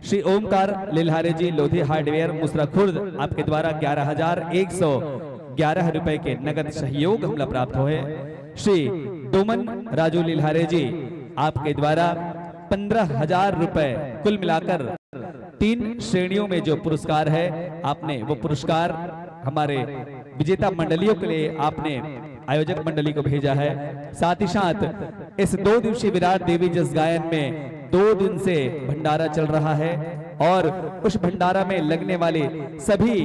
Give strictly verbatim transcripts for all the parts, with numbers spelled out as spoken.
श्री ओमकार लिल्हारे जी, Lodhi hardware, मुसरा खुर्द, आपके द्वारा ग्यारह हजार एक सौ ग्यारह रुपए के नगद सहयोग हमला प्राप्त होए। श्री डोमन राजू लिल्हारे जी, आपके द्वारा पन्द्रह हजार रुपए, कुल मिलाकर तीन श्रेणियों में जो पुरस्कार है, आपने वो पुरस्कार हमारे विजेता मंडलियों के लिए आपने आयोजक मंडली को भेजा है। साथ ही साथ इस दो दिवसीय विराट देवी जस गायन में दो दिन से भंडारा चल रहा है और उस भंडारा में लगने वाली सभी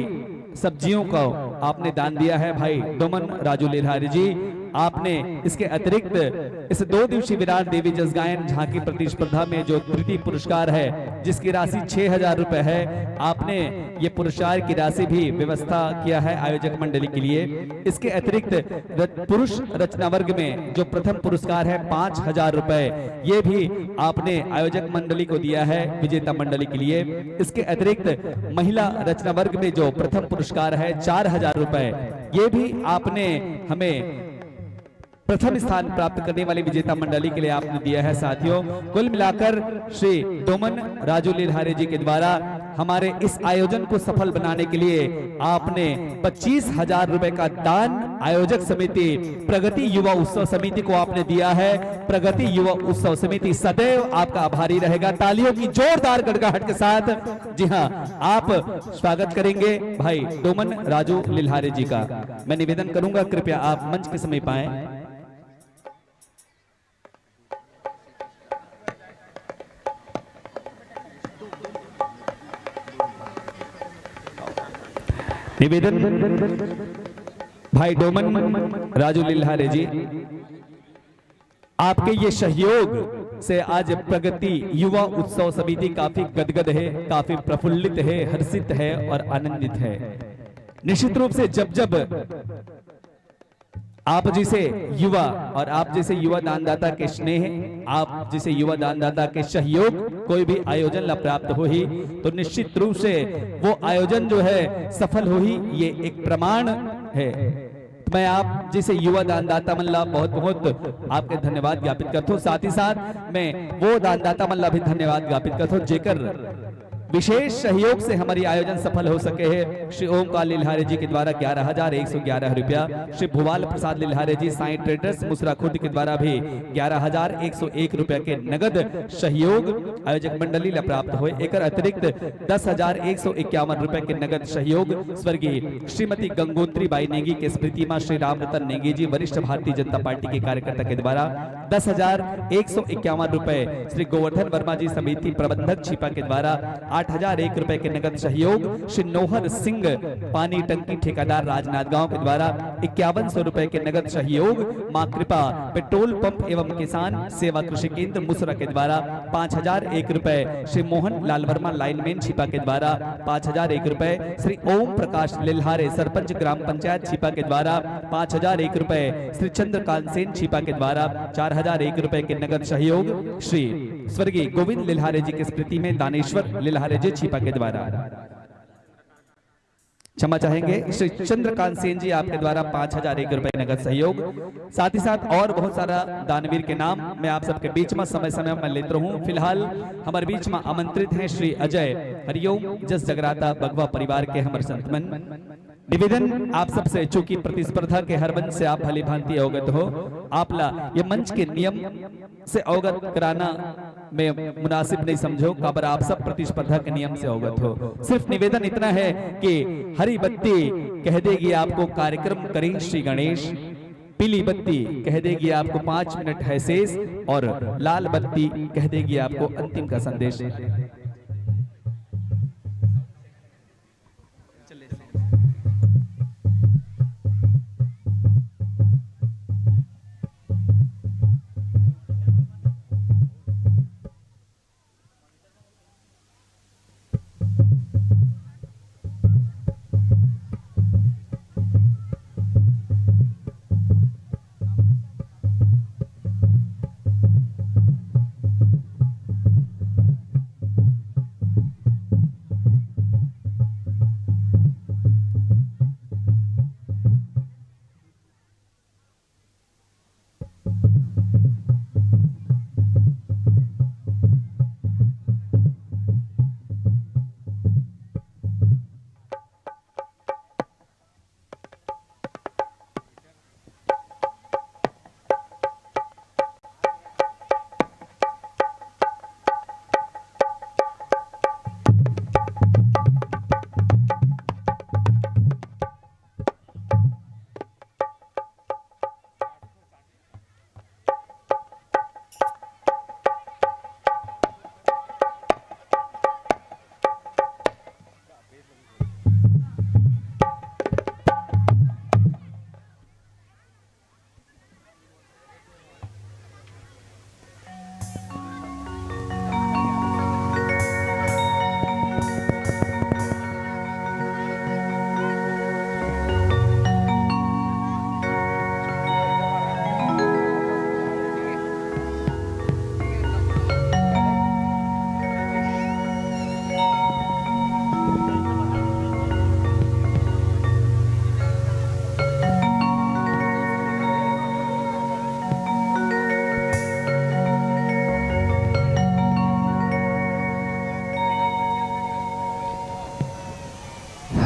सब्जियों को आपने दान दिया है भाई डोमन राजू लिल्हारी जी। आपने इसके अतिरिक्त इस दो दिवसीय विराट देवी जस गायन झांकी प्रतिस्पर्धा में जो तृतीय पुरस्कार है, जिसकी राशि छह हजार रुपए है, आपने ये पुरस्कार की राशि भी व्यवस्था किया है आयोजक मंडली के लिए। इसके अतिरिक्त रच-, पुरुष रचना वर्ग में जो प्रथम पुरस्कार है पाँच हजार रुपए, ये भी आपने आयोजक मंडली को दिया है, विजेता मंडली के लिए। इसके अतिरिक्त महिला रचना वर्ग में जो प्रथम पुरस्कार है चार हजार रुपए, ये भी आपने हमें प्रथम स्थान प्राप्त करने वाली विजेता मंडली के लिए आपने दिया है। साथियों, कुल मिलाकर श्री डोमन राजू लिल्हारे जी के द्वारा हमारे इस आयोजन को सफल बनाने के लिए आपने पच्चीस हजार रुपए का दान आयोजक समिति प्रगति युवा उत्सव समिति को आपने दिया है। प्रगति युवा उत्सव समिति सदैव आपका आभारी रहेगा। तालियों की जोरदार गड़गड़ाहट के साथ, जी हाँ, आप स्वागत करेंगे भाई डोमन राजू लिल्हारे जी का। मैं निवेदन करूंगा, कृपया आप मंच के समीप आएं। निवेदन, भाई डोमन राजू लिल्हारे जी, आपके ये सहयोग से आज प्रगति युवा उत्सव समिति काफी गदगद है, काफी प्रफुल्लित है, हर्षित है और आनंदित है। निश्चित रूप से जब जब आप जैसे युवा और आप जैसे युवा दानदाता के स्नेह, आप जैसे युवा दानदाता के सहयोग, कोई भी आयोजन ला प्राप्त होही, तो निश्चित रूप से वो आयोजन जो है सफल होही, ये एक प्रमाण है। मैं आप जैसे युवा दानदाता मन ला बहुत बहुत आपके धन्यवाद ज्ञापित करथों। साथ ही साथ मैं वो दानदाता मन ला भी धन्यवाद ज्ञापित करथों, जेकर विशेष सहयोग से हमारी आयोजन सफल हो सके है। श्री ओमकार लिल्हारे जी के द्वारा ग्यारह हजार एक सौ ग्यारह रुपया, श्री भुवाल प्रसाद लिल्हारे जी, साईं ट्रेडर्स मुसरा खुर्द के द्वारा भी ग्यारह हजार एक सौ एक रुपया के नगद सहयोग आयोजक मंडली ला प्राप्त होए। एकर अतिरिक्त दस हजार एक सौ इक्यावन रुपए के नगद सहयोग स्वर्गीय श्रीमती गंगोत्री बाई नेगी के स्मृति मा श्री रामरतन नेगी जी, वरिष्ठ भारतीय जनता पार्टी के कार्यकर्ता के द्वारा दस हजार एक सौ इक्यावन रुपए, श्री गोवर्धन वर्मा जी, समिति प्रबंधक छिपा के द्वारा आठ हजार एक रुपए के नगद सहयोग, श्री नोहर सिंह, पानी टंकी ठेकेदार, राजनांदगांव के द्वारा इक्यावन सौ रुपए के नगद सहयोग, माँ कृपा पेट्रोल पंप एवं किसान सेवा कृषि केंद्र मुसरा के द्वारा पाँच हजार एक रुपए, श्री मोहन लाल वर्मा लाइनमैन छिपा के द्वारा पाँच हजार एक रुपए, श्री ओम प्रकाश लिल्हारे सरपंच ग्राम पंचायत छिपा के द्वारा पाँच हजार एक रुपए, श्री चंद्रकांत सेन छिपा के द्वारा चार हजार एक रुपए के नगद सहयोग, श्री स्वर्गीय गोविंद लिल्हारे जी की स्मृति में दानेश्वर लिल्हारे जी छिपा के द्वारा, क्षमा चाहेंगे, श्री चंद्रकांत सेन जी आपके द्वारा पाँच हजार एक रुपए नगद सहयोग, साथ ही साथ और बहुत सारा दानवीर के नाम मैं आप सबके बीच में समय समय में लेत रहूं। फिलहाल हमारे बीच में आमंत्रित हैं श्री अजय, हरिओम जस जगराता बघवा परिवार के हमर संतमन। निवेदन आप सबसे, चूंकि प्रतिस्पर्धा के हर मंच से आप भली भांति अवगत हो, आप ला ये मंच के नियम से अवगत कराना में मुनासिब नहीं समझो, काबर आप सब प्रतिस्पर्धा के नियम से अवगत हो। सिर्फ निवेदन इतना है कि हरी बत्ती कह देगी आपको कार्यक्रम करें श्री गणेश, पीली बत्ती कह देगी आपको पाँच मिनट है शेष, और लाल बत्ती कह देगी आपको अंतिम का संदेश।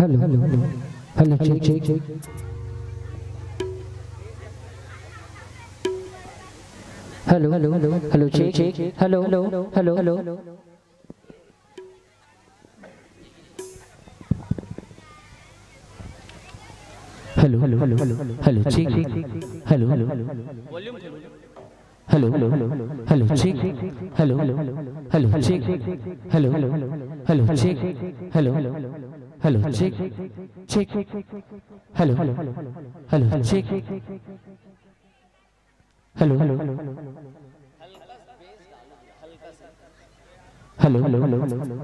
Hello, hello, hello, check, check. Hello, hello, hello, check, check. Hello, hello, hello, hello. Hello, hello, hello, hello, check, check. Hello, hello, hello, check. Hello, hello, check. Hello, hello, check. Hello, hello, check, check. Hello, hello, check. Hello, hello, hello,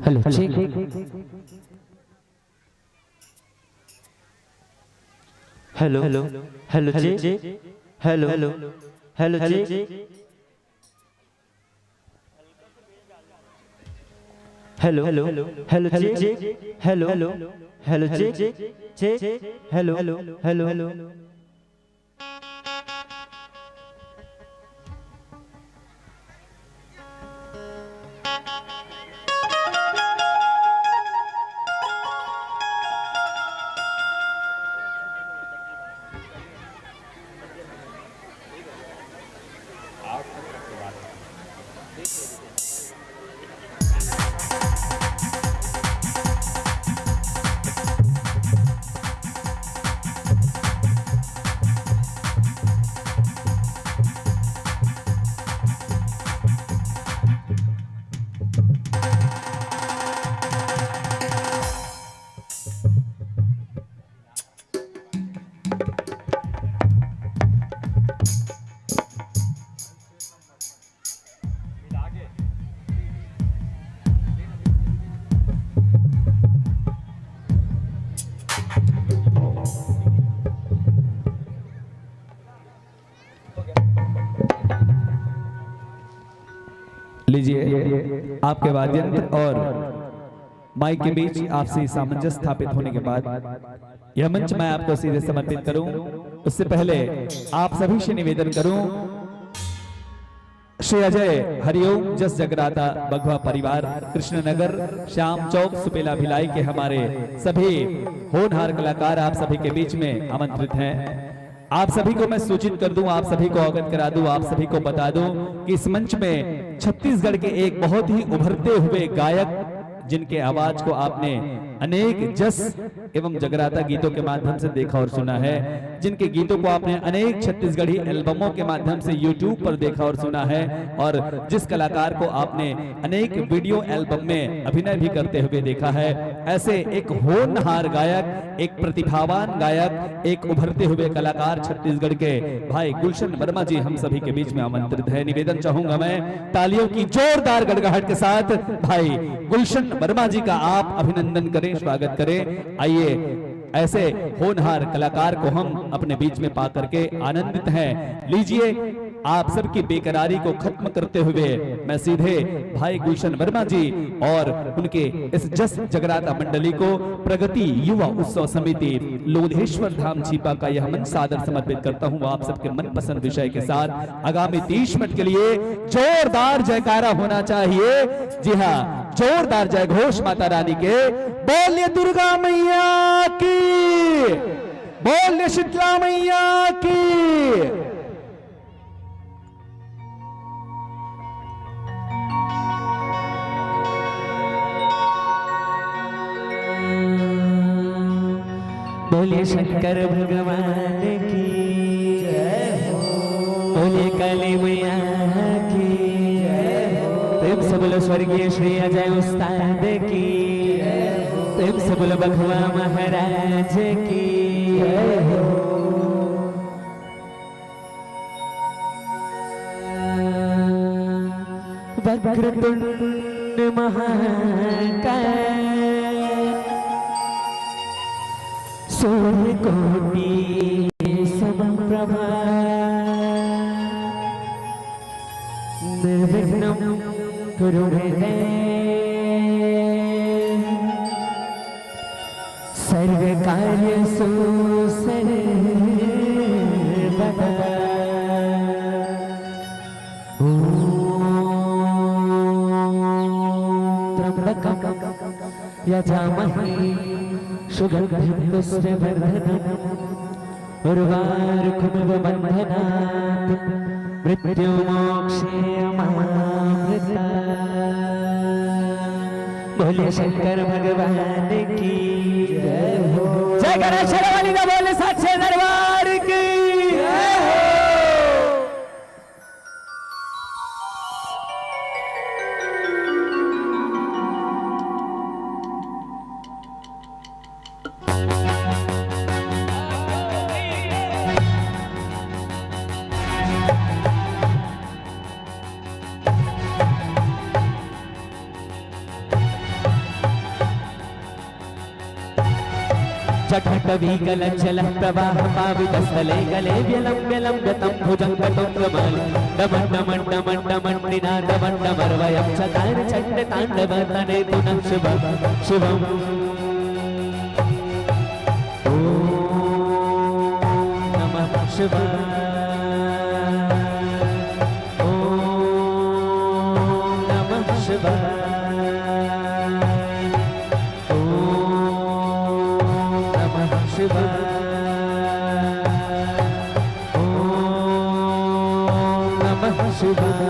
hello, check. Hello, hello, hello, check. Hello, hello, hello, check. Hello, hello, hello, check. Hello, hello, check, check. Hello, hello, hello. लीजिए, आपके वाद्यंत्र और mic के बीच आपसी सामंजस्य स्थापित होने के बाद यह मंच मैं आपको सीधे समर्पित करूं, उससे पहले आप सभी से निवेदन करूं, श्री अजय हरिओम जस जगराता बघवा परिवार, कृष्णनगर, श्याम चौक, सुपेला भिलाई के हमारे सभी होनहार कलाकार आप सभी के बीच में आमंत्रित हैं। आप सभी को मैं सूचित कर दूं, आप सभी को अवगत करा दूं, आप सभी को बता दूं कि इस मंच में छत्तीसगढ़ के एक बहुत ही उभरते हुए गायक, जिनके आवाज को आपने अनेक जस एवं जगराता गीतों के माध्यम से देखा और सुना है, जिनके गीतों को आपने अनेक छत्तीसगढ़ी एल्बमों के माध्यम से YouTube पर देखा और सुना है, और जिस कलाकार को आपने अनेक वीडियो एल्बम में अभिनय भी करते हुए देखा है, ऐसे एक होनहार गायक, एक प्रतिभावान गायक, एक उभरते हुए कलाकार छत्तीसगढ़ के भाई गुलशन वर्मा जी हम सभी के बीच में आमंत्रित है। निवेदन चाहूंगा मैं, तालियों की जोरदार गड़गड़ाहट के साथ भाई गुलशन वर्मा जी का आप अभिनंदन करें, स्वागत करें। आइए, ऐसे होनहार कलाकार को हम अपने बीच में पा करके आनंदित हैं। लीजिए, आप सबकी बेकरारी को खत्म करते हुए मैं सीधे भाई गुलशन वर्मा जी और उनके इस जस जगराता मंडली को प्रगति युवा उत्सव समिति लोधेश्वर धाम छीपा का यह मंच सादर समर्पित करता हूं आप सबके मनपसंद विषय के साथ। आगामी तीस मिनट के लिए जोरदार जयकारा होना चाहिए। जी हाँ, जोरदार जय घोष माता रानी के। बोलिए दुर्गा मैया की, बोलिए शीतला मैया की। बोलिए शंकर भगवान की जय हो। बोलिए काली मैया की जय हो। प्रेम से बोलो स्वर्गीय श्री अजय उस्ताद की जय हो। प्रेम से बोलो बघवा महाराज की जय हो। वक्रतुंड महाकाय सूर्यकोटि समप्रभा निर्विघ्नं कुरु मे देव सर्वकार्येषु सर्वदा। ॐ त्र्यम्बकं यजामहे सुगन्धिं पुष्टिवर्धनम् उर्वारुकमिव बन्धनात् मृत्युर्मोक्षाय ममामृतात्। बोले शंकर भगवान की जय हो। जय गणेश वाली का बोले साचे दरबार की जय हो। जठटवीकलज्जलप्रवाहपावितस्थले गले व्यलं व्यलं गतं भुजङ्गतुङ्गमालं डमण्डमण्डमण्डमण्डिनादमण्डमर्वयं चकार चण्डताण्डवतने तु नः शिवं शिवम्। ॐ नमः शिवाय। ॐ नमः शिवाय। ॐ नमः शिवाय। ॐ नमः शिवाय।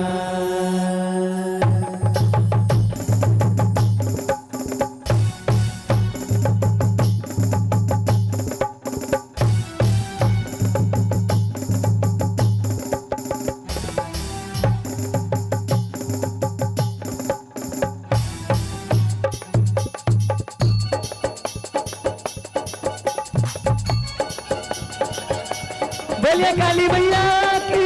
बोलिए काली मैया की।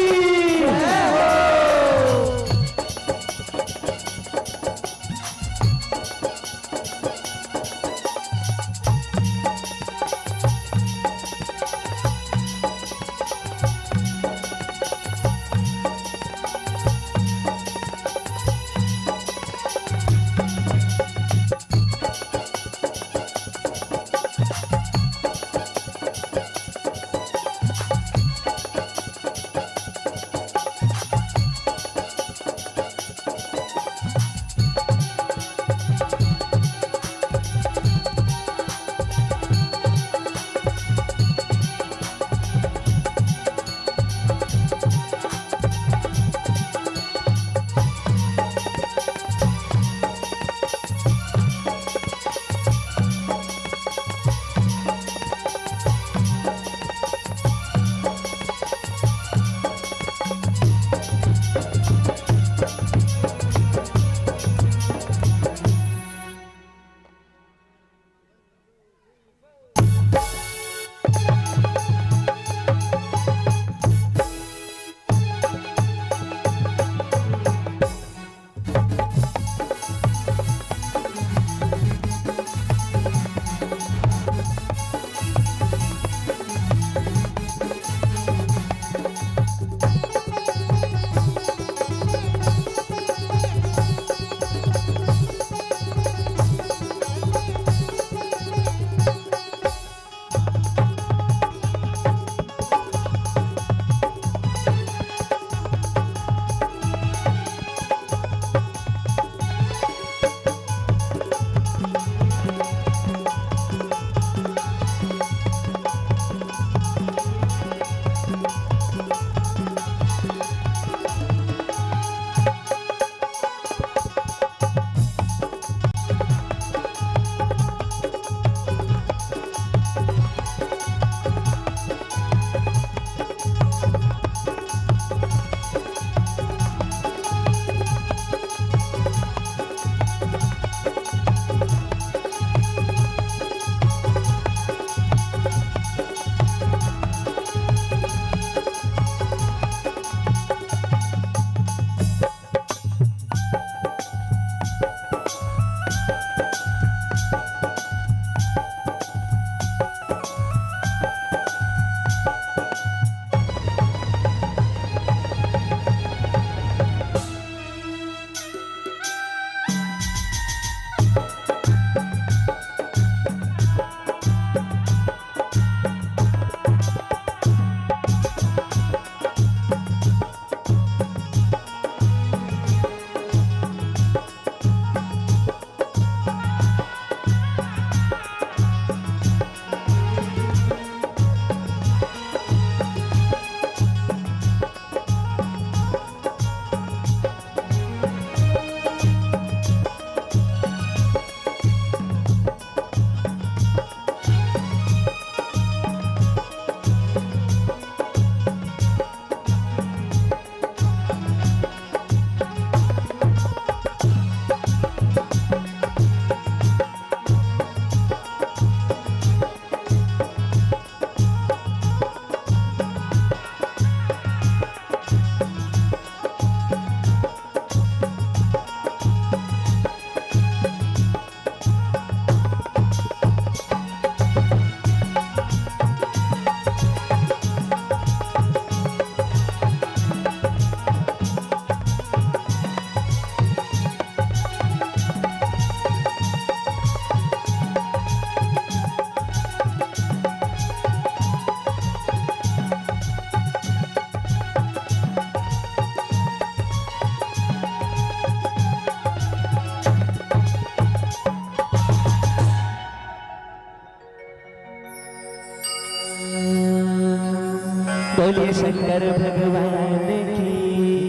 बोलिए शंकर भगवान की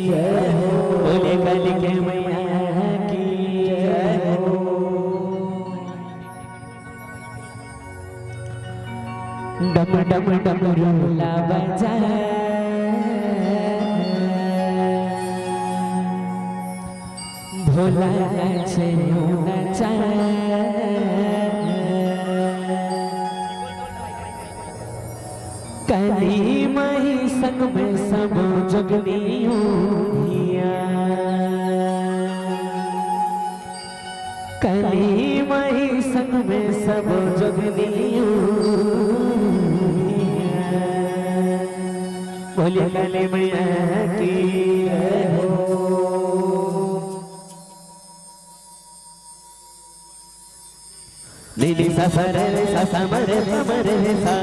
जय हो। बोलिए कालिका मैया की जय हो। डम डम डमरू ला बजा, भोला नाचे यूं नचा। काली माई संग में सबो जोगनी भिया। काली माई संग में सबो जोगनी भिया। बोलिए काली मैया की जय हो। नी नी सा सा रे रे सा सा म रे प म रे रे सा।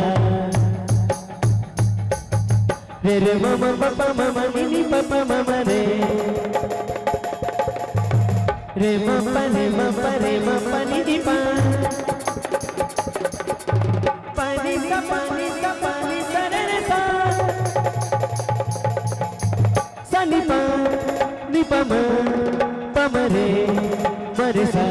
रे रे म म प प म म नी नी प प म म रे। रे म प रे म प रे म प नी नी प। प नी सा प नी सा प नी सा रे रे सा। सा नी प, नी प म, प म रे, म रे सा।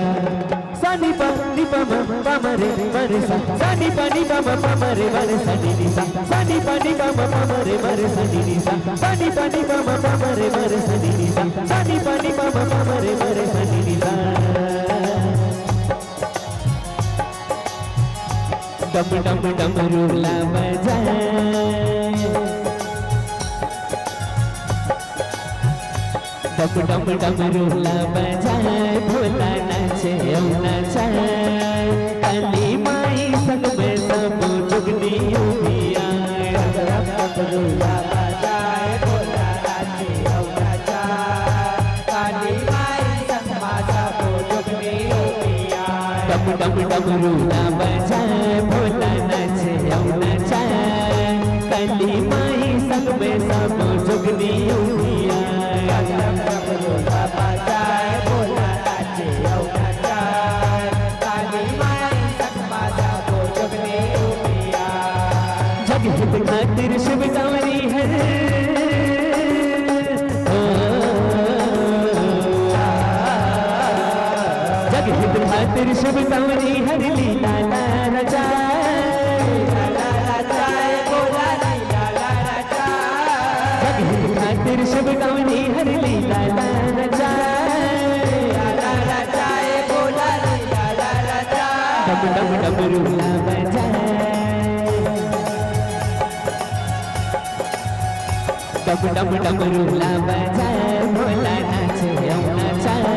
सा नी प, नी प म, प म रे, म रे सा। सा नी प, नी प म, प म रे, म रे सा नी नी सा। सा नी प, नी प म, प म रे, म रे सा नी नी सा। सा नी प, नी प म, प म रे, म रे सा नी नी सा। सा नी प, नी प म, प म रे, म रे सा नी नी सा। डम डम डमरू ला बजाए, डम डम डमरू ला बजाए, भोला नाचे अउ नचाए। काली माई संग में सब जुगनी उबिया। डम डम डमरू ला बजाए, भोला नाचे अउ नचाए। काली माई संग मा सबो जुगनी उबिया। डम डम डमरू ला बजाए, भोला नाचे अउ नचाए। काली माई संग में सबो जुगनी उबिया। डम डम डमरू ला बजाए, भोला नाचे अउ नचाए। काली माई संग मा सबो जुगनी उबिया। जग हित खातिर शिव कांवरी हर, ओ, जग हित खातिर शिव कांवरी हर लीला ला रचाए। जग हित खातिर शिव कांवरी हर लीला ला रचाए। डम डम डमरू ला बजाए। डम डम डमरू ला बजाए, भोला नाचे अउ नचाए।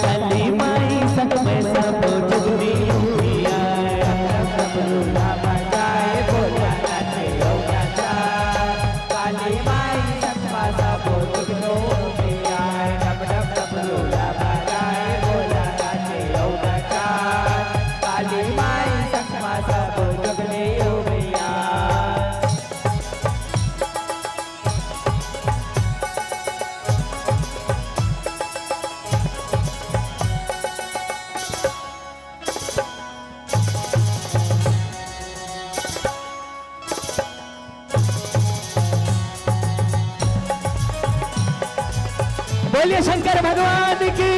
काली माई संग में सबो जुगनी उबिया। डम डम डमरू ला बजाए, भोला नाचे अउ नचाए। काली माई संग मा सबो जुगनी उबिया। डम डम डमरू ला बजाए, भोला नाचे अउ नचाए। काली माई संग मा सबो जुगनी उबिया। बोलिए शंकर भगवान की।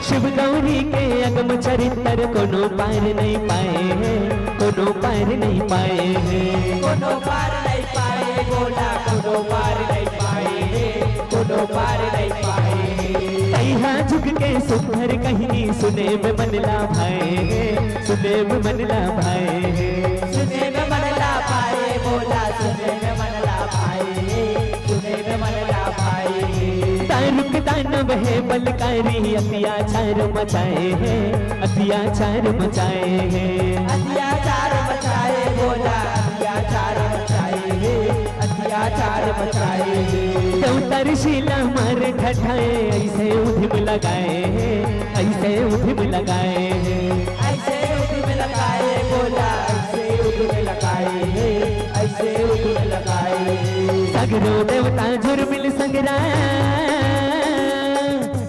शिव गौरी के अगम चरित्र कोनो पार नहीं पाए हे, कोनो पार नहीं पाए हे। कोनो पार नहीं पाए, बोला कोनो पार नहीं पाए हे, कोनो पार नहीं पाए हे। तैहा झुक के सुंदर कहनी सुने में मन ला भाए हे, सुने में मन ला भाए हे। सुने में मन ला भाए, बोला सुने में मन ला भाए हे, सुने में मन ला भाए हे। दारुक दानव हे बलकारी, अत्याचार मचाए हे, अत्याचार मचाए हे। अत्याचार मचाए, बोला अत्याचार मचाए हे, अत्याचार मचाए हे। देवतर शीला मार ठठाए, ऐसे उधिम लगाए हे, ऐसे उधिम लगाए हे। ऐसे उधिम लगाए, बोला ऐसे उधिम लगाए हे, ऐसे उधिम लगाए हे। सगरो देवता झुरमिल संगरा,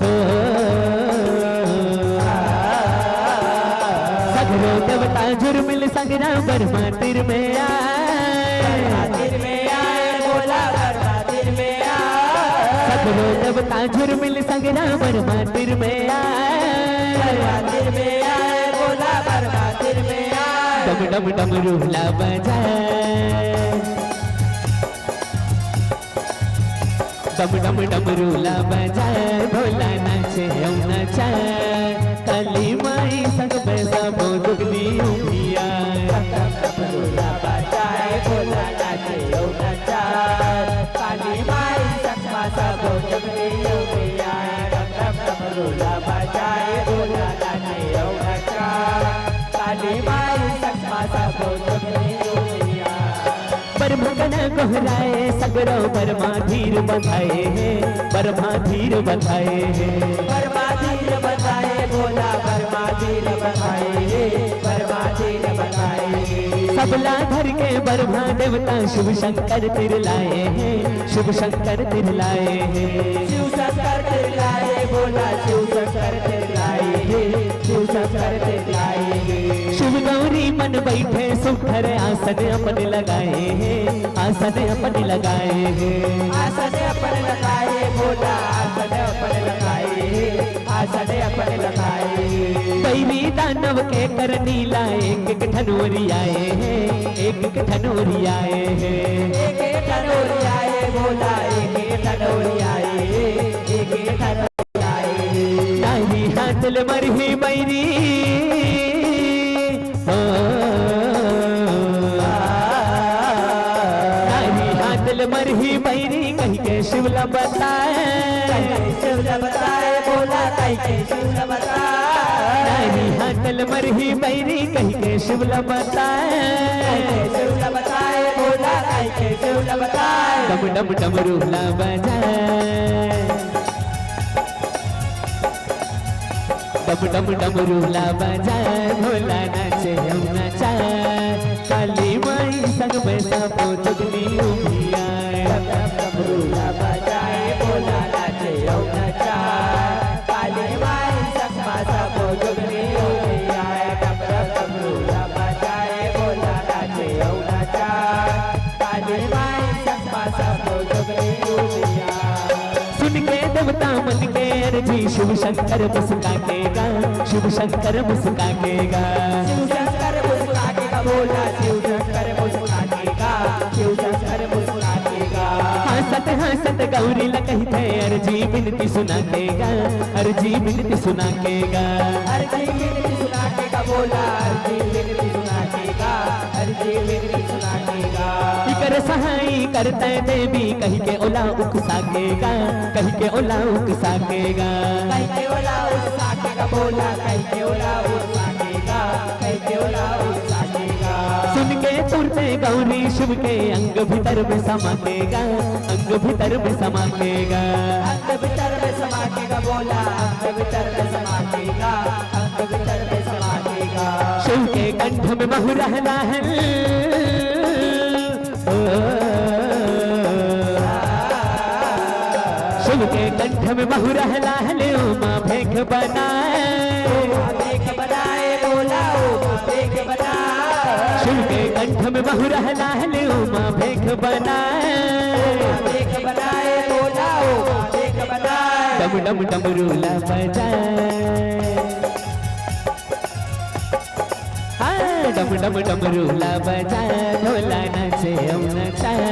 ओ, सगरो देवता झुरमिल संगरा, बरमा तीर में आए। बरमा तीर में आए, भोला बरमा तीर में आए। सगरो देवता झुरमिल संगरा, बरमा तीर में आए। बरमा तीर में आए, भोला बरमा तीर में आए। डम डम डमरू ला बजाए। डम डम डमरू ला बजाए, भोला नाचे अउ नचाए। काली माई संग में सबो दुगनी उबियाए। डम डम डमरू ला बजाए, भोला नाचे अउ नचाए। काली माई संग में सबो दुगनी उबियाए। डम डम डमरू ला बजाए, भोला नाचे अउ नचाए। काली माई संग में सबो दुगनी उबियाए। बरभगना गोहराए सगरो बरमा धीर बधाए हे, बरमा धीर बधाए हे। बरमा धीर बधाए भोला, बरमा धीर बधाए हे, बरमा धीर बधाए हे। सबला धर के बरमा देवता शिव शंकर तीर लाए हे, शिव शंकर तीर लाए हे। शिव शंकर तीर लाए भोला, शिव शंकर तीर लाए हे, शिव शंकर तीर लाए हे। शिव गौरी मन बैठे सुघर आसन अपन लगाए हे, आसन अपन लगाए हे। आसन अपन लगाए भोला, आसन अपन लगाए हे, आसन अपन लगाए हे। बैरी दानव के करनी ला एक एक ठन ओरियाए हे, एक एक ठन ओरियाए हे। एक एक ठन ओरियाए भोला, एक एक ठन ओरियाए हे, एक एक ठन ओरियाए हे। नारी हाथ ले मरही बैरी, ओ, नारी हाथ ले मरही बैरी कहि के शिव ला बताए। कहि के शिव ला बताए भोला, कहि के शिव ला बताए। नारी हाथ ले मरही बैरी कहि के शिव ला बताए। कहि के शिव ला बताए भोला, कहि के शिव ला बताए। डम डम डमरू ला बजाए। डम डम डमरू ला बजाए, भोला नाचे अउ नचाए। काली माई संग में सबो दुगनी उबियाए। डम डम डमरू ला बजाए, भोला नाचे अउ नचाए। काली माई संग में सबो दुगनी उबियाए। डम डम डमरू ला बजाए, भोला नाचे अउ नचाए। काली माई संग में सबो दुगनी उबियाए। सुन के देवता मन के अरजी शिव शंकर मुस्का के गा, शिव शंकर मुस्का के गा। शिव शंकर मुस्का के गा भोला, शिव शंकर मुस्का के गा, शिव शंकर मुस्का के गा। हंसत हंसत गौरी ला कहिथे अरजी बिनती सुना के गा, अरजी बिनती सुना के गा। अरजी बिनती सुना के गा भोला, अरजी बिनती सुना के गा, अरजी बिनती सुना के गा। इकर सहाई करतै देवी कहि के ओला उकसा के गा, कहि के ओला उकसा के गा। कहि के ओला उकसा के गा भोला, कहि के ओला उकसा के गा, कहि के ओला उकसा के गा। सुन के तुरते गौरी शिव के अंग भीतर में समा के गा, अंग भीतर में समा के गा। अंग भीतर में समा के गा भोला, अंग भीतर में समा के गा, अंग भीतर में समा के गा। शिव के कंठ में महुरा लाहल, ओ, शिव के कंठ में महुरा लाहल, उमा भेख बनाए। उमा भेख बनाए भोला, उमा भेख बनाए। शिव के कंठ में महुरा लाहल, उमा भेख बनाए। उमा भेख बनाए भोला, उमा भेख बनाए। डम डम डमरू ला बजाए। हाँ, डम डम डमरू ला बजाए, भोला नाचे अउ नचाए।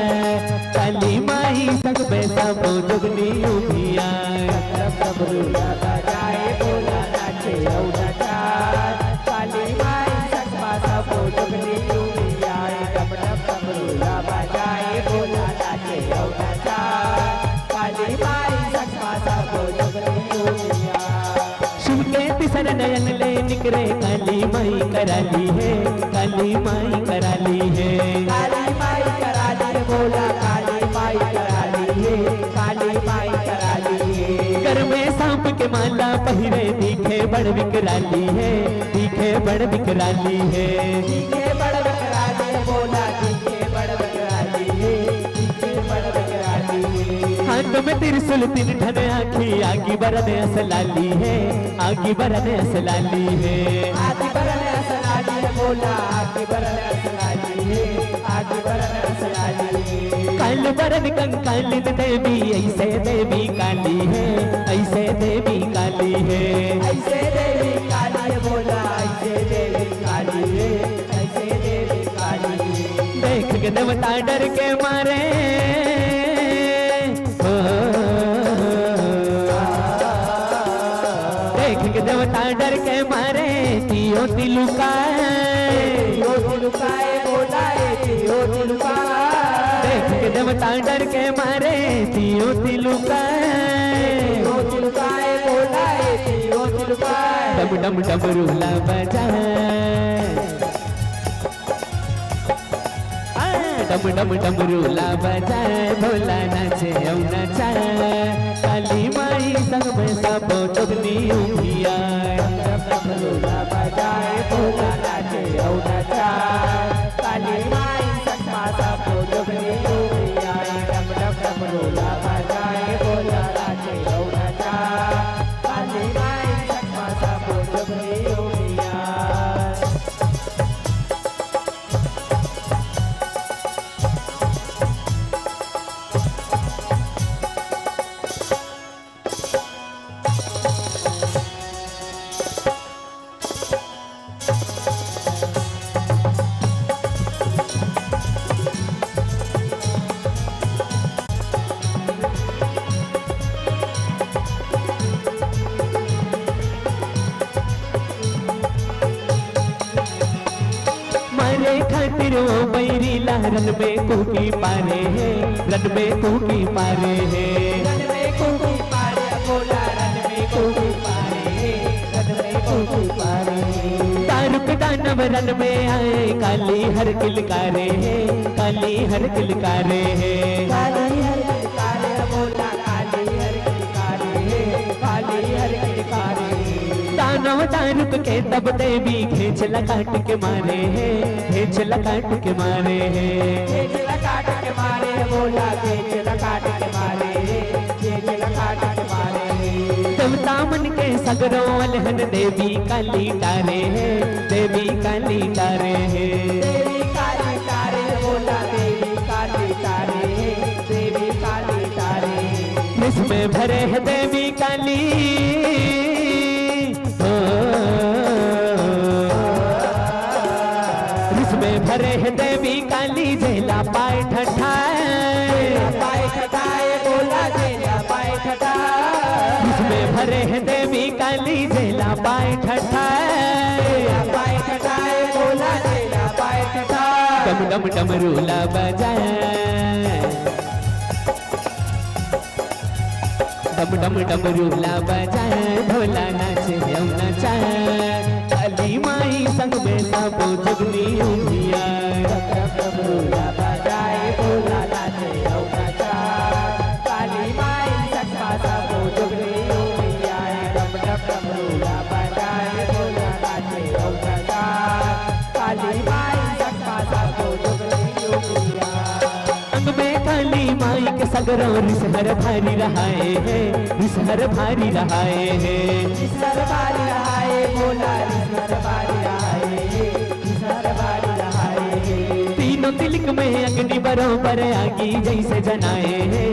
काली माई संग में सबो दुगनी उबियाए। डम डम डमरू ला बजाए, भोला नाचे अउ नचाए। काली माई संग में सबो दुगनी उबियाए। डम डम डमरू ला बजाए, भोला नाचे अउ नचाए। काली माई संग में सबो दुगनी उबियाए। शिव के तीसर नयन ले निकरे, काली माई कराली हे, काली माई कराली हे। काली माई कराली हे भोला, काली माई कराली हे, काली माई कराली हे। गल में सांप के माला पहिरे, दिखे बड़ विकराली हे, दिखे बड़ विकराली हे। दिखे बड़ विकराली हे भोला, दिखे बड़ विकराली हे, दिखे बड़ विकराली हे। हाथ में त्रिशूल तीन ठन आँखी, आगी बरन अस लाली हे, आगी बरन अस लाली हे। आगी बरन अस लाली हे भोला, आगी बरन अस लाली हे, आगी बरन अस लाली हे। काल बरन कंकालिन देवी, अइसे देवी काली हे, अइसे देवी काली हे। अइसे देवी काली हे भोला, अइसे देवी काली हे, अइसे देवी काली हे। देख के देवता डर के मारे, देख के देवता डर के मारे, तियो तिलुकाए। तियो तिलुकाए भोला ए, तियो तिलुकाए। देख के देवता डर के मारे, तियो तिलुकाए। तियो तिलुकाए भोला ए, तियो तिलुकाए। डम डम डमरू ला बजाए। आ, डम डम डमरू ला बजाए, भोला नाचे अउ नचाए। काली माई संग में सबो जोगनी उंधियाए। डम डम डमरू ला बजाए, भोला नाचे अउ नचाए। काली माई संग में सबो जोगनी उंधियाए। डम डम डमरू ला बजाए, भोला नाचे अउ नचाए। काली माई संग में सबो जोगनी उंधियाए। मारे खातिर ओ बैरी ला रन में कुहकी पारे हे, रन में कुहकी पारे हे। रन में कुहकी पारे, भोला रन में कुहकी पारे हे, रन में कुहकी पारे हे। दारुक दानव रन में आए, काली हर किलकारे हे, काली हर किलकारे हे। काली हर किलकारे, भोला काली हर किलकारे हे, काली हर किलकारे हे। दानव दारुक के तब देवी घेंच ला काट के मारे हे, घेंच ला काट के मारे हे। घेंच ला काट के मारे हे भोला, घेंच ला काट के मारे हे, घेंच ला काट के मारे हे। देवता मन के सगरो अलहन देवी काली टारे हे, देवी काली टारे हे। देवी काली टारे हे भोला, देवी काली टारे हे, देवी काली टारे हे। रिस में भरे हे देवी काली, ओ, रिस में भरे हे देवी काली, जेला पाए ठठाए। पाए ठठाए, भोला जेला पाए ठठाए। रिस में भरे हे देवी काली, जेला पाए ठठाए। पाए ठठाए, भोला जेला पाए ठठाए। डम डम डमरू ला बजाए। डम डम डमरू ला बजाए, भोला नाचे अउ नचाए। काली माई संग में सबो जुगनी उंधियाए। डम डम डमरू ला बजाए, भोला नाचे अउ नचाए। काली माई संग में सबो जुगनी उंधियाए। डम डम डमरू ला बजाए, भोला नाचे अउ नचाए। काली माई संग में सबो जुगनी उंधियाए। अंग में काली माई के सगरो रिस हर भारी रहाए हे, रिस हर भारी रहाए हे। रिस हर भारी रहाए भोला, रिस हर भारी रहाए हे, रिस हर भारी रहाए हे। तीनों तिलक में अग्नि बरोबर आगी जइसे जनाए हे,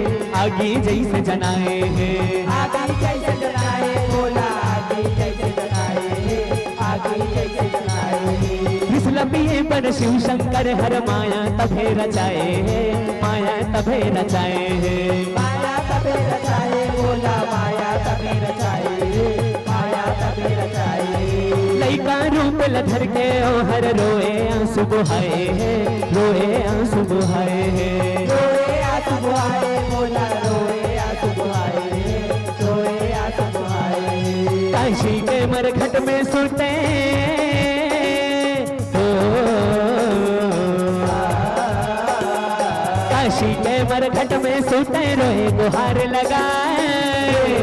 आगी जइसे जनाए हे। आगी जइसे जनाए भोला, आगी जइसे जनाए हे। आगी जइसे जलाए हे। रिस ला पिए बर शिव शंकर हर माया तभे रचाए हे, माया तभे रचाए हे। माया तभे रचाए भोला, माया तभे रचाए हे, माया तभे रचाए हे। लइका रूप ल धर के ओ हर रोए आंसू बहाए हे, रोए आंसू बहाए हे। रोए आंसू बहाए भोला, रोए आंसू बहाए हे। काशी के मरघट में सुते, ओ, काशी के मरघट में सुते रोए गुहार लगाए।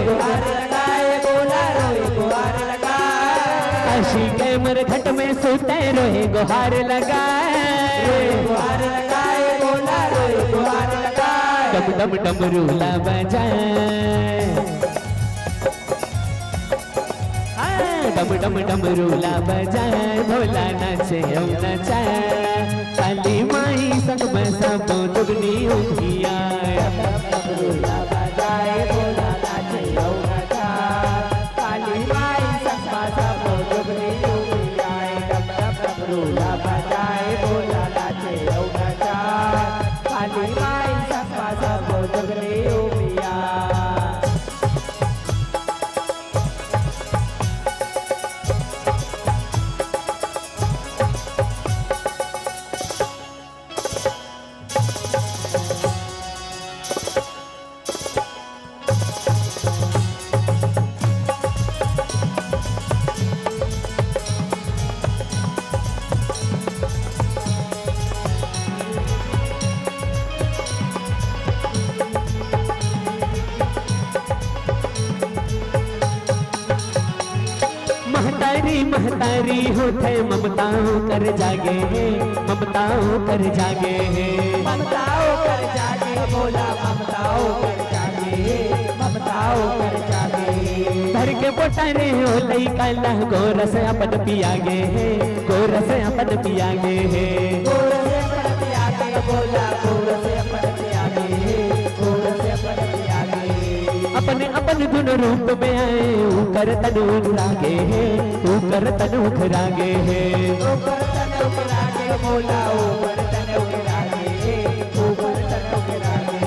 गुहार लगाए भोला, रोए गुहार लगाए। काशी के मरघट में सुते रोए गुहार लगाए। रोए गुहार लगाए भोला, रोए गुहार लगाए। डम डम डमरू ला बजाए, हाँ, डम डम डमरू ला बजाए, भोला नाचे अउ नचाए। काली माई संग में सबो दुगनी उंधिया। डम डम डमरू ला बजाए, भोला नाचे अउ नचाए। काली माई संग में सबो दुगनी उंधिया। डम डम डमरू ला बजाए, भोला नाचे अउ नचाए। काली माई संग में सबो दुगनी उंधिया। महतारी महतारी होथे, ममता ओकर जागे हे, ममता ओकर जागे हे। ममता ओकर जागे, भोला ममता ओकर जागे हे, ममता ओकर जागे हे। धर के पोटा रे ओ लइका ला, गोरस अपन पिया गे हे, गोरस अपन पिया गे हे। गोरस अपन पिया गे, भोला गोरस अपन पिया गे हे, गोरस अपन पिया गे हे। अपन अपन दुनो रूप में आए, ऊकर तन उघरा गे हे, ऊकर तन उघरा गे हे। ऊपर तन उघरा गे भोला, ऊपर तन उघरा गे, ऊपर तन उघरा गे।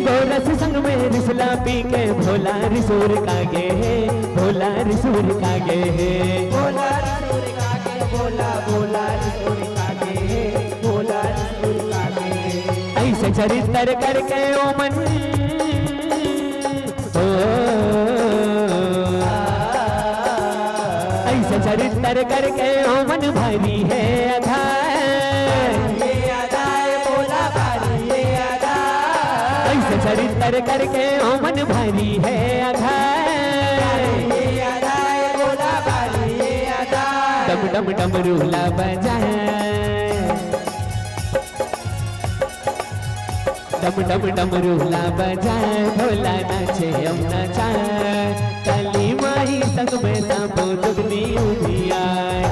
गोरस संग में रिसला पी के, भोला रिसुरका गे हे, भोला रिसुरका गे हे। भोला रिसुरका गे, भोला, भोला रिसुरका गे हे, भोला रिसुरका गे हे। अइसे चरित्तर करके ओमन ओ, अइसे चरित्तर करके ओमन भरी हे अघाय। अइसे चरित्तर करके ओमन भरी हे अघाय। डम डम डमरू ला बजाए, डम डम डमरू ला बजाए, भोला नाचे अउ नचाए। काली माई संग में सबो दुगनी उधियाए।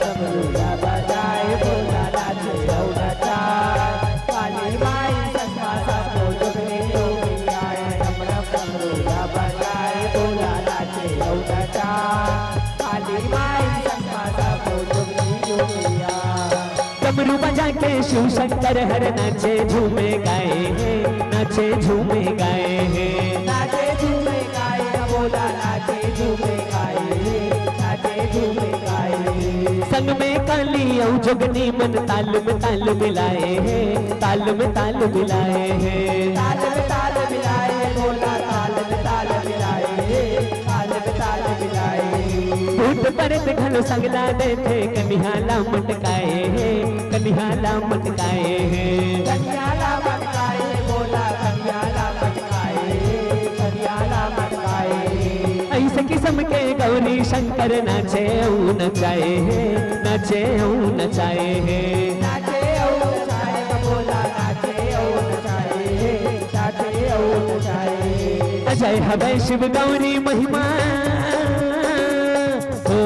डमरू ला बजाए, भोला नाचे अउ नचाए। काली माई संग में सबो दुगनी उधियाए। डम डम डमरू ला बजाए, भोला नाचे अउ नचाए। काली माई संग में सबो दुगनी उधियाए। डमरू बजा के शिव शंकर हर नाचे झूमे गाए हे, नाचे झूमे गाए हे। नाचे झूमे गाए हे भोला, नाचे झूमे गाए हे, नाचे झूमे गाए हे। संग में काली अउ जोगनी मन ताल में ताल मिलाए हे, ताल में ताल मिलाए हे। ताल में ताल मिलाए हे भोला, ताल में ताल मिलाए हे। ताल में ताल मिलाए। भूत प्रेत घलो संग ला देथे, कनिहा ला मटकाए हे, कनिहा ला मटकाए हे। कनिहा ला मटकाए हे भोला, कनिहा ला मटकाए हे, कनिहा ला मटकाए हे। अइसे किसम के गौरी शंकर नाचे अउ नचाए हे, नाचे अउ नचाए हे। नाचे अउ नचाए हे भोला, नाचे अउ नचाए हे। अजय हवय शिव गौरी महिमा। हो।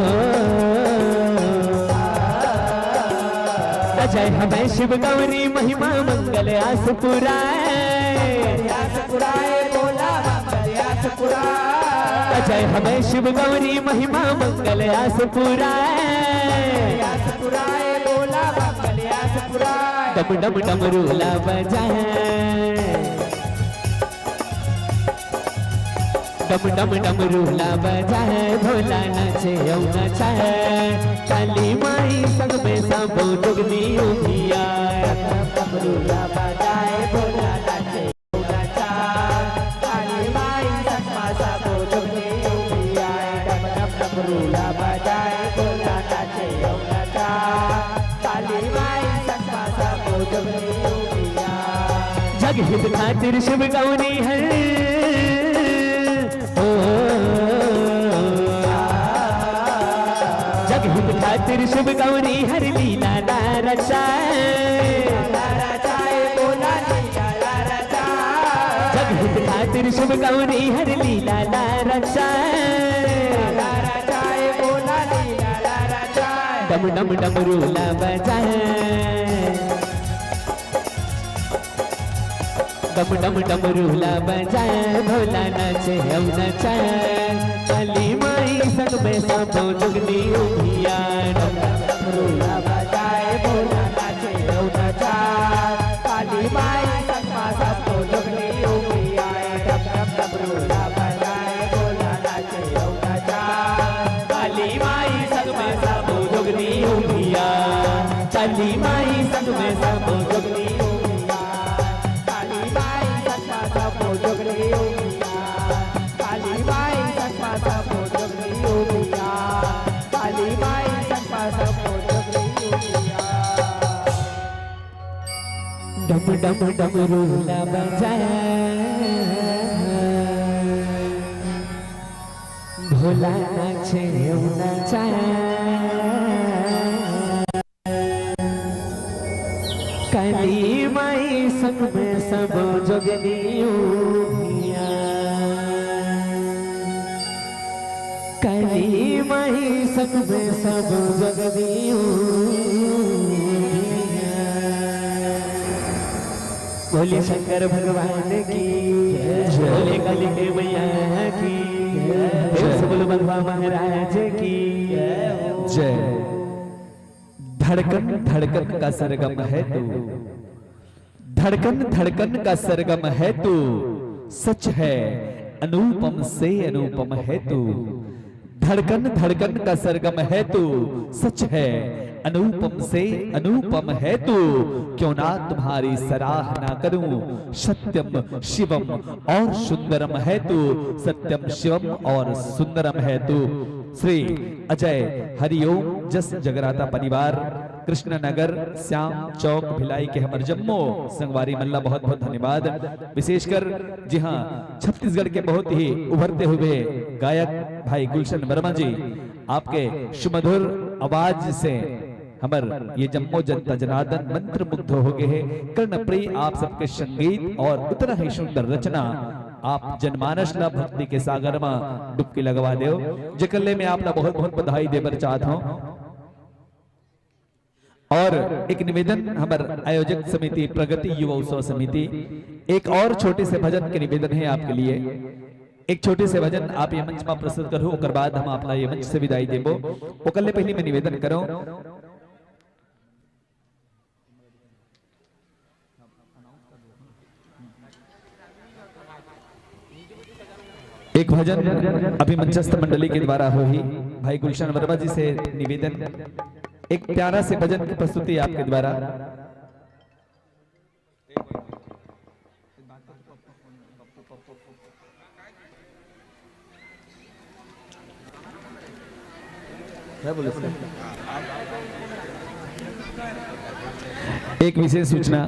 अजय हवय शिव गौरी महिमा, मंगल आस पुराय। अजय हवय शिव गौरी महिमा, मंगल आस पुराय। डम डम डमरू ला बजाए, डम डम डमरू ला बजाए, भोला नाचे अउ नचाए। काली माई संग में सबो दुगनी उधियाए। डमरू ला बजाए, भोला नाचे अउ नचाए। काली माई संग में सबो दुगनी उधियाए। डम डम डमरू ला बजाए, भोला नाचे अउ नचाए। काली माई संग में सबो दुगनी उधियाए। जग हित खातिर शिव गौरी हर, ओ, जग हित खातिर शिव गौरी हर लीला ला रचाए। शुभ गौरी हर लीला ला रचाए। ला रचाए, बोला लीला ला रचाए। डम डम डमरू ला बजाए। डम डम डमरू ला बजाए, भोला नाचे अउ नचाए। काली माई संग में सबो जुगनी उधिया। डम डम डमरू ला बजाए, भोला नाचे अउ नचाए। काली माई संग में सबो जुगनी उधिया। डम डम डमरू ला बजाए, भोला नाचे अउ नचाए। काली माई संग में सबो जुगनी उधिया। काली माई संग में सबो जुगनी उधिया। काली माई संग में सबो जुगनी उधिया। काली माई संग में सबो जुगनी उधिया। काली माई संग में सबो जुगनी उधिया। डम डम डमरू ला बजाए। भोला नाचे अउ नचाए। काली माई संग में सबो जुगनी उधिया। काली माई संग में सबो जुगनी उधिया। बोले शंकर भगवान की जय। बोले काली के मैया की जय। प्रेम से बोलो बलवा महाराज की जय। धड़कन धड़कन का सरगम है तू। धड़कन धड़कन का सरगम है तू, सच है अनुपम से अनुपम है तू। धड़कन धड़कन का सरगम है तू, सच है अनुपम से अनुपम है तू। क्यों ना तुम्हारी सराहना करूं, सत्यम शिवम और सुंदरम है तू, सत्यम शिवम और सुंदरम है तू। श्री अजय हरिओम जस जगराता परिवार, कृष्णनगर, श्याम चौक, भिलाई के हमर जम्मो संगवारी मन ला बहुत बहुत धन्यवाद। विशेषकर जी हाँ, छत्तीसगढ़ के बहुत ही उभरते हुए गायक भाई गुलशन वर्मा जी, आपके सुमधुर आवाज से हमर ये जम्मो जनता जनार्दन मंत्रमुग्ध हो गए हैं। कर्णप्रिय आप सबके संगीत और उतना ही सुंदर रचना आप जनमानस ला भक्ति के सागर मा डुबकी लगवा देव, जेकर ले मैं आप ला बहुत बहुत बधाई देबर चाहत हूँ। और एक निवेदन हमर आयोजक समिति प्रगति युवा उत्सव समिति, एक और छोटे से भजन के निवेदन है आपके लिए। एक छोटे से भजन आप ये मंच मा प्रस्तुत करो, ओकर बाद हम आप ला ये मंच से विदाई देबो। ओकर ले पहले मैं निवेदन करूं, एक भजन अभी मंचस्थ मंडली के द्वारा होही। भाई गुलशन वर्मा जी से निवेदन, एक प्यारा से भजन की प्रस्तुति आपके द्वारा। क्या बोले सर? एक विशेष सूचना,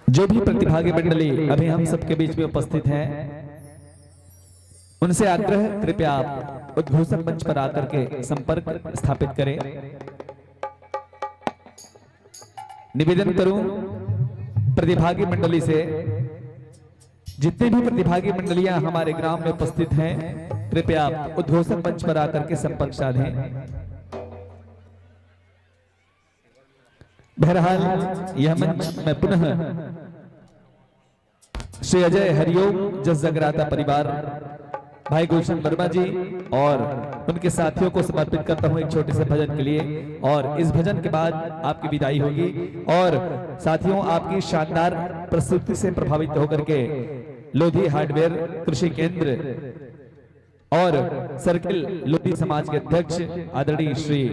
जो भी प्रतिभागी मंडली अभी हम सबके बीच में उपस्थित हैं, उनसे आग्रह, कृपया आप उद्घोषक मंच पर आकर के संपर्क स्थापित करें। निवेदन करूं प्रतिभागी मंडली से, जितने भी प्रतिभागी मंडलियां हमारे ग्राम में उपस्थित हैं, कृपया आप उद्घोषक मंच पर आकर के संपर्क साधें। बहरहाल, यह मंच मैं पुनः श्री अजय हरिओम जस जगराता परिवार, भाई गुलशन वर्मा जी और उनके साथियों को समर्पित करता हूं एक छोटे से भजन के लिए। और इस भजन के बाद आपकी विदाई होगी। और साथियों, आपकी शानदार प्रस्तुति से प्रभावित होकर के लोधी हार्डवेयर कृषि केंद्र और सर्किल लोधी समाज के अध्यक्ष आदरणीय श्री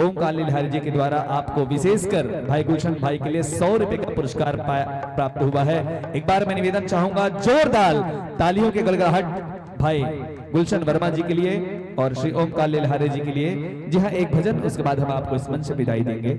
ओमकार लीलहारी जी के द्वारा आपको विशेषकर भाई गुलशन भाई के लिए सौ रुपए का पुरस्कार पाया, प्राप्त हुआ है। एक बार मैं निवेदन चाहूंगा, जोरदार तालियों के गड़गड़ाहट भाई गुलशन वर्मा जी के लिए और श्री ओमकार लीलहारी जी के लिए। जी हाँ, एक भजन, उसके बाद हम आपको इस मंच से विदाई देंगे।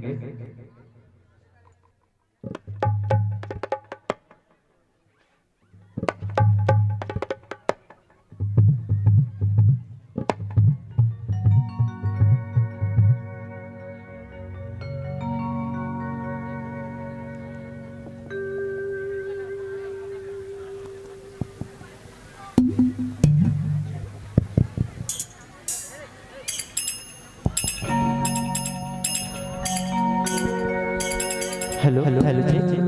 हेलो, हेलो, हेलो जी।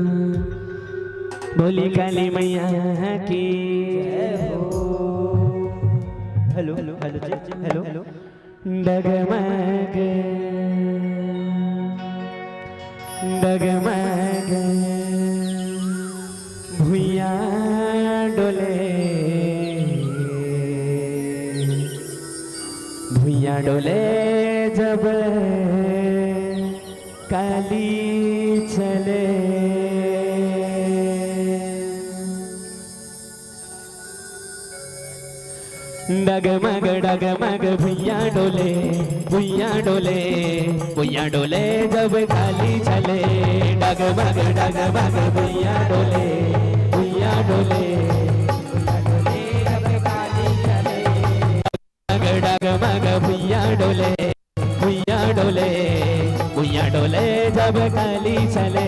बोली काली मैया की। हेलो, हेलो, हेलो जी, हेलो। डगमग, डगमग भुइयां डोले, भुइयां डोले जब काली चले। डगमग डगमग भुइयां डोले, भुइयां डोले, भुइयां डोले जब काली चले। डगमग डगमग भुइयां डोले, भुइयां डोले, भुइयां डोले जब काली चले। डगमग भुइयां डोले, भुइयां डोले, भुइयां डोले जब काली चले।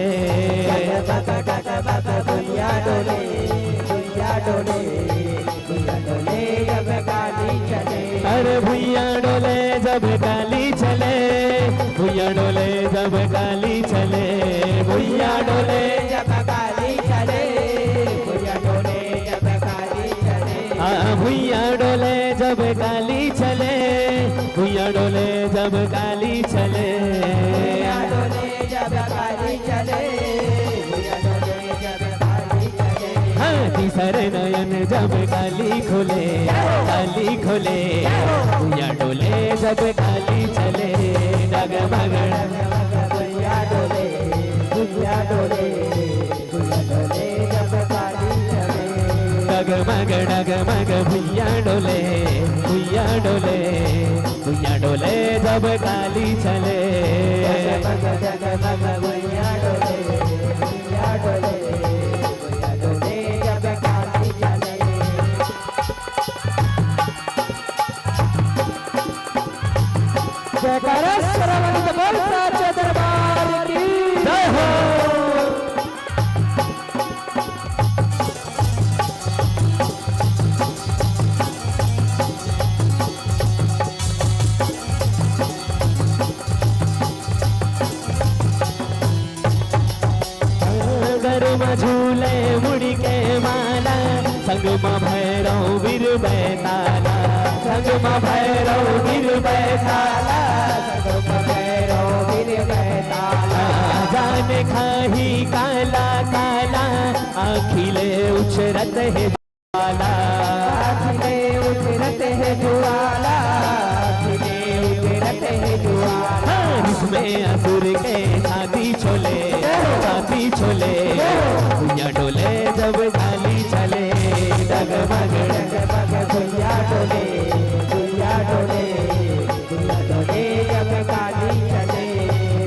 डगमग डगमग भुइयां डोले, भुइयां डोले, भुइयां डोले जब काली चले। अरे भुइयां डोले जब काली चले, भुइयां डोले जब काली चले, भुइयां डोले जब काली चले, भुइयां डोले जब काली चले। हाँ, भुइयां डोले जब काली चले, भुइयां डोले जब काली चले। भुइयां डोले जब काली चले, भुइयां डोले जब काली चले। हाँ, तीसर नयन जब काली खोले, काली खोले। भुइयां डोले जब काली चले, डगमग। भुइयां डोले, भुइयां डोले, भुइयां डोले जब काली चले। डगमग डगमग भुइयां डोले, भुइयां डोले, भुइयां डोले जब काली चले। डगमग डगमग भुइयां डोले, भुइयां डोले, भुइयां डोले जब काली चले। जयकारा श्रवण बोल साचे दरबार की जय हो। गर म झूले मुड़ी के माला, संग म भैरव वीर बैताला। संग म भैरव वीर बैताला, संग म भैरव वीर बैताला। जाने खाही काला काला, आँखी ले उछरत हे ज्वाला। आँखी ले उछरत हे ज्वाला, आँखी ले उछरत हे ज्वाला। हाँ, इसमें असुर के छाती छोले, छाती छोले। भुइयां डोले जब काली चले, डगमग डगमग भुइयां डोले, भुइयां डोले, भुइयां डोले जब काली चले।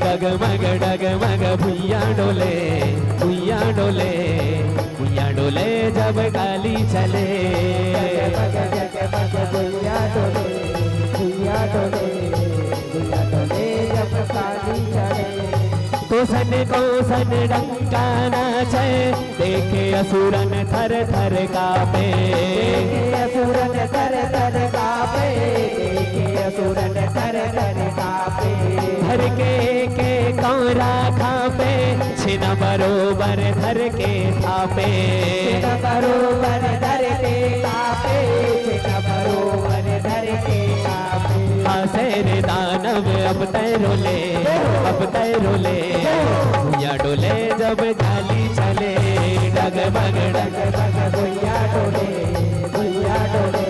डगमग डगमग भुइयां डोले, भुइयां डोले, भुइयां डोले जब काली चले। जगमग जगमग भुइयां डोले, भुइयां डोले, भुइयां डोले जब काली चले। कोसन कोसन डंका नाचे, देखे असुरन थर थर कापे। देखे असुरन थर थर कापे, देखे असुरन थर थर कापे। धर के के कौरा खापे, छेना बरोबर धर के थापे। छेना बरोबर धर के थापे, छेना बरोबर धर के थापे। हाँ, शेर दानव अब तैं रोले, अब तैं रोले। भुइयां डोले जब काली चले, डगमग डगमग भुइयां डोले, भुइयां डोले,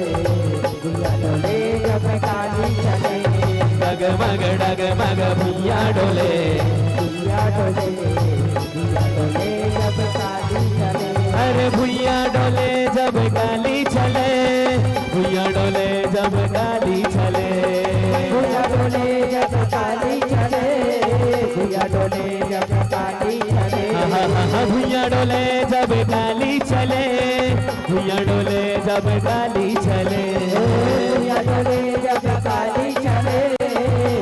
भुइयां डोले जब काली चले। डगमग डगमग भुइयां डोले, भुइयां डोले, भुइयां डोले जब काली चले। अरे भुइयां डोले जब काली चले, भुइयां डोले जब काली चले। भुइयां डोले जब काली चले, भुइयां डोले जब काली चले। हाँ, हाँ, हाँ, हाँ, भुइयां डोले जब काली चले, भुइयां डोले जब काली चले। भुइयां डोले जब काली चले,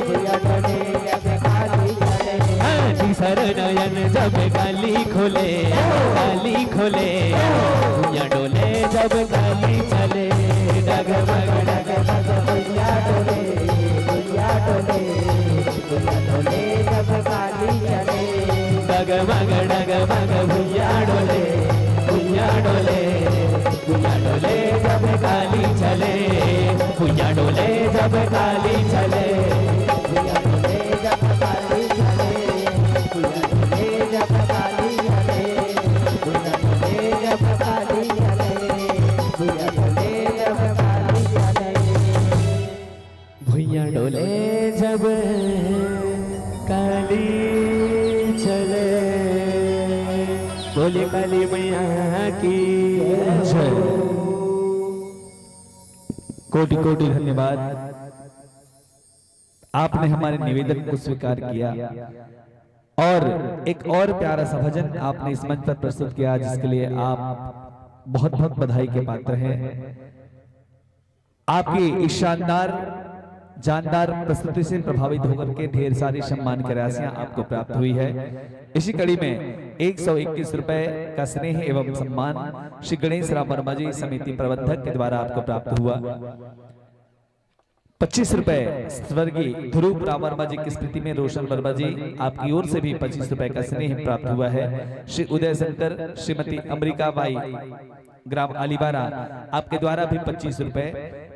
भुइयां डोले जब काली चले। हाँ, तीसर नयन जब काली खोले, काली खोले। भुइयां डोले जब काली चले, डगमग डगमग भुइयां डोले, भुइयां डोले, भुइयां डोले जब काली चले। डगमग डगमग भुइया डोले, भुइया डोले, भुइया डोले जब काली चले, भुइया डोले जब काली चले, भुइया डोले जब काली चले, भुइया डोले जब काली चले, भुइया डोले जब काली चले, भुइया डोले जब काली चले। भुइया डोले जब काली चले। बोले काली मैया की जय। कोटि कोटि धन्यवाद। आपने हमारे निवेदन को स्वीकार किया और एक और प्यारा सा भजन आपने इस मंच पर प्रस्तुत किया, जिसके लिए आप बहुत बहुत बधाई के पात्र हैं। आपकी इस शानदार जानदार प्रस्तुति से प्रभावित होकर के ढेर सारी सम्मान की राशियां आपको प्राप्त हुई है। इसी कड़ी में एक सौ इक्कीस रुपए का स्नेह एवं सम्मान श्री गणेश राम वर्मा जी, समिति प्रबंधक, के द्वारा आपको प्राप्त हुआ। पच्चीस रुपए स्वर्गीय ध्रुव राम वर्मा जी की स्मृति में रोशन वर्मा जी, आपकी ओर से भी पच्चीस रुपए का स्नेह प्राप्त हुआ है। श्री उदय शंकर, श्रीमती अमृका बाई, ग्राम अलीबारा, आपके द्वारा भी पच्चीस रुपए।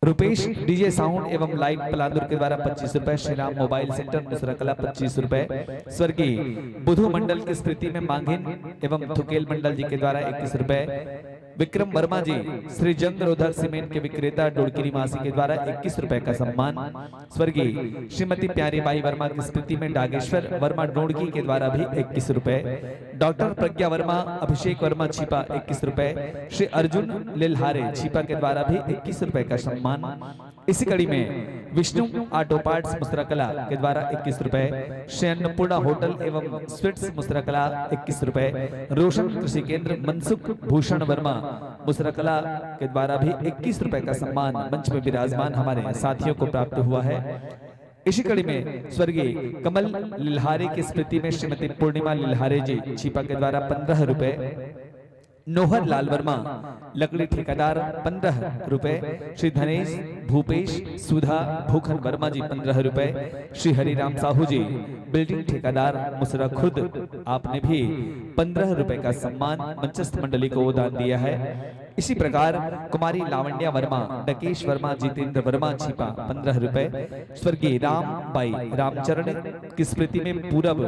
रुपेश डीजे साउंड एवं लाइट पलांदुर के द्वारा पच्चीस रुपए, श्री राम मोबाइल सेंटर मुसरकला पच्चीस रुपए, स्वर्गीय बुधु मंडल की स्मृति में मांगिन एवं थुकेल मंडल जी के द्वारा इक्कीस रुपए, विक्रम वर्मा जी, श्री जंग रोधक सीमेंट के विक्रेता डोड़की निवासी के द्वारा इक्कीस रुपए का सम्मान, स्वर्गीय श्रीमती प्यारी बाई वर्मा की स्मृति में डागेश्वर वर्मा डोड़की के द्वारा भी इक्कीस रुपए, डॉक्टर प्रज्ञा वर्मा, अभिषेक वर्मा छिपा इक्कीस रुपए, श्री अर्जुन लिल्हारे छिपा के द्वारा भी इक्कीस रुपए का सम्मान। इसी कड़ी में विष्णु ऑटो पार्ट्स मुसरकला के द्वारा इक्कीस रुपए, श्री अन्नपूर्णा होटल एवं स्वीट्स मुसरकला इक्कीस रुपए, रोशन कृषि केंद्र मनसुख भूषण वर्मा मुसरकला के द्वारा भी इक्कीस रुपए का सम्मान मंच में विराजमान हमारे साथियों को प्राप्त हुआ है। इसी कड़ी में स्वर्गीय कमल लिल्हारे की स्मृति में श्रीमती पूर्णिमा लिल्हारे जी छिपा के द्वारा पन्द्रह रुपए, नोहर लाल वर्मा लकड़ी ठेकेदार पन्द्रह रुपए, श्री धनेश भूपेश सुधा भूखन वर्मा जी पन्द्रह रुपए, श्री हरिराम साहू जी बिल्डिंग ठेकेदार मुसरा खुर्द, आपने भी पन्द्रह रुपए का सम्मान मंचस्थ मंडली को दान दिया है। इसी प्रकार कुमारी लावण्या वर्मा, डकेश वर्मा, जितेंद्र वर्मा छिपा पन्द्रह रुपए, स्वर्गीय राम बाई रामचरण की स्मृति में पूरब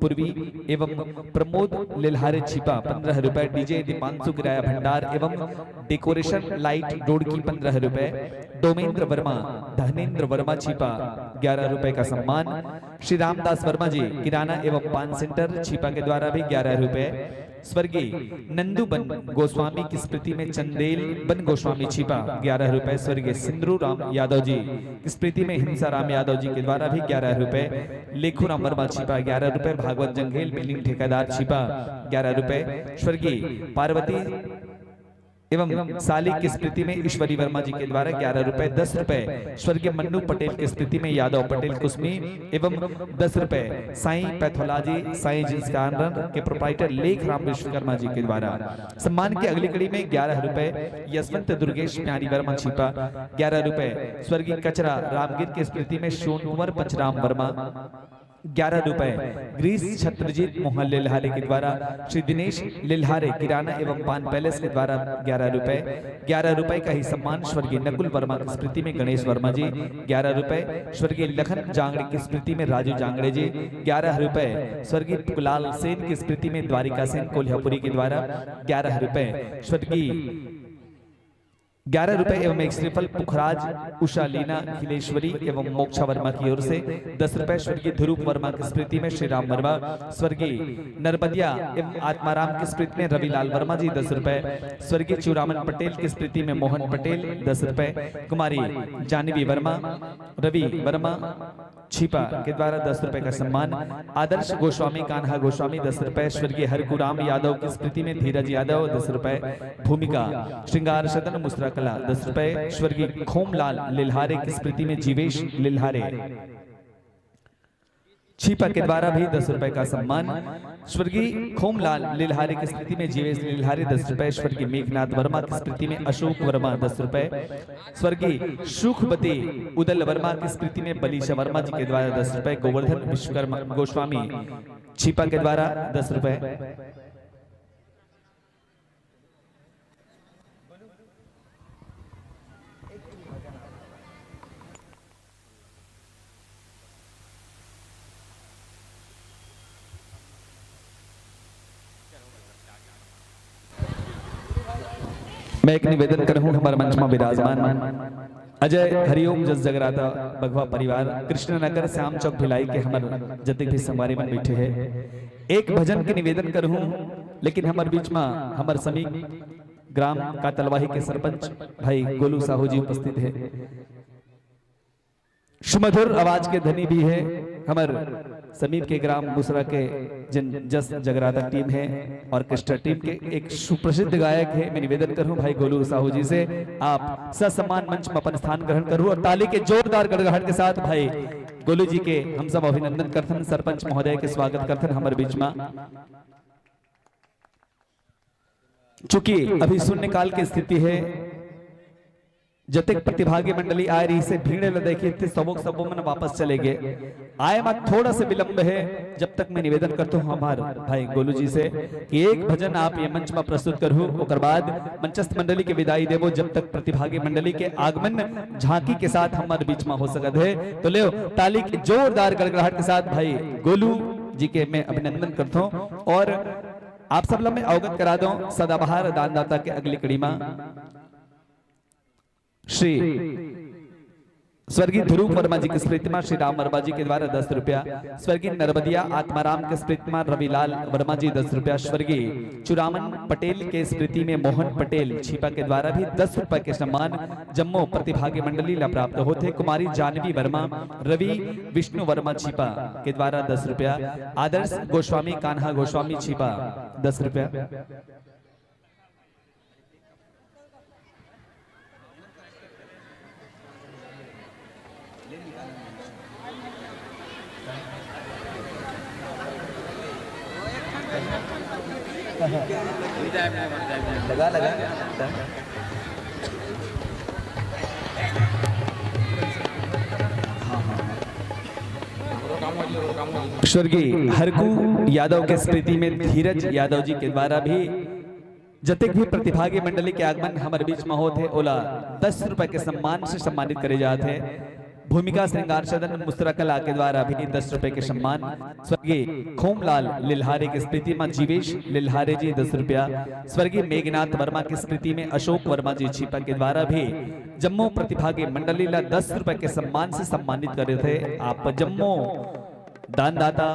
पूर्वी एवं प्रमोद लिल्हारे छिपा पन्द्रह रुपए, डीजे दीपांशु किराया भंडार एवं डेकोरेशन लाइट डोड़की पन्द्रह रुपए, डोमेंद्र वर्मा, धनेंद्र वर्मा छिपा ग्यारह रुपए का सम्मान, श्री रामदास वर्मा जी किराना एवं पान सेंटर छिपा के द्वारा भी ग्यारह रुपए, स्वर्गीय नंदू बन गोस्वामी की स्मृति में चंदेल बन गोस्वामी छिपा ग्यारह रुपए, स्वर्गीय सिंदरू राम यादव जी की स्मृति में हिंसा राम यादव जी के द्वारा भी ग्यारह रुपए, लेखू राम वर्मा छिपा ग्यारह रुपए, भागवत जंघेल बिल्डिंग ठेकेदार छिपा ग्यारह रुपए, स्वर्गीय पार्वती एवं साली की स्मृति में ईश्वरी वर्मा जी के द्वारा ग्यारह रुपए, दस रुपए स्वर्गीय मन्नू पटेल की स्मृति में यादव पटेल कुसमी एवं दस रुपए Sai pathology Sai jeans corner के प्रोप्राइटर लेख राम विश्वकर्मा जी के द्वारा। सम्मान की अगली कड़ी में ग्यारह रुपए यशवंत दुर्गेश प्यारी वर्मा छिपा, ग्यारह रुपए स्वर्गीय कचरा रामगिर की स्मृति में सोन कुंवर पंचराम वर्मा, ग्यारह रुपए ग्रीस छत्रजीत मोहन लिल्हारे के द्वारा श्री दिनेश लिल्हारे किराना एवं पान पैलेस के द्वारा ग्यारह रुपए, ग्यारह रुपए का ही सम्मान स्वर्गीय नकुल वर्मा की स्मृति में गणेश वर्मा जी, ग्यारह रुपए स्वर्गीय लखन जांगड़े की स्मृति में राजू जांगड़े जी, ग्यारह रुपए स्वर्गीय पुकलाल सेन की स्मृति में द्वारिका सेन कोल्हापुरी के द्वारा, ग्यारह रुपए स्वर्गीय ग्यारह रुपए एवं एक श्रीफल पुखराज उषा लीना खिलेश्वरी एवं मोक्षा वर्मा की ओर से, दस रुपए स्वर्गीय ध्रुव वर्मा की स्मृति में श्री राम वर्मा, स्वर्गीय नरबदिया एवं आत्माराम की स्मृति में रविलाल वर्मा जी दस रुपए, स्वर्गीय चूड़ामन पटेल की स्मृति में मोहन पटेल दस रुपए, कुमारी जानवी वर्मा, रवि वर्मा छिपा के द्वारा दस रुपए का सम्मान, आदर्श गोस्वामी कान्हा गोस्वामी दस रुपए, स्वर्गीय हरकुराम यादव की स्मृति में धीरज यादव दस रुपए, भूमिका श्रृंगार सदन मुसरा कला दस रुपए, स्वर्गीय खोमलाल लिल्हारे की स्मृति में जीवेश लिल्हारे छीपा के द्वारा भी दस रुपए का सम्मान। स्वर्गीय खोमलाल लिल्हारे की स्मृति में जीवेश लिल्हारे दस रुपए, स्वर्गीय मेघनाथ वर्मा की स्मृति में अशोक वर्मा दस रुपए, स्वर्गीय सुखवती उदल वर्मा की स्मृति में बलीशा वर्मा जी के द्वारा दस रुपए, गोवर्धन विश्वकर्मा गोस्वामी छीपा के द्वारा दस रुपए। मैं एक निवेदन करहूं, हमर मंच में विराजमान अजय हरिओम जस जगराता बघवा परिवार कृष्णनगर श्याम चौक भिलाई के हमर जतिक भी संगवारी मन बैठे हैं, एक भजन के निवेदन करहूं, लेकिन हमर बीच में हमर समीप ग्राम कातलवाही के सरपंच भाई गोलू साहू जी उपस्थित है। सुमधुर आवाज के धनी भी है हमर समीप के ग्राम बुसरा के जिन जस जगराता टीम है, ऑर्केस्ट्रा टीम के एक सुप्रसिद्ध गायक है। मैं निवेदन करहूं भाई गोलू साहू जी से, आप ससम्मान मंच में अपन स्थान ग्रहण करू और ताली के जोरदार गड़गड़ाहट के साथ भाई गोलू जी के हम सब अभिनंदन करथन, सरपंच महोदय के स्वागत करथन हमर बीच में। चूंकि अभी शून्यकाल की स्थिति है, जतेक प्रतिभागी मंडली आए रहिसे, भीड़ ल देखे थे, सबो के सबो मन वापस चले गए। आए म थोड़ा से विलंब है, जब तक मैं निवेदन करता हूँ हमार भाई गोलू जी से कि एक भजन आप ये मंच में प्रस्तुत करहु, ओकर बाद मंचस्थ मंडली के विदाई देबो। जब तक प्रतिभागी मंडली के आगमन झांकी के साथ हमारे बीच में हो सकत है, तो ले ताली के जोरदार गड़गड़ाहट के साथ भाई गोलू जी के मैं अभिनंदन करता हूँ। और आप सब ला मैं अवगत करा दो सदाबहार दानदाता के अगली कड़ी में श्री स्वर्गीय ध्रुव वर्मा जी के स्मृति में श्री राम वर्मा जी के द्वारा दस रुपया, स्वर्गीय नरबदिया आत्माराम के स्मृति में रविलाल वर्मा जी दस रुपया, स्वर्गीय चुरामन पटेल के स्मृति में मोहन पटेल छीपा के द्वारा भी दस रुपया के सम्मान जम्मो प्रतिभागी मंडली ला प्राप्त होथे। कुमारी जानवी वर्मा, रवि विष्णु वर्मा छीपा के द्वारा दस रुपया, आदर्श गोस्वामी कान्हा गोस्वामी छीपा दस रुपया। लगा, लगा। स्वर्गीय हरकू यादव के स्मृति में धीरज यादव जी के द्वारा भी जतेक भी प्रतिभागी मंडली के आगमन हमर बीच में होत हे, ओला दस रुपए के सम्मान से सम्मानित करे जात हे। भूमिका श्रृंगार सदन मुस्त्रा कला के द्वारा भी दस रुपए के सम्मान। स्वर्गीय खोमलाल लिल्हारे के स्मृति में जीवेश लिल्हारे जी दस रुपया, स्वर्गीय मेघनाथ वर्मा की स्मृति में अशोक वर्मा जी छीपा के द्वारा भी जम्मो प्रतिभागी मंडली ला दस रुपए के सम्मान से सम्मानित करे थे। आप जम्मो दानदाता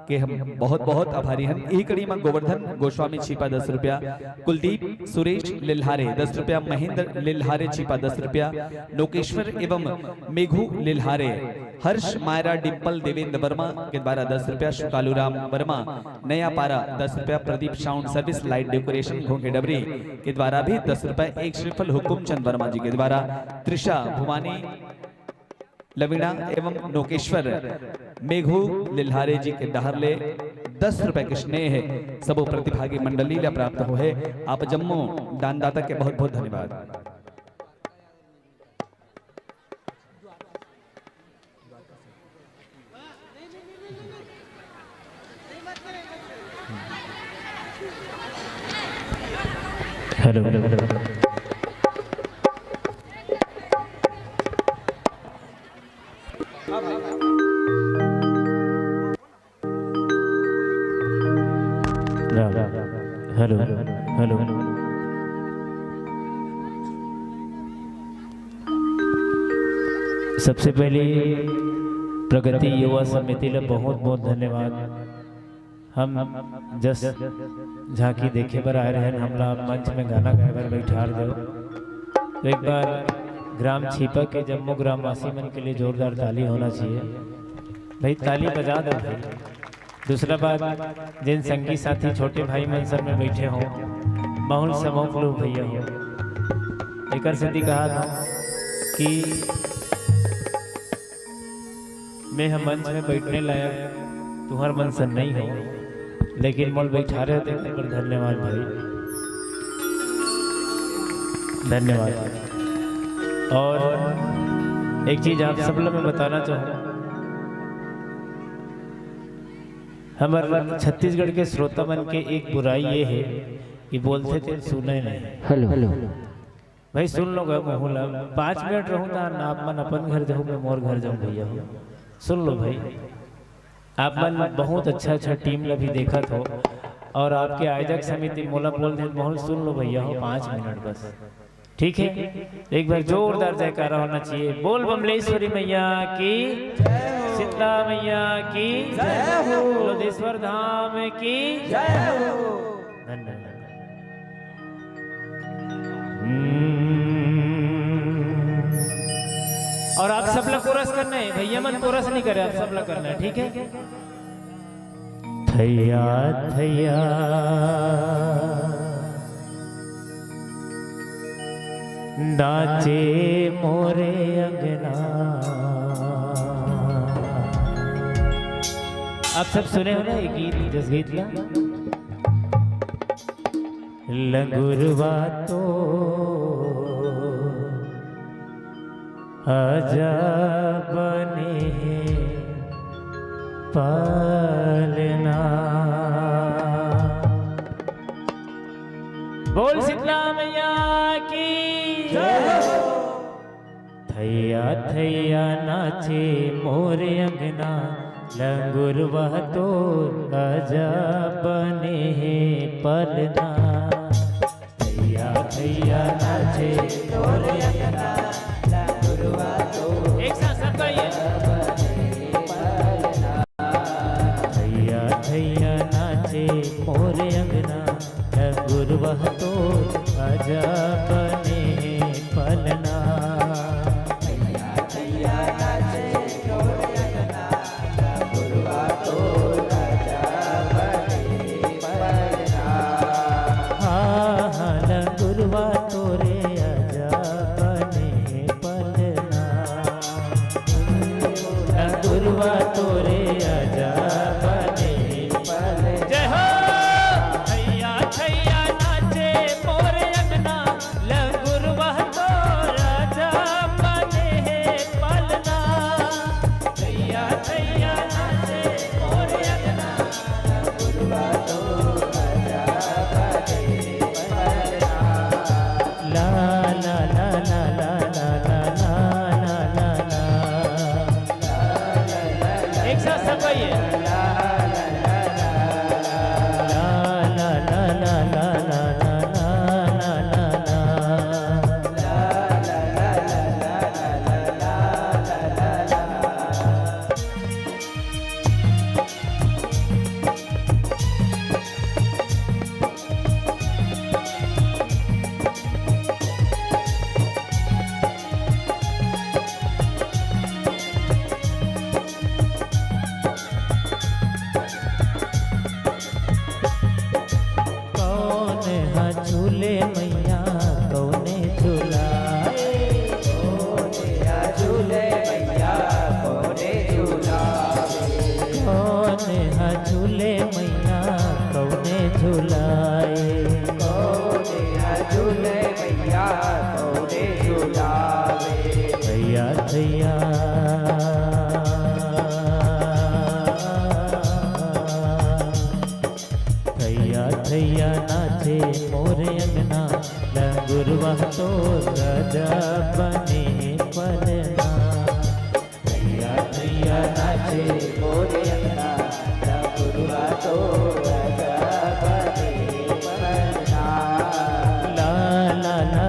के हम बहुत बहुत आभारी हन। इही कड़ी में गोवर्धन गोस्वामी छीपा दस रुपया, कुलदीप सुरेश लिल्हारे दस रुपया, महेंद्र लिल्हारे छीपा दस रुपया, लोकेश्वर एवं मेघू लिल्हारे, हर्ष मायरा डिम्पल देवेंद्र वर्मा के द्वारा दस रुपया, शुकालू राम वर्मा नया पारा दस रुपया, Pradeep sound service light decoration घोंघे डबरी के द्वारा भी दस रुपया, एक श्रीफल हुकुमचंद वर्मा जी के द्वारा, त्रिशा भवानी लवीणा एवं नोकेश्वर मेघू लिल्हारे जी के डहर ले दस रुपए के स्नेह सबो प्रतिभागी मंडली ला प्राप्त होहे। आप जम्मो दानदाता के बहुत बहुत धन्यवाद। हेलो। Hello, hello. सबसे पहले प्रगति युवा समिति ला बहुत बहुत धन्यवाद। हम जस झांकी देखे बर आए रहेन, हमला मंच में गाना गाए बर बैठार दो। तो एक बार ग्राम छीपा के जम्मो ग्रामवासी मन के लिए जोरदार ताली होना चाहिए। भाई, ताली बजा दो भाई। दूसरा बात, जिन संगी साथी छोटे भाई मन सर में बैठे हो, माहौल समोक लो भैया हो। एकर सेती कहा था कि मैं हम मंच में बैठने लायक तुंहर मन सन नहीं हो, लेकिन मोल बैठारे हो तेकर बर धन्यवाद भाई, धन्यवाद। और एक चीज आप सब ला मैं बताना चाहूँ, हमर छत्तीसगढ़ के श्रोता मन के एक बुराई ये है कि बोलथे तेन सुने नहीं। Hello, hello. भाई सुन लो गा, महू ला पाँच मिनट रहूँ त ना, आप मन अपन घर जाहू, मैं मोर घर जाहूँ भैया हो। सुन लो भाई, आप मन बहुत अच्छा अच्छा टीम ला भी देखत हो और आपके आयोजक समिति मोला बोल दे, महू सुन लो भैया हो, पाँच मिनट बस, ठीक है? एक बार जोरदार जयकारा होना चाहिए। बोल बमलेश्वरी मैया की, शीतला मैया की, लोदेश्वर धाम की। धन्यवाद। हम्म। और आप सब ला कोरस करना है, भैया मन कोरस नहीं करे, आप सब ला करना है, ठीक है? थैया थैया नाचे मोरे अंगना। आप सब सुने हो ना ये गीत, जस गीत ला? लंगुरवा तो आजा बने पालना। बोल शीतला मैया की। थैया थैया नाचे मोर अंगना, लंगुरवा तोर आजा बने हे पलना। थैया थैया नाचे मोर अंगना, लंगुरवा तोर एक साथ सब गाइए। थैया थैया नाचे मोर अंगना, लंगुरवा तोर आजा बने हे पलना। थैया थैया नाचे मोर अंगना, लंगुरवा तोर आजा बने हे पलना। हाँ, हाँ, लंगुरवा तोरे आजा बने हे पलना। लंगुरवा तोरे आजा बने पल। जय हो। थैया थैया नाचे मोर अंगना, लंगुरवा तोर आजा बने हे पलना। थैया थैया नाचे मोर अंगना, लंगुरवा तोर आजा बने पलना। ला, ला, ला। एक साथ सब गाइए। कौन हा झूले मैया, कौने झुलाए? कौन हा झूले मैया, कौने झुलाए? कौन हा झूले मैया, कौने झुलाए? कौन हा झूले मैया, कौने झुलाए? थैया थैया। थैया थैया नाचे मोर अंगना, लंगुरवा तोर आजा बने पलना। थैया थैया नाचे मोर अंगना, लंगुरवा तोर आजा बने पलना। ला, ला, ला।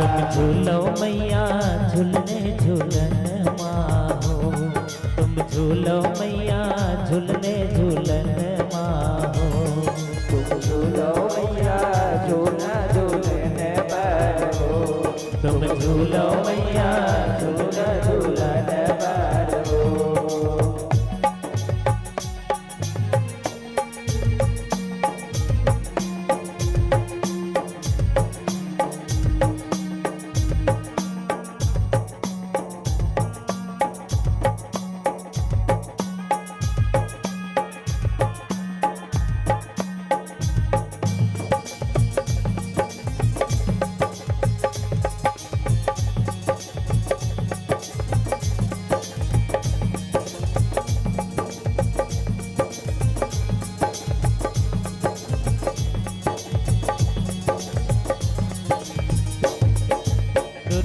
तुम झूलो मैया झुलने झुलन मा हो, तुम झूलो मैया झुलने झुलन मा हो। तुम झूलो मैया झूलना झूलन बर हो, तुम झूलो मैया झूलना झूलन बर हो।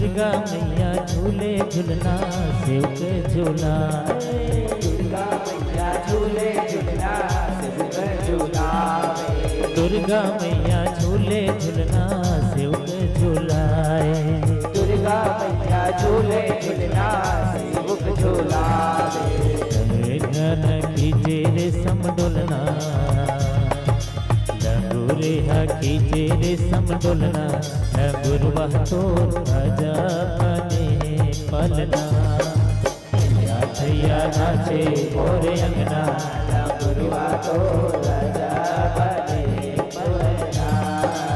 दुर्गा मैया झूले झुलना सेवक झूला। दुर्गा मैया झूले झुलना सेवक झूला। दुर्गा मैया झूले झुलना सेवक झूलाए। दुर्गा मैया झूले झुलना सेवक झूलाए। घन खींचे रेशम डोलना, लंगुरे हा खींचे रेशम डोलना, लंगुरवा तोर राजा बने पलना। भैया भैया नाचे मोर अंगना, लंगुरवा तोर राजा बने पलना।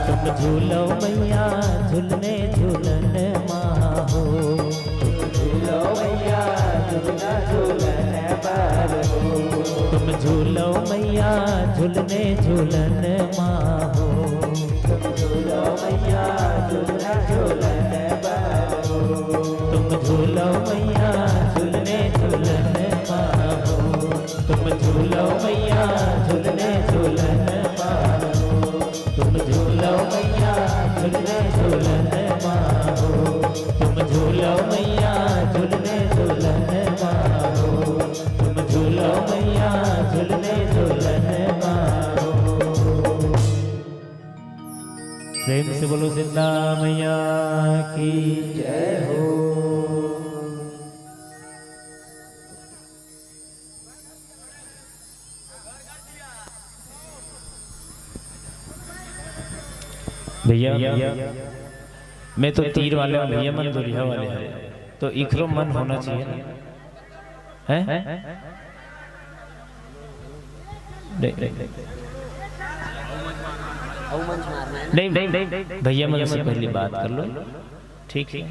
तुम झूलो मैया झुलने झुलन माहो। तुम झूलो मैया झुलना झुलन माहो। तुम झूलो मैया झुलने झुलन माहो। तुम झूलो मैया झुलना झुलन माहो। तुम झूलो मैया झुलने झुलन माहो। तुम झूलो मैया झुलने झुलन माहो। तुम झूलो मैया झुलने झुलन माहो। तुम झूलो मैया झुलने झुलन माहो। तुम झूलो मैया झुलने झुलन माहो। प्रेम से बोलो सिद्धा मैया की जय हो। भैया, मैं तो तीर वाले हूँ भैया, मन दुरिहा वाले हैं, तो इखरो मन होना चाहिए ना, हैं? नहीं, नहीं, नहीं, नहीं, भैया मन से पहली बात कर लो, ठीक है?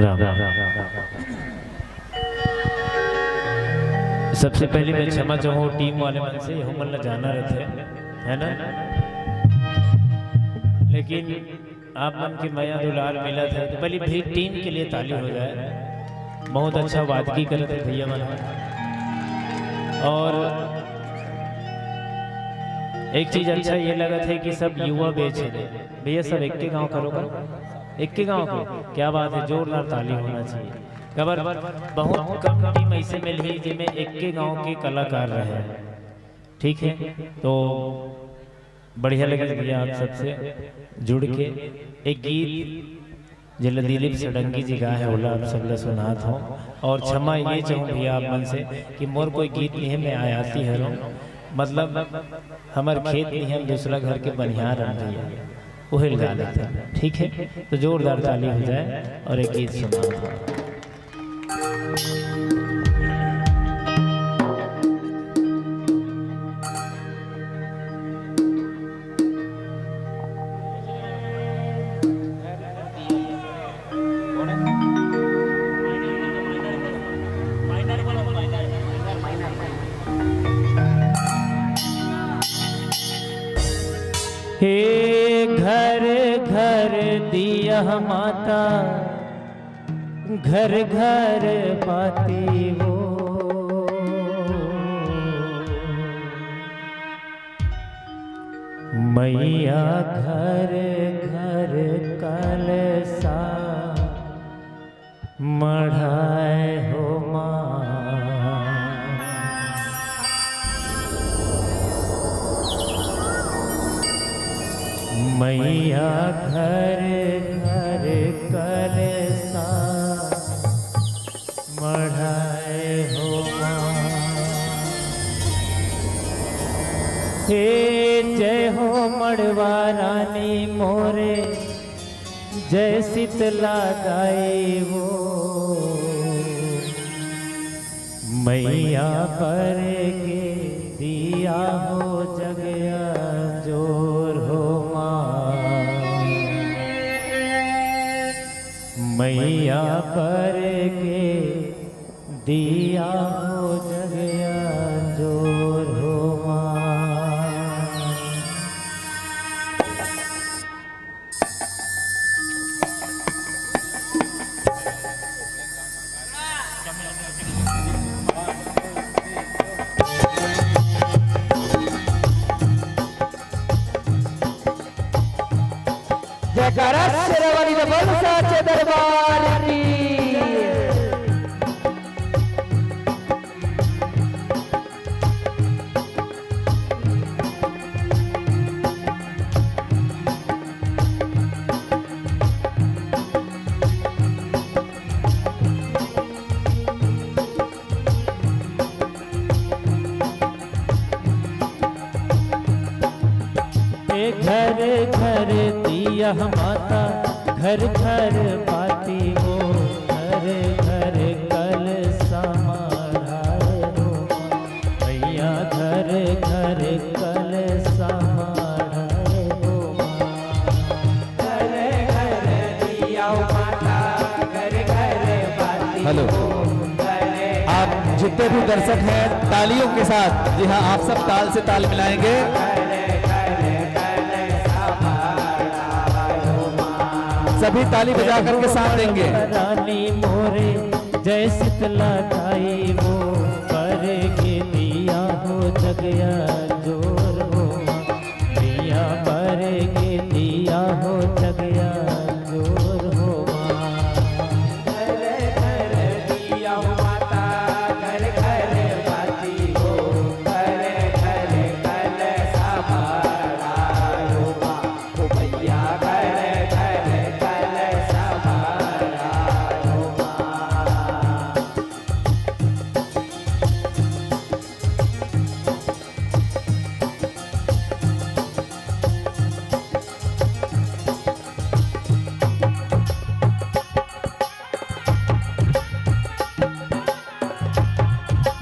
राम। सबसे पहले मैं क्षमा चाहूँ टीम वाले मन से, यहू मन ला जाना रहते, है ना? लेकिन आप मन के मया दुलार मिलत है, तो पहले भी टीम के लिए ताली हो जाए। बहुत अच्छा वादगी करत है भैया मन। और एक चीज अच्छा ये लगत है कि सब युवा बैच है भैया, सब एक के गांव करो, करो, एक के गांव के, क्या बात है, जोरदार ताली होना चाहिए। काबर बहुत कम टीम ऐसे मिलही जेमे एक के गांव के कलाकार रहे, ठीक है? तो बढ़िया लगे भैया आप सबसे जुड़ के। एक गीत जेला दिलीप षडंगी जी गाए हे, ओला आप सब ला सुनात हौं। और क्षमा ये चाहूँ भैया आप मन से कि मोर कोई गीत नहीं है, मैं आयाती हरौं, मतलब हमर खेत नहीं है, दूसरा घर के बनिहार हन भैया, उहे ला गा लेथन, ठीक है? तो जोरदार ताली हो जाए और एक गीत सुनात हौं। हे घर घर दिया माता, घर घर बाती वो। मैया घर घर कलसा मढ़ाए हो माँ। मैया घर घर कलसा मढ़ाए हो माँ। हे जय हो मड़वा रानी मोरे, जय शीतला दाई वो, मैया बर के दिया हो जग अंजोर हो माँ। मैया बर के दिया हो जग अंजोर हो माँ। जयकारा शेरावाली डबल साचे दरबार की। ए घर घर दिया माता, घर घर बाती हो, घर घर कलसा माढ़ाए हो। मैया घर घर कलसा माढ़ाए हो माँ। घर घर दिया माता, घर घर बाती हेलो। हो, घर आप जितने भी दर्शक हैं, तालियों के साथ, जी हाँ, आप सब ताल से ताल मिलाएंगे। घर घर कलसा माढ़ाए हो माँ। सभी ताली बजा करके साथ देंगे। रानी मोरे जय शीतला दाई वो, बर के दिया हो जग अंजोर हो माँ। मैया बर के दिया हो जग अंजोर हो माँ। घर घर दिया हो माता, घर घर बाती हो, घर घर कलसा माढ़ाए हो माँ। ओ मैया घर घर कलसा माढ़ाए हो माँ।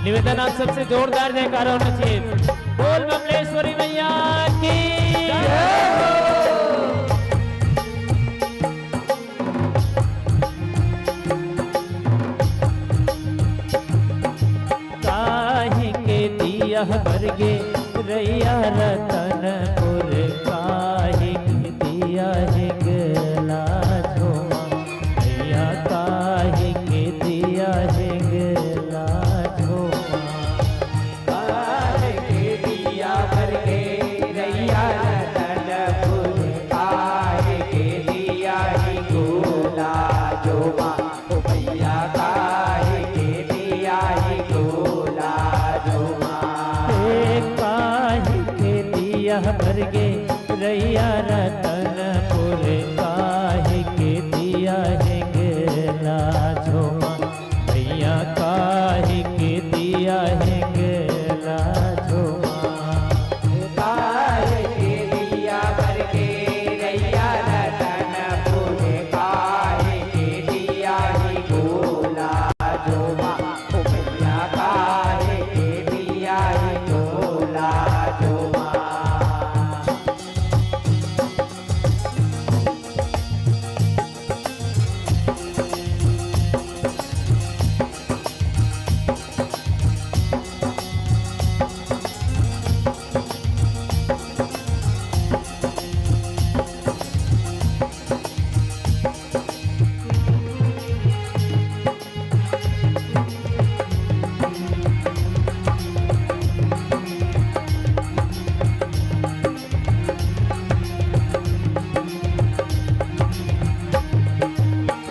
निवेदन, आप सबसे जोरदार जयकारा होना चाहिए। बोल बमलेश्वरी मैया की जय हो। काहे के दिया बर गे रैया रतनपुर, काहे के दिया हे गे लाज हो माँ। मैया काहे के दिया हे गे लाज हो माँ। काहे के दिया बर गे रैया रतनपुर, काहे के दिया हे गे लाज हो माँ। ओ भैया काहे के दिया हे गे लाज हो माँ। ए काहे के दिया बर गे रैया रतनपुर, काहे के दिया हे गे लाज हो माँ। भैया काहे के दिया हे गे लाज हो माँ। काहे के दिया बर गे रैया रतनपुर, काहे के दिया हे गे लाज हो माँ। ओ भैया काहे के दिया हे गे लाज हो माँ।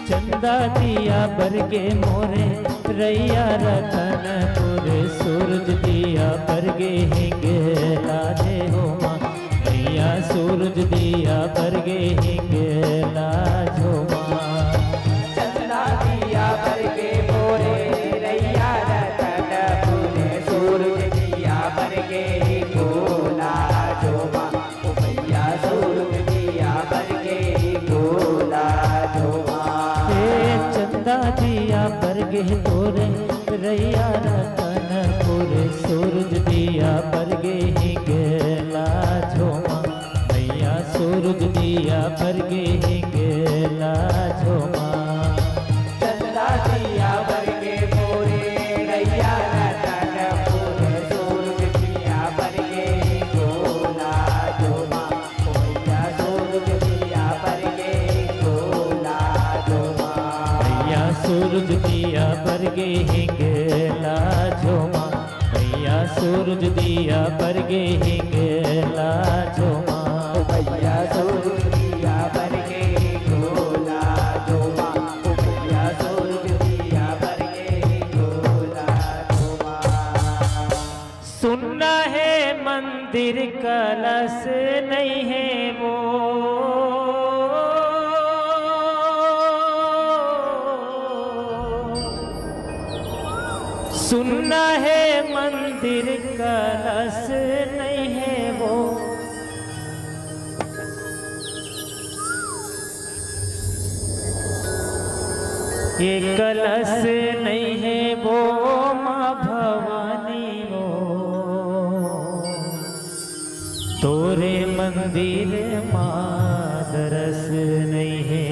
चंदा दिया बर गे मोरे रैया रतनपुर, सूरज दिया बर गे हे गे लाज हो माँ। भैया सूरज दिया बर गे हे गे लाज हो माँ। चंदा दिया बर गे मोरे रैया रतनपुर, सूरज दिया बर गे हे गे लाज हो माँ। ओ भैया सूरज दिया बर गे हे गे लाज दिया बर गे तोरे रैया रतनपुर, सूरज दिया बर गे हिंगला झोमा। मैया सूरज दिया बर गे हिंगला झोमा। चंदा दिया बर गे मोरे रैया रतनपुर, सूरज दिया बर गे हिंगला झोमा। ओ मैया सूरज दिया बर गे हिंगला झोमा। मैया सूरज दिया बर गे हिंगला झोमा। मैया सूरज दिया बर गे हिंगला झोमा। ओ मैया सूरज दिया बर गे हिंगला झोमा। ओ मैया सूरज दिया बर गे हिंगला झोमा। सुन्ना हे मंदिर कलश नइ हे वो। सुन्ना हे मंदिर कलश नइ हे वो। ये कलश नइ हे वो माँ भवानी वो, तोरे मंदिर माँ दरस नइ हे।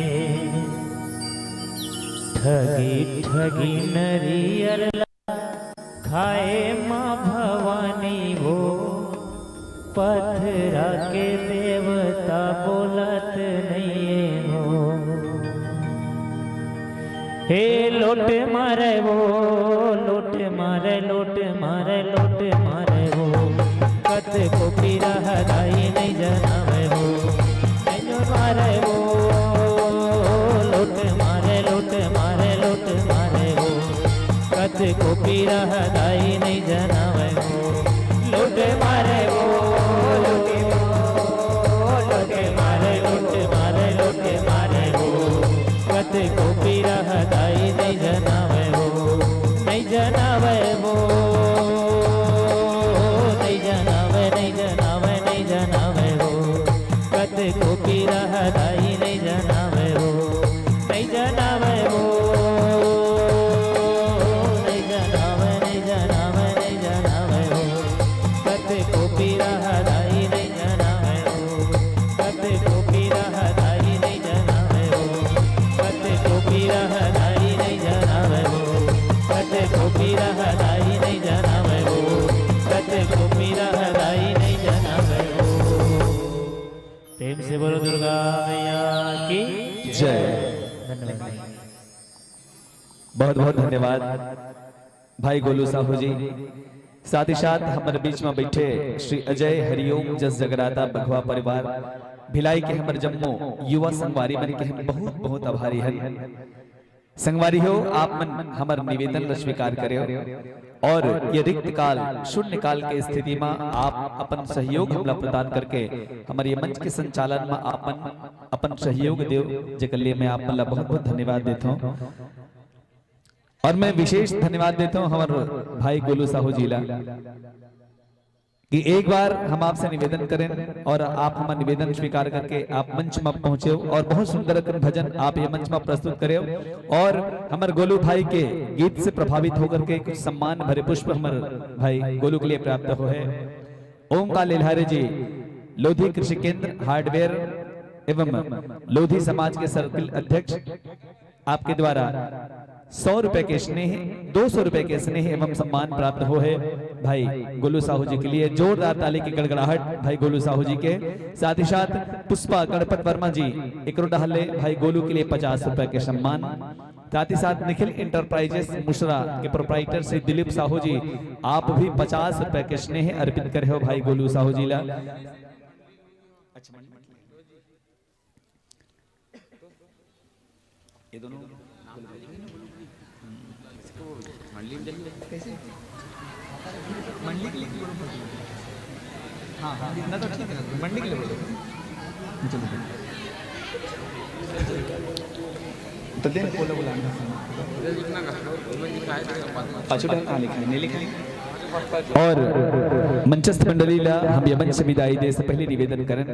ठगी ठगी नरियर ला खाए माँ भवानी वो, पथरा के देवता बोलत नइये वो। हे लोट मारे वो, लोट मारे, लोट मारे, लोट मारे वो, कतको पीरा हदाई नइ जनावे वो। नइ मारे वो, लोट मारे, लोट मारे, लोट मारे वो, कतको पीरा हदाई नइ जनावे वो। लोट मारे वो, लोट, लोट मारे, लोट मारे, लोट मारे वो, कतको पीरा हदाई नइ जनावे वो। नइ जनावे वो, नइ जनावे, नइ जनावे, नइ जनावे वो, कतको पीरा हदाई नइ जनावे वो। नइ जनावे वो, नइ जनावे, नइ जनावे, नइ जनावे वो, कतको पीरा हदाई नइ जनावे वो, कतको पीरा हदाई नइ जनावे वो, कतको पीरा हदाई नइ जनावे वो, कतको पीरा हदाई नइ जनावे वो, कतको पीरा हदाई नइ जनावे वो। प्रेम से बोलो दुर्गा मैया की जय। धन्यवाद। बहुत बहुत धन्यवाद भाई गोलू साहू जी। साथ ही साथ हमर बीच में बैठे श्री अजय हरिओम जस जगराता बघवा परिवार भिलाई के हमर जम्मो युवा संगवारी मन के हम बहुत बहुत आभारी हन। संगवारी हो, आप मन हमर निवेदन ल स्वीकार करेव और ये रिक्त काल, शून्य काल के स्थिति में आप अपन सहयोग हमला प्रदान करके हमर ये मंच के संचालन में आप मन अपन सहयोग देव, जेकर लिए मैं आप मन ला बहुत बहुत धन्यवाद देथों। और मैं विशेष धन्यवाद देथों हमर भाई गोलू साहू जी ला कि एक बार हम आपसे निवेदन करें और आप हमर निवेदन स्वीकार करके आप मंच में पहुंचे हो और बहुत सुंदर अकन भजन आप ये मंच में प्रस्तुत करे हो और हमर गोलू भाई के गीत से प्रभावित होकर के कुछ सम्मान भरे पुष्प हमर भाई गोलू के लिए प्राप्त हो है। ओमकार लेल्हारे जी, लोधी कृषि केंद्र हार्डवेयर एवं लोधी समाज के सर्किल अध्यक्ष, आपके द्वारा सौ रुपए के स्नेह, दो सौ रुपए के स्नेह एवं सम्मान प्राप्त हो है भाई गोलू साहू जी के लिए। जोरदार ताली की गड़गड़ाहट भाई गोलू साहू जी के। साथ ही साथ पुष्पा गणपत वर्मा जी, एकरो डहले भाई गोलू के लिए पचास रुपए के सम्मान। साथ ही साथ निखिल एंटरप्राइजेस मुशरा के प्रोप्राइटर श्री दिलीप साहू जी, आप भी पचास रुपए के स्नेह अर्पित करे हो भाई गोलू साहू जी ला। अच्छा, ये दोनों मंडली में जाइए। कैसे? मंडली के लिए बोलो। हाँ, हाँ, इतना तो ठीक है ना, मंडली के लिए बोलो। चलो। तो दे ना, बोलो, बोलो, आनंद से। पाछू टाइम कहाँ लिखा है? नहीं लिखा है? और मंचस्थ मंडली ला हम ये मंच से विदाई दे से पहले निवेदन करन,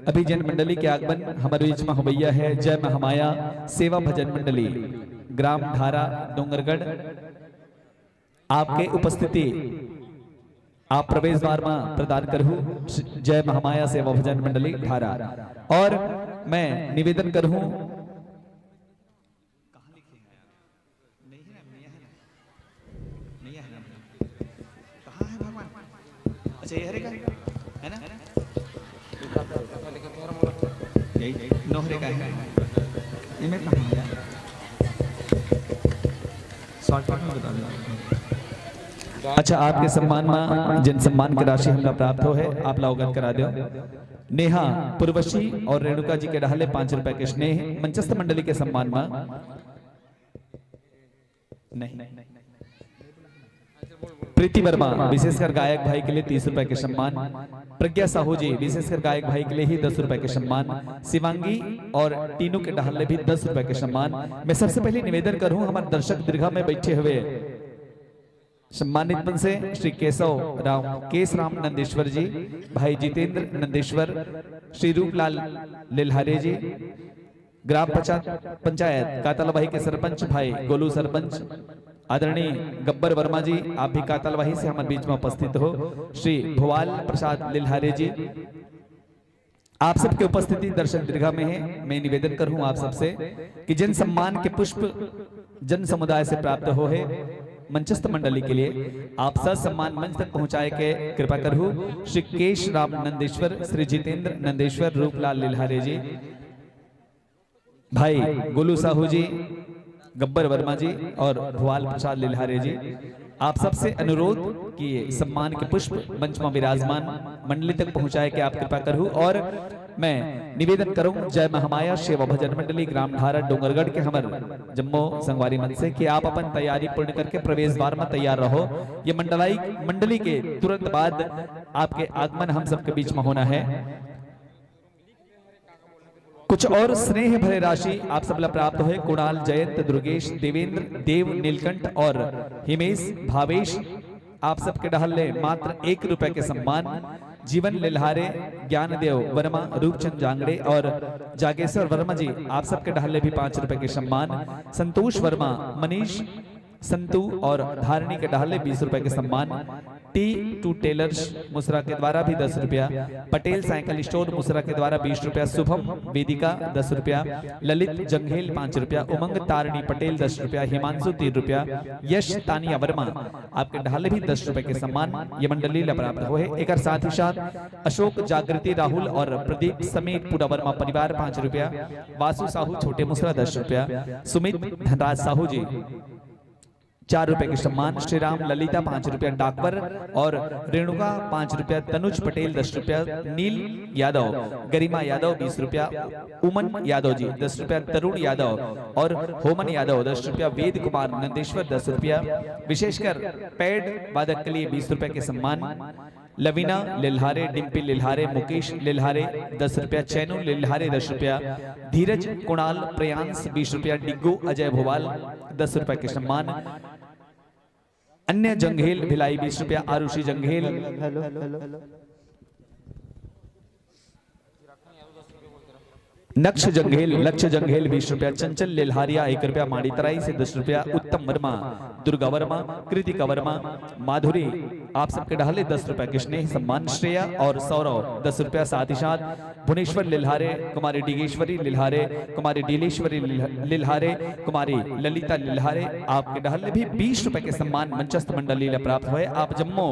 अभी जन मंडली के आगमन हमारे बीच में होवैया है जय महामाया सेवा भजन मंडली। ग्राम ढारा डोंगरगढ़, आपके उपस्थिति आप प्रवेश द्वार में प्रदान करहू। जय महामाया सेवा भजन मंडली ढारा। और मैं निवेदन करहूँ, कहाँ लिखे हैं यार? नहीं है ना, नहीं है ना। नहीं है ना। कहाँ है भगवान? अच्छा, ये हरे का है ना? यही, यही नोहरे का है। ये मैं कहाँ गया? शॉर्टकट में बता दो। अच्छा, आपके सम्मान में जिन सम्मान की राशि हमरा प्राप्त हो है, आप ला अवगत करा दो। नेहा पुरवशी और रेणुका जी के डहाले पाँच रुपए के स्नेह मंचस्थ मंडली के सम्मान में। नहीं। प्रीति वर्मा, विशेषकर गायक भाई के लिए तीस रुपए के सम्मान। प्रज्ञा साहू जी, विशेषकर गायक भाई के लिए ही दस रुपए के सम्मान। शिवांगी और टीनू के डहाले भी दस रुपए के सम्मान। मैं सबसे पहले निवेदन करूं हमारे दर्शक दीर्घा में बैठे हुए सम्मानित मन से श्री केशव राम, केश राम नंदेश्वर जी, भाई जितेंद्र नंदेश्वर, श्री रूपलाल लेल्हारे जी, ग्राम पंचायत, पंचायत कातलवाही के सरपंच भाई गोलू सरपंच, आदरणीय गब्बर वर्मा जी, आप भी कातलवाही से हमारे बीच में उपस्थित हो, श्री भुवाल प्रसाद लेल्हारे जी, आप सबके उपस्थिति दर्शक दीर्घा में है। मैं निवेदन करूं आप सबसे कि जिन सम्मान के पुष्प जन समुदाय से प्राप्त हो है मंचस्थ मंडली के लिए, आप ससम्मान मंच तक पहुंचाए के कृपा करहु। श्री केश राम नंदेश्वर, श्री जितेंद्र नंदेश्वर, रूपलाल लिल्हारे जी, भाई गोलू साहू जी, गब्बर वर्मा जी और भुआल प्रसाद लिल्हारे जी, आप सबसे अनुरोध कि ये सम्मान के पुष्प मंच में विराजमान मंडली तक पहुंचाए के आप कृपा करहु। और मैं निवेदन करूं, जय महामाया सेवा भजन मंडली ग्राम ढारा डोंगरगढ़ के हमर जम्मो संगवारी मन से कि आप अपन तैयारी पूर्ण करके प्रवेश द्वार में तैयार रहो। ये मंडलाई, मंडली के तुरंत बाद आपके आगमन हम सबके बीच में होना है। कुछ और स्नेह भरे राशि आप सब ला प्राप्त होए। कुणाल, जयंत, दुर्गेश, देवेंद्र, देव, नीलकंठ और हिमेश, भावेश, आप सबके डहल ले मात्र एक रुपए के सम्मान। जीवन लिल्हारे, ज्ञानदेव वर्मा, रूपचंद जांगड़े और जागेश्वर वर्मा जी, आप सबके डहल ले भी पाँच रुपए के सम्मान। संतोष वर्मा, मनीष, संतु और धारणी के डहल ले बीस रुपए के सम्मान। टी टू टेलर्स मुसरा के द्वारा भी दस रुपया, पटेल साइकिल स्टोर मुसरा के द्वारा बीस रुपया, शुभम वेदिका दस रुपया, ललित जंघेल पाँच रुपया, उमंग तारणी पटेल दस रुपया, हिमांशु तीन रुपया, यश तानिया वर्मा आपके डहल ले भी दस रुपए के सम्मान ये मंडली ला प्राप्त होए। एकर साथ ही साथ अशोक, जागृति, राहुल और प्रदीप समेत पूरा वर्मा परिवार पाँच रुपया, वासु साहू छोटे मुसरा दस रुपया, सुमित धनराज साहू जी चार रुपए के सम्मान, श्री राम ललिता पाँच रुपया, डाकवर और रेणुका पाँच रुपया, तनुज पटेल दस रुपया, नील यादव, गरिमा यादव बीस रुपया, उमन यादव जी दस रुपया, तरुण यादव और होमन यादव दस रुपया, वेद कुमार नंदेश्वर दस रुपया, विशेषकर पैड वादक के लिए बीस रुपए के सम्मान। लवीना लिल्हारे, डिम्पी लिल्हारे, मुकेश लिल्हारे दस रुपया, चैनू लिल्हारे दस रुपया, धीरज, कुणाल, प्रियांश बीस रुपया, डिग्गू, अजय भोवाल दस रुपया के सम्मान। अन्य जंघेल भिलाई बीस रुपया, आरुषि जंघेल, नक्ष जंघेल, लक्ष जंघेल बीस रुपया, चंचल लेल्हारिया एक रुपया, माड़ीतराई से दस रुपया, उत्तम वर्मा, दुर्गा वर्मा, कृतिका वर्मा, माधुरी, आप सबके डहले दस रुपया के स्नेह सम्मान। श्रेया और सौरव दस रुपया, साथ ही साथ भुवनेश्वर लिल्हारे, कुमारी डिगेश्वरी लिल्हारे, कुमारी डीलेश्वरी लिल्ह-, लिल्हारे, कुमारी ललिता लिल्हारे, आपके डहले भी बीस रुपए के सम्मान मंचस्थ मंडली ले प्राप्त होए। आप जम्मो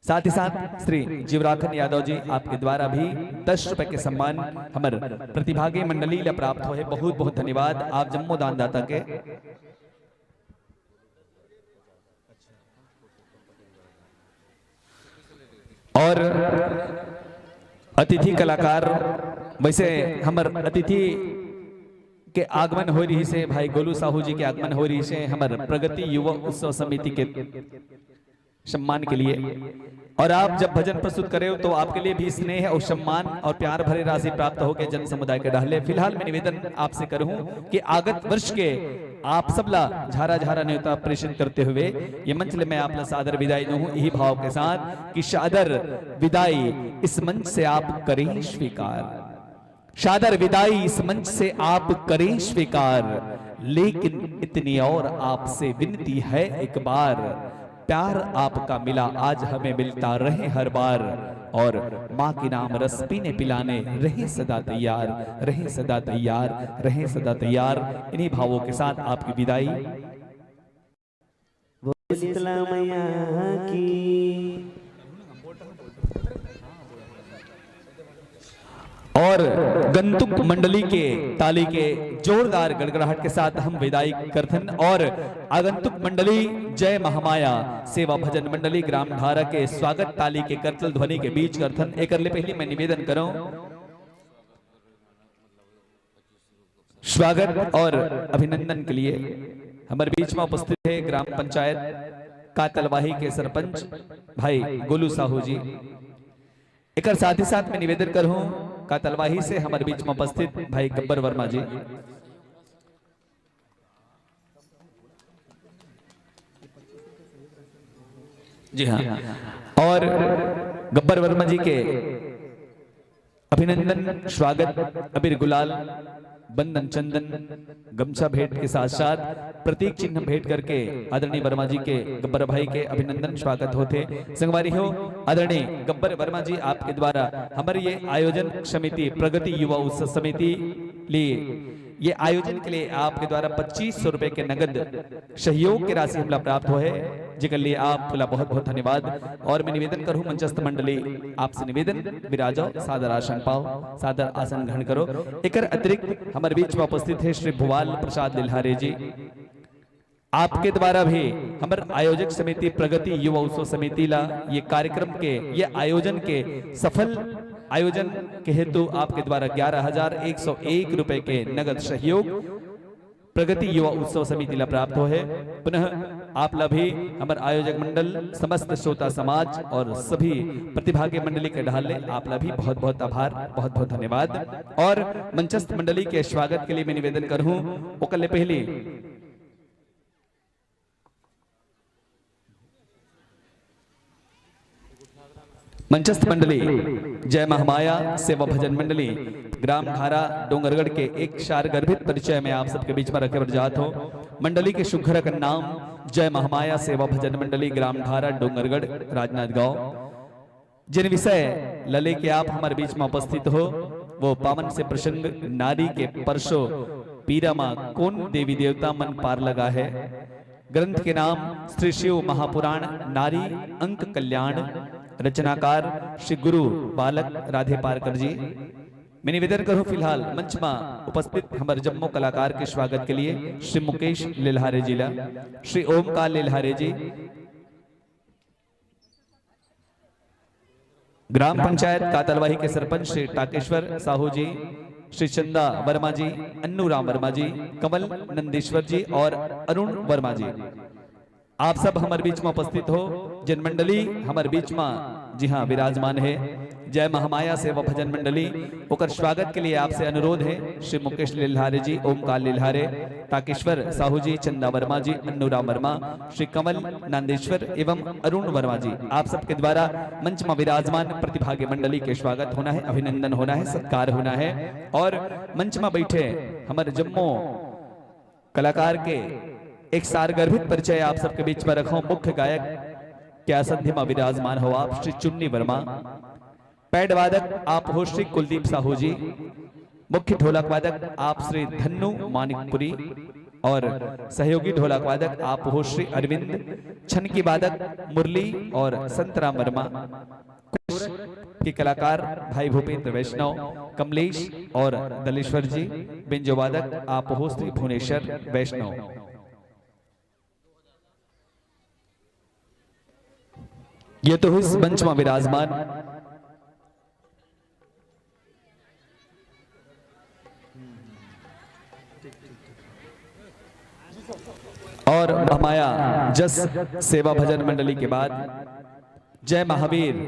साथ ही साथ श्री जीवराखन यादव जी आपके द्वारा भी दस रुपए के सम्मान हमर प्रतिभागी मंडली ले प्राप्त होए। बहुत बहुत धन्यवाद आप जम्मो दानदाता के। और अतिथि कलाकार, वैसे हमर अतिथि के आगमन हो रही से, भाई गोलू साहू जी के आगमन हो रही से, हमर प्रगति युवा उत्सव समिति के सम्मान के लिए। और आप जब भजन प्रस्तुत करे हो तो आपके लिए भी स्नेह और सम्मान और प्यार भरे राशि प्राप्त होके जन समुदाय के डहले। फिलहाल मैं निवेदन आपसे करूं कि आगत वर्ष के आप सबला झारा झारा न्योता प्रेषित करते हुए ये मंच ले मैं आपला सादर विदाई दूं हूं, यही भाव के साथ कि सादर विदाई इस मंच से आप करें स्वीकार। सादर विदाई इस मंच से आप करें स्वीकार। लेकिन इतनी और आपसे विनती है एक बार, प्यार आपका मिला आज हमें मिलता रहे हर बार, और माँ के नाम रस पीने पिलाने रहे सदा तैयार, रहे सदा तैयार, रहे सदा तैयार। इन्हीं भावों के साथ आपकी विदाई। बोल शीतला मैया की। और आगंतुक मंडली के ताली के जोरदार गड़गड़ाहट के साथ हम विदाई करथन। और आगंतुक मंडली जय महामाया सेवा भजन मंडली ग्राम धारा के स्वागत ताली के करतल ध्वनि के बीच करथन। एकर ले पहली मैं निवेदन करूं, स्वागत और अभिनंदन के लिए हमर बीच में उपस्थित है ग्राम पंचायत कातलवाही के सरपंच भाई गोलू साहू जी। एकर साथ ही साथ मैं निवेदन करहूं कातलवाही से हमर बीच में उपस्थित भाई गब्बर वर्मा जी। जी हाँ, और गब्बर वर्मा जी के अभिनंदन, स्वागत, अबीर गुलाल, बंदन चंदन, गमछा भेंट के साथ साथ प्रतीक चिन्ह भेंट करके आदरणीय वर्मा जी के, गब्बर भाई के अभिनंदन स्वागत होथे। संगवारी हो, आदरणीय गब्बर वर्मा जी आपके द्वारा हमर ये आयोजन समिति प्रगति युवा उत्सव समिति लिए ये आयोजन के लिए आपके द्वारा पच्चीस सौ रुपए के नगद सहयोग के राशि हमला प्राप्त होहे, जेकर लिए आप ला बहुत बहुत धन्यवाद। और मैं निवेदन करहूं मंचस्थ मंडली आपसे निवेदन, विराजो, सादर आसन पाओ, सादर आसन ग्रहण करो। एकर अतिरिक्त हमर बीच में उपस्थित है श्री भुवाल प्रसाद लिल्हारे जी, आपके द्वारा भी हमर आयोजक समिति प्रगति युवा उत्सव समिति ला ये कार्यक्रम के, ये आयोजन के सफल आयोजन के हेतु आपके द्वारा ग्यारह हजार एक सौ एक रुपए के नगद सहयोग प्रगति युवा उत्सव समिति ला प्राप्त होहे। पुनः आप ला भी हमर आयोजक मंडल, समस्त श्रोता समाज और सभी प्रतिभागी मंडली के ढाल ले आप ला भी बहुत बहुत आभार, बहुत बहुत धन्यवाद। और मंचस्थ मंडली के स्वागत के लिए मैं निवेदन करहूं, ओकर ले पहली मंचस्थ मंडली जय महामाया सेवा भजन मंडली ग्राम धारा डोंगरगढ़ के एक सार गर्भित परिचय में आप सबके बीच में रखे बर जात हो। मंडली के सुघर अकन नाम जय महामाया सेवा भजन मंडली ग्राम धारा डोंगरगढ़ राजनांदगांव। जेन विषय ल लेके आप हमर बीच में उपस्थित हो, वो पावन से प्रसंग नारी के परसो पीरा म कोन देवी देवता मन पार लगा है। ग्रंथ के नाम श्री शिव महापुराण नारी अंक कल्याण, रचनाकार श्री गुरु बालक राधे पारकर जी। मैं निवेदन करूं फिलहाल मंच में उपस्थित हमर जम्मो कलाकार के स्वागत के लिए श्री मुकेश लेल्हारे जी ला, श्री ओमकार लेल्हारे जी, ग्राम पंचायत कातलवाही के सरपंच श्री टाकेश्वर साहू जी, श्री चंदा वर्मा जी, अन्नू राम वर्मा जी, कमल नंदेश्वर जी और अरुण वर्मा जी, आप सब हमर बीच में उपस्थित हो। जिन मंडली हमर बीच में, जी हाँ, विराजमान है जय महामाया सेवा भजन मंडली, ओकर स्वागत के लिए आपसे अनुरोध है श्री मुकेश लिल्हारे जी, ओमकार लिल्हारे, ताकेश्वर साहू जी, चंदा वर्मा जी, अन्नू राम वर्मा, श्री कमल नंदेश्वर एवं अरुण वर्मा जी, आप सबके द्वारा मंच में विराजमान प्रतिभागी मंडली के स्वागत होना है, अभिनंदन होना है, सत्कार होना है। और मंच में बैठे हमर जम्मो कलाकार के एक सार गर्भित परिचय आप सबके बीच में रखो। मुख्य गायक के आसंधि में विराजमान हो आप श्री चुन्नी वर्मा, पैड वादक आप हो श्री कुलदीप साहू जी, मुख्य ढोलक वादक आप श्री धन्नू मानिकपुरी और सहयोगी ढोलक वादक आप हो श्री अरविंद, छनकी वादक मुरली और संतराम वर्मा, कुश के कलाकार भाई भूपेंद्र वैष्णव, कमलेश और दलेश्वर जी, बेंजो वादक आप हो श्री भुवनेश्वर वैष्णव। ये तो हुई मंच में विराजमान। और महामाया जस सेवा भजन मंडली के बाद जय महावीर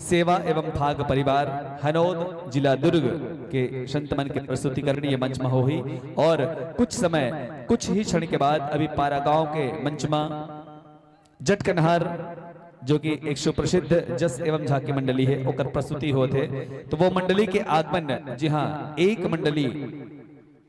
सेवा एवं फाग परिवार हनौद जिला दुर्ग के संत मन के प्रस्तुतिकरण ये मंच में होही। और कुछ समय, कुछ ही क्षण के बाद अभी पारा गांव के मंच में जटकनहार, जो कि एक सुप्रसिद्ध जस एवं झांकी मंडली है, ओकर प्रस्तुति होत है। तो वो मंडली के आगमन, जी हाँ, एक मंडली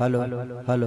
hello, hello.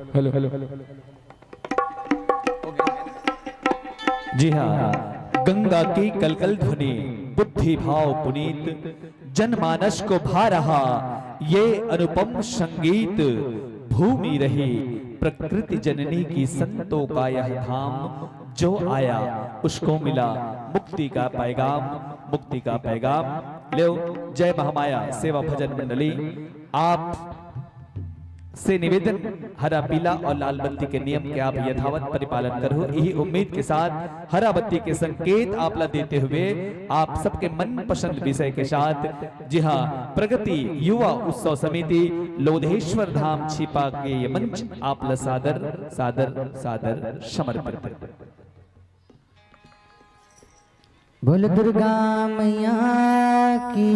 Hello, hello, hello. जी हाँ, गंगा की कलकल ध्वनि, बुद्धि भाव पुनीत, जनमानस को भा रहा ये अनुपम संगीत। भूमि रही प्रकृति जननी की, संतों का यह धाम, जो आया उसको मिला मुक्ति का पैगाम, मुक्ति का पैगाम। लेव, जय महामाया सेवा भजन मंडली, आप से निवेदन, हरा, पीला और लाल बत्ती के नियम के आप यथावत परिपालन करहु। यही उम्मीद के साथ हरा बत्ती के संकेत आप ला देते हुए आप सबके मनपसंद विषय के साथ, जी हाँ, प्रगति युवा उत्सव समिति लोधेश्वर धाम छिपा के ये मंच आप ला सादर, सादर, सादर समर्पित। बोल दुर्गा मैया की।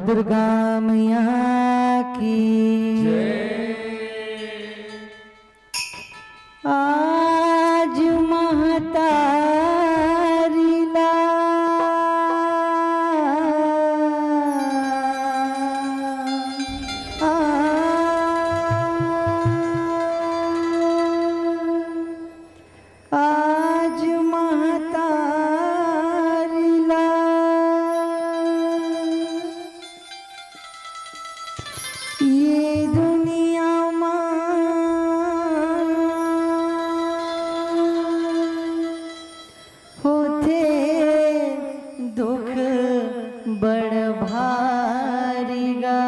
दुर्गा मैया की। आज महतारी ला, आ, आज महतारी ला ये दुनिया मा होथे दुख बड़ भारी गा।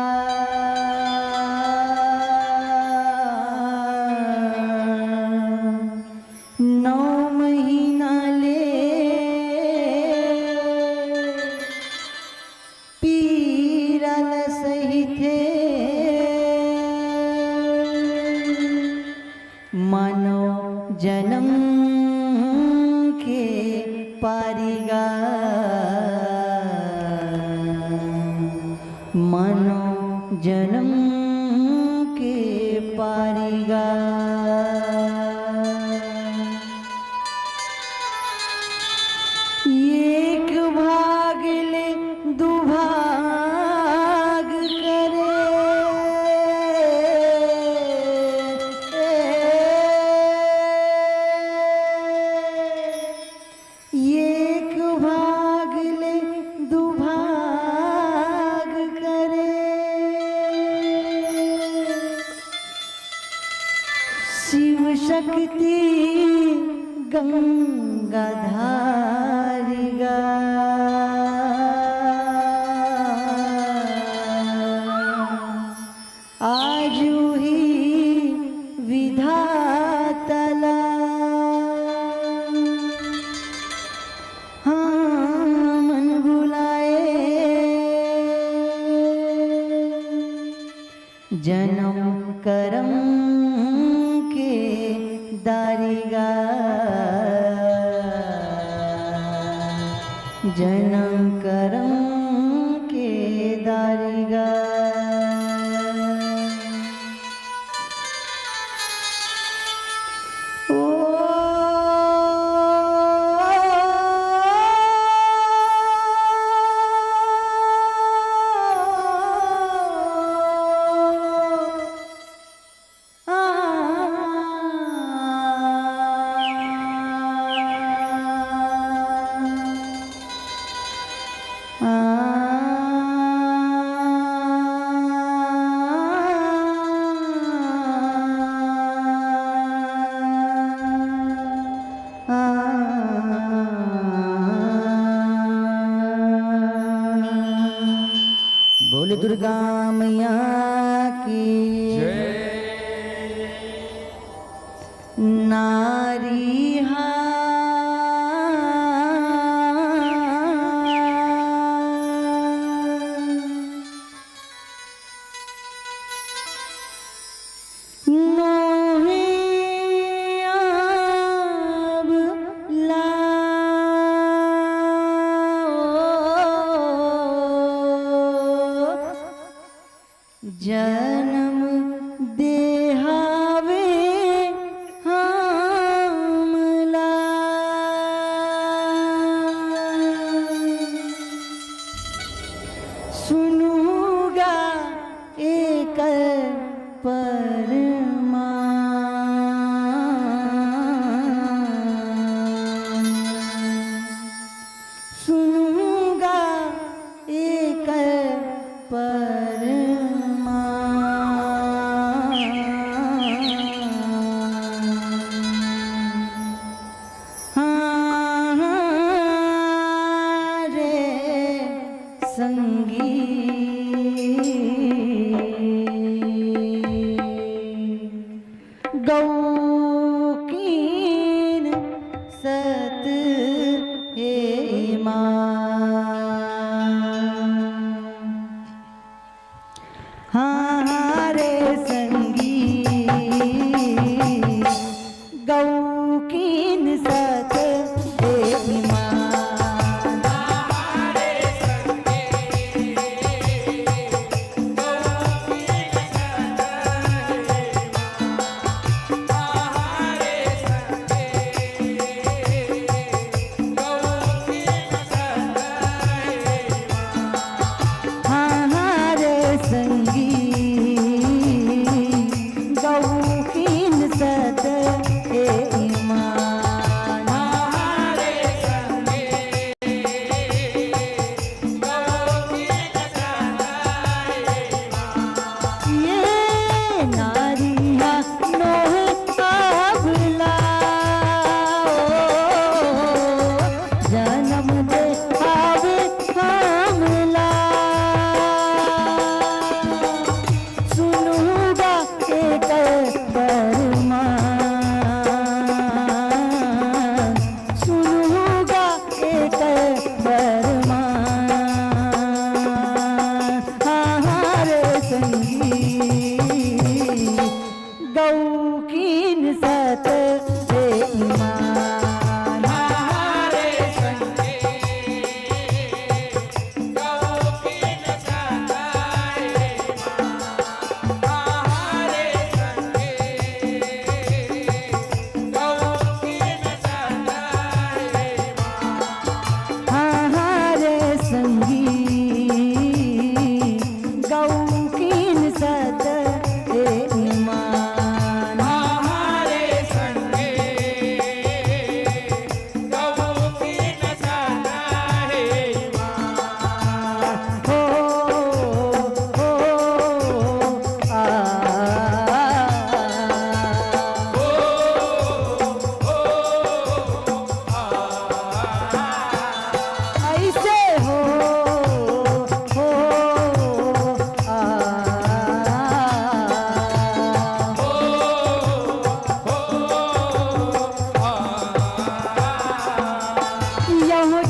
नौ महीना ले पीरा ल सहिथे मानव जनम के पारी गा, मानव जनम के पारी गा। एक भाग ले दुभाग करे, एक भाग ले दुभाग करे। शिव शक्ति गंगाधारी गा। आज उही विधाता ला हमन बुलाए। जनम करम के दारी गा, जनम करम के दारी गा। ओ बोले दुर्गा मैया की। नारी हा नोहे अब ला।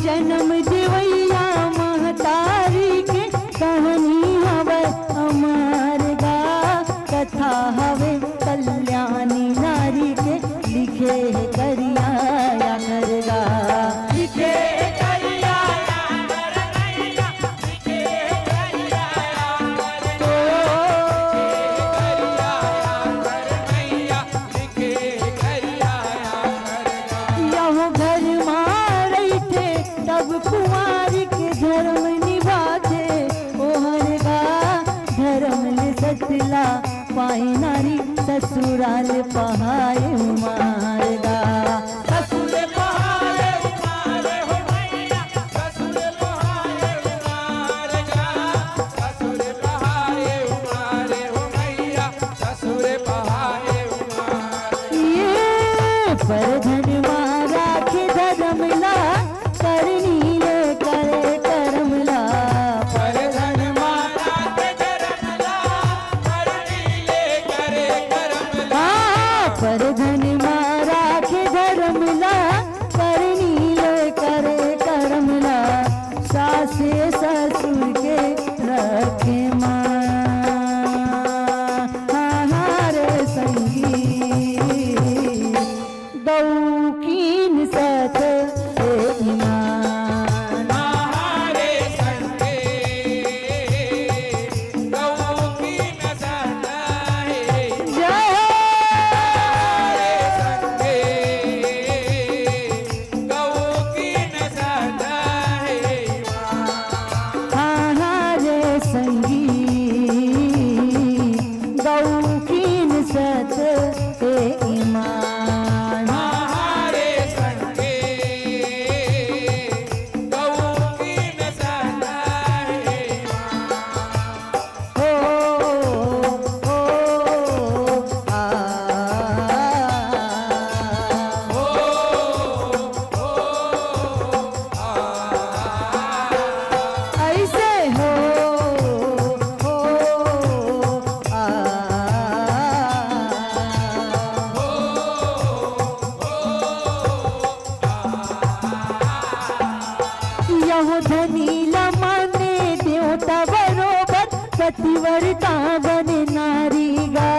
जनम देवइया महतारी के कहनी हवय अमर गा। कथा हवे कल्याणी नारी के, लिखे हे करिया आंगर गा। लिखे हे करिया आंगर मैया, लिखे हे करिया आंगर गा। लिखे हे करिया आंगर मैया, लिखे हे करिया आंगर गा। यहो घर मा रहिथे तब कुंवारी के धर्म निभाथे, ओहर गा धर्म ले सतला पाए नारी, ससुराल पहाए उमार गा। ससुर पहाए उमार हो मैया, ससुर पहाए उमार गा, ससुर पहाए उमार हो मैया, ससुर पहाए उमार। ये परधन मा राखे धरम ला, करनी ले करे करम ला। परधन मा राखे धरम ला, करनी ले करे करम ला। हाँ, परधन मा राखे धरम ला, करनी ले करे करम ला। सासे ससुर के रखे मान। हाँ, हाँ रे संगी, गऊ कीन सत ए ईमान। आहारे संगे गऊ कीन सत ए जय हो। आहारे संगे गऊ कीन सत ए ईमान। आहारे संगी गऊ कीन सत ए ईमान। आहारे संगे गऊ कीन सत ए ईमान। हो, हो, आ, हो, हो, आ। ऐसे हो, हो, आ। यहो धनी ला माने देवता बरोबर, पतिव्रता बने नारी गा।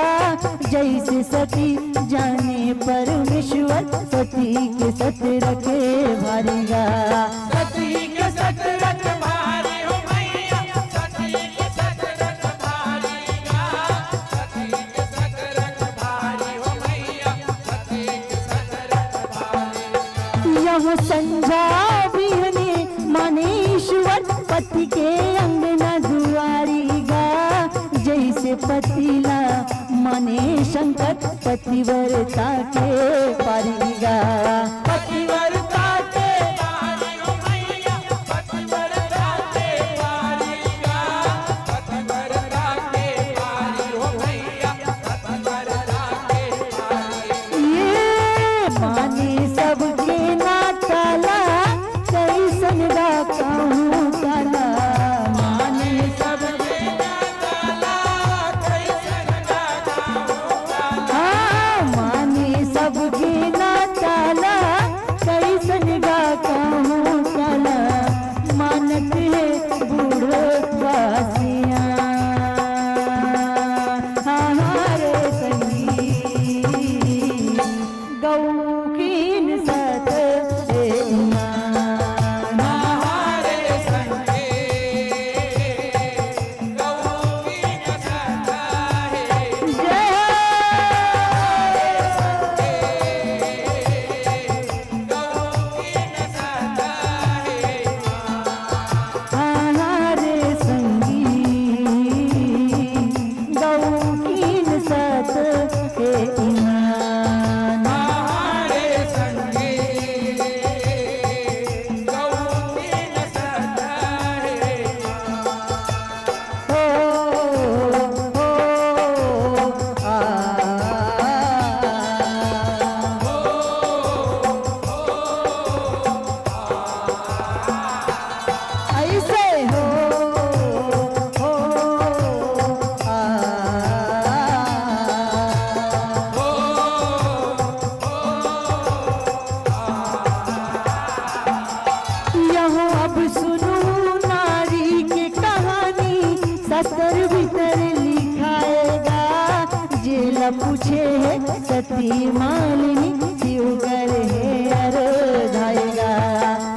जैसे सती जाने परमेश्वर, सती के सत रखे भारी गा। सती के सत रख भारी हो मैया, सती के सत रख भारी गा, सती के सत रख भारी हो मैया, सती के सत रख भारी। यहो संझा बिहने माने ईश्वर, पति के अंगना दुआरी गा। जैसे पति ला माने शंकर, पतिव्रता के पारी गा। पतिव्रता के पारी हो मैया, पतिव्रता के पारी गा, पतिव्रता के पारी हो मैया, पतिव्रता के पारी। ये माने सबके नाता ला, कइसन गा कहूँ काला। माने सबके नाता ला, कइसन गा कहूँ काला। हाँ, माने सबके नाता ला, सती मालिनी शिव कर हे अरधाएगा।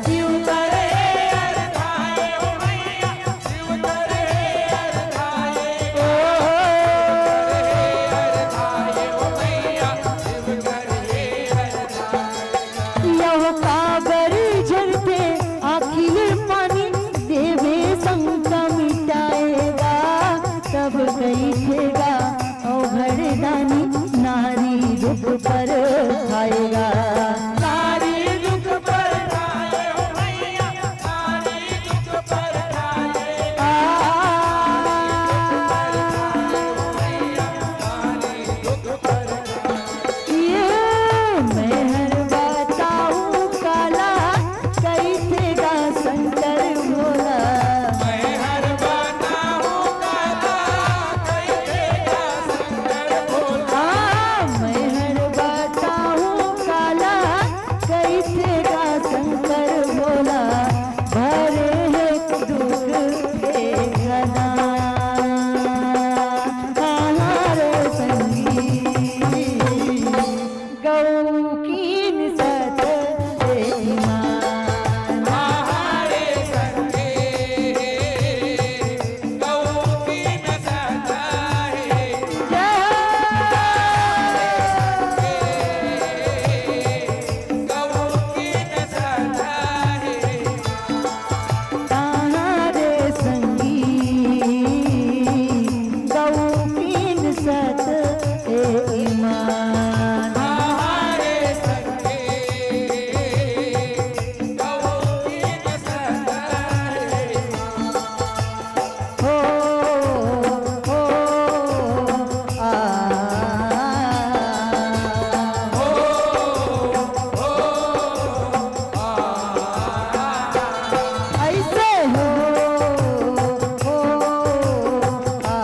शिव कर हे अरधाए ओ भैया, शिव कर हे अरधाए। ओ, अरधाए ओ भैया, शिव कर हे अरधाए। यहो काबर झरथे आँखी ले पानी, देवे शंका मिटाएगा। तब कहिथेगा अवघड़ दानी, नारी दुख पर खाएगा। नारी दुख पर खाए ओ भैया, नारी दुख पर खाए। आ, ये मैं हर बताऊं काला, कहिथेगा शंकर भोला। मैं हर बताऊं काला, कहिथेगा शंकर भोला। हाँ, मैं हर बताऊं काला, कहिथेगा शंकर भोला। भरे हे दुख के घना। हाँ रे संगी, गऊ कीन सत ए ईमान। हाँ रे संगी, गऊ कीन सत ए। जय हो। गऊ कीन सत ए। कहाँ रे संगी, गऊ कीन सत ए ईमान। कहाँ रे संगी, गऊ कीन सत ए ईमान। हो, हो, आ, हो, हो, आ। ऐसे हो, हो, आ।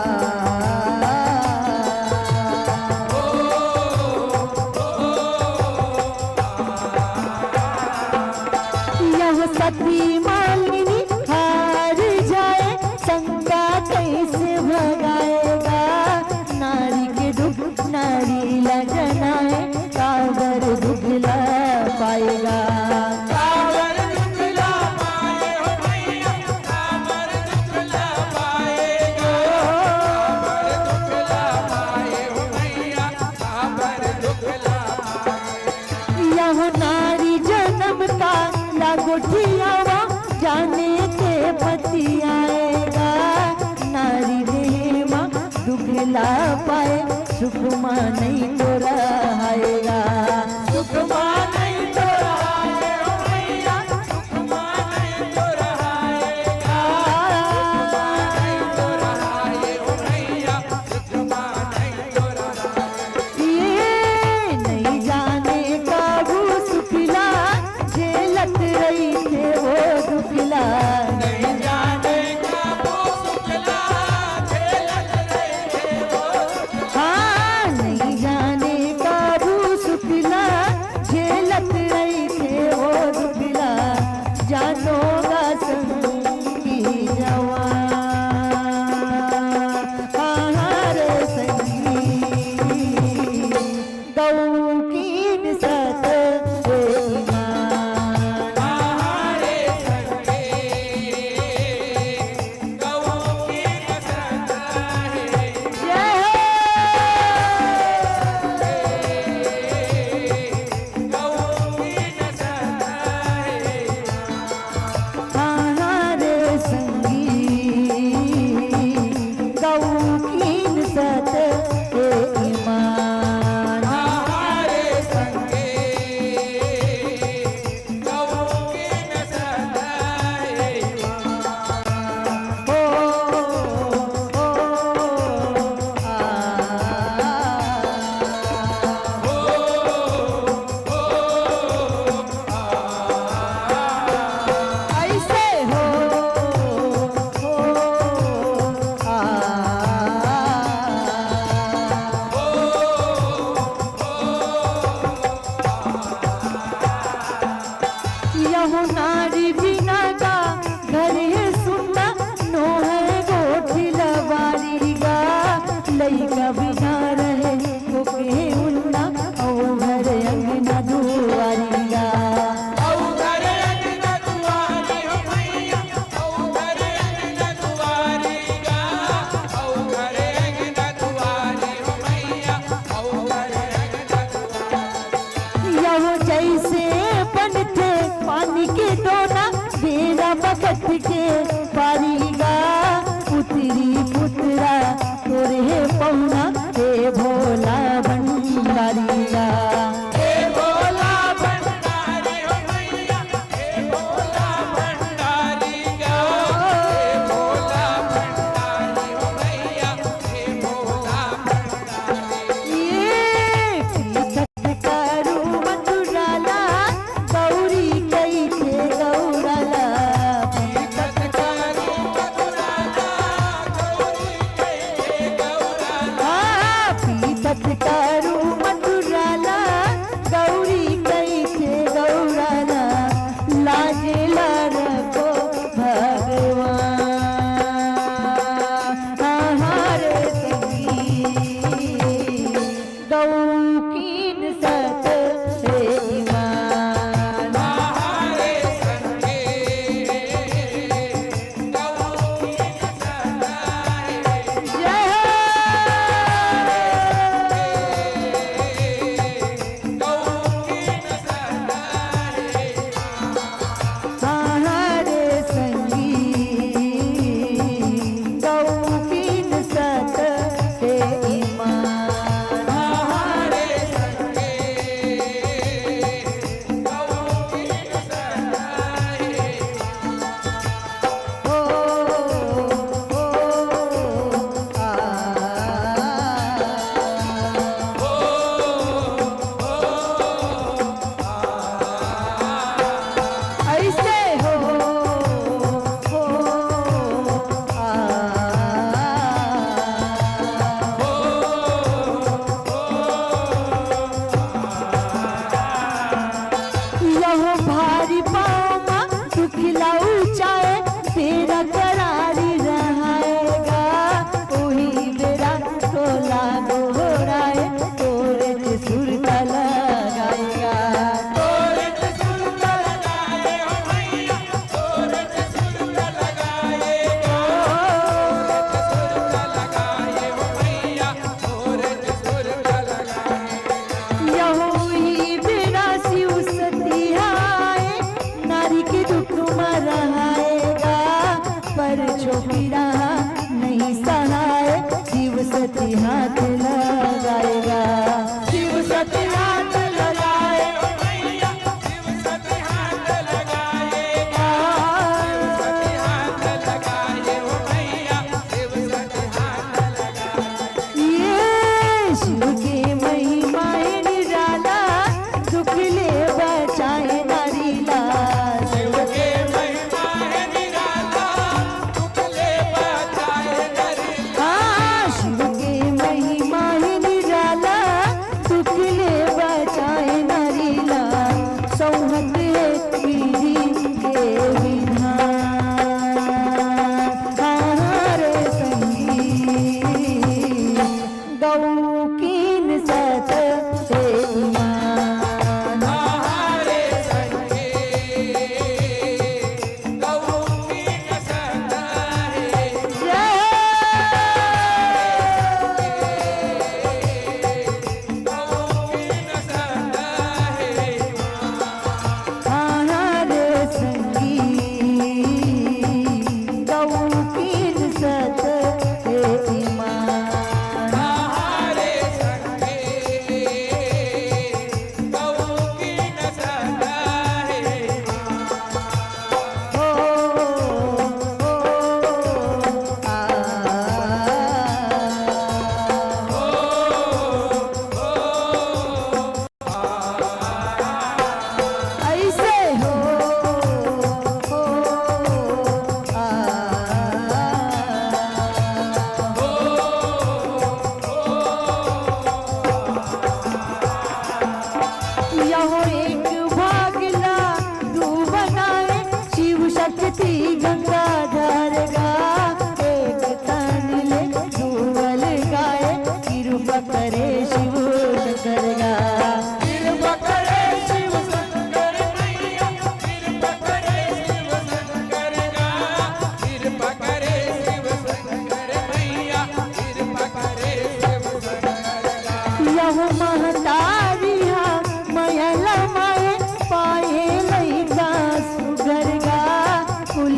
यह सती मालिनी हार जाए, शंका कैसे भगाएगा? नारी के दुख नारी ला जनाए, काबर दुख ला पाएगा? काबर दुख ला पाए हो भैया, काबर दुख ला पाएगा? काबर दुख ला पाए हो भैया, काबर दुख ला पाए। यह नारी जनम काला गोठियावा, जाने के पति आएगा। नारी देह मा दुख ला पाए, सुख मा नहीं तो रहाएगा। सुख मा नहीं तो रहाए ओ भैया, सुख मा नहीं तो रहाएगा। सुख मा नहीं तो रहाए ओ भैया, सुख मा नहीं तो रहाए। ये नहीं जाने काबू सुखला झेलत रहिथे वो दुखला। नहीं जाने काबू सुखला झेलत रहिथे वो दुखला। हाँ, नहीं जाने काबू सुखला झेलत रहिथे वो दुखला। जानोगा संगी जवान। हाँ, हाँ रे संगी। गऊ कीन सत ए ईमान। हाँ रे संगी, गऊ कीन सत ए। जय हो। गऊ कीन सत ए। हाँ रे संगी, गऊ कीन सत ए ईमान। हाँ रे संगी, गऊ कीन सत ए ईमान। ओ, ओ, आ, ओ, ओ, ऐसे हो, हो, आ। यहू नारी बिना का घर है सुन्ना, नोहर गोठ लबारी गा। लइका बिना रहे ओके उन्ना, बखत के पारी गा, पुतरी पुतरा तोरे हे पहुना, हे भोला भंडारी गा। हे भोला भंडारी हो भैया, हे भोला भंडारी गा, हे भोला भंडारी हो भैया, हे भोला भंडारी। ये पीतत करू मथुरा ला, गौरी कहिथे गौरा ला। पीतत करू मथुरा ला, गौरी कहिथे गौरा ला। हाँ, पीतत करू मथुरा ला, गौरी कहिथे गौरा ला। लाज ला रखो भगवान। हाँ रे संगी, गऊ कीन सत हे ईमान। जय हो। हाँ रे संगी, गऊ कीन सत हे ईमान। ऐसे हो, हो, आ, हो, हो, आ। यहो भारी पाँव मा दुख ला उचाए, बेरा करारी रहाएगा, उही बेरा तोला गोहराए, तोरे सुरता लगाएगा। तोरे सुरता लगाए हो भैया, तोरे सुरता लगाएगा। यहो ही बेरा शिव सती आए, नारी के दुख मा रहाएगा, पर छोकरा नहीं सहाय, शिव सती हाथ लगाएगा। शिव सती हाथ लगाए ओ भैया, शिव सती हाथ लगाएगा। शिव सती हाथ लगाए ओ भैया, शिव सती हाथ लगाए। ये शिव के महिमा हे निराला, दुख ले बचाए नारी ला। शिव के महिमा हे निराला, दुख ले बचाए नारी ला। हाँ, शिव के महिमा हे निराला, दुख ले बचाए नारी ला। सौहत हे पीढ़ी के विधान। हाँ रे संगी, गऊ कीन सत हे ईमान। जय हो। हाँ रे संगी, गऊ कीन सत हे ईमान। ऐसे हो, हो, आ, हो, हो। यहो एक भाग ला दू बनाए, शिव शक्ति गंगाधर गा। एक तन ले दू बल गाए, कृपा करे शिव शंकर गा। कृपा करे शिव शंकर मैया, कृपा करे शिव शंकर गा। कृपा करे शिव शंकर मैया, कृपा करे शिव शंकर गा। यहो महतारी हा मया ला माए, पाए लइका सुघर गा। कुल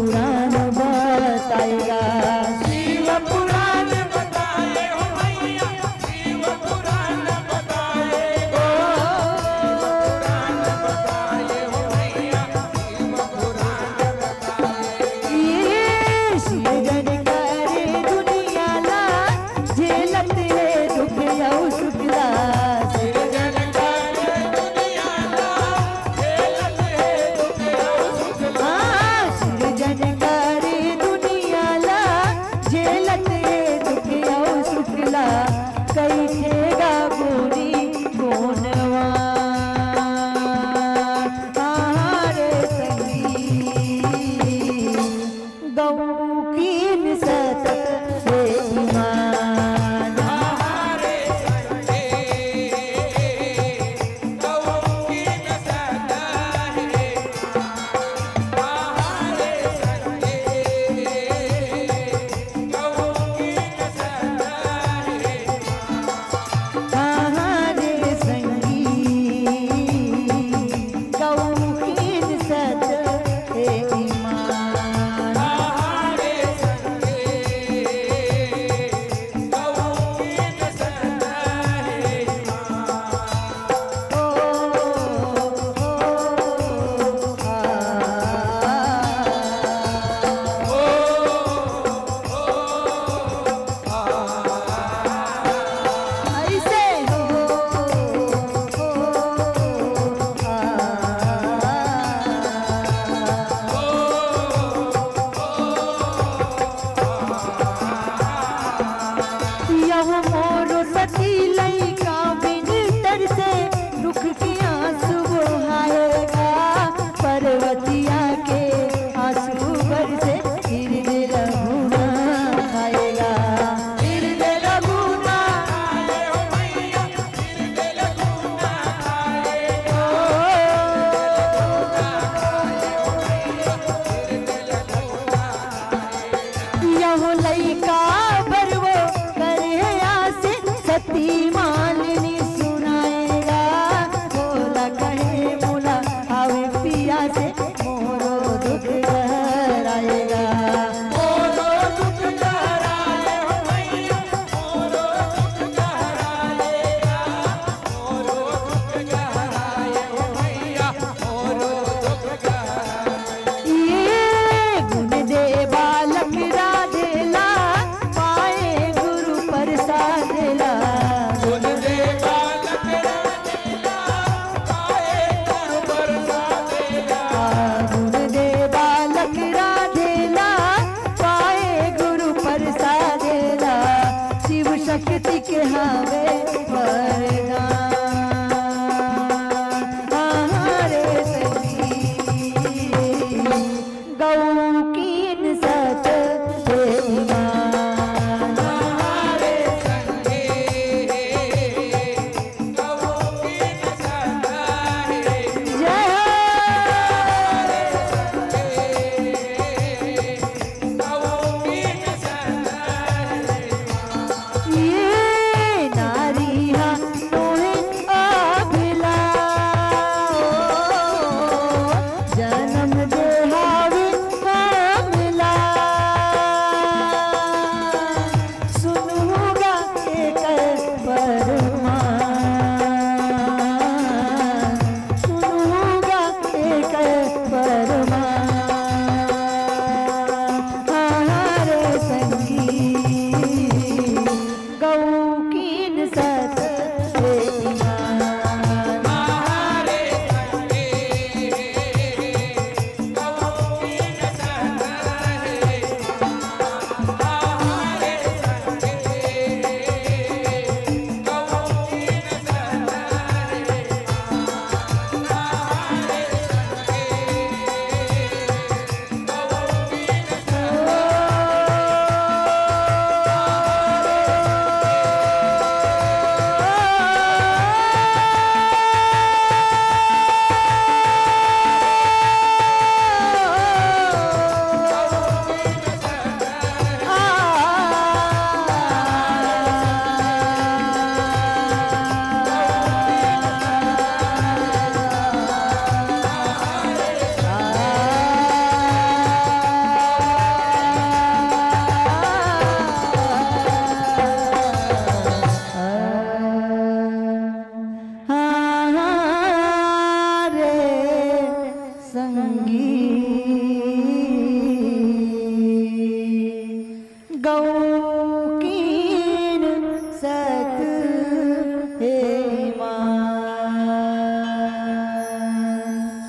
पुराण बताएगा। शिव पुराण बताए हो भैया, शिव पुराण बताए हो। पुराण बताए हो भैया, शिव पुराण बताए। ये सिरजन करे दुनिया ला, झेलत हे दुख अउ सुख ला। सिरजन करे दुनिया ला, झेलत हे दुख अउ सुख ला। हाँ, सिरजन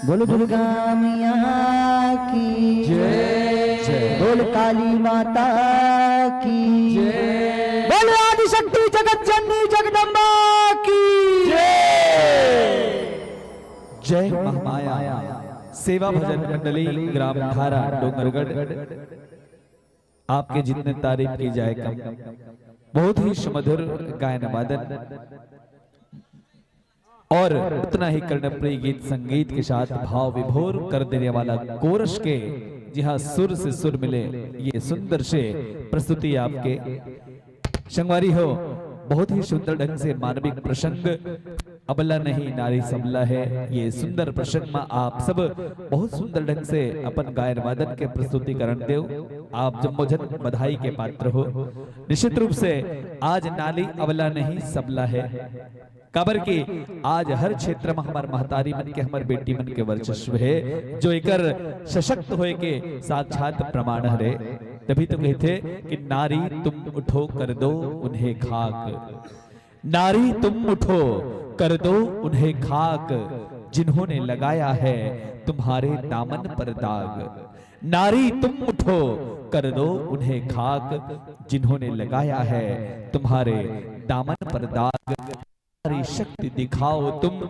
बोलो दुर्गा मैया की जय। बोल काली माता की जय। बोल आदिशक्ति जगत जननी जगदम्बा की जय। जय महामाया सेवा भजन मंडली, ग्राम धारा, डोंगरगढ़। आपके जितने तारीफ की जाए कम। बहुत ही सुमधुर गायन वादन और उतना ही कर्णप्रिय गीत संगीत के साथ भाव विभोर कर देने वाला कोरस के, जी हाँ, सुर से सुर मिले, ये सुंदर से प्रस्तुति आपके। संगवारी हो, बहुत ही सुंदर ढंग से मानविक प्रसंग, अबला नहीं नारी सबला है, ये सुंदर प्रसंग में आप सब बहुत सुंदर ढंग से अपन गायन वादन के प्रस्तुतिकरण देव। आप जम्मोजन बधाई के पात्र हो। निश्चित रूप से आज नारी अबला नहीं सबला है, काबर कि आज हर क्षेत्र में हमर महतारी मन के, हमर बेटी मन के वर्चस्व है, जो एकर सशक्त होए के साक्षात प्रमाण हरे। तभी तो कहते कि नारी तुम उठो, कर दो उन्हें खाक। नारी तुम उठो, कर दो उन्हें खाक, जिन्होंने लगाया है तुम्हारे दामन पर दाग। नारी तुम उठो, कर दो उन्हें खाक, जिन्होंने लगाया है तुम्हारे दामन पर दाग। नारी शक्ति दिखाओ तुम,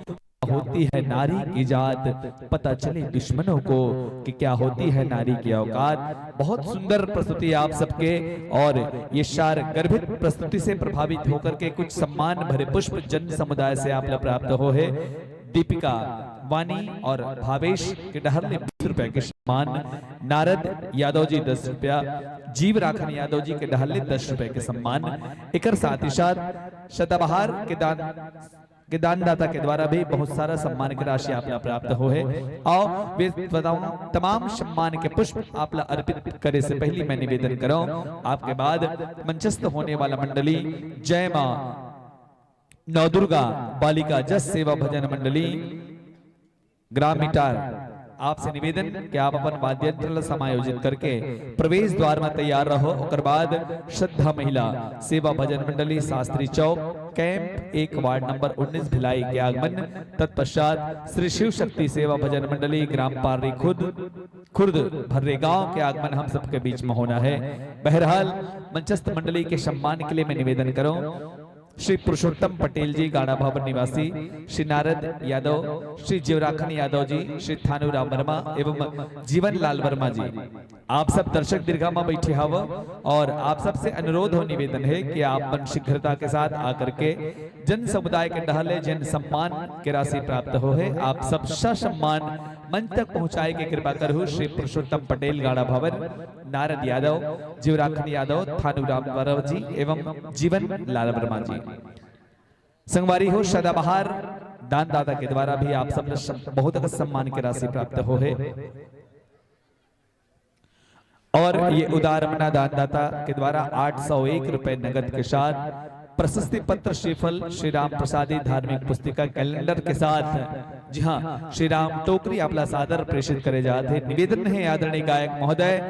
होती है नारी की जात, पता चले दुश्मनों को कि क्या होती है नारी की औकात। बहुत सुंदर प्रस्तुति आप सबके, और ये सार गर्भित प्रस्तुति से प्रभावित होकर के कुछ सम्मान भरे पुष्प जन समुदाय से आप ला प्राप्त हो है। दीपिका वानी और भावेश के डहर ले बीस रुपए के सम्मान, नारद यादव जी दस रुपया, जीव राखन यादव जी के डहर ले दस रुपए के सम्मान। एकर साथ ही साथ सदाबहार के दान, के दानदाता के द्वारा भी बहुत सारा सम्मान के राशि आप ला प्राप्त हो है। आओ, वे तमाम, तमाम सम्मान के पुष्प आप ला अर्पित करे से पहले मैं निवेदन करूं, आपके बाद मंचस्थ होने वाला मंडली जय मां नवदुर्गा बालिका जस सेवा भजन मंडली ग्राम मिटार, आपसे निवेदन कि आप अपन वाद्य यंत्र ला समायोजित करके प्रवेश द्वार में तैयार रहो। ओकर बाद श्रद्धा महिला सेवा भजन मंडली शास्त्री चौक कैंप एक वार्ड नंबर उन्नीस भिलाई के आगमन, तत्पश्चात श्री शिव शक्ति सेवा भजन मंडली ग्राम पार्री खुद खुर्द भर्रे गांव के आगमन हम सबके बीच में होना है। बहरहाल, मंचस्थ मंडली के सम्मान के लिए मैं निवेदन करूं, श्री पुरुषोत्तम पटेल जी गाड़ा भवन निवासी, श्री नारद यादव, श्री जीवराखन यादव जी, श्री थानू राम वर्मा एवं जीवन लाल वर्मा जी, आप सब दर्शक दीर्घा में बैठे हव और आप सबसे अनुरोध हो, निवेदन है कि आप मन शीघ्रता के साथ आकर के जन समुदाय के डहले जन सम्मान के राशि प्राप्त हो है, आप सब ससम्मान मंच तक पहुंचाए के कृपा करहु। श्री पुरुषोत्तम पटेल गाड़ा भवन, नारद यादव, जीवराखन यादव, थानू राम वर्मा जी एवं जीवन लाल वर्मा जी। संगवारी हो, सदाबहार दानदाता के द्वारा भी आप सब ल सम-, बहुत अकन सम्मान के राशि प्राप्त हो है। और ये उदार मना दानदाता के द्वारा आठ सौ एक रुपए नगद के साथ प्रशस्ति पत्र, श्रीफल, श्री राम प्रसादी धार्मिक पुस्तिका, कैलेंडर के साथ, जी हाँ, श्री राम टोकरी आपला सादर प्रेषित करे जात हे। निवेदन है आदरणीय गायक महोदय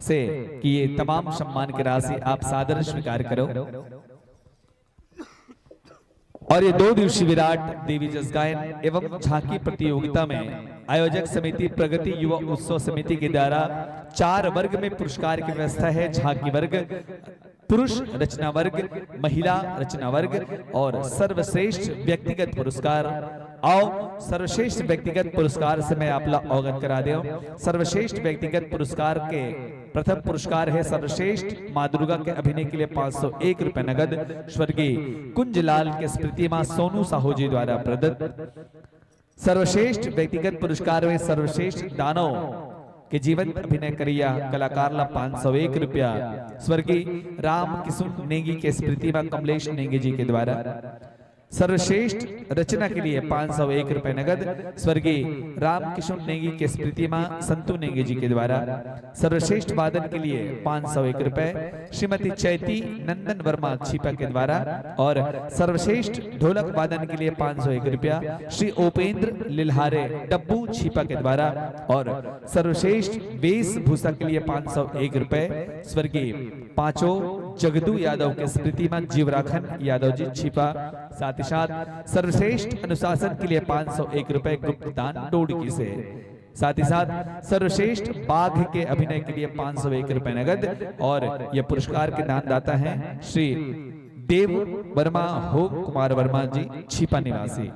से कि ये तमाम सम्मान की राशि आप सादर स्वीकार करो। और ये दो दिवसीय विराट देवी जस गायन एवं झांकी प्रतियोगिता में आयोजक समिति प्रगति युवा उत्सव समिति के द्वारा चार वर्ग में पुरस्कार की व्यवस्था है। झांकी वर्ग, पुरुष रचना वर्ग, महिला रचना वर्ग और सर्वश्रेष्ठ व्यक्तिगत पुरस्कार। आओ, सर्वश्रेष्ठ व्यक्तिगत पुरस्कार से मैं आप ला अवगत करा देव। सर्वश्रेष्ठ व्यक्तिगत पुरस्कार के प्रथम पुरस्कार है सर्वश्रेष्ठ माँ दुर्गा के अभिनय के लिए पाँच सौ एक रुपए नगद, स्वर्गीय कुंजलाल के स्मृति माँ सोनू साहू जी द्वारा प्रदत्त। सर्वश्रेष्ठ व्यक्तिगत पुरस्कार में सर्वश्रेष्ठ दानव के जीवंत अभिनय करिया कलाकार ला पाँच सौ एक रुपया, स्वर्गीय राम किशुन नेगी के स्मृति माँ कमलेश नेगी जी के द्वारा। सर्वश्रेष्ठ रचना के लिए पाँच सौ एक रुपए नगद, स्वर्गीय राम किशुन नेगी के स्मृति माँ संतु नेगी जी के द्वारा। सर्वश्रेष्ठ वादन के लिए पाँच सौ एक रुपए श्रीमती चैती नंदन वर्मा छीपा के द्वारा और सर्वश्रेष्ठ ढोलक वादन के लिए पाँच सौ एक रुपया श्री उपेंद्र लिल्हारे डब्बू छीपा के द्वारा और सर्वश्रेष्ठ वेशभूषा के लिए पाँच सौ एक रुपए स्वर्गीय पांचों जगदू यादव के स्मृति म जीवराखन यादव जी छिपा, साथ ही साथ सर्वश्रेष्ठ अनुशासन के लिए पाँच सौ एक रुपए गुप्त दान डोड़की से, साथ ही साथ सर्वश्रेष्ठ बाघ के अभिनय के लिए पाँच सौ एक रुपए नगद। और ये पुरस्कार के दानदाता हैं श्री देव वर्मा, होम कुमार वर्मा जी, छिपा निवासी।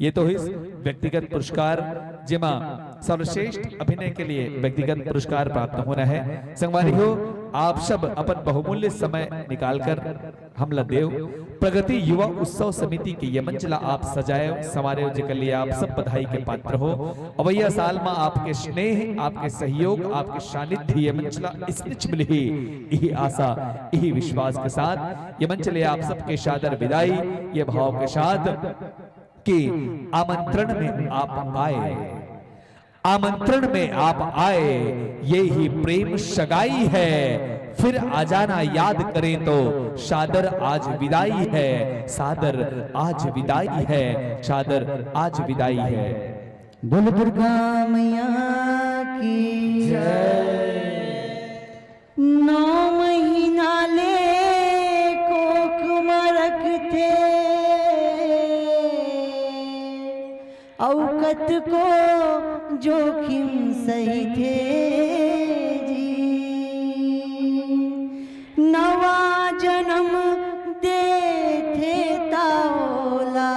ये तो होइस व्यक्तिगत पुरस्कार, जेमा सर्वश्रेष्ठ अभिनय के लिए व्यक्तिगत पुरस्कार प्राप्त होना है। संगवारी हो, आप सब अपन बहुमूल्य समय निकालकर हमला देव। प्रगति युवा उत्सव समिति के ये मंच ला आप सजाए संवारे, जेकर लिए आप सब बधाई के पात्र हो। अवैया साल मा आपके स्नेह, आपके सहयोग, आपके सानिध्य ये मंच ला इसनिच मिलही, यही आशा, यही विश्वास के साथ ये मंच ले आप सबके सादर विदाई, ये भाव के साथ कि आमंत्रण में आप आए, आमंत्रण में आप आए, ये ही प्रेम सगाई है। फिर आ जाना याद करें तो, सादर आज विदाई है, सादर आज विदाई है, सादर आज विदाई है। बोल दुर्गा मैया की जय। नौ महीना ले कोख म रखथे, अउ कतको जोखिम सहिथे जी। नवा जनम देथे त ओला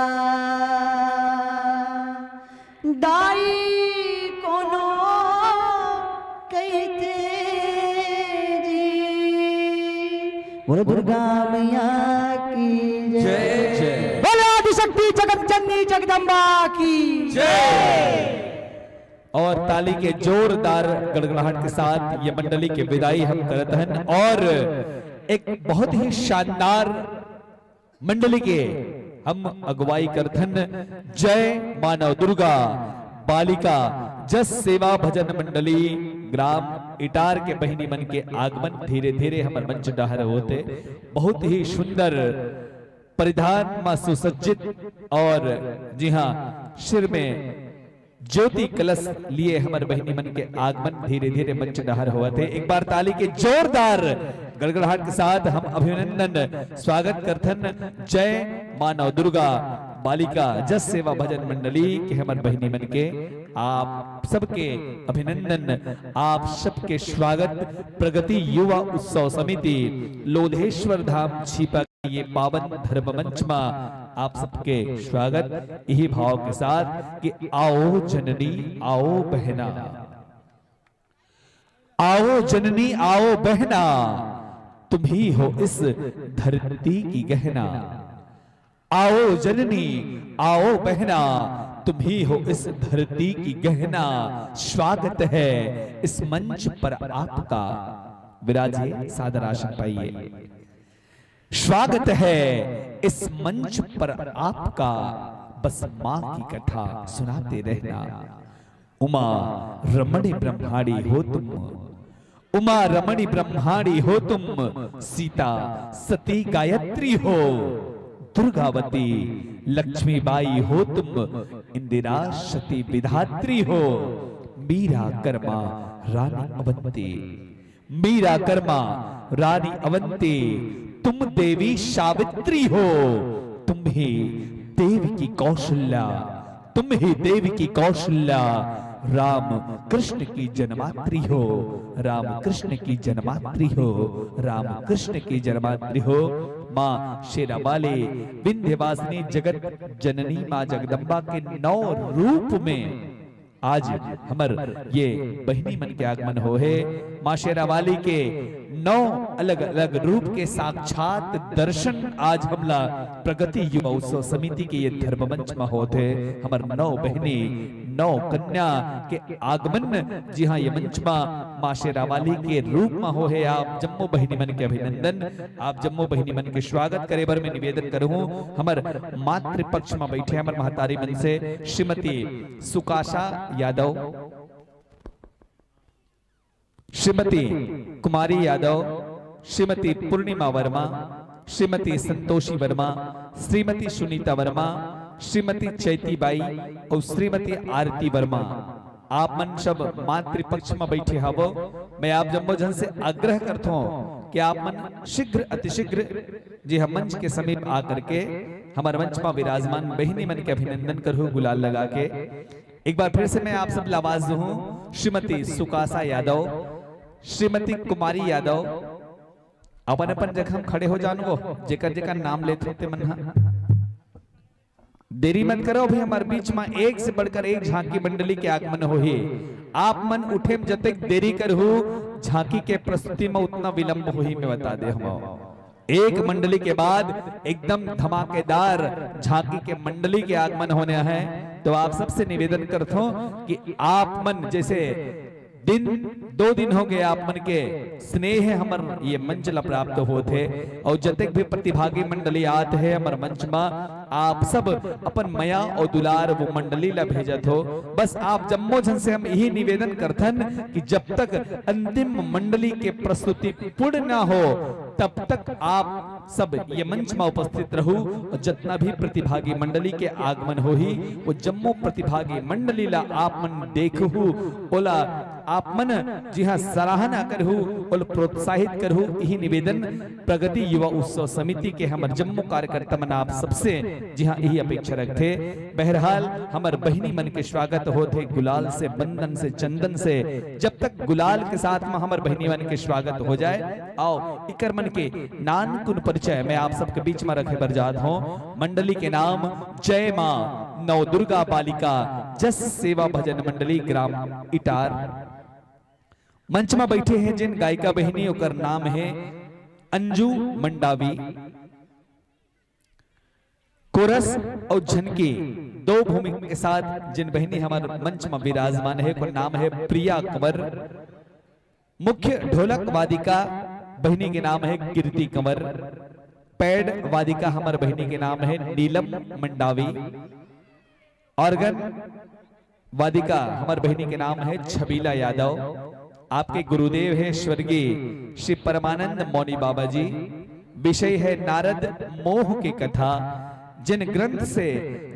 दाई कोनो कहिथे जी। बोलो दुर्गा मैया की जय। जय, जय। बोलो आदिशक्ति जगत जननी जगदम्बा की जय। और ताली के जोरदार गड़गड़ाहट के साथ ये मंडली के विदाई हम करत हन। और एक बहुत ही शानदार मंडली के हम अगुवाई करथन जय मानव दुर्गा बालिका जस सेवा भजन मंडली ग्राम इटार के बहिनी मन के आगमन धीरे धीरे हमर मंच डहर होते। बहुत ही सुंदर परिधान मा सुसज्जित और जी हाँ, सिर में ज्योति कलश लिए हमर बहिनी मन के आगमन धीरे धीरे मंच डहर होवत हे। एक बार ताली के जोरदार गड़गड़ाहट के साथ हम अभिनंदन स्वागत करथन जय मानव दुर्गा बालिका जस सेवा भजन मंडली के हमर बहिनी मन के आप सबके अभिनंदन, आप सबके स्वागत। प्रगति युवा उत्सव समिति लोधेश्वर धाम छीपा ये पावन धर्म मंच मा आप सबके स्वागत यही भाव के साथ कि आओ जननी, आओ बहना, आओ जननी, आओ बहना, तुम ही हो इस धरती की गहना। आओ जननी, आओ बहना, तुम ही हो इस धरती की गहना। स्वागत है इस मंच पर आपका। विराजिए, सादर आसन पाइए। स्वागत है इस मंच पर आपका, बस माँ की कथा सुनाते रहना। उमा रमणी ब्रह्माणी हो तुम, उमा रमणी ब्रह्माणी हो तुम, सीता सती गायत्री हो, दुर्गावती लक्ष्मीबाई हो तुम, इंदिरा सती विधात्री हो, मीरा कर्मा रानी अवंती। मीरा कर्मा रानी अवंती, तुम देवी सावित्री हो, तुम ही देव की कौशल्या, तुम ही देव की कौशल्या, राम कृष्ण की जन्मात्री हो, राम कृष्ण की जन्मात्री हो, राम कृष्ण की जन्मात्री हो। माँ शेरावाली विंध्यवासिनी जगत जननी माँ जगदम्बा के नौ रूप में आज हमर ये बहिनी मन के आगमन हो हे। माँ शेरावाली के नौ अलग-अलग रूप के साक्षात दर्शन आज हमला प्रगति युवा उत्सव समिति के ये धर्म मंच म होत हे। हमर नौ बहिनी, नौ कन्या के आगमन, जी हाँ, ये मंच म माँ शेरावाली के रूप म हो हे। आप जम्मो बहिनी मन के अभिनंदन, आप जम्मो बहिनी मन के स्वागत करे बर मैं निवेदन करहूँ। हमर मातृपक्ष म बैठे हमर महतारी मन से श्रीमती सुकाशा यादव, श्रीमती कुमारी यादव, श्रीमती पूर्णिमा वर्मा, श्रीमती संतोषी वर्मा, श्रीमती सुनीता वर्मा, श्रीमती चैती बाई और श्रीमती आरती वर्मा। आप मन सब मातृपक्ष म बैठे हवो। मैं आप जम्मो झन से आग्रह करथों कि आप मन शीघ्र अतिशीघ्र जी हम मंच के समीप आकर के हमर मंच मा विराजमान बहिनी मन के अभिनंदन करहु गुलाल लगा के। एक बार फिर से मैं आप सब ला आवाज दूहूं, श्रीमती सुकासा यादव, श्रीमती कुमारी यादव, अपन अपन जगह म खड़े हो जान वो, जेकर जेकर नाम लेत होते मन हा। देरी मत करो, अभी हमर बीच मा एक से बढ़कर एक झांकी मंडली के आगमन होही। आप मन उठे म जतेक देरी करहु, झांकी के प्रस्तुति मा उतना विलंब होही, मैं बता दे हूं। एक मंडली के बाद एकदम धमाकेदार झांकी के मंडली के आगमन होने हे, तो आप सबसे निवेदन करथों कि आप मन जैसे दिन, दो दिन हो गए आप मन के स्नेह हमर ये मंच ला प्राप्त होत हे, और जतेक भी प्रतिभागी मंडली आत हे हमर मंच मा, आप सब अपन मया और दुलार वो मंडली ला भेजत हो। बस आप जम्मो झन से हम यही निवेदन करथन कि जब तक अंतिम मंडली के प्रस्तुति पूर्ण ना हो, तब तक आप सब ये मंच मा उपस्थित रहू और जतना भी प्रतिभागी मंडली के आगमन होही, वो जम्मो प्रतिभागी मंडली ला आप मन देखहू, ओला आप मन जी हाँ सराहना करहू, ओला प्रोत्साहित करहू। यही निवेदन प्रगति युवा उत्सव समिति के हमर जम्मो कार्यकर्ता मन आप सबसे जी हाँ यही अपेक्षा रखथे। बहरहाल, हमर बहिनी मन के स्वागत होत हे गुलाल से, बंदन से, चंदन से। जब तक गुलाल के साथ मा हमर बहिनी मन के स्वागत हो जाए, आओ, इकर मन के नानकुन परिचय मैं आप सबके बीच मा रखे बर जात हूं। मंडली के नाम जय मां नवदुर्गा बालिका जस सेवा भजन मंडली, ग्राम इटार। मंच मा बैठे हे जिन गायिका बहिनी, ओकर नाम हे अंजू मंडावी। कोरस और झनकी दो भूमिका के साथ जिन बहिनी हमर मंच मा विराजमान हे, ओकर नाम हे प्रिया कंवर। मुख्य ढोलक वादिका बहिनी के नाम हे कीर्ति कंवर। पैड वादिका हमर बहिनी के नाम हे नीलम मंडावी। ऑर्गन वादिका हमर बहिनी के नाम हे छबीला यादव। आपके गुरुदेव हे स्वर्गीय श्री परमानंद मौनी बाबा जी। विषय हे नारद मोह के कथा। जिन ग्रंथ से,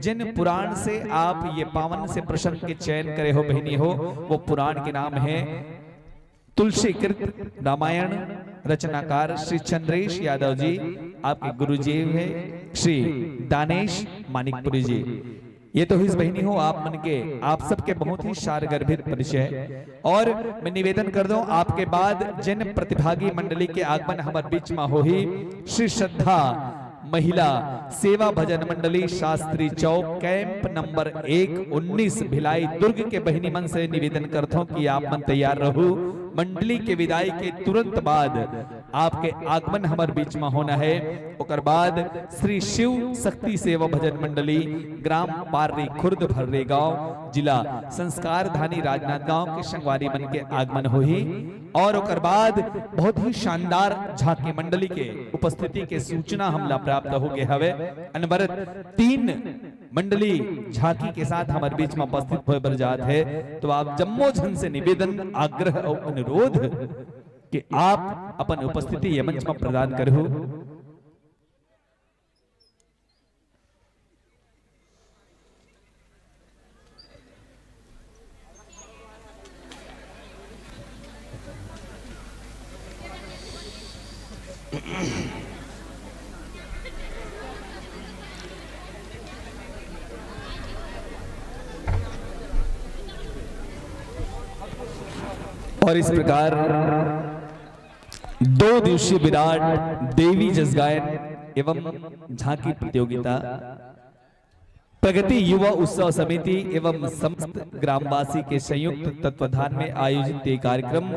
जिन पुराण से आप ये पावन से प्रसंग के चयन करे हो बहिनी हो, वो पुराण के नाम हे तुलसी कृत रामायण। रचनाकार श्री चंद्रेश यादव जी। आपके गुरुजी हे श्री दानेश मानिकपुरी जी। ये तो हिस बहिनी हो आप मन के, आप सबके बहुत ही सारगर्भित परिचय। और मैं निवेदन कर दूं, आपके बाद जिन प्रतिभागी मंडली के आगमन हमर बीच मा होही, श्री श्रद्धा महिला सेवा भजन मंडली, शास्त्री चौक, कैंप नंबर एक उन्नीस, भिलाई दुर्ग के बहिनी मन से निवेदन करथों कि आप मन तैयार रहू। मंडली के विदाई के तुरंत बाद आपके आगमन हमर बीच मा होना हे। ओकर बाद श्री शिव शक्ति सेवा भजन मंडली, ग्राम पार्री खुर्द भर्रे गांव, जिला संस्कार धानी राजनांदगांव के संगवारी मन के आगमन होही। और ओकर बाद बहुत ही शानदार झांकी मंडली के उपस्थिति के सूचना हमला प्राप्त हो गए हवे। अनवरत तीन मंडली झांकी के साथ हमर बीच मा उपस्थित होए बर जात हे, तो आप जम्मो झन से निवेदन, आग्रह और अनुरोध कि आप अपन उपस्थिति ये मंच मा प्रदान करहू। और इस प्रकार दो दिवसीय विराट देवी जसगायन एवं झांकी प्रतियोगिता प्रगति युवा उत्सव समिति एवं समस्त ग्रामवासी के संयुक्त तत्वाधान में आयोजित ये कार्यक्रम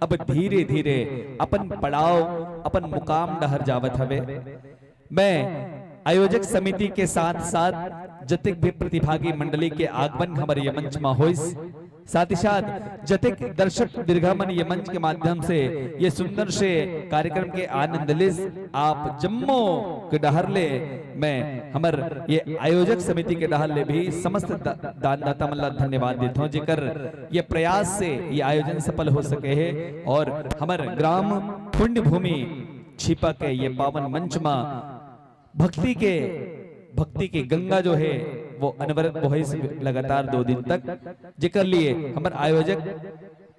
अब धीरे-धीरे अपन पड़ाव, अपन मुकाम डहर जावत हवे। मैं आयोजक समिति के साथ-साथ जतेक भी प्रतिभागी मंडली के आगमन हमर ये मंच मा होइस, साथ ही साथ जतेक दर्शक दीर्घा मन ये मंच के माध्यम से ये सुंदर से कार्यक्रम के आनंद लिस, आप जम्मो के डहर ले मैं हमर ये आयोजक समिति के डहर ले भी समस्त दा-, दानदाता मन ला धन्यवाद देथों, जेकर ये प्रयास से ये आयोजन सफल हो सके हे और हमर ग्राम पुण्य भूमि छिपा के ये पावन मंच मा भक्ति के, भक्ति के गंगा जो हे वो अनवरत बोहिस लगातार दो दिन तक, जेकर लिए हमर आयोजक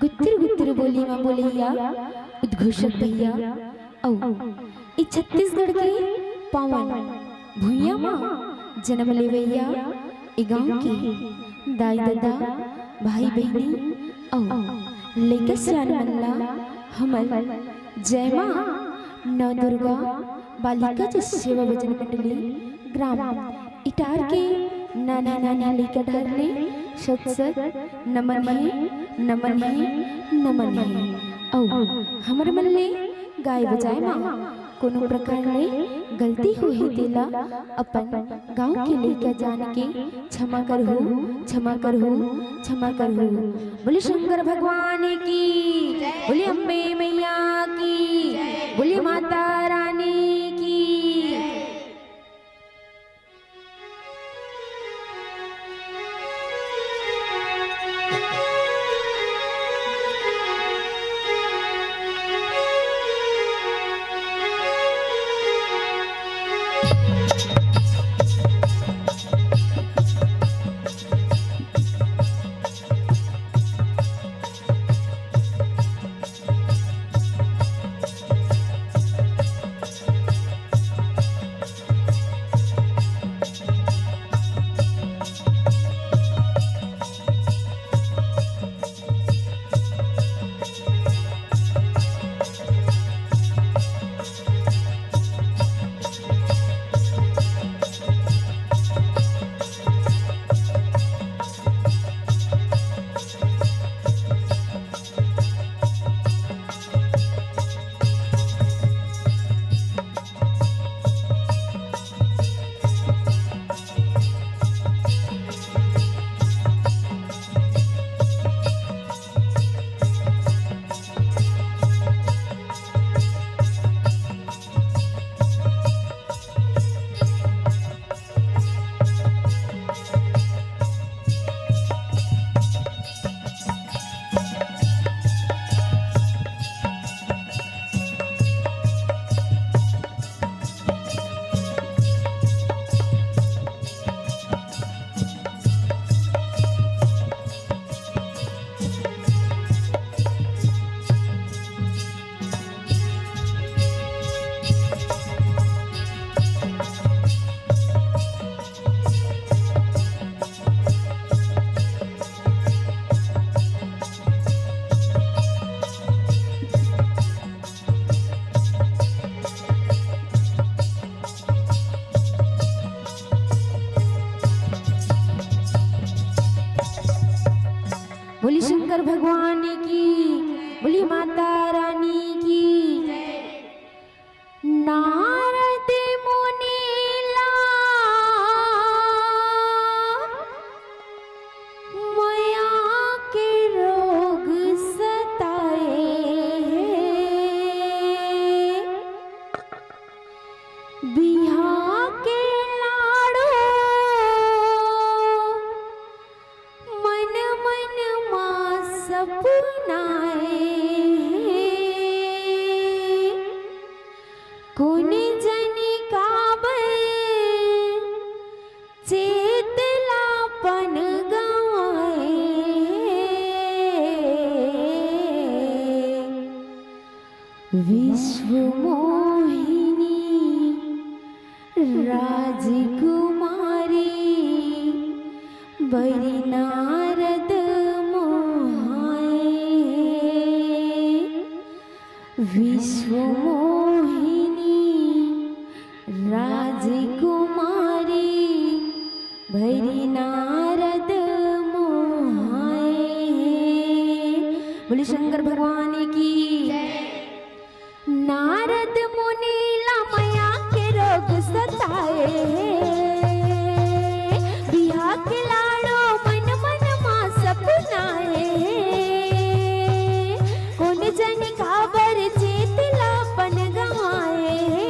गुत्तर गुत्तर बोली म बोलइया उद्घोषक भैया अउ ए छत्तीसगढ़ के पावन भुइयां म जनम लेवइया ए गांव के दाई ददा, भाई बहिनी अउ लइका सियान मन ला हमर जय मां नवदुर्गा बालिका जस सेवा भजन मंडली ग्राम इटार के नान्हे नान्हे लइका डहर ले सत सत नमन हे, नमन हे, नमन हे। अउ हमर मन ले गाय बजाय म कोनो प्रकार ले गलती होही तेला अपन गांव के लइका जान के क्षमा करहू, क्षमा करहू, क्षमा करहू। बोले शंकर भगवान की, बोले अम्बे मैया की, बोले माता रानी की। बोली शंकर भगवान की, बोली माता रानी की। नारद मुनि ला मया के रोग सताए हे। बिहा के लाड़ो मन मन मा सपनाए हे। कोन जनी काबर चेत ला अपन गंवाए। विश्व मोहिनी राजकुमारी बरी नारद मोहाए। विश्व मोहिनी राजकुमारी भरी नारद मोहाए। बोले शंकर भगवान की। नारद मुनि ला मया के रोग सताए हे। बिहा के लाड़ो मन मन मा सपनाए हे। कोन जनी काबर चेत ला अपन गंवाए हे।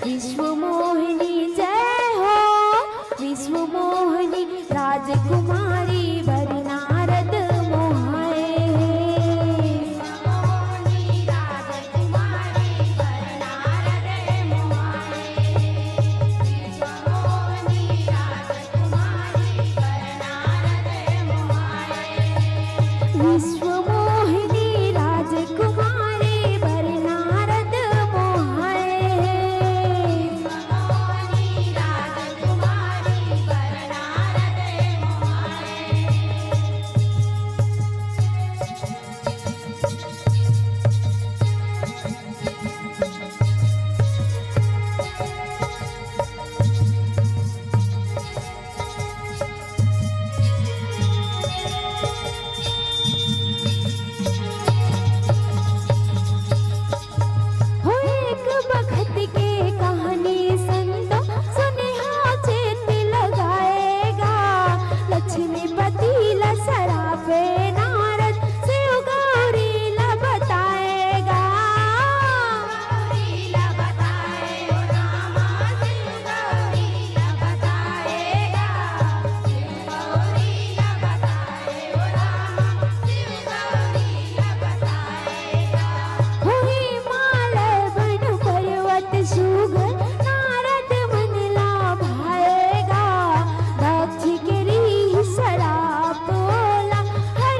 विश्व मोहिनी जय हो, विश्व मोहिनी राजकुमारी बरी नारद मोहाए हे। विश्व मोहिनी राजकुमारी बर नारद मोहाए हे। हो एक बखत के कहानी संतो, सुने हा चेत लगाएगा। लक्ष्मीपति ला सरापे नारद, शिव गौरी ला बताएगा। होही मालय बन पर्वत सुघर, नारद मन ला भाएगा। दक्ष के रही सराप ओला, हर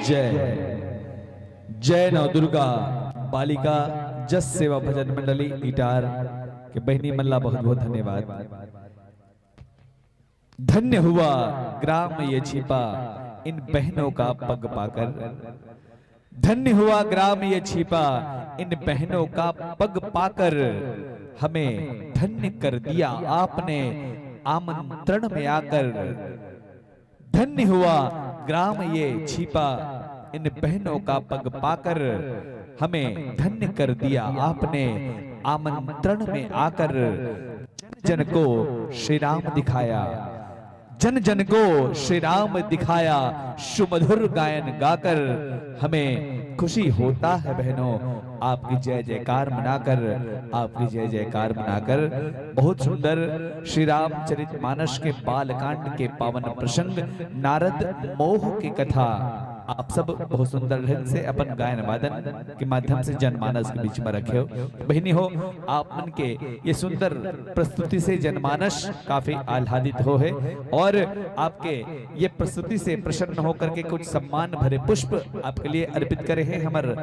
जय जय नवदुर्गा बालिका जस सेवा भजन मंडली इटार के बहिनी मन ला बहुत बहुत धन्यवाद। धन्य हुआ ग्राम ये छिपा इन बहनों का पग पाकर। धन्य हुआ ग्राम ये छिपा इन बहनों का पग पाकर। हमें धन्य कर दिया आपने आमंत्रण में आकर। धन्य हुआ ग्राम ये छिपा इन बहनों का पग पाकर। हमें धन्य कर दिया आपने आमंत्रण में आकर। जन जन को श्री राम दिखाया। जन जन को श्री राम दिखाया। सुमधुर गायन गाकर हमें खुशी होता है बहनों। आपकी जय जयकार मनाकर आपकी जय जयकार मनाकर। बहुत सुंदर श्री रामचरित मानस के बालकांड के पावन प्रसंग नारद मोह की कथा। आप सब बहुत सुंदर ढंग से अपन गायन वादन के माध्यम से जनमानस के बीच में रखे हो। बहिनी हो, आप मन के ये सुंदर प्रस्तुति से जनमानस काफी आह्लादित हो है और आपके ये प्रस्तुति से प्रसन्न होकर के कुछ सम्मान भरे पुष्प आपके लिए अर्पित करे हैं हमर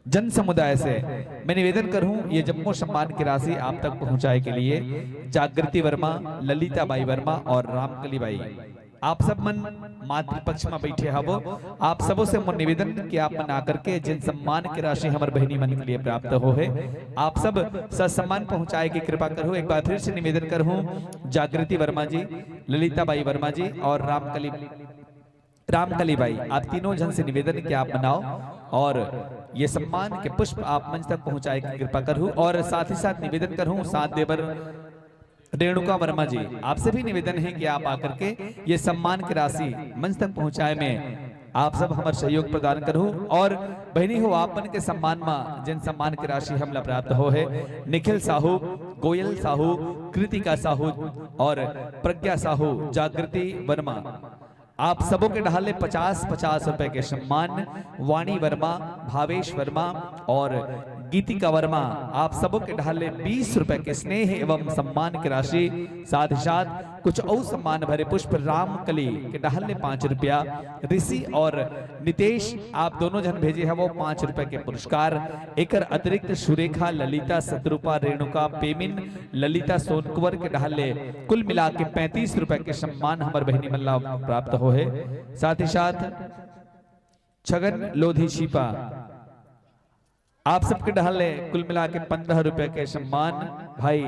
जन समुदाय से। मैं निवेदन करूं ये जम्मो सम्मान की राशि आप तक पहुंचाए के लिए जागृति वर्मा, ललिता बाई वर्मा और रामकली बाई, आप सब मन मातृपक्ष में बैठे हवो। आप सबों से मोर निवेदन कि आप मन आकर के जिन सम्मान की राशि हमर बहिनी मन के लिए प्राप्त हो है, आप सब ससम्मान पहुंचाए की कृपा करो। एक बार फिर से निवेदन करूं जागृति वर्मा जी, ललिता बाई वर्मा जी और रामकली रामकली बाई, आप तीनों जन से निवेदन कि आप बनाओ और ये सम्मान के पुष्प आप मंच तक पहुंचाए की कृपा करूं। और साथ ही साथ निवेदन करूं साथ देवर रेणुका वर्मा जी, आपसे भी निवेदन है कि आप आकर के ये सम्मान की राशि मंच तक पहुंचाए में आप सब हमर सहयोग प्रदान करूं। और बहिनी हो, आप मन के सम्मान में जिन सम्मान की राशि हमला प्राप्त हो है, निखिल साहू, गोयल साहू, कृतिका साहू और प्रज्ञा साहू, जागृति वर्मा, आप सबों के डहाले पचास पचास रुपए के सम्मान। वाणी वर्मा, भावेश वर्मा और गीतिका वर्मा, आप सबों के डहाले बीस रुपए के स्नेह एवं सम्मान की राशि, साथ ही साथ कुछ और सम्मान भरे पुष्प। रामकली के डहाले पाँच रुपया, ऋषि और नितेश, आप दोनों जन भेजे हैं वो पाँच रुपए के पुरस्कार। एकर अतिरिक्त सुरेखा, ललिता, सतरूपा, रेणुका, पेमिन, ललिता सोनकुंवर के डहाले कुल मिला के पैंतीस रुपए के सम्मान हमर बहिनी मन ला प्राप्त हो है। साथ ही साथ छगन लोधी छीपा, आप सबके डहाले कुल मिला के पंद्रह रुपए के सम्मान। भाई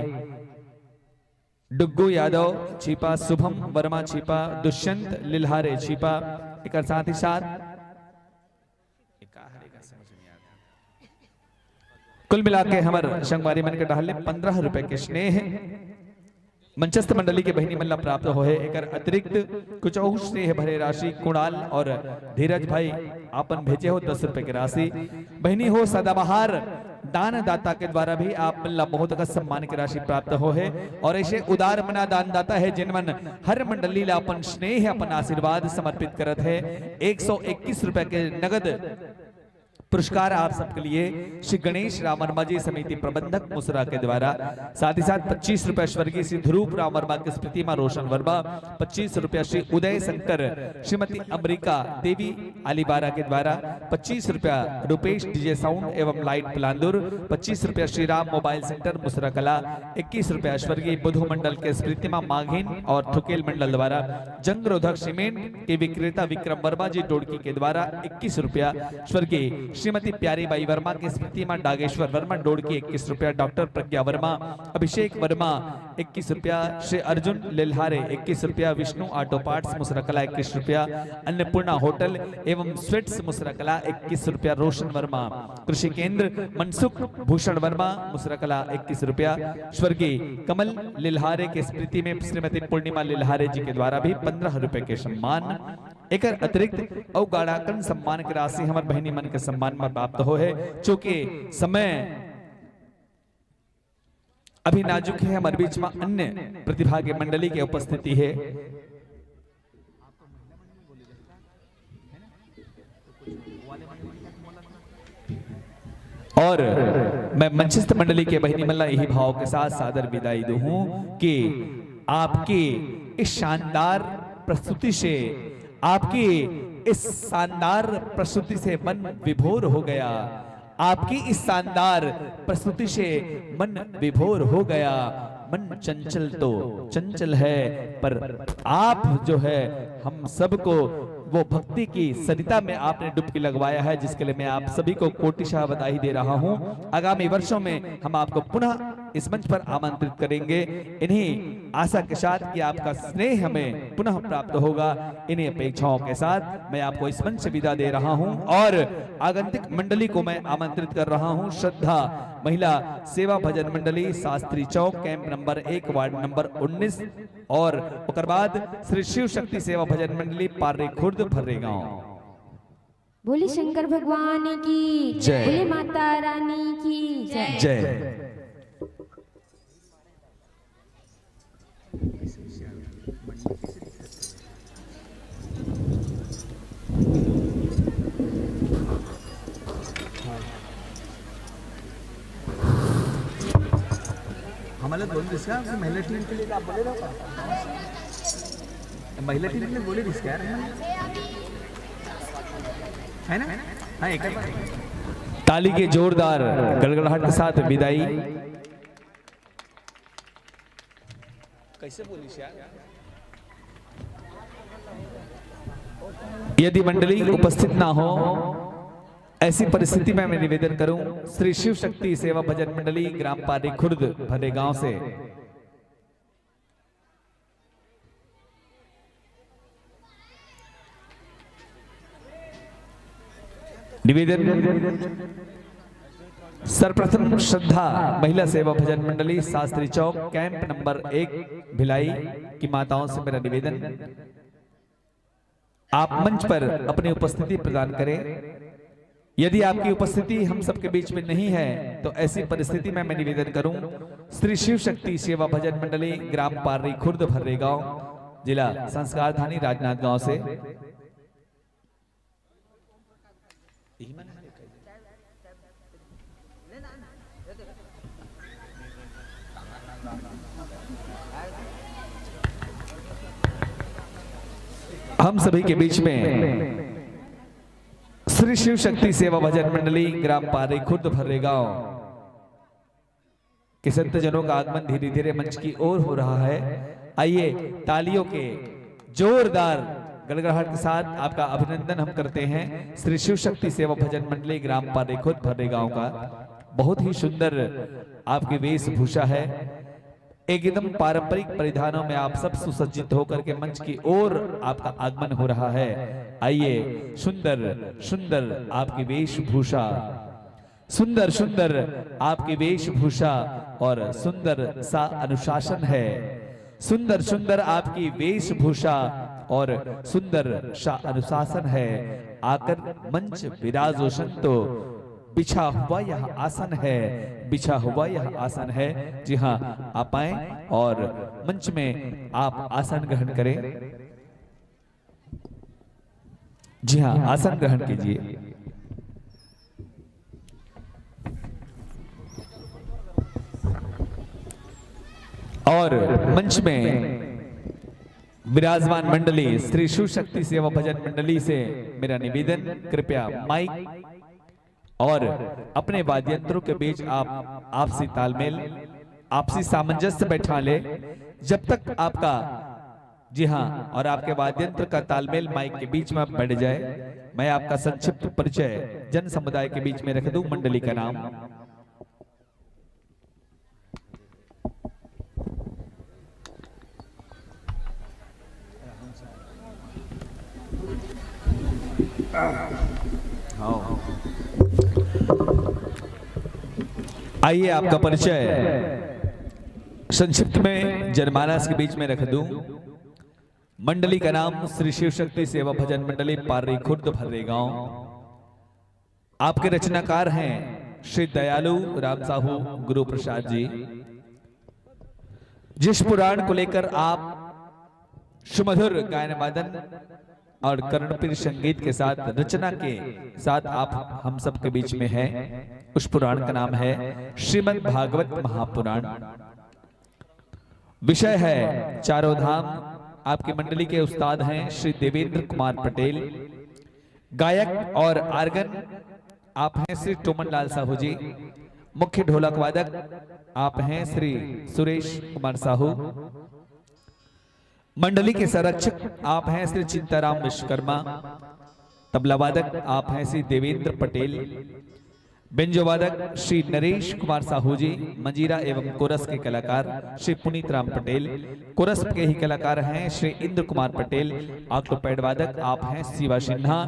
डुग्गू यादव छीपा, शुभम वर्मा छीपा, दुष्यंत लिल्हारे छीपा, एकर साथ ही साथ कुल मिला के हमर संगवारी मन के डहाले पंद्रह रुपए के स्नेह। मंचस्थ मंडली के बहिनी मन ला प्राप्त हो है। एकर अतिरिक्त कुछ और स्नेह भरे राशि कुणाल और धीरज भाई आपन भेजे हो दस रुपए के राशि। बहिनी हो, सदाबहार दानदाता के द्वारा भी आप मन ला बहुत अकन सम्मान के राशि प्राप्त हो है और ऐसे उदार मना दानदाता है जिन मन हर मंडली ला अपन स्नेह, अपन आशीर्वाद समर्पित करत है। एक सौ इक्कीस रुपए के नगद पुरस्कार आप सबके लिए श्री गणेश राम वर्मा जी, समिति प्रबंधक मुसरा के द्वारा, साथ ही साथ पच्चीस रुपए स्वर्गीय श्री ध्रुव राम वर्मा की स्मृति में रोशन वर्मा, पच्चीस रुपया श्री उदय शंकर, श्रीमती अमरिका देवी अलीबारा के द्वारा, पच्चीस रुपया रुपेश डीजे साउंड एवं लाइट पलांदुर, पच्चीस रुपया श्री राम मोबाइल सेंटर मुसरा कला, इक्कीस रुपया स्वर्गीय बुधु मंडल के स्मृति में माघिन और थुकेल मंडल द्वारा जंग रोधक सीमेंट के विक्रेता विक्रम वर्मा जी डोड़की के द्वारा इक्कीस रुपया, स्वर्गीय श्रीमती प्यारी बाई वर्मा की स्मृति में डागेश्वर वर्मा डोड़की इक्कीस रुपया, डॉक्टर प्रज्ञा वर्मा, अभिषेक वर्मा इक्कीस रुपया, श्री अर्जुन लिल्हारे इक्कीस रुपया, विष्णु ऑटो पार्ट्स मुसरा कला इक्कीस रुपया, अन्नपूर्णा होटल एवं स्वीट्स मुसरा कला इक्कीस रुपया, रोशन वर्मा कृषि केंद्र, मनसुख भूषण वर्मा मुसरा कला इक्कीस रुपया, स्वर्गीय कमल लिल्हारे के स्मृति में श्रीमती पूर्णिमा लिल्हारे जी के द्वारा भी पंद्रह रुपए के सम्मान। एकर अतिरिक्त अउ गाड़ाकन सम्मान के राशि हमर बहिनी मन के सम्मान में प्राप्त हो है। चूंकि समय अभी नाजुक है, हमर बीच में अन्य प्रतिभागी मंडली के उपस्थिति है। और मैं मंचस्थ मंडली के बहिनी मन ला यही भाव के साथ सादर विदाई दूं कि आपकी इस शानदार प्रस्तुति से, आपकी इस शानदार प्रस्तुति से मन विभोर हो गया। आपकी इस शानदार प्रस्तुति से मन विभोर हो गया। मन चंचल तो चंचल है, पर आप जो है, हम सबको वो भक्ति की सरिता में आपने डुबकी लगवाया है, जिसके लिए मैं आप सभी को कोटिशः बधाई दे रहा हूं। आगामी वर्षों में हम आपको पुनः इस मंच पर आमंत्रित करेंगे। इन्हीं आशा के साथ कि आपका स्नेह हमें पुनः प्राप्त होगा, इन्हीं अपेक्षाओं के साथ मैं आपको इस मंच से विदा दे रहा हूं और आगंतुक मंडली को मैं आमंत्रित कर रहा हूं। श्रद्धा महिला सेवा भजन मंडली, शास्त्री चौक, कैंप नंबर एक, वार्ड नंबर उन्नीस, और ओकर बाद श्री शिव शक्ति सेवा भजन मंडली, पार्री खुर्द, भर्रे गांव। बोले शंकर भगवान की जय। बोले माता रानी की जय। जय। हमला दोन दिवस का महिला टीम के लिए आप बोले रहो का? महिला टीम के लिए बोले दिस यार, है ना? हाँ, एक ताली के जोरदार गड़गड़ाहट के साथ विदाई। कैसे बोलिस यार? यदि मंडली उपस्थित ना हो, ऐसी परिस्थिति में मैं निवेदन करूं, श्री शिव शक्ति सेवा भजन मंडली, ग्राम पार्री खुर्द, भर्रे गांव से निवेदन, सर्वप्रथम श्रद्धा महिला सेवा भजन मंडली, शास्त्री चौक, कैंप नंबर एक, भिलाई की माताओं से मेरा निवेदन, आप मंच पर अपनी उपस्थिति प्रदान करें। यदि आपकी उपस्थिति हम सबके बीच में नहीं है, तो ऐसी परिस्थिति में मैं निवेदन करूं, श्री शिव शक्ति सेवा भजन मंडली, ग्राम पार्री खुर्द, भर्रे गांव, जिला संस्कारधानी राजनांदगांव से हम सभी के बीच में श्री शिव शक्ति सेवा भजन मंडली, ग्राम पार्री खुर्द, भर्रे गांव के संत जनों का आगमन धीरे धीरे मंच की ओर हो रहा है। आइए, तालियों के जोरदार गड़गड़ाहट के साथ आपका अभिनंदन हम करते हैं श्री शिव शक्ति सेवा भजन मंडली, ग्राम पार्री खुर्द, भर्रे गांव का। बहुत ही सुंदर आपकी वेशभूषा है, एकदम पारंपरिक परिधानों में आप सब सुसज्जित होकर के मंच की ओर आपका आगमन हो रहा है। आइए, सुंदर सुंदर आपकी वेशभूषा, सुंदर सुंदर आपकी वेशभूषा और सुंदर सा अनुशासन है। सुंदर सुंदर आपकी वेशभूषा और सुंदर सा अनुशासन है। आकर मंच विराजो संतो, बिछा हुआ यह आसन है, बिछा हुआ यह आसन है। जी हाँ, आप आए और मंच में आप आसन ग्रहण करें। जी हाँ, आसन ग्रहण कीजिए। और मंच में विराजमान मंडली, श्री शिव शक्ति सेवा भजन मंडली से मेरा निवेदन, कृपया माइक और अपने वाद्य यंत्रों के बीच आप आपसी तालमेल, आपसी सामंजस्य बैठा ले। जब तक आपका, जी हाँ, और आपके वाद्य यंत्र का तालमेल माइक के बीच में बैठ जाए, मैं आपका संक्षिप्त परिचय जन समुदाय के बीच में रख दूं, मंडली का नाम। हाँ। आइए, आपका परिचय संक्षिप्त में जनमानस के बीच में रख दूं। मंडली का नाम श्री शिव शक्ति सेवा भजन मंडली, पार्री खुर्द, भर्रे गांव। आपके रचनाकार हैं श्री दयालु राम साहू गुरु प्रसाद जी। जिस पुराण को लेकर आप सुमधुर गायन वादन और कर्णप्रिय संगीत के साथ, रचना के साथ आप हम सबके बीच में हैं, उस पुराण का नाम है श्रीमद् भागवत महापुराण। विषय है चारों धाम। आपकी मंडली के उस्ताद हैं श्री देवेंद्र कुमार पटेल। गायक और आर्गन आप हैं श्री टोमन लाल साहू जी। मुख्य ढोलक वादक आप हैं श्री सुरेश कुमार साहू। मंडली के संरक्षक आप हैं श्री चिंताराम विश्वकर्मा। तबला वादक आप हैं श्री देवेंद्र पटेल। बेंजो वादक श्री नरेश कुमार साहू जी। मंजीरा एवं कोरस के कलाकार श्री पुनीत राम पटेल। कोरस के ही कलाकार हैं श्री इंद्र कुमार पटेल। ऑक्टोपैड वादक आप हैं शिवा सिन्हा।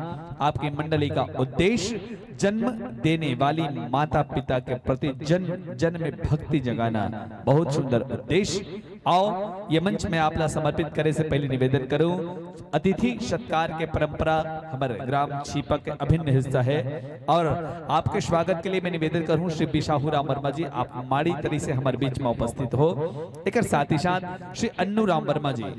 आपकी मंडली का उद्देश्य जन्म देने वाली माता पिता के प्रति जन्म जन्म में भक्ति जगाना। बहुत सुंदर उद्देश्य। आओ, ये मंच मैं आपला समर्पित करे से पहले निवेदन करूं, अतिथि सत्कार के परंपरा हमर ग्राम छीपा के अभिन्न हिस्सा है और आपके स्वागत के लिए मैं निवेदन करूं श्री बिशाहू राम वर्मा जी, आप माड़ी तरी से हमर बीच में उपस्थित हो। एक साथ ही साथ श्री अन्नू राम वर्मा जी,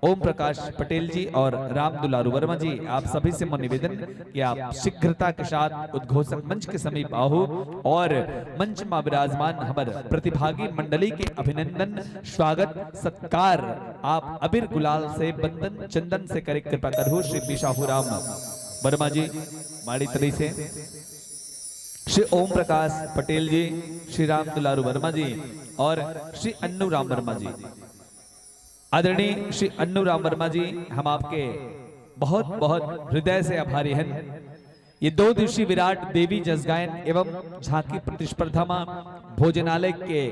ओम प्रकाश पटेल जी और राम दुलारू वर्मा जी, आप सभी से मोर निवेदन कि आप शीघ्रता के साथ उद्घोषक मंच के समीप आहू और मंच में विराजमान हमर प्रतिभागी मंडली के अभिनंदन, स्वागत, सत्कार आप अबीर गुलाल से, बंदन चंदन से करे कृपा करहू श्री बिशाहू राम वर्मा जी माड़ी तरी से, श्री ओम प्रकाश पटेल जी, श्री राम दुलारू वर्मा जी और श्री अन्नू राम वर्मा जी। आदरणीय श्री अन्नू राम वर्मा जी, हम आपके बहुत बहुत हृदय से आभारी हैं। ये दो दिवसीय विराट देवी जसगायन एवं झांकी प्रतिस्पर्धा में भोजनालय के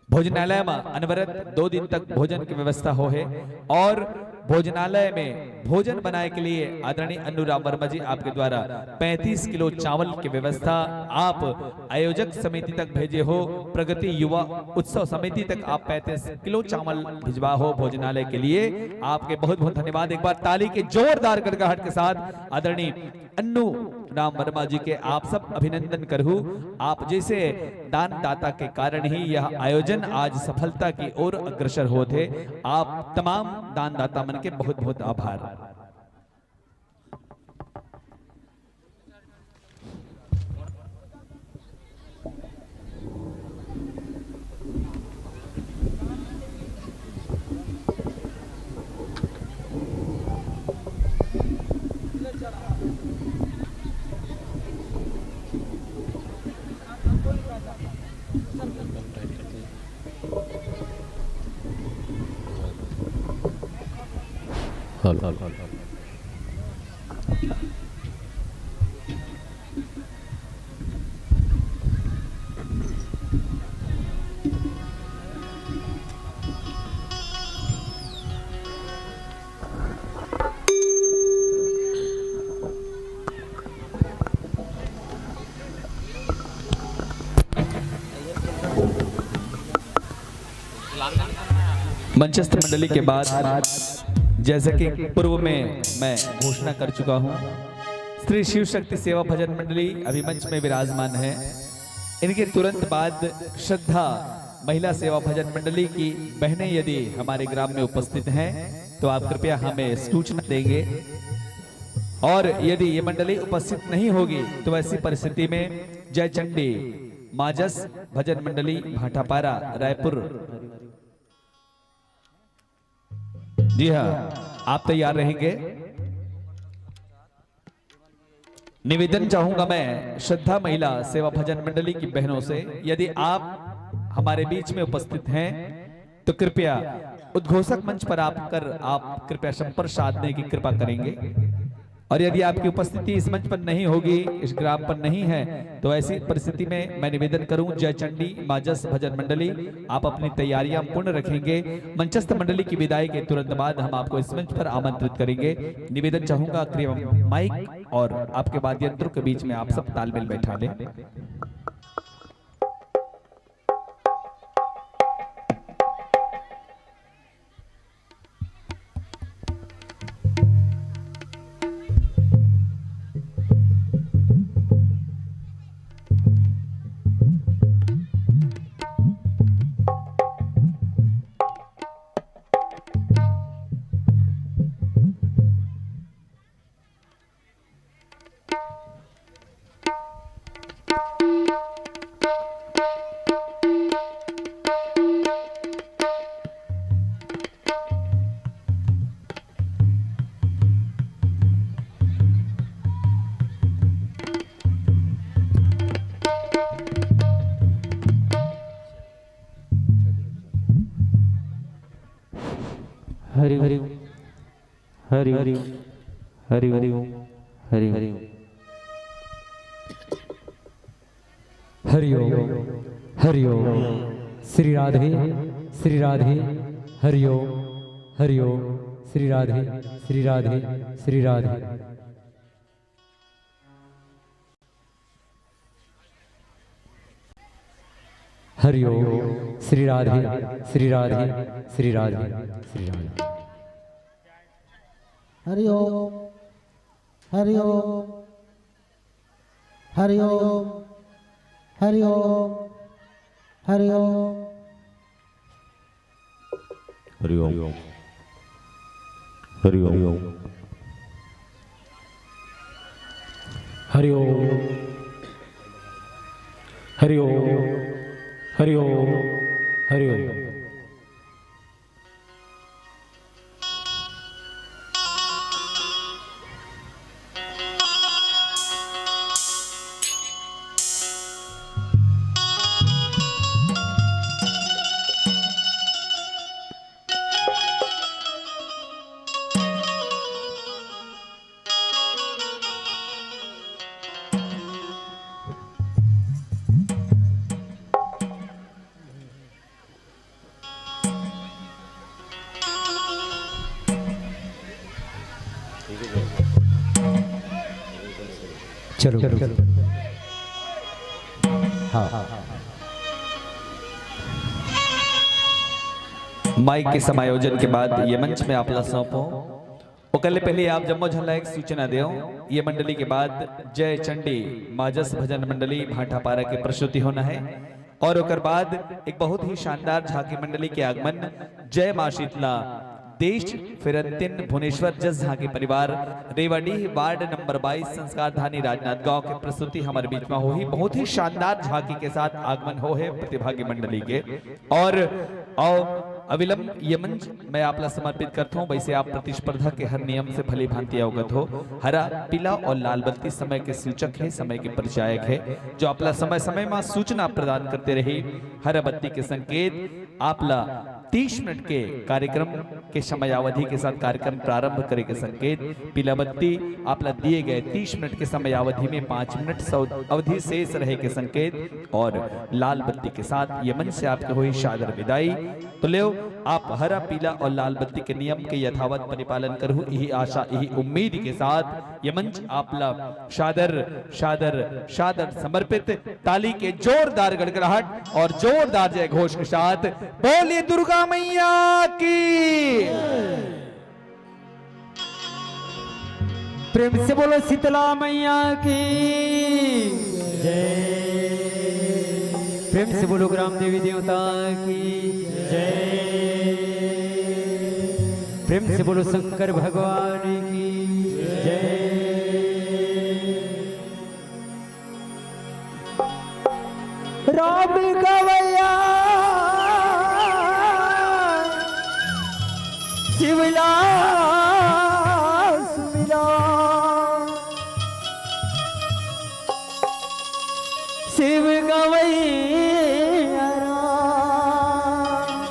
भोजनालय में अनवरत दो दिन तक भोजन की व्यवस्था हो है और भोजनालय में भोजन बनाए के लिए आदरणीय अन्नू राम वर्मा जी आपके द्वारा पैंतीस किलो चावल की व्यवस्था आप आयोजक समिति तक भेजे हो, प्रगति युवा उत्सव समिति तक आप पैंतीस किलो चावल भिजवा हो भोजनालय के लिए। आपके बहुत बहुत धन्यवाद। एक बार ताली के जोरदार गड़गड़ाहट के साथ आदरणीय अन्नू राम वर्मा जी के आप सब अभिनंदन करहू। आप जैसे दानदाता के कारण ही यह आयोजन आज सफलता की ओर अग्रसर होत हे। आप तमाम दानदाता मन के बहुत बहुत आभार। Hello, hello, hello. मंचस्थ मंडली के बाद, जैसे कि पूर्व में मैं घोषणा कर चुका हूं, श्री शिव शक्ति सेवा भजन मंडली अभी मंच में विराजमान है। इनके तुरंत बाद श्रद्धा महिला सेवा भजन मंडली की बहनें यदि हमारे ग्राम में उपस्थित हैं, तो आप कृपया हमें सूचना देंगे। और यदि ये मंडली उपस्थित नहीं होगी, तो ऐसी परिस्थिति में जय चंडी माजस भजन मंडली भाटापारा, रायपुर। जी हाँ, आप तैयार रहेंगे। निवेदन चाहूंगा मैं श्रद्धा महिला सेवा भजन मंडली की बहनों से, यदि आप हमारे बीच में उपस्थित हैं, तो कृपया उद्घोषक मंच पर आकर आप कृपया संपर्क साधने की कृपा करेंगे। और यदि आपकी उपस्थिति इस मंच पर नहीं होगी, इस ग्राम पर नहीं है, तो ऐसी परिस्थिति में मैं निवेदन करूं, जय चंडी माजस भजन मंडली, आप अपनी तैयारियां पूर्ण रखेंगे। मंचस्थ मंडली की विदाई के तुरंत बाद हम आपको इस मंच पर आमंत्रित करेंगे। निवेदन चाहूंगा, कृपया माइक और आपके वाद्य यंत्रों के बीच में आप सब तालमेल बैठा लें। हरि हरि हरि हरि हरि हरि हरि हरि हरि ओम। हरि ओम। श्री राधे, श्री राधे। हरि ओम, हरि ओम। श्री राधे, श्री राधे, श्री राधे। हरि ओम। श्री राधे, श्री राधे, श्री राधे, श्री राधे। हरि ओम। हरि ओम। हरि ओम। हरि ओम। हरि ओम। हरि ओम। हरि ओम। हरि ओम। हरि ओम। हरि ओम। हरि ओम। चलो। हाँ। माइक के समायोजन के बाद ये मंच में आपला सौंपो। ओकर ले पहले आप जम्मो झन ला एक सूचना देव, ये मंडली के बाद जय चंडी माजस भजन मंडली भाटापारा के प्रस्तुति होना है और ओकर बाद एक बहुत ही शानदार झांकी मंडली के आगमन जय माँ शीतला देश फिरंतिन भुवनेश्वर जस झांकी परिवार रेवाडीह वार्ड नंबर बाईस संस्कार धानी राजनांदगांव के प्रस्तुति हमारे बीच में होही। बहुत ही शानदार झांकी के साथ आगमन हो है प्रतिभागी मंडली के। और अविलंब ये मंच मैं आप ला समर्पित करता हूँ। वैसे आप प्रतिस्पर्धा के हर नियम से भली भांति अवगत हो। हरा, पीला और लाल बत्ती समय के सूचक है, समय के परिचायक है, जो आप ला समय समय में सूचना प्रदान करते रही। हरा बत्ती के संकेत आप ला तीस मिनट के कार्यक्रम के समयावधि के साथ कार्यक्रम प्रारंभ करे के संकेत, पीला बत्ती आप ला दिए गए तीस मिनट के समयावधि में पाँच मिनट सौ अवधि शेष रहे के संकेत और लाल बत्ती के साथ ये मंच से आपके होही सादर विदाई। तो लेव, आप हरा, पीला और लाल बत्ती के नियम के यथावत परिपालन करहु, यही आशा, यही उम्मीद के साथ ये मंच आप ला सादर, सादर, सादर समर्पित ताली के जोरदार गड़गड़ाहट और जोरदार जय घोष के साथ बोलिए दुर्गा मैया की। प्रेम से बोलो शीतला मैया की जय। प्रेम से बोलो ग्राम देवी देवता की जय। प्रेम से बोलो शंकर भगवान की जय। राम गवैया शिवला सुमिरा, शिव गवैया राम।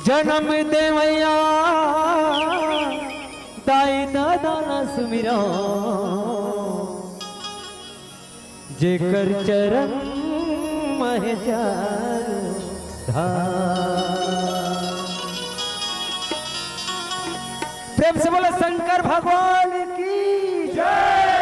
जन्म देवैया दाई दादा ला सुमिरा, जेकर चरण महे चारों धाम। प्रेम से बोलो शंकर भगवान की जय।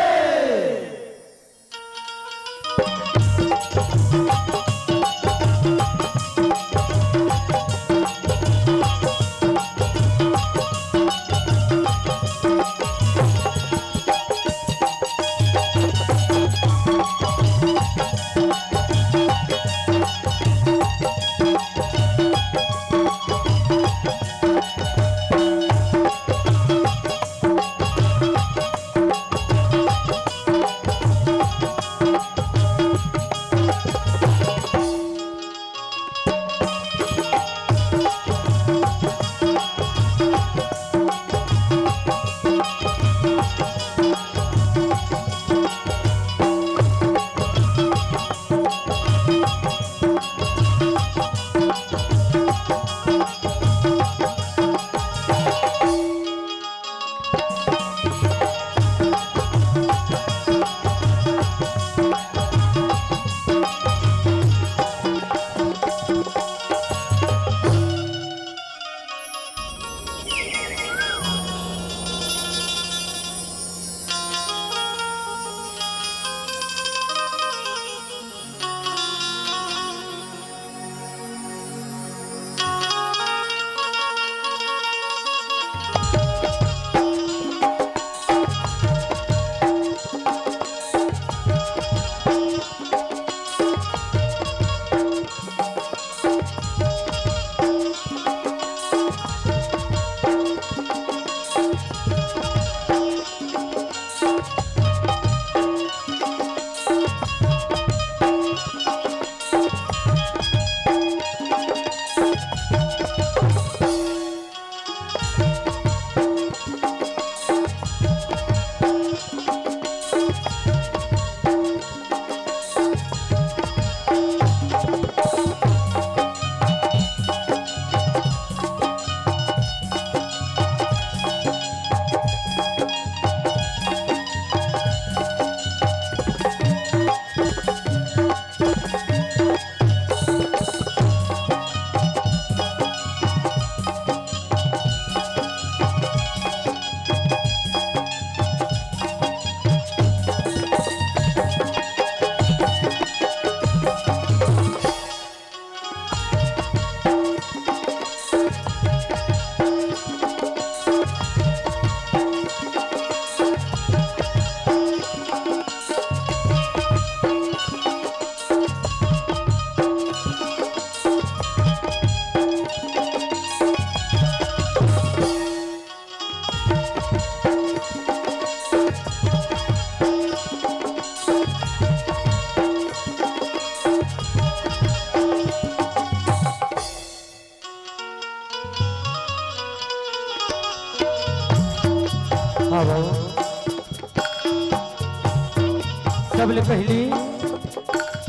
सबले पहिली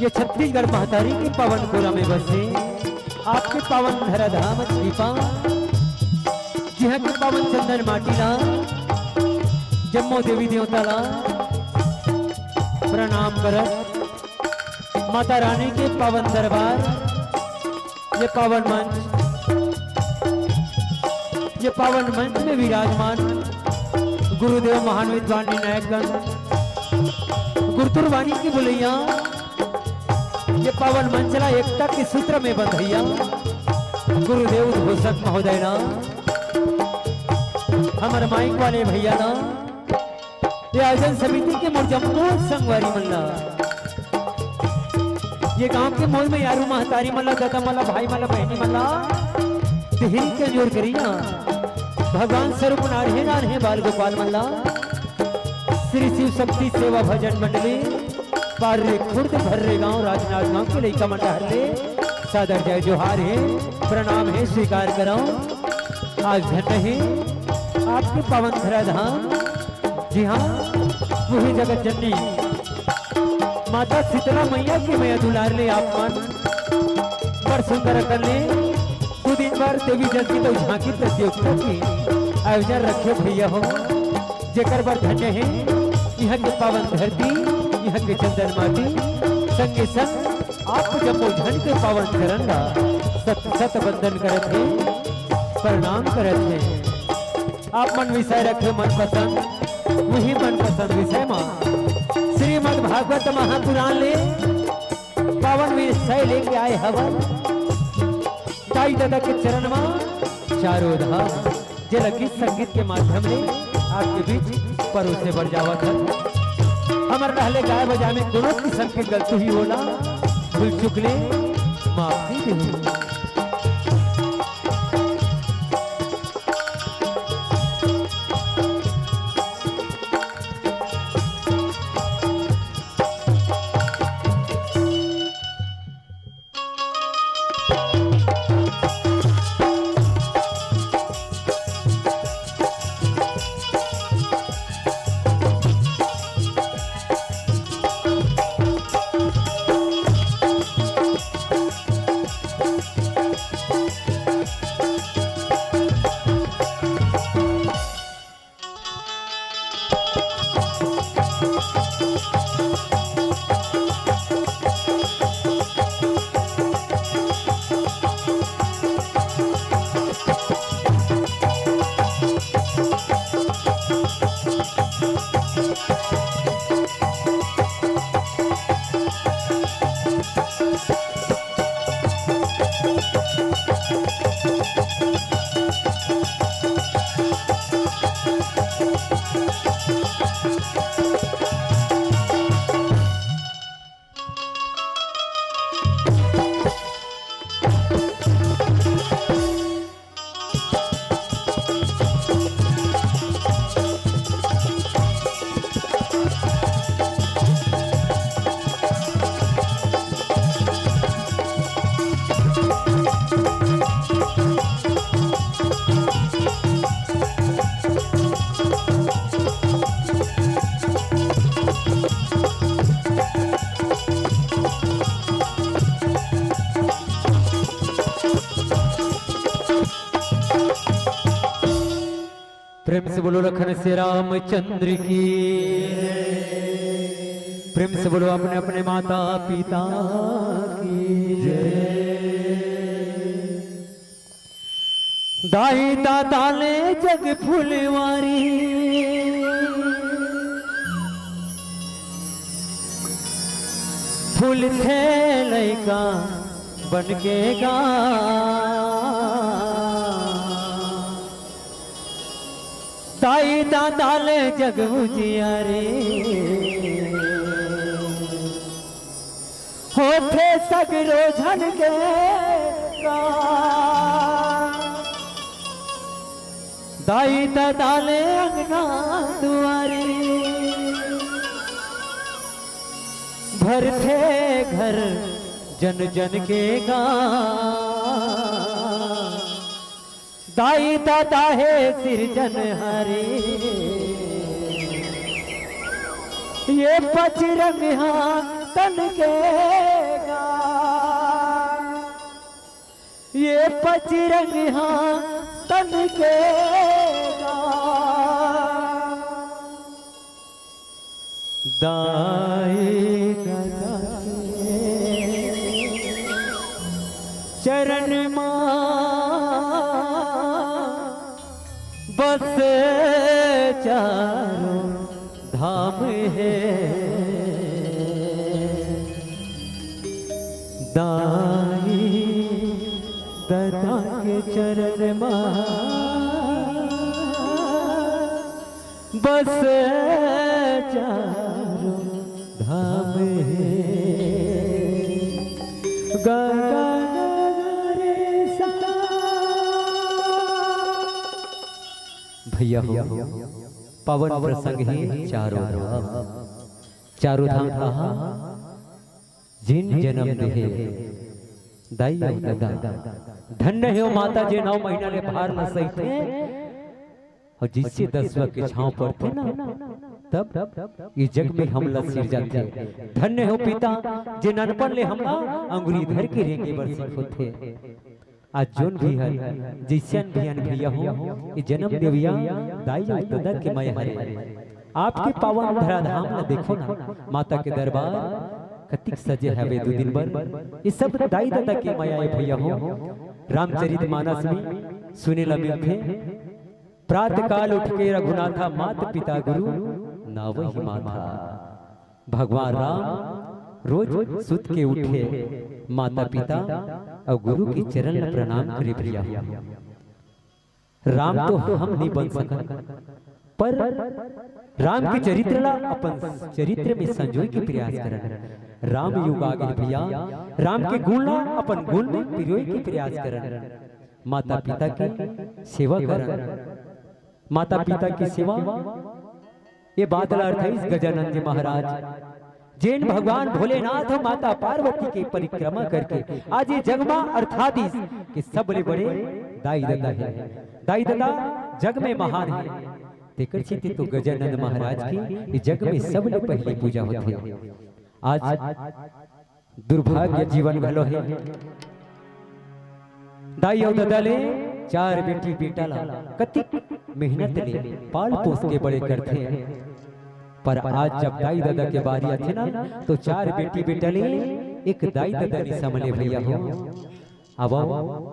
ये छत्तीसगढ़ महतारी के पावन गोरा में बसे आपके पावन धरा धाम छिपा, जिहाँ के पावन चंदन माटी ला, जम्मो देवी देवता ला प्रणाम करत, माता रानी के पावन दरबार, ये पावन मंच, ये पावन मंच में विराजमान गुरुदेव महान विद्वान निर्णायकगण, गुरुतुर वाणी के बुलैया, ये पावन मंच ला एकता के सूत्र में बंधैया गुरुदेव उद्घोषक महोदय ना, हमर माइक वाले भैया ना, ये आयोजन समिति के मोर जम्मो संगवारी मन ला, ये गांव के मोर में यारू महतारी मन ला, दादा मन ला, भाई मन ला, बहनी मन ला, देहरी के अंजोर करिया भगवान स्वरूप नान्हे नान्हे बाल गोपाल मन ला, श्री शिव शक्ति सेवा भजन मंडली पार्रे खुर्द भर्रे गांव राजनांदगांव के लइका मन डहर ले सादर जय जोहार हे, प्रणाम हे, स्वीकार करव। आज धन्य हे आपके पावन धरा धाम, जी हाँ, वही जगत जननी माता शीतला मैया के मया दुलार ले आप मन बड़ सुंदर कर ले दू दिन बर देवी जल की तो झांकी प्रतियोगिता के आयोजन रखे भैया हो, जेकर बर धन्य हे इहाँ के पावन धरती, इहाँ के चंदन माटी, संगे संग आप जम्मो झन के पावन चरण ला सत सत वंदन करत हे, प्रणाम करत हे। आप मन विषय रखे मनपसंद, वही मनपसंद विषय मा श्रीमद् भागवत महापुराण ले पावन विषय लेके आए हवन। दाई ददा के चरण मा चारों धाम, जेला गीत संगीत के माध्यम ले आपके बीच परोसे बर जावत हन। हमर रहले गाय बजाए में कोनो किसम के गलती ही होला, भूल चुक ले माफी देहू। प्रेम से बोलो लखन से रामचंद्र की। प्रेम से बोलो अपने अपने माता पिता की। दाई दादा ले जग फुलवारी, फूल थे लइका बन के गा। दाई दादा ले जग उजियारी, होथे सगरो झन के गा। दाई दादा ले अंगना दुआरी, भरथे घर जन जन के गा। दाई दादा हे सिरजनहारी, ये पचरंग हा तन के गा, ये पचरंग हा तन के गा। दाई ददा के चरण मा बस चारों धाम हे। दाई ददा के चरण मा बस चारों धाम हे। गा गा गा गा रे सा। भैया हो, पावन प्रसंग हे चारों धाम। चारों धाम कहाँ? जेन जनम देहे दाई अउ ददा। धन्य हे ओ माता, जे नौ महीना ले भार ल सहिथे। अउ जइसे दसवा के छांव पड़थे ना, तब ये जग में हमला सिरजाथे। धन्य हे ओ पिता, जे ननपन ले हमला अंगुरी धर के रेंगे बर सिखोथे। आज जोन भी हर, जइसन भी हन भैया हो, ये जनम देवइया दाई अउ ददा के मया हरे। आपके पावन धराधाम ला देखो ना, माता के दरबार कतिक सजे हवे दू दिन बर। ये सब दाई ददा के मया हे भैया हो। रामचरित मानस में सुने ला मिलथे, प्रातः काल उठ के रघुनाथा, मात पिता गुरु नावहि माथा। भगवान राम रोज सुत के उठे, माता पिता अउ गुरु के चरण ला प्रणाम करे भैया। राम तो हम नहीं बन सकन, पर राम के चरित्र ला अपन चरित्र में संजोए के प्रयास करन। राम युग आ गे भैया, राम के गुण ला अपन गुण में पिरोए के प्रयास करन। माता पिता के सेवा करन। माता पिता के सेवा, ये बात ला अरथाइस गजानन जी महाराज, जेन भगवान भोलेनाथ अउ माता पार्वती के परिक्रमा करके आज ये जग मा अरथा दिस के सबले बड़े दाई ददा हे। दाई ददा जग में महान हे, तेकर सेती तो गजानन महाराज के ये जग में सबले पहली पूजा होथे। आज दुर्भाग्य जीवन घलो हे। दाई अउ ददा ले चार बेटी बेटा ला कतिक मेहनत ले पाल पोस के बड़े करथे, पर आज जब दाई ददा के बारी आथे ना, तो चार बेटी बेटा ले एक दाई ददा नइ समले भैया हो। अब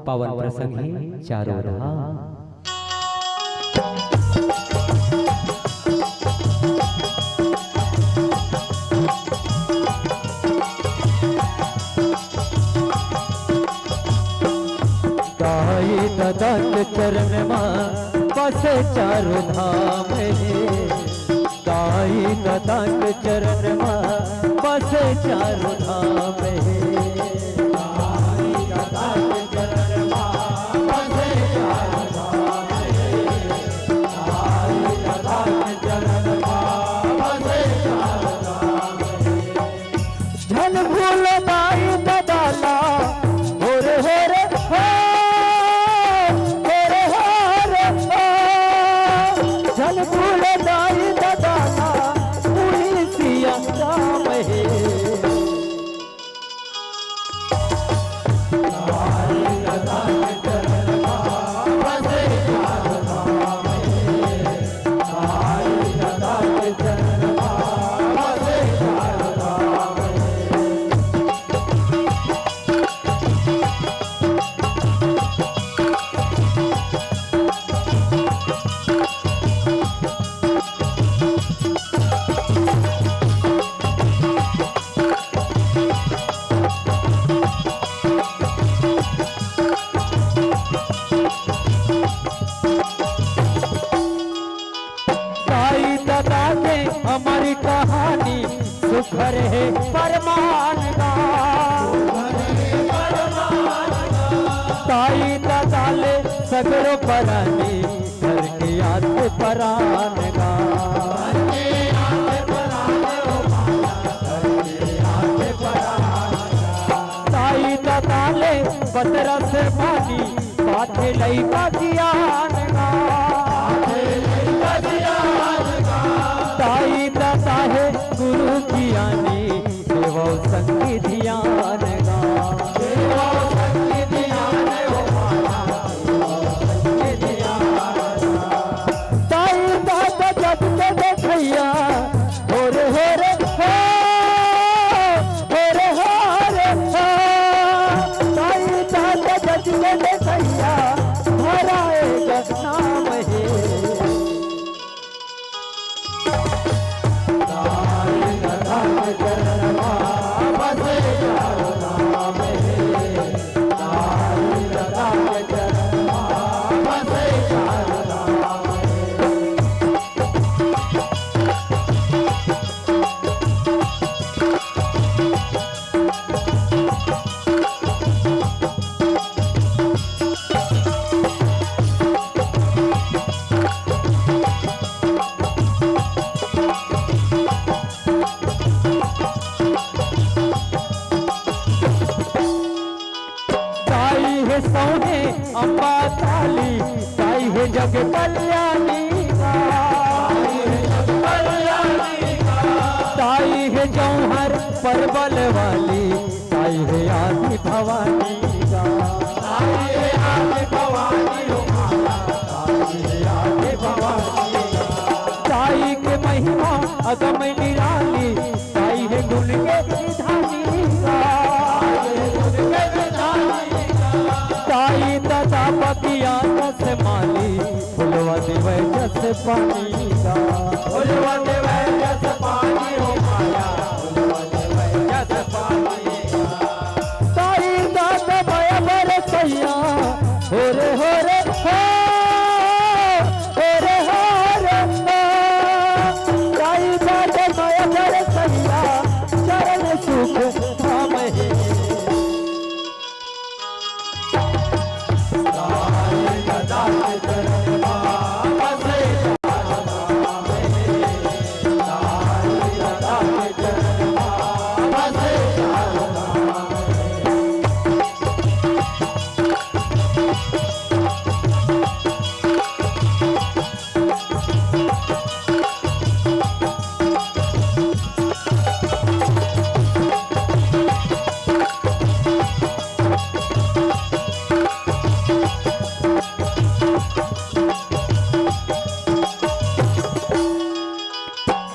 पावन प्रसंग हे चारों धाम। दाई ददा के चरण मा बसे चारों धाम हे। दाई ददा के चरण मा बसे चारों धाम हे। दाई ददा के चरण मा बसे चारों धाम हे। दाई ददा के चरण मा बसे चारों धाम हे। झन भूल दाई ददा ला, हो रे हो रे हो, हो रे हो रे हो। झन भूल दाई ददा ला, उही सिया राम हे। दाई ददा के हमर कहानी सुघर हे परमान गा। दाई ददा ले सगरो परानी धर के आथे परान गा। दाई ददा ले बदरा से पानी पाथे लइका जियान गा। दाई ददा हे संगी धियान गा। संगी धियान हो माया, संगी धियान गा। ताई दादा जग के देखइया, हो रे हो रे हो, हो रे हो रे हो। ताई दादा जग के देखइया, धराए ग नाम हे। ताई हे सौंहे अम्बा ताली, ताई हे जग कल्याणी गा। ताई हे जौहर परबल वाली, ताई हे आदि भवानी गा। ताई हे आदि भवानी हो माया, ताई हे आदि भवानी गा। ताई के महिमा अगम निराली, ताई हे गुण के निधानी गा। ताई दादा बगिया जस माली, फुलवा देवै जस पानी गा। फुलवा देवै जस पानी हो माया, फुलवा देवै जस पानी गा। ताई दादा माया बरसैया, हो रे हो रे हो, हो रे हो रे हो। ताई दादा माया बरसैया, चरण सुख धाम हे।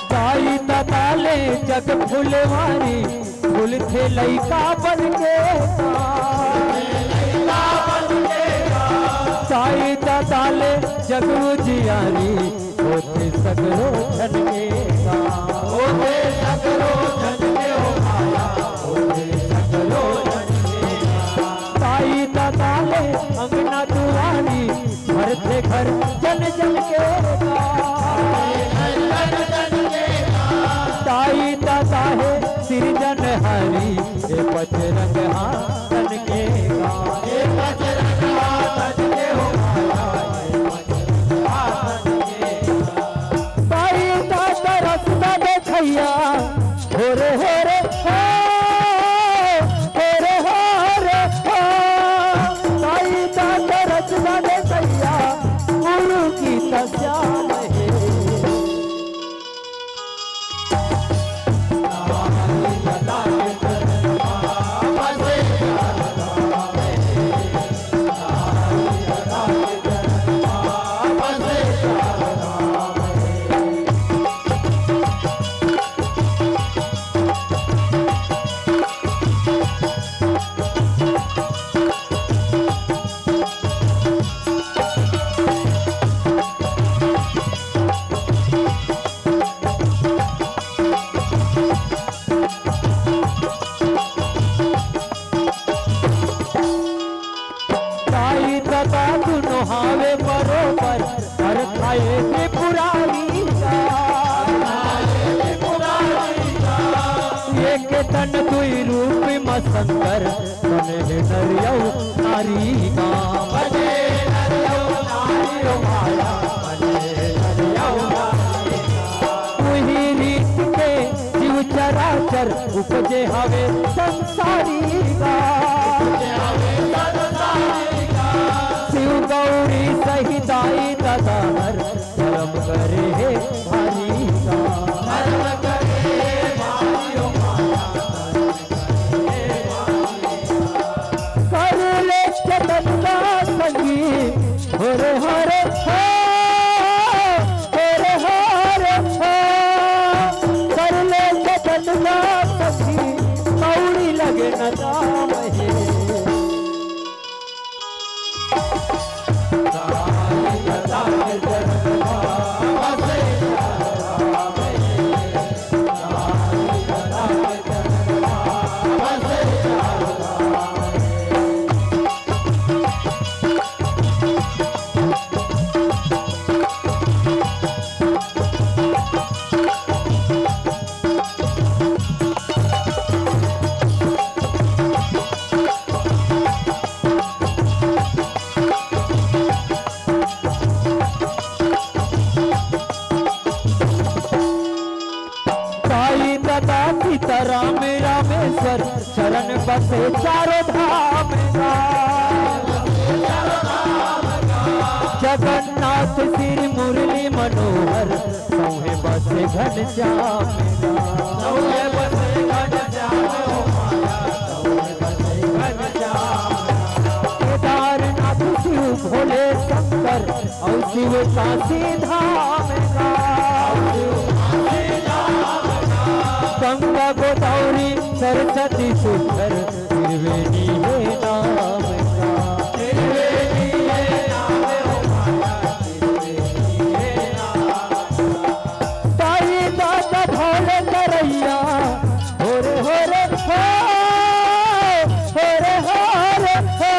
ताई दादा ले जग फुलवारी, फूलथे लइका बन के। ताई दादा ले जग उजियारी, होथे सगरो झन के गा। होथे सगरो झन के हो माया, होथे सगरो झन के गा। ताई दादा ले अंगना दुआरी, भरथे घर जन जन के गा। ताई दादा हे सिरजनहारी, ए बजरंग हाथन के गा। ताई दादा रसना देखैया, हो रे हो रे हो, हो रे हो रे हो। ताई दादा रसना देखैया, गुरु गीत श्याम हे। ताई दादा दुनो हावे बरोबर, अरथा ए त्रिपुरारी का। एक तन दुई रूप म शंकर, बने हे नर अउ नारी का। बने नर अउ नारी ओ माया, बने नर अउ नारी का। उही रीत के जीव चराचर उपजे हवे संसारी गा। शिव गौरी सहित दाई ददा हर धर्म करे हे भारी गा। न राम हे। साईं दादा सीताराम रामेश्वर, चरण बसे चारों धाम गा। जगन्नाथ श्री मुरली मनोहर, सौहे बसे घनश्याम गा। केदारनाथ शिव भोले शंकर, अउ शिव काशी धाम गा। गंगा गोदावरी सरस्वती सुंदर, त्रिवेणी हे नाम गा। साईं दादा भोले तरैया, हो रे हो रे हो, हो रे हो रे हो।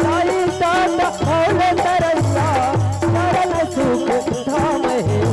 साईं दादा भोले तरैया, चरण सुख धाम हे।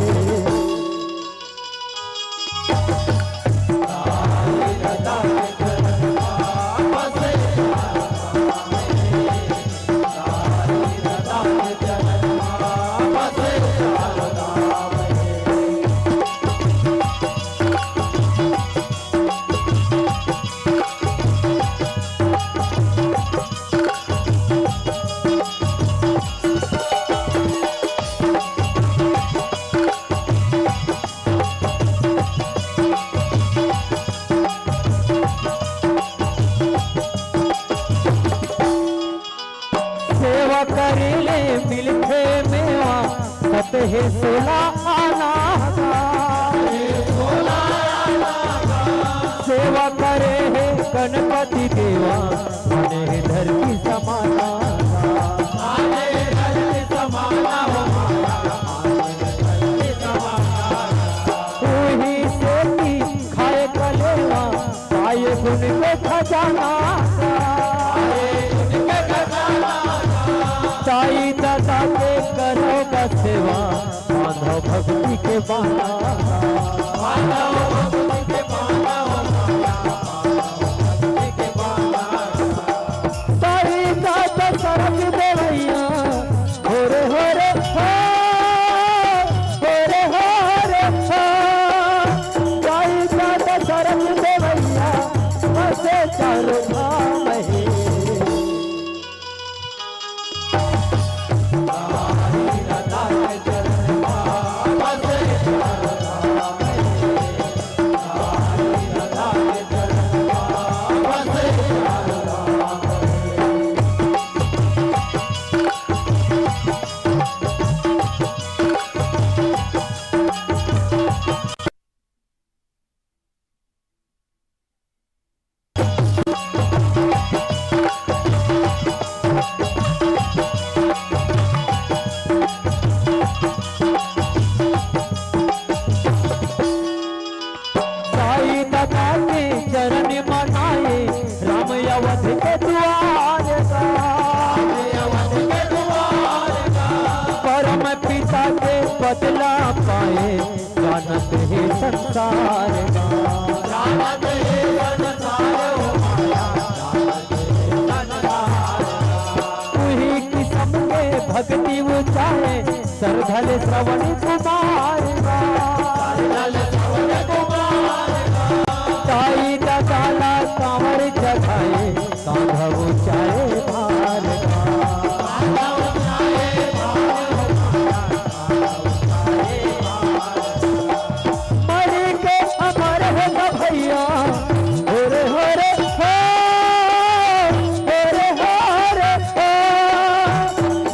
सेवा करे ले मिलथे मेवा, सत हे सोला आना गा। सेवा करे हे गणपति देवा, माने हे धरती समाना गा। उही सेती खाए कलेवा, पाए गुण के खजाना। साईं दादा के करो गा सेवा, बांधव भक्ति के बाना। साईं दादा सरग देवैया, हो रे हो रे हो, हो रे हो रे हो। साईं दादा सरग देवैया, बसे चारों धाम हे। साईं दादा के चरण मनाए, राम अवध के दुआर गा। परम पिता के पद ला पाए, जानत हे संसार गा। उही किसम के भक्ति उचारे, सरधा ले श्रवण कुमार गा। साईं दादा ला कांवर चढ़ाए, कांधा उचारे भार गा। मरि के अमर हे गा भैया, हो रे हो रे हो, हो रे हो रे हो।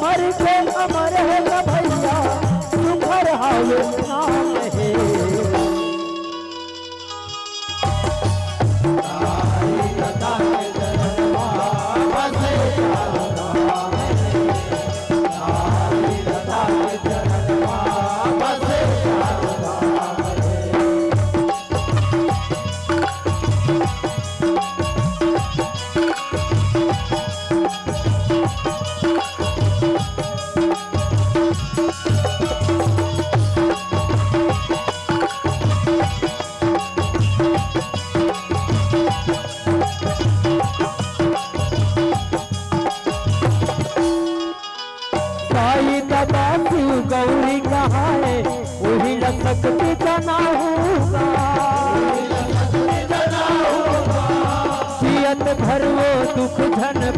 मरि के अमर हे गा भैया, सुघर हावे ना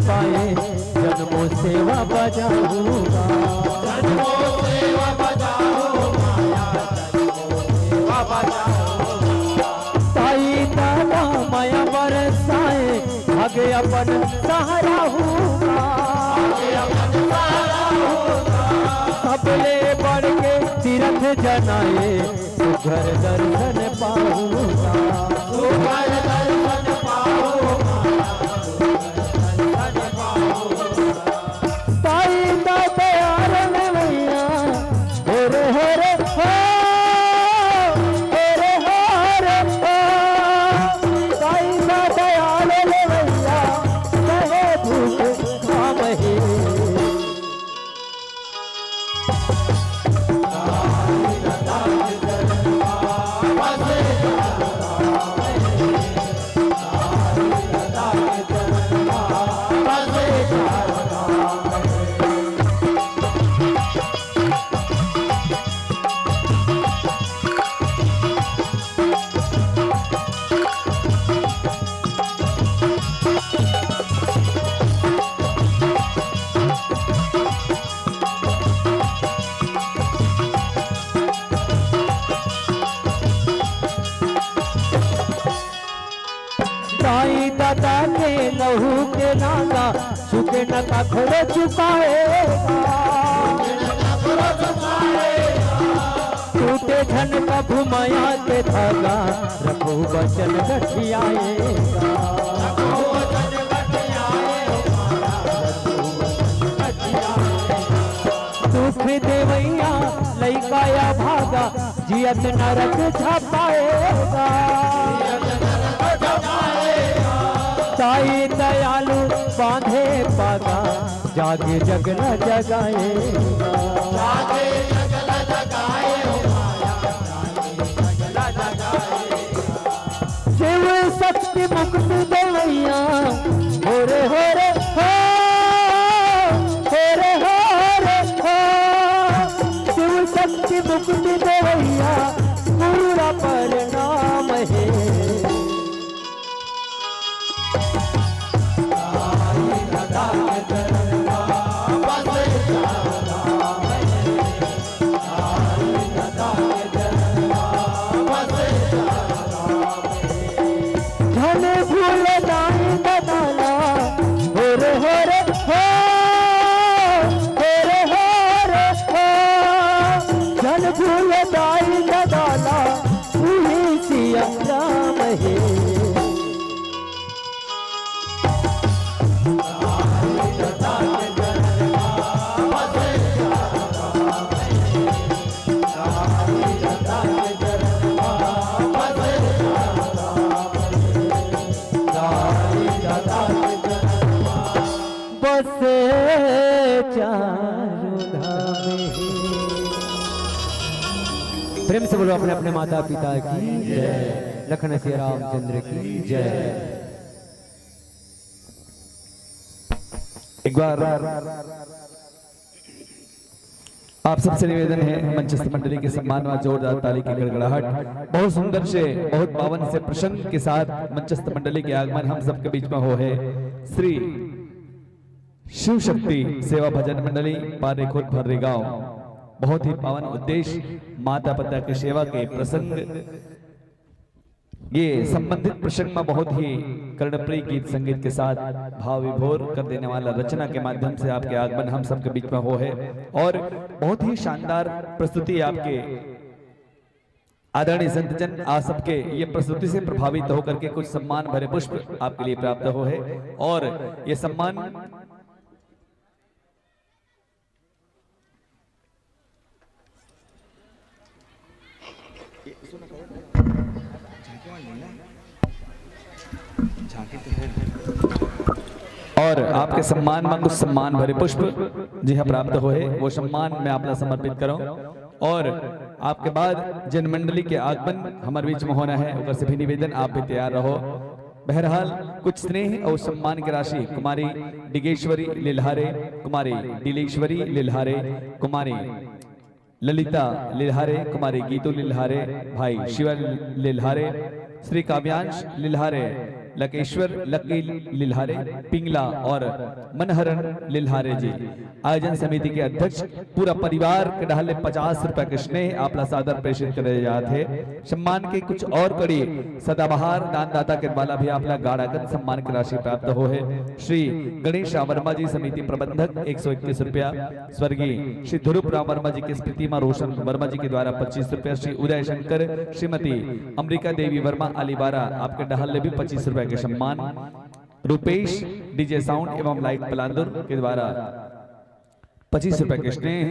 पाए, जन्मों सेवा बजाऊंगा। जन्मों सेवा बजाओ माया, जन्मों सेवा बजाओ। ताई दादा माया बरसाए, भाग्य अपन सहारा होगा। भाग्य अपन सहारा होगा। सबले बढ़ के तीरथ जनाए, सुघर दर्शन पाऊंगा। सुघर दर्शन पाऊंगा। ताई दा दयाल ने भैया, हो रे हो रे हो, हो रे हो रे हो। ताई दा दयाल ने भैया, कहे भूख काम है। दाई ददा के लहू के नागा, सुखे न कखरो चुकाएगा। टूटे झन कभू मया के धागा, रखो वचन गठियाएगा। दुख देवैया लइका या भागा, जियत नरक झपाएगा। ताई दयालु बांधे पागा, जागे जगला जगाएगा। शिव शक्ति मुक्ति देवैया, हो रे हो रे हो, हो रे हो रे हो। शिव शक्ति मुक्ति देवैया, पूरा प्रणाम है। झन भूल दाई ददाला, हो रे हो रे हो, हो रे हो रे हो। झन भूल दाई ददाला, उही सिया राम हे। बसे चारों धाम हे। प्रेम से बोलो अपने अपने माता पिता की जय, लखन सिया रामचंद्र की जय। एक बार आप सबसे निवेदन है, मंचस्थ मंडली के सम्मान में जोरदार ताली की गड़गड़ाहट। बहुत सुंदर से, बहुत पावन से प्रसंग के साथ मंचस्थ मंडली के आगमन हम सबके बीच में हो है। श्री शिव शक्ति सेवा भजन मंडली, पारे खुर्द भर्री गांव। बहुत ही पावन उद्देश्य, माता पिता की सेवा के प्रसंग, ये संबंधित प्रसंग में बहुत ही कर्णप्रिय गीत संगीत के साथ भाव विभोर कर देने वाला रचना के माध्यम से आपके आगमन हम सबके बीच में हो है और बहुत ही शानदार प्रस्तुति आपके आदरणीय संतजन, आप सबके ये प्रस्तुति से प्रभावित होकर के कुछ सम्मान भरे पुष्प आपके लिए प्राप्त हो है और ये सम्मान और आपके सम्मान में कुछ सम्मान भरे पुष्प जी हाँ प्राप्त होए, वो सम्मान मैं आपला समर्पित करूं। और आपके बाद जिन मंडली के आगमन हमारे बीच में होना है, ओकर से भी निवेदन, आप भी तैयार रहो। बहरहाल, कुछ स्नेह और सम्मान की राशि कुमारी डिगेश्वरी लिल्हारे, कुमारी डिलेश्वरी लिल्हारे, कुमारी ललिता लिल्हारे, कुमारी गीतू लिल्हारे, भाई शिवा लिल्हारे, श्री काव्यांश लिल्हारे, लकेश्वर लकी लिल्हारे पिंगला और मनहरन लिल्हारे जी, आयोजन समिति के अध्यक्ष, पूरा परिवार के डहार ले पचास रुपया के स्नेह आप ला सादर प्रेषित करे जात हे। सम्मान के कुछ और कड़ी सदाबहार दानदाता के द्वारा भी आप ला गाड़ागत सम्मान के राशि प्राप्त हो हे। श्री गणेश राम वर्मा जी, समिति प्रबंधक, एक सौ इक्कीस रुपया। स्वर्गीय श्री ध्रुव राम वर्मा जी के स्मृति में रोशन वर्मा जी के द्वारा पच्चीस रुपया। श्री उदय शंकर, श्रीमती अमृता देवी वर्मा अलीबारा, आपके डहार ले भी पच्चीस रुपया के सम्मान। रुपेश डीजे साउंड एवं लाइट पलांदुर के द्वारा पच्चीस रुपया के स्नेह।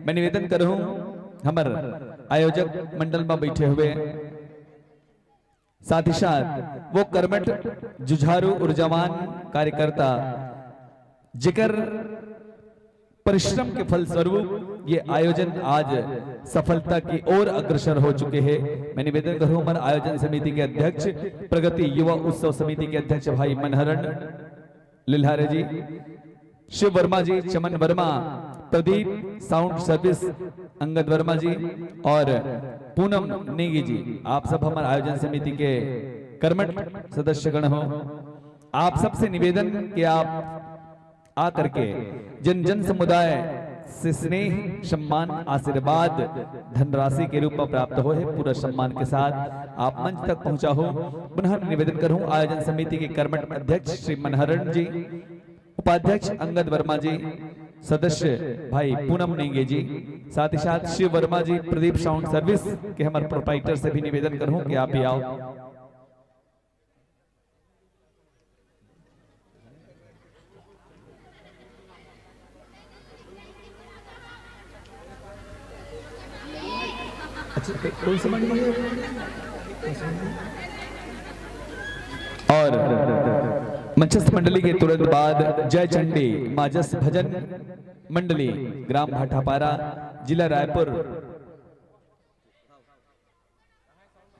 मैं निवेदन करूं हमर आयोजक मंडल में बैठे हुए, साथ ही साथ वो कर्मठ, जुझारू, ऊर्जावान कार्यकर्ता, जेकर परिश्रम के फलस्वरूप ये आयोजन आज सफलता की ओर अग्रसर हो चुके हैं। मैं निवेदन करूं हमारे आयोजन समिति के अध्यक्ष, प्रगति युवा उत्सव समिति के अध्यक्ष भाई मनहरण लिल्हारे जी, शिव वर्मा जी, चमन वर्मा, प्रदीप साउंड सर्विस, अंगद वर्मा जी और पूनम नेगी जी, आप सब हमारे आयोजन समिति के कर्मठ सदस्यगण हो। आप सबसे निवेदन कि आप आ करके जन जन समुदाय से स्नेह, सम्मान, आशीर्वाद धनराशि के रूप में प्राप्त हो है, पूरा सम्मान के साथ आप मंच तक पहुंचा हो। पुनः निवेदन करूं आयोजन समिति के कर्मठ अध्यक्ष श्री मनहरण जी, उपाध्यक्ष अंगद वर्मा जी, सदस्य भाई पूनम नेंगे जी, साथ ही साथ शिव वर्मा जी, प्रदीप साउंड सर्विस के हमारे प्रोप्राइटर से भी निवेदन करूं कि आप भी आओ। अच्छा, कौन सा मंडली है? और मंचस्थ मंडली के तुरंत बाद जय चंडी माजस भजन मंडली, ग्राम भाटापारा, जिला रायपुर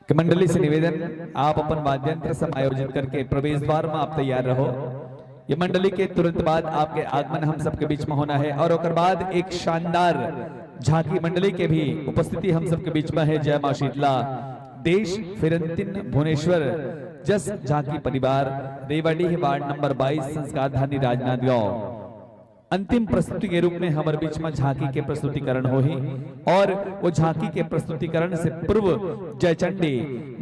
के मंडली से निवेदन, आप अपन वाद्य यंत्र समायोजित करके प्रवेश द्वार में आप तैयार रहो। ये मंडली के तुरंत बाद आपके आगमन हम सबके बीच में होना है और ओकर बाद एक शानदार झांकी मंडली के भी उपस्थिति हम सबके बीच में है। जय मां शीतला, देश फिरंतिन भुवनेश्वर जस झांकी परिवार, रेवाडीह, वार्ड नंबर बाईस, संस्कारधानी राजनांदगांव। अंतिम प्रस्तुति के रूप में हमर बीच में झांकी के प्रस्तुतिकरण होही और वो झांकी के प्रस्तुतिकरण से पूर्व जयचंडी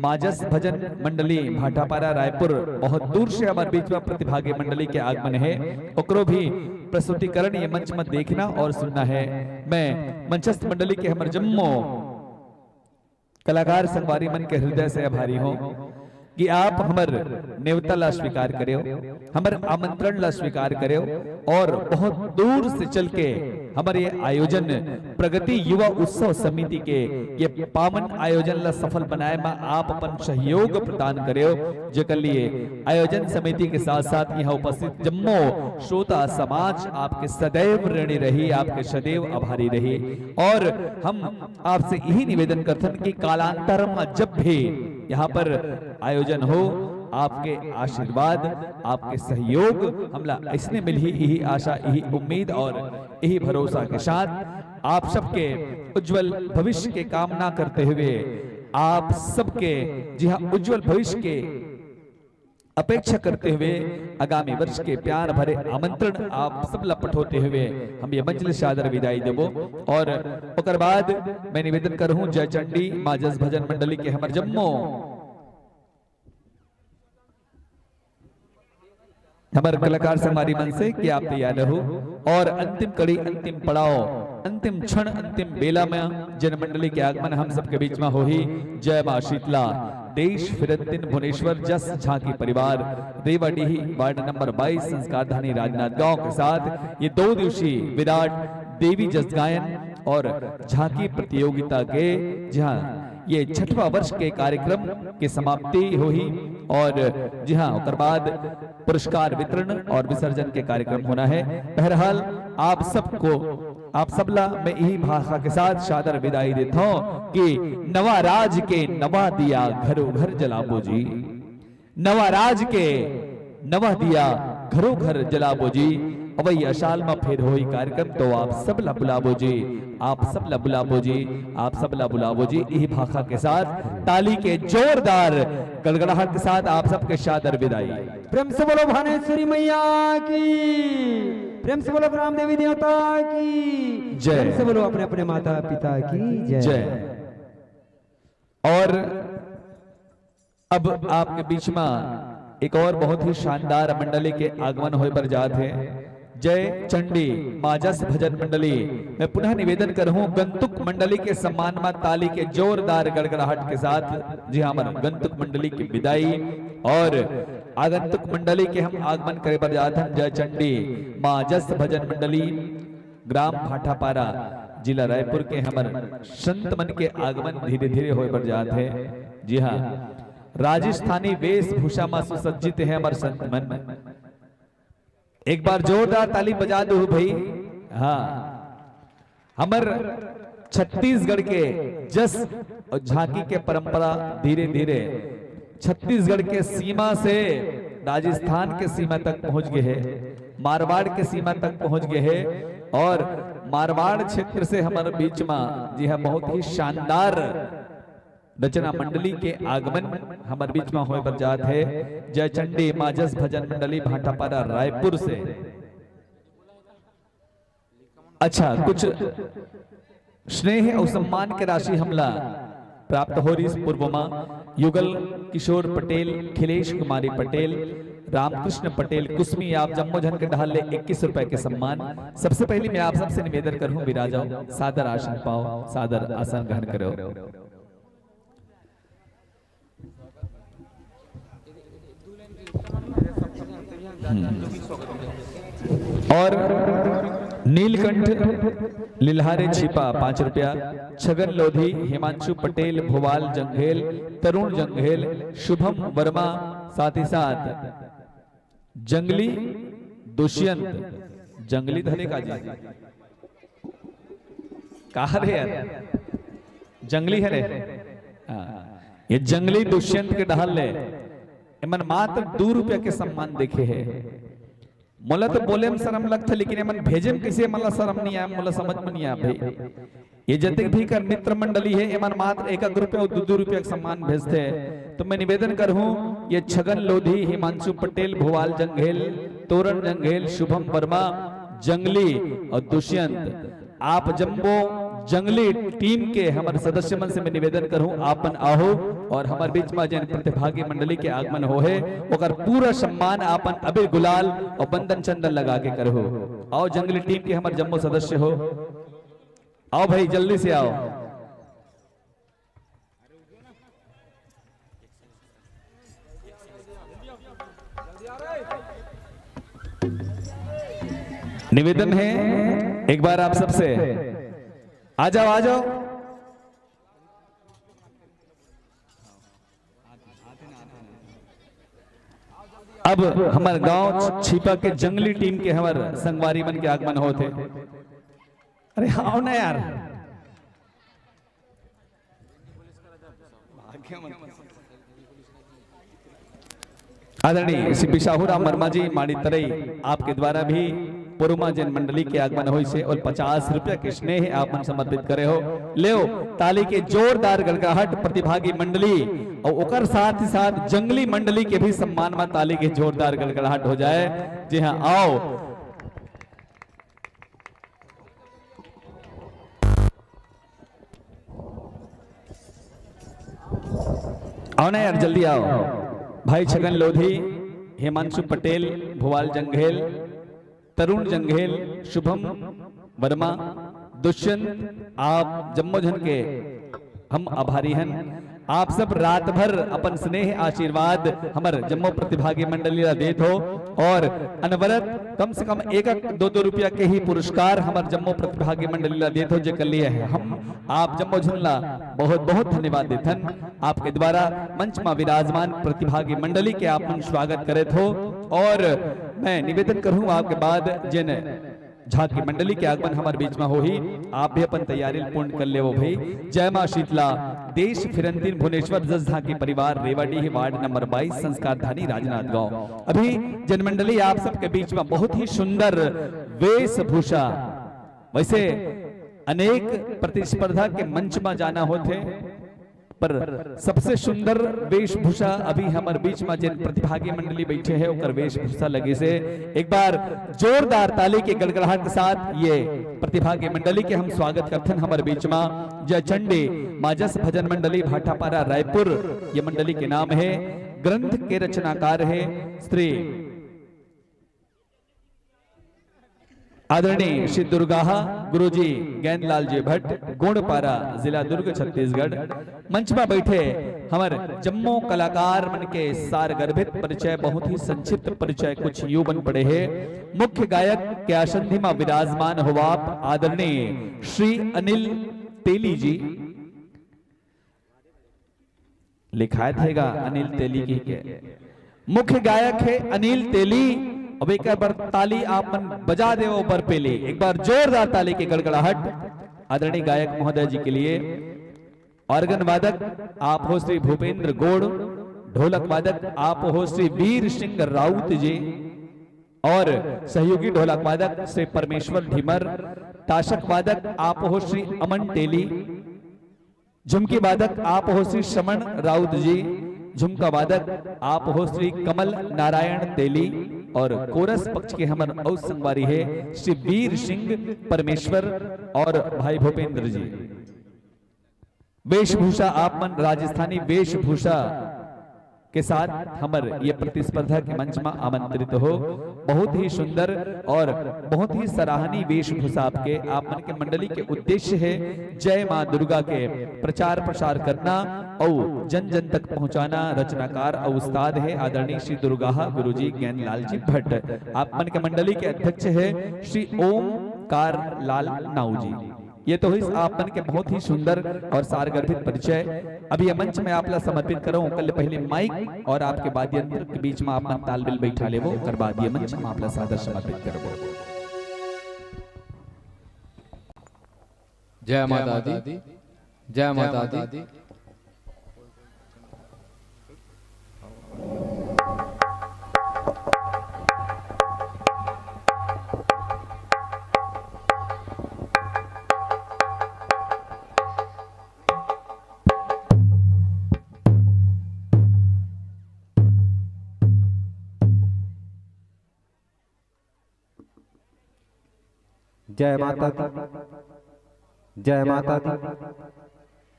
माजस भजन मंडली भाटापारा रायपुर बहुत दूर से हमर बीच में प्रतिभागी मंडली के आगमन है, ओकरो भी प्रस्तुतिकरण ये मंच में देखना और सुनना है। मैं मंचस्थ मंडली के हमर जम्मो कलाकार संगवारी मन के हृदय से आभारी हों कि आप हमर नेवता ला स्वीकार करेव, हमर आमंत्रण ला स्वीकार करेव और बहुत दूर से चल के हमर ये आयोजन प्रगति युवा उत्सव समिति के ये पावन आयोजन ला सफल बनाए में आप अपन सहयोग प्रदान करेव, जेकर लिए आयोजन समिति के साथ साथ यहाँ उपस्थित जम्मो श्रोता समाज आपके सदैव ऋणी रही, आपके सदैव आभारी रही। और हम आपसे यही निवेदन करथन कि कालांतर में जब भी यहाँ पर आयोजन हो, आपके आशीर्वाद, आपके सहयोग हमला ऐसने मिलही, यही आशा, यही उम्मीद और यही भरोसा के साथ आप सबके उज्जवल भविष्य के कामना करते हुए, आप सबके जी हाँ उज्जवल भविष्य के अपेक्षा करते हुए आगामी वर्ष के प्यार भरे आमंत्रण आप सब ला पठोते हुए हम ये मंच ले सादर विदाई देबो। और ओकर बाद मैं निवेदन करहूं जय चंडी माजस भजन मंडली के हमर जम्मो हमर कलाकार संगवारी मन से कि आप तैयार रहू और अंतिम कड़ी, अंतिम पड़ाव, अंतिम क्षण, अंतिम बेला में जन मंडली के आगमन हम सबके बीच में होही। जय मां शीतला, देश फिरंतिन भुवनेश्वर जस झांकी परिवार, रेवाडीही, वार्ड नंबर बाईस, संस्कारधानी राजनांदगांव के साथ ये दो दिवसीय विराट देवी जस गायन और झांकी प्रतियोगिता के जहां ये छठवां वर्ष के कार्यक्रम के समाप्ति होही और जी हाँ, ओकर बाद पुरस्कार वितरण और विसर्जन के कार्यक्रम होना है। बहरहाल, आप सबको, आप सबला मैं यही भाषा के साथ सादर विदाई देता हूँ कि नवा राज के नवा दिया घरो घर जलाबो जी, नवा राज के नवा दिया घरो घर जलाबो जी, अवई असाल म फेर होई कार्यक्रम, तो आप सब ला बुलाबो जी, आप सब ला बुलाबो जी, आप सब ला बुलाबो जी। इही भाखा के साथ ताली के जोरदार गड़गड़ाहट के साथ आप सबके सादर विदाई। प्रेम से बोलो भानेश्वरी मैया की, प्रेम से बोलो ग्राम देवी देवता की, जय। प्रेम से बोलो अपने अपने माता पिता की जय। जय। और अब आपके बीच में एक और बहुत ही शानदार मंडली के आगमन होए बर जात हे। जय चंडी माजस भजन मंडली। मैं पुनः निवेदन करहूं, गंतुक मंडली के सम्मान में ताली के जोरदार गड़गड़ाहट के साथ, जी हाँ, हमर गंतुक मंडली की विदाई और आगंतुक मंडली के हम आगमन करे बर जात हन। जय चंडी माजस भजन मंडली, ग्राम भाटापारा, जिला रायपुर के हमर संत मन के आगमन धीरे-धीरे होए बर जात हे। जी हाँ, राजस्थानी वेशभूषा म सुसज्जित हे हमर संत मन। एक बार जोरदार ताली बजा दो भाई। हाँ, हमर छत्तीसगढ़ के जस और झांकी के परंपरा धीरे-धीरे छत्तीसगढ़ के सीमा से राजस्थान के सीमा तक पहुंच गए हे, मारवाड़ के सीमा तक पहुंच गए हे और मारवाड़ क्षेत्र से हमर बीच में जी हाँ बहुत ही शानदार रचना मंडली के आगमन हमर बीच में होए बर जात हे। जय चंडी माजस भजन मंडली भाटापारा रायपुर से। अच्छा, कुछ स्नेह अउ सम्मान के राशि हमला प्राप्त हो रिस पूर्व मा। युगल किशोर पटेल, खिलेश कुमारी पटेल, रामकृष्ण पटेल, कुसमी, आप जम्मो झन के डहार ले इक्कीस रुपए के सम्मान। सबसे पहली मैं आप सबसे निवेदन करहूं, विराजो, सादर आसन पाओ, सादर आसन ग्रहण करो। और नीलकंठ लिल्हारे छिपा पाँच रुपया, छगन लोधी, हिमांशु पटेल, भोवाल जंघेल, तरुण जंघेल, शुभम वर्मा, साथ ही साथ जंगली दुष्यंत, जंगली धरे का जी? कहा रे यार, जंगली हे रे। हाँ, ये जंगली दुष्यंत के डहार ले एमन मात्र दू रुपया के सम्मान देखे हे। मोला तो बोले में शरम लगथे, लेकिन एमन भेजे में कइसे, मोला शरम नहीं आय, मोला समझ में नहीं आय भाई। ये जतेक भी कर मित्र मंडली हे, एमन मात्र एक एक रुपया अउ दू दू रुपया के सम्मान भेजथे। तो मैं निवेदन करहूं, ये छगन लोधी, हिमांशु पटेल, भोवाल जंघेल, तोरण जंघेल, शुभम वर्मा, जंगली और दुष्यंत, आप जम्मो जंगली टीम के हमर सदस्य मन से मैं निवेदन करहूं, आपन आहू और हमर बीच में जेन प्रतिभागी मंडली के आगमन हो हे, ओकर पूरा सम्मान आपन अबीर गुलाल और बंदन चंदन लगा के करहू। आओ जंगली टीम के हमर जम्मो सदस्य हो, आओ भाई जल्दी से आओ। निवेदन है एक बार आप सबसे, आ जाओ, आ जाओ। अब हमर गांव छिपा के जंगली टीम के हमर संगवारी मन के आगमन होत हे। अरे आओ ना यार। आदरणीय श्री बिसाहू राम वर्मा जी, माड़ी तरई, आपके द्वारा भी पुरुमा जैन मंडली के आगमन होइस हे और पचास रुपया के स्नेह आप मन समर्पित करे हो। लेव, ताली के जोरदार गड़गड़ाहट प्रतिभागी मंडली और ओकर साथ ही साथ जंगली मंडली के भी सम्मान में ताली के जोरदार गड़गड़ाहट हो जाए। जी हाँ, आओ। आओ ना यार, जल्दी आओ। भाई छगन लोधी, हिमांशु पटेल, भुवाल जंघेल, तरुण जंघेल, शुभम वर्मा, दुष्यंत, आप जम्मो झन के हम आभारी हन। आप सब रात भर अपन स्नेह आशीर्वाद हमर जम्मो प्रतिभागी मंडली ला देत हो और अनवरत कम से कम एक एक दो दो रुपया के ही पुरस्कार हमर जम्मो प्रतिभागी मंडली ला देत हो, जेकर लिए हम आप जम्मो झन ला बहुत बहुत धन्यवाद देथन। आपके द्वारा मंच मा विराजमान प्रतिभागी मंडली के आप मन स्वागत करत हो और मैं निवेदन करहूं आपके बाद जेन झांकी मंडली के आगमन हमर बीच में होही। आप भी अपन तैयारी पूर्ण कर लेवो भाई। जय मां शीतला। देश फिरंतीन भुवनेश्वर जस झांकी परिवार, रेवाडीह, वार्ड नंबर बाईस, संस्कारधानी, राजनांदगांव। अभी जनमंडली आप सबके बीच में बहुत ही सुंदर वेशभूषा, वैसे अनेक प्रतिस्पर्धा के मंच में जाना होथे, पर सबसे सुंदर वेशभूषा अभी हमर बीच में जेन प्रतिभागी मंडली बैठे हे, ओकर वेशभूषा लगे से एक बार जोरदार ताली के गड़गड़ाहट के साथ ये प्रतिभागी मंडली के हम स्वागत करथन हमर बीच में। जय चंडी माजस भजन मंडली भाटापारा रायपुर ये मंडली के नाम हे। ग्रंथ के रचनाकार हे श्री आदरणीय श्री दुर्गाहा गुरुजी गैंदलाल जी भट्ट, गोंडपारा, जिला दुर्ग, छत्तीसगढ़। मंच में बैठे हमर जम्मो कलाकार मन के सारगर्भित परिचय, बहुत ही संक्षिप्त परिचय कुछ यूं बन पड़े हे। मुख्य गायक के आसंदी में विराजमान हो आप आदरणीय श्री अनिल तेली जी। लिखाए थेगा अनिल तेली कहिके। मुख्य गायक हे अनिल तेली। अब एक बार ताली आप मन बजा देवो बरपेली, एक बार जोरदार ताली के गड़गड़ाहट आदरणीय गायक महोदय जी के लिए। ऑर्गन वादक आप हो श्री भूपेंद्र गोड़, ढोलक वादक आप हो श्री वीर सिंह राउत जी, और सहयोगी ढोलक वादक श्री परमेश्वर ढिमर, ताशक वादक आप हो श्री अमन तेली, झुमकी वादक आप हो श्री श्रवण राउत जी, झुमका वादक आप हो श्री कमल नारायण तेली, और कोरस पक्ष के हमर अउ संगवारी हे श्री वीर सिंह परमेश्वर और भाई भूपेंद्र जी। वेशभूषा आप मन राजस्थानी वेशभूषा के साथ हमर ये प्रतिस्पर्धा के मंच में आमंत्रित हो। बहुत ही सुंदर और बहुत ही सराहनीय वेशभूषा आपके, आप मन के मंडली के उद्देश्य हे जय मां दुर्गा के प्रचार प्रसार करना अउ जन जन तक पहुंचाना। रचनाकार अउ उस्ताद हे आदरणीय श्री दुर्गाहा गुरुजी गैंदलाल जी भट्ट। आप मन के मंडली के अध्यक्ष हे श्री ओमकार लाल नाऊ जी। ये तो होइस आप मन के बहुत ही सुंदर और सारगर्भित परिचय। अभी ये मंच में आप ला समर्पित करो, ओकर ले पहले माइक और आपके वाद्य यंत्र के बीच में आप मन तालमेल बैठा लेवो, ओकर बाद ये मंच में आप ला सादर समर्पित करबो। जय माता दी, जय माता दी। जय माता दी, जय माता दी,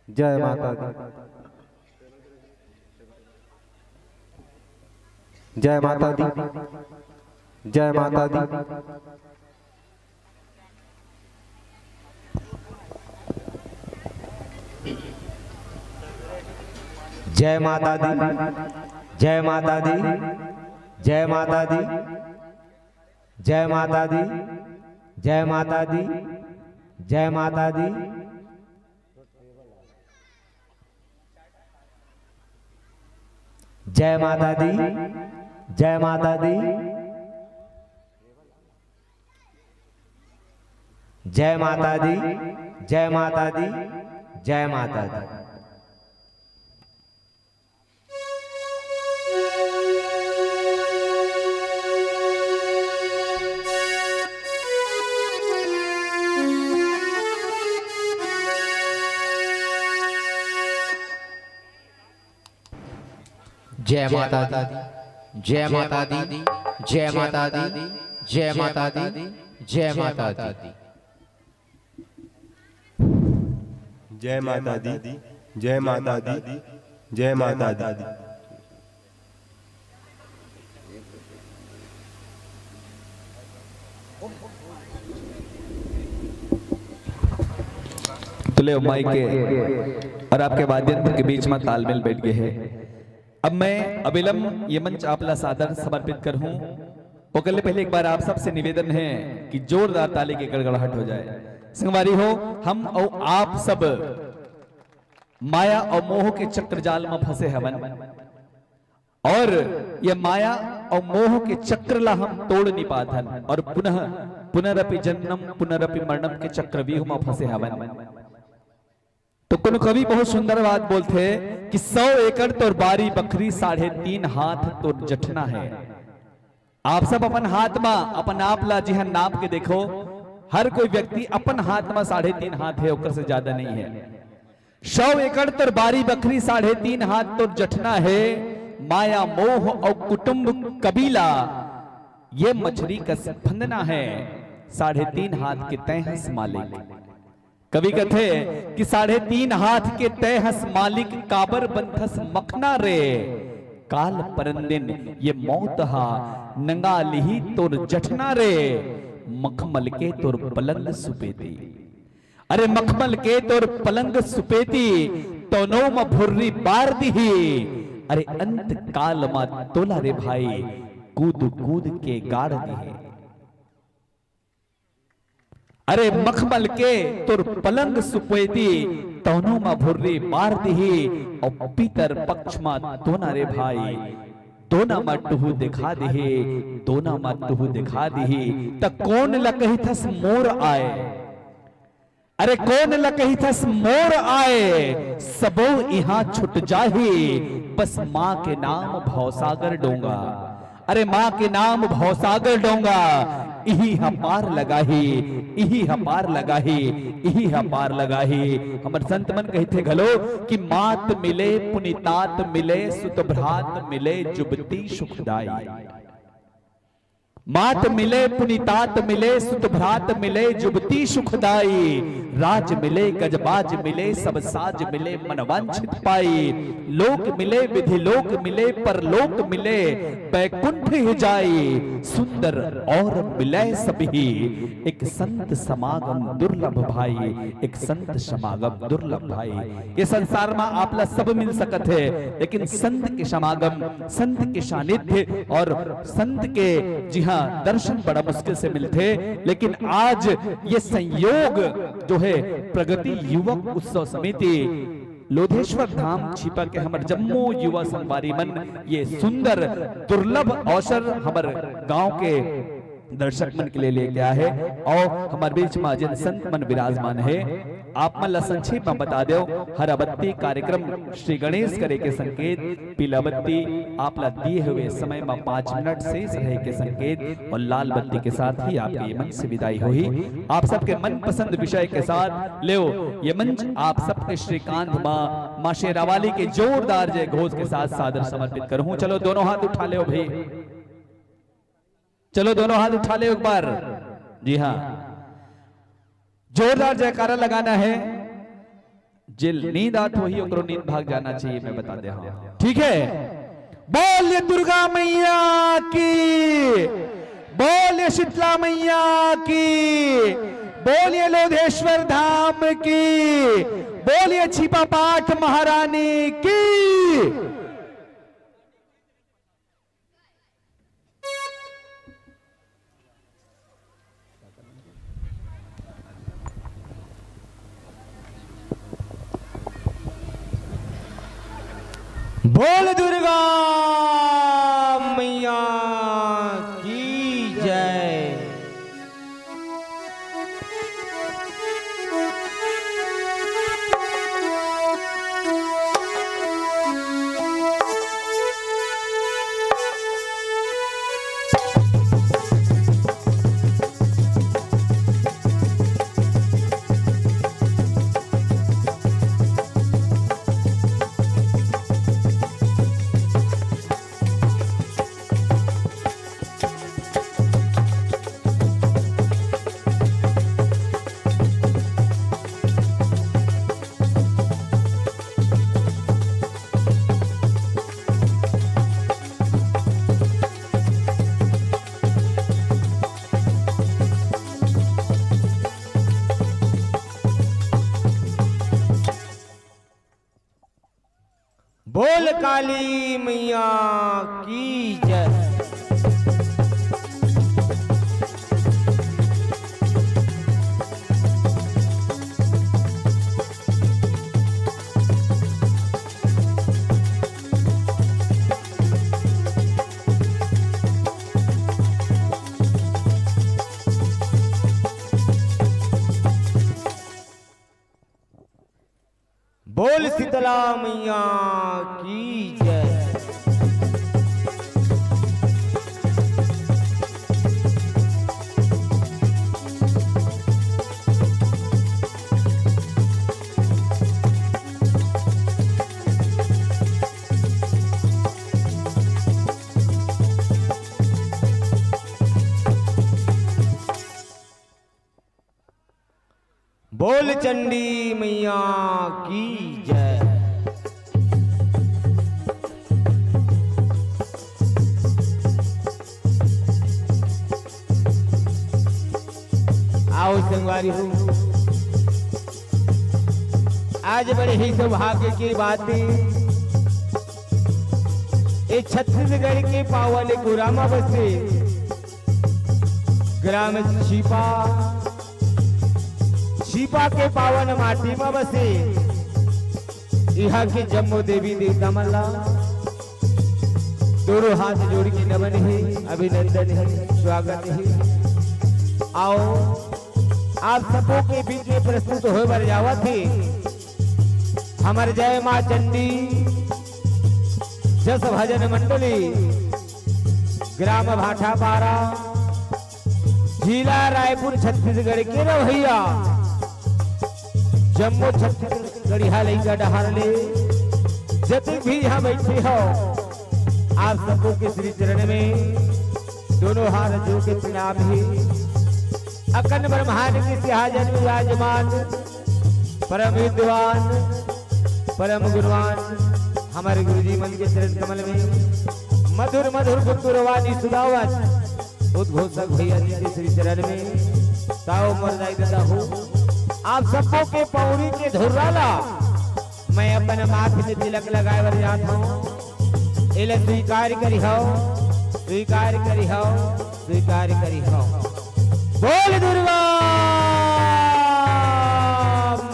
जय माता दी, जय माता दी, जय माता दी। जय माता दी, जय माता दी, जय माता दी, जय माता दी, जय माता दी, जय माता दी, जय माता दी, जय माता दी, जय माता दी, जय माता दी, जय माता दी। जय माता दी, जय माता दी, जय माता दी, जय माता दी, जय माता दी। जय माता दी, जय माता दी, जय माता दी। तो ले माइक के और आपके वाद्य यंत्र के बीच में तालमेल बैठ गए है। अब मैं अविलंब ये मंच आपला सादर समर्पित करहूं। ओकर ले पहले एक बार आप सबसे निवेदन है कि जोरदार ताली के गड़गड़ाहट हो जाए। संगवारी हो, हम अउ आप सब माया अउ मोह के चक्रजाल में फंसे हवन, और ये माया अउ मोह के चक्र ला हम तोड़ नहीं पाथन, और पुनः पुनरपि जन्म पुनरपि मरणम के चक्रव्यूह म फंसे हवन। तो कोनो कवि बहुत सुंदर बात बोलथे कि सौ एकड़ तोर बारी बखरी, साढ़े तीन हाथ तोर जठना है। आप सब अपन हाथ म अपन आप ला जिहां नाप के देखो, हर कोई व्यक्ति अपन हाथ म साढ़े तीन हाथ है, ओकर से ज्यादा नहीं है। सौ एकड़ तोर बारी बखरी, साढ़े तीन हाथ तोर जठना है। माया मोह अउ कुटुंब कबीला, ये मछरी कस फंदना है। साढ़े तीन हाथ के तैं हस मालिक। कवि कथे कि साढ़े तीन हाथ के तैं हस मालिक, काबर बनथस मखना रे। काल परन दिन ये मौत हा नंगा लिही तोर जठना रे। मखमल के तोर पलंग सुपेती, अरे मखमल के तोर पलंग सुपेती, तौनो म भुर्री बार दिही। अरे अंत काल म तोला रे भाई, कूद कूद के गाड़ दिही। अरे मखमल के तोर पलंग सुपेती, तौनो म भुर्री बार दिही। अउ पितर पक्ष म तोना रे भाई, दोना म टुहू दिखा दिही, दोना म टुहू दिखा दिही। त कोन ल कहिथस मोर आय? अरे कोन ल कहिथस मोर आय? सबो इहां छुट जाही, बस मां के नाम भवसागर डोंगा। अरे मां के नाम भवसागर डोंगा, इही ह पार लगाही, इही ह पार लगाही, इही ह पार लगाही। हमर संत मन कहिथे घलो कि मात मिले पुनितात मिले, सुत भ्रात मिले जुबती सुखदाई। मात मिले पुनितात मिले, सुत भ्रात मिले जुबती सुखदाई। राज मिले गजबाज मिले, सब साज मिले मनवांछित पाई। लोक मिले विधि लोक मिले, परलोक मिले बैकुंठ ही जाई। सुंदर और मिले सबही, एक संत समागम दुर्लभ भाई, एक संत समागम दुर्लभ भाई। ये संसार म आप ला सब मिल सकत हे, लेकिन संत के समागम, संत के सानिध्य और संत के, जी हाँ, दर्शन बड़ा मुश्किल से मिलथे। लेकिन आज ये संयोग जो है, प्रगति युवक उत्सव समिति लोधेश्वर धाम छिपा के हमर जम्मो युवा संगवारी मन ये सुंदर दुर्लभ अवसर हमर गांव के दर्शक मन के लिए लेके आए हे। अउ हमर बीच म जेन संत मन विराजमान हे, आप मन ला संक्षेप म बता देव, हरा बत्ती कार्यक्रम श्री गणेश करे के संकेत, पीला बत्ती आप ला दिए हुए समय म पाँच मिनट शेष रहे के संकेत अउ लाल बत्ती के साथ ही आपके ये मंच से विदाई होही। आप सबके मनपसंद विषय के साथ लेव ये मंच आप सबके श्रीकांत माँ, माँ शेरावाली के जोरदार जय घोष के साथ सादर समर्पित करहूं। चलो दोनों हाथ उठा लेव भाई। चलो दोनों हाथ उठा लेव एक बार। जी हाँ, जोरदार जयकारा लगाना है। जेल नींद आत होही, ओकरो नींद भाग जाना चाहिए, मैं बता दे। हाँ, ठीक है। बोलिए दुर्गा मैया की, बोलिए शीतला मैया की, बोलिए लोधेश्वर धाम की, बोलिए छिपा पाठ महारानी की। बोल दुर्गा मैया की जय। बोल काली मैया की जय। शीतला मैया की जय। बोल चंडी मैया की जय। आओ संगवारी हो, आज बड़े ही सौभाग्य की बात है, ये छत्तीसगढ़ के पावन गुरामा बसे ग्राम छिपा, छिपा के पावन माटी म बसे इहाँ के जम्मो देवी देवता मन ला दोनों हाथ जोड़ के नमन हे, अभिनंदन हे, स्वागत हे। आओ, आप सबो के बीच में प्रस्तुत होय बर जावत हे हमर जय माँ चंडी जस भजन मंडली, ग्राम भाटापारा, जिला रायपुर, छत्तीसगढ़ के रवैया जम्मो छत्तीसगढ़िया लइका डहार ले जतेक भी यहाँ बैठे हो, आप सबो के श्री चरण में दोनों हाथ जोड़ के प्रणाम हे। अखंड ब्रह्मांड के सिंहासन में विराजमान परम विद्वान, परम गुणवान हमारे गुरुजी मन के चरण कमल में मधुर मधुर गुनगुनवानी सुनावत उद्घोषक भैया जी के श्री चरण में ताव मर जाई दादा हो। आप सबो के पौड़ी के धुर्रा ला मैं अपन माथ में तिलक लगाए बर जात हूँ। एला स्वीकार करिहव, स्वीकार करिहव, स्वीकार करिहव। बोल दुर्गा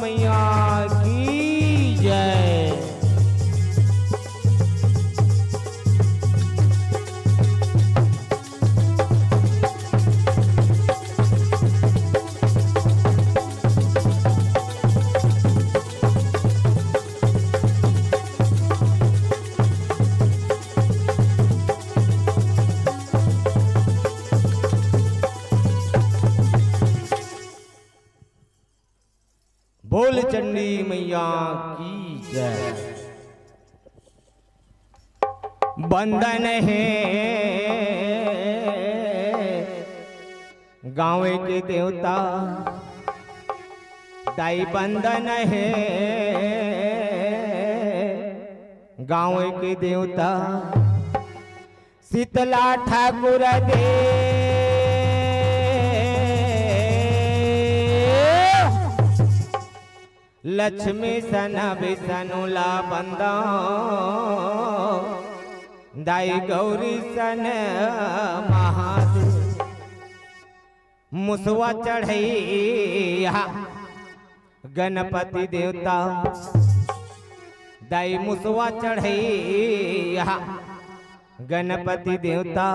मैया की जय। बोल चंडी मैया की जय। बंदन हे गाँव के देवता, दाई बंदन हे गाँव के देवता, शीतला ठाकुर दे लक्ष्मी सन विष्णु ला बंदा, दाई गौरी सन महादेव। मुसवा चढ़ैया गणपति देवता, दाई मुसवा चढ़ैया गणपति देवता,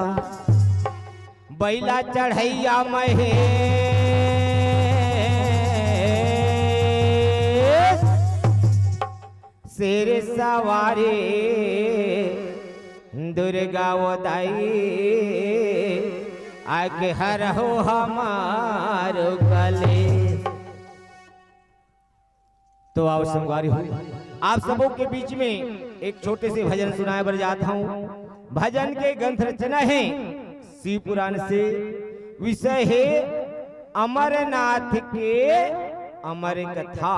बैला चढ़ैया महेश, शेर सवारी दुर्गा वो दाई, आके हरहु हमारो कलेश। तो आओ संगवारी हो, आप सबों के बीच में एक छोटे से भजन सुनाए बर जात हूँ। भजन के ग्रंथ रचना है शिव पुराण से, विषय है अमरनाथ के अमर कथा।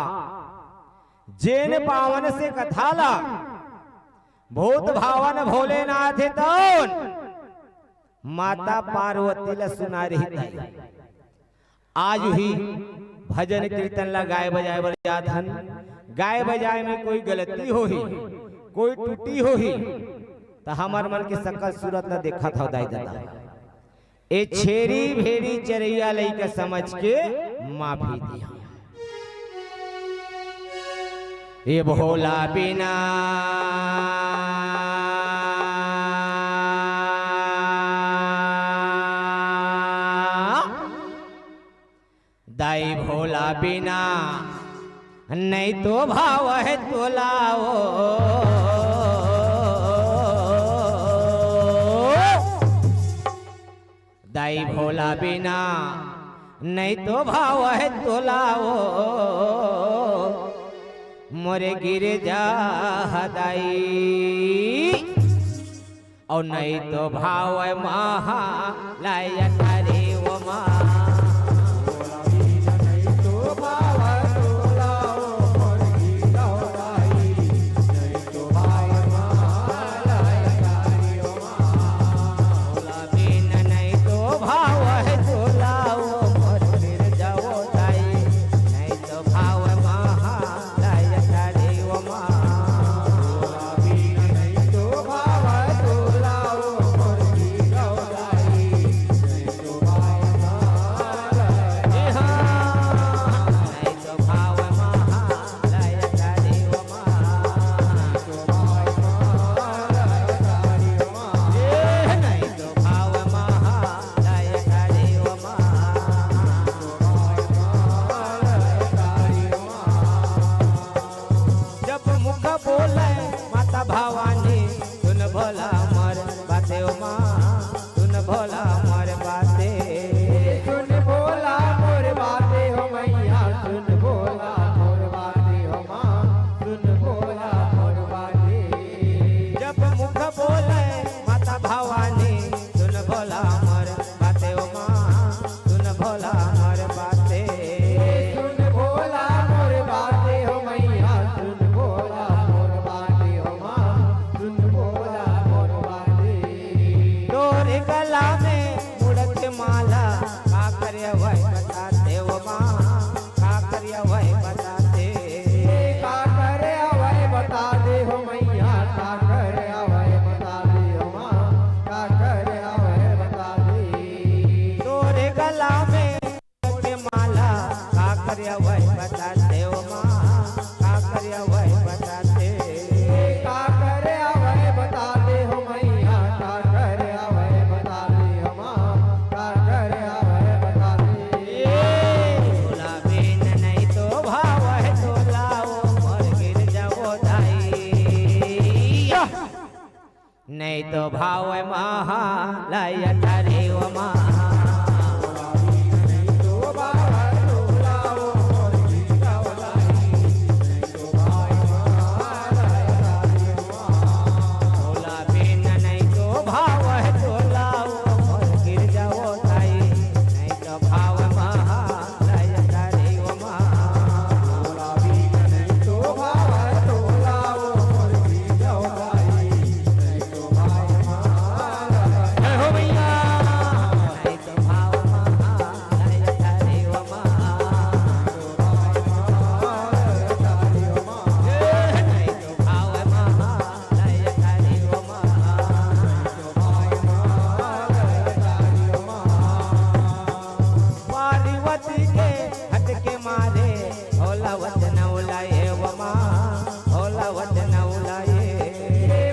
जेन पावन से कथा ला भूत भावन भोलेनाथ तौन माता पार्वती ला सुना रही थी। आज ही भजन कीर्तन ला गाए बजाए बर जात हन। गाए बजाए में कोई गलती होही, कोई त्रुटि होही, त हमर मन के सकल सूरत ला देखत हव दाई ददा। ए छेरी भेड़ी चरैया लइका समझ के माफी दिया। ए भोला बिना दाई भोला बिना नहीं तो भावय तोला ओ दाई भोला बिना, नहीं तो भावय तोला ओ मोरे गिरजा दाई। अउ नहीं तो भावय महा लय थारी ओ माँ। जब मुख बोले माता भवानी, सुन भोला मोर बाते ओ माँ, सुन भोला मोर बाते। सुन भोला मोर बाते हो मैया, सुन भोला मोर बाते हो माँ, सुन भोला मोर बाते। जब मुख बोले माता भवानी, सुन भोला मोर बाते ओ माँ, सुन भोला मोर बाते। सुन भोला मोर बाते हो मैया, सुन भोला मोर बाते हो माँ, सुन भोला मोर बाते। तोरे गला में मुड़त माला, का करे वही बताते ओ माँ, का करे वही बताते। का करे वही बताते हो मैया, का करे वही बताते हो माँ, का करे वही बताते। तोरे गला में के माला, का करे वही बताते ओ माँ, का करे वही बताते। का करे वही बताते हो मैया, का करे वही बताते हो माँ, का करे वही बताते। ए, भोला बिन नहीं तो भावय तोला ओ मोर गिरजा ओ दाई। नहीं तो भावय महा लय थारी ओ माँ। भोला बिन नहीं तो भावय तोला ओ मोर गिरजा ओ दाई। नहीं तो भावय महा लय थारी ओ माँ। जय हो मैया। पार्वती के हट के मारे, भोला वचन उलाए ओ माँ, भोला वचन उलाए।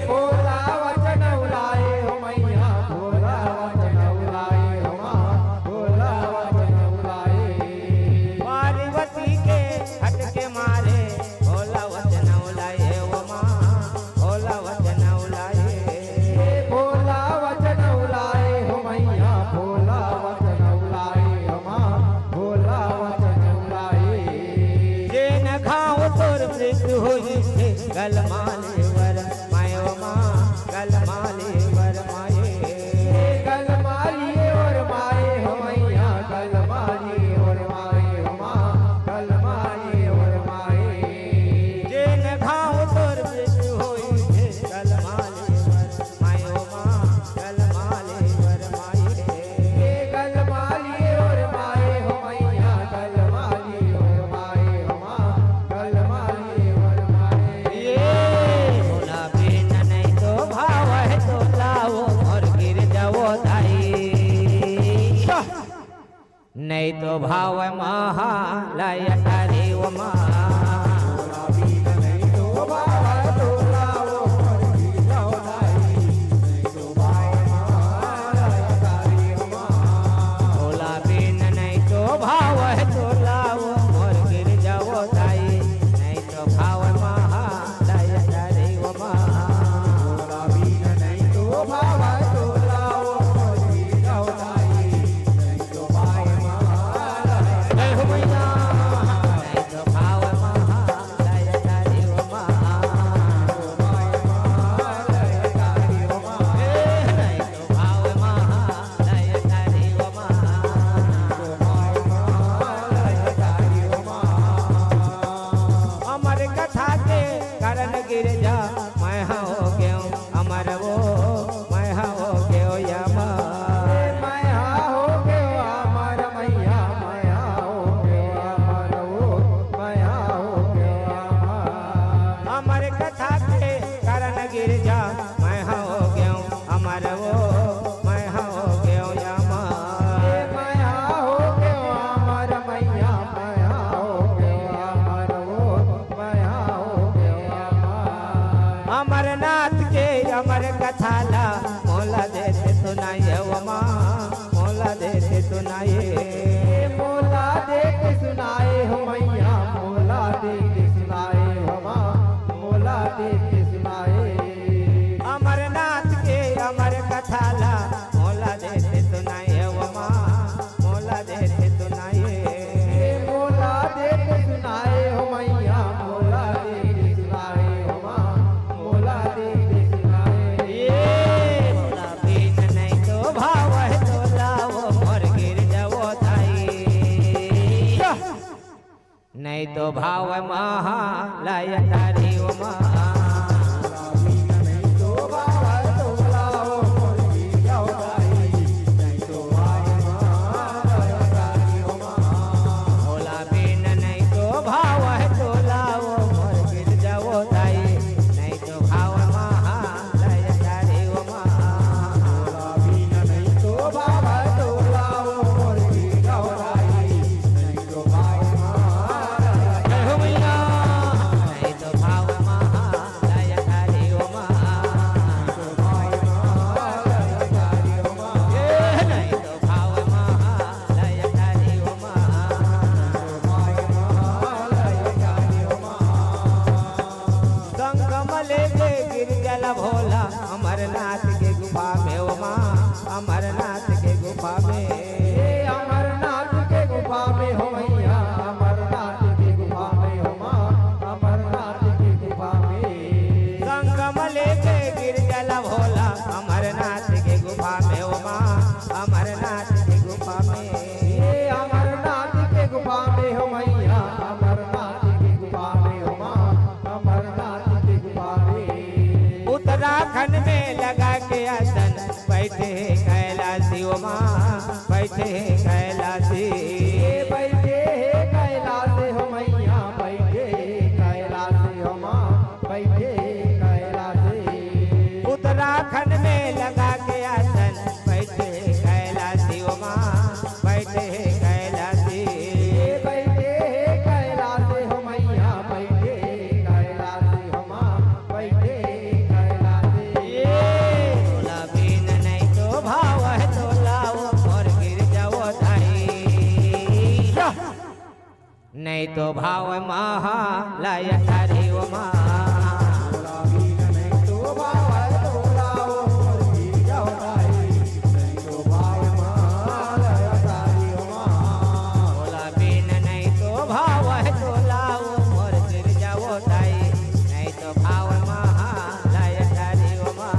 भोला वचन उलाए हो मैया, भोला वचन उलाए हो माँ, भोला वचन उलाए। पार्वती के हट के मारे, भोला वचन उलाए ओ माँ, भोला वचन उलाए। भोला वचन उलाए हो मैया, भोला वचन उलाए हो माँ, भोला वचन उलाए। जेन घाव तोर मृत्यु होइस हे, गल माले वर माए ओ माँ, गल माले वर माए। गल माले वर माए हो मैया, गल माले वर माए हो माँ, गल माले वर माए। जेन घाव तोर मृत्यु होइस हे, गल माले वर माए ओ माँ, गल माले वर माए। गल माले वर माए हो मैया, गल माले वर माए हो माँ, गल माले वर माए। ए, भोला बिन नहीं तो भावय तोला ओ मोर गिरजा ओ दाई। नहीं तो भावय महा लय थारी ओ माँ। भोला बिन नहीं तो भावय तोला ओ मोर गिरजा ओ दाई। कथाला मोला देते सुनाए ओ माँ, मोला देते सुनाए। मोला देते सुनाए हो मैया, मोला देते सुनाए हो माँ, मोला देते सुनाए। अमरनाथ के अमर कथाला मोला देते सुनाए ओ माँ, मोला देते सुनाए। मोला देते सुनाए हो मैया, मोला देते सुनाए हो माँ, मोला देते सुनाए। ये मोला बिन नहीं तो भावय तोला ओ मोर गिरजावो दाई। नहीं तो भावय महालय तारी ओ माँ। भोला बिन नहीं तो भावय तोला ओ मोर गिरजावो दाई, नहीं तो भावय महालय तारी ओ माँ। भोला बिन नहीं तो भावय तोला ओ मोर गिरजावो दाई, नहीं तो भावय महालय। जय हो मैया। नहीं तो भावय महालय तारी ओ माँ। ए, नहीं तो भावय महालय तारी ओ माँ। संगम लेके गिरजा ल भोला, अमरनाथ के गुफा में ओ माँ, अमरनाथ के गुफा में। ए अमरनाथ के गुफा में हो मैया, अमरनाथ के गुफा में हो माँ, अमरनाथ के गुफा में। संगम लेके गिरजा ल भोला, अमरनाथ के गुफा में ओ माँ, अमरनाथ के गुफा में। ए अमरनाथ के गुफा में हो मैया, अमरनाथ के गुफा में हो माँ, अमरनाथ के गुफा में। उत्तराखंड में लगा के आसन, बैठे हे कैलाशी ओ माँ, बैठे हे कैलाशी। ए बैठे हे कैलाश हो मैया, बैठे हे कैलाश हो माँ, बैठे हे कैलाश। उत्तराखंड में लगा के आसन, बैठे हे कैलाशी ओ माँ, बैठे हे कैलाशी। ए बैठे हे कैलाश हो मैया, बैठे हे कैलाश हो माँ, बैठे हे कैलाश। ए भोला बिन नहीं तो भावय तोला ओ मोर गिरजावो दाई। नहीं तो भावय महालय तारी ओ माँ। भोला बिन नहीं तो भावय तोला ओ मोर गिरजावो दाई, नहीं तो भावय महालय तारी ओ माँ।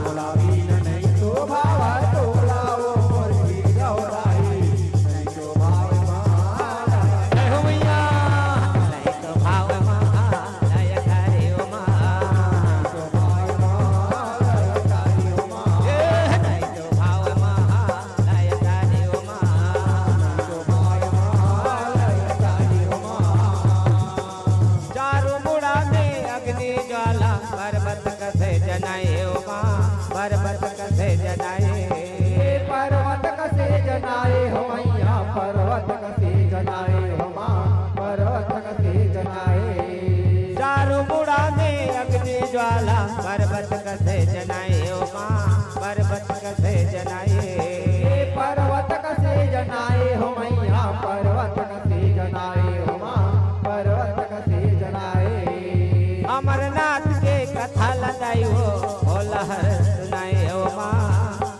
भोला बिन नहीं तो भावय तोला ओ मोर गिरजावो दाई, नहीं तो भावय महालय। जय हो मैया। नहीं तो भावय महालय तारी ओ माँ। ए, नहीं तो भावय महालय तारी ओ माँ। चारों मुड़ा में अग्नि ज्वाला, पर्वत कसे जनाए ओ माँ, पर्वत कसे जनाए। पर्वत कसे जनाए हो मैया, पर्वत कसे जनाए हो माँ, पर्वत कसे जनाए। चारों मुड़ा में अग्नि ज्वाला, पर्वत कसे जनाए ओ माँ, पर्वत कसे जनाए। ए पर्वत कसे जनाए हो मैया, पर्वत कसे जनाए हो माँ, पर्वत कसे जनाए। अमरनाथ के कथा ल दाई हो, भोला हर सुनाए ओ माँ,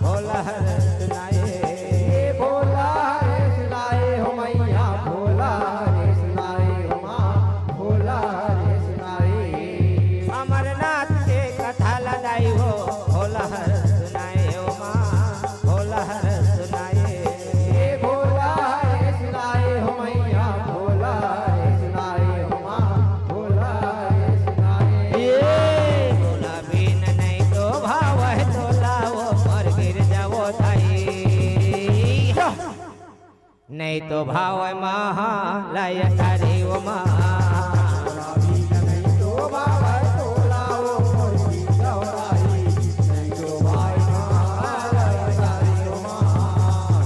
भोला हर सुनाए। ए भोला हर सुनाए हो मैया, भोला हर सुनाए हो माँ, भोला हर सुनाए। अमरनाथ के कथा ल दाई हो, भोला हर सुनाए ओ माँ, भोला हर सुनाए। ए भोला हर सुनाए हो मैया, भोला हर सुनाए हो माँ, भोला हर सुनाए। ए भोला बिन नहीं तो भावय तोला ओ मोर गिरजावो दाई। नहीं तो भावय महालय तारी ओ माँ।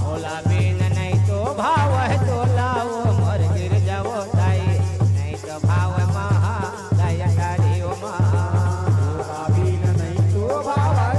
भोला बिन नहीं तो भावय तोला ओ मोर गिरजावो दाई, नहीं तो भावय महालय तारी ओ माँ। भोला बिन नहीं तो भावय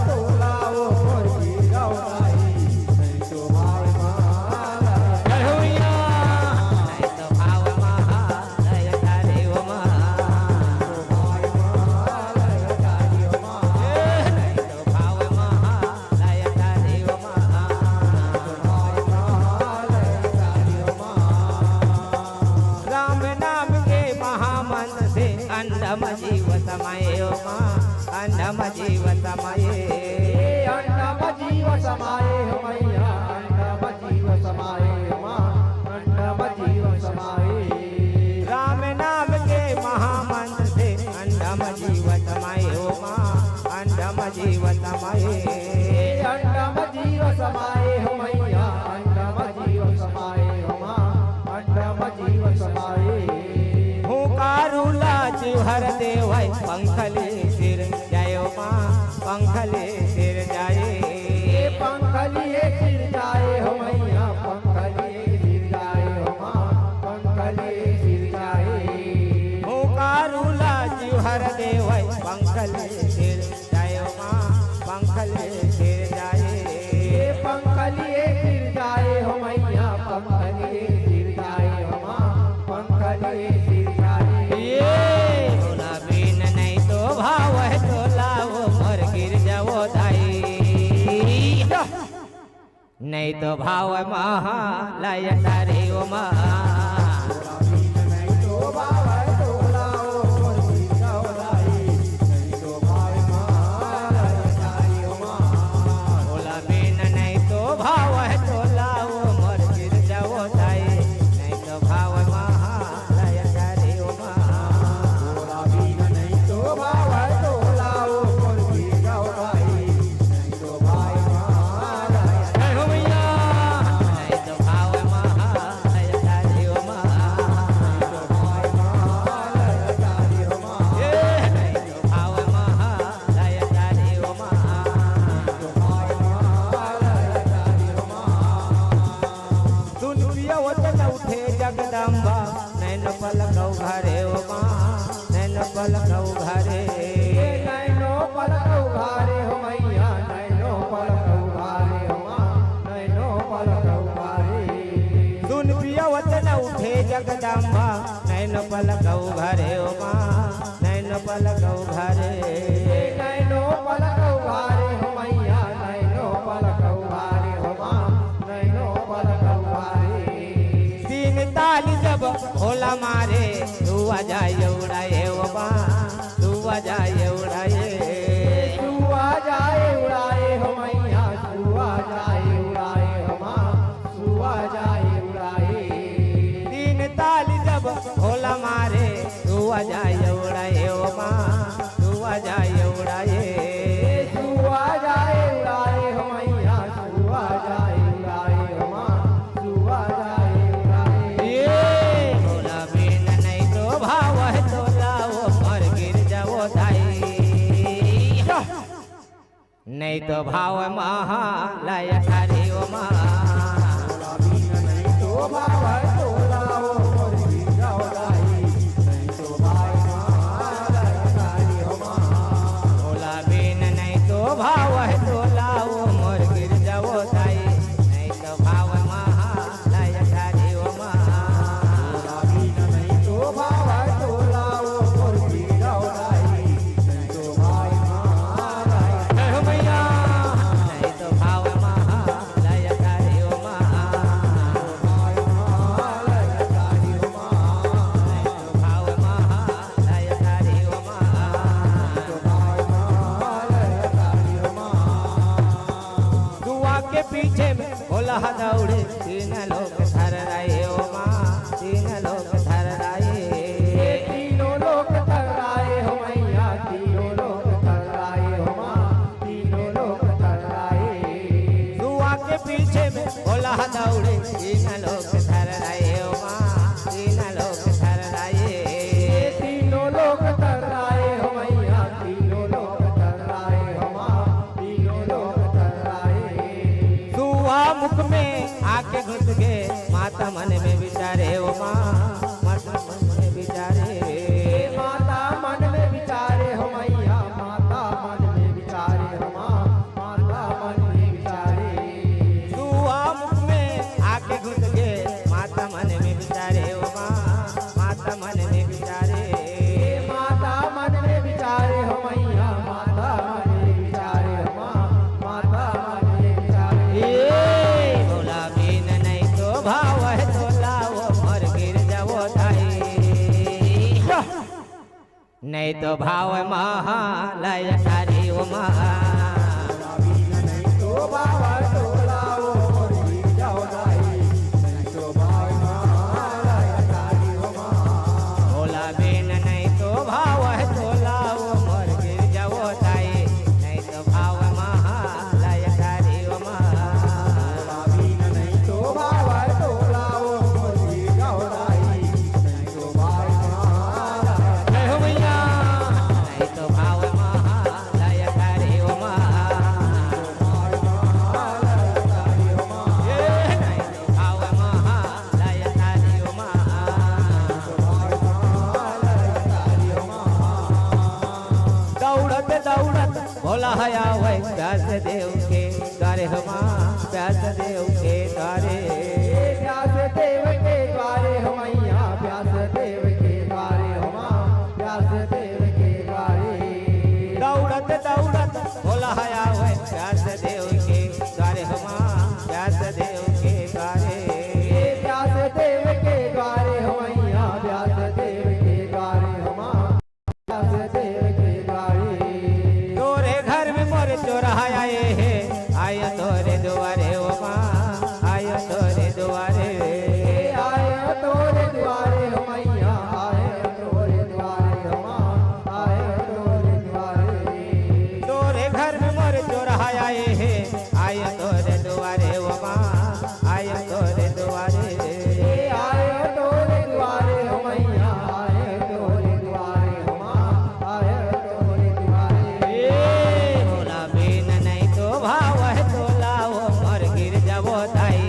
समाए। अंडम जीव समाए हो मैया, अंडम जीव समाए हो माँ, अंडम जीव समाए। हुंकारू ला चिउहर देवय, पंख ले सिरजाए हो माँ, पंख ले सिरजाए। ए पंख ले सिरजाए हो मैया, पंख ले सिरजाए हो माँ, पंख ले सिरजाए। हुंकारू ला चिउहर देवय, पंख ले सिरजाए हो माँ, पंख ले सिरजाए। ए पंख ले सिरजाए हो मैया, पंख ले सिरजाए हो माँ, पंख ले सिरजाए। ए तोला बिन नइ तो भावय तोला ओ मोर गिरजा ओ दाई। नइ तो भावय महालय तारी ओ माँ। तोला बिन नइ तो भावय तोला ओ मोर गिरजा ओ दाई। नइ तो भावय महालय तारी ओ माँ। जय हो मैया। सुन पिया वचन उठे जगदम्बा, नैन पलक उघारे ओ माँ, नैन पलक उघारे। ए नैनो पलक उघारे हो मैया, नैनो पलक उघारे हो माँ, नैनो पलक उघारे। सुन पिया वचन उठे जगदम्बा, नैन पलक उघारे ओ माँ, नैन पलक उघारे। ए नैनो पलक उघारे हो मैया, नैनो पलक उघारे हो माँ, नैनो पलक उघारे। तीन ताली जब भोला मारे, सुआ जाए उड़ाए ओ माँ, सुआ जाए उड़ाए। सुआ जाए उड़ाए हो मैया, सुआ जाए उड़ाए हो माँ, सुआ जाए उड़ाए। तीन ताली जब भोला मारे, सुआ जाए उड़ाए ओ माँ, सुआ जाए उड़ाए। सुआ जाए उड़ाए हो मैया, सुआ जाए उड़ाए हो माँ, सुआ जाए उड़ाए। ए तोला बिन नइ तो भावय तोला ओ मोर गिरजा ओ दाई। नइ तो भावय महालय तारी ओ माँ। तोला बिन नइ तो भावय तोला ओ मोर गिरजा ओ दाई। नइ तो भावय महालय तारी ओ माँ। जय हो मैया। नइ तो भावय महालय तारी ओ माँ। नइ तो भावय महालय तारी ओ माँ। सुआ के पीछे में भोला दौड़े, तीन लोक थर्राए ओ माँ, तीन लोक थर्राए। ए तीनों लोक थर्राए हो मैया, तीनों लोक थर्राए हो माँ, तीनों लोक थर्राए। सुआ के पीछे में भोला दौड़े, तीन लोक थर्राए ओ माँ, तीन लोक थर्राए। ए तीनों लोक थर्राए हो मैया, तीनों लोक थर्राए हो माँ, तीनों लोक थर्राए। सुआ मुख में आके घुस गे, माता मन में बिचारे ओ माँ, माता मन में बिचारे। माता मन में बिचारे हो मैया, माता मन में बिचारे हो माँ, माता मन में बिचारे। सुआ मुख में आके घुस गे, माता मन में बिचारे ओ माँ, माता मन में बिचारे। ए माता मन में बिचारे हो मैया, माता मन में बिचारे हो माँ, माता मन में बिचारे। ए भोला बिन नइ तो भावय तोला ओ मोर गिरजा ओ दाई। नइ तो भावय महालय तारी ओ माँ। भोला बिन नइ तो भावय तोला ओ मोर गिरजा ओ दाई। नइ तो भावय महा देव के द्वारे हो माँ, व्यास देव के द्वारे। ए व्यास देव के द्वारे हो मैया, व्यास देव के द्वारे हो माँ, व्यास देव के द्वारे। दौड़त दौड़त भोला है आवे, व्यास देव के द्वारे हो माँ, व्यास देव के द्वारे। ए व्यास देव के द्वारे हो मैया, व्यास देव के द्वारे हो माँ, व्यास देव के द्वारे। तोरे घर में मोर चोरहा आए हे, आयो तोरे दुआरे ओ माँ, आयो तोरे दुआरे। आयो तोरे दुआरे हो मैया, आयो तोरे दुआरे हो माँ, आयो तोरे दुआरे। तोरे घर में मोर चोरहा आए हे, आयो तोरे दुआरे ओ माँ, आयो तोरे दुआरे। ए आयो तोरे दुआरे हो मैया, आयो तोरे दुआरे हो माँ, आयो तोरे दुआरे। ए भोला बिन नहीं तो भाव है तोला ओ मोर गिर जाबो दाई।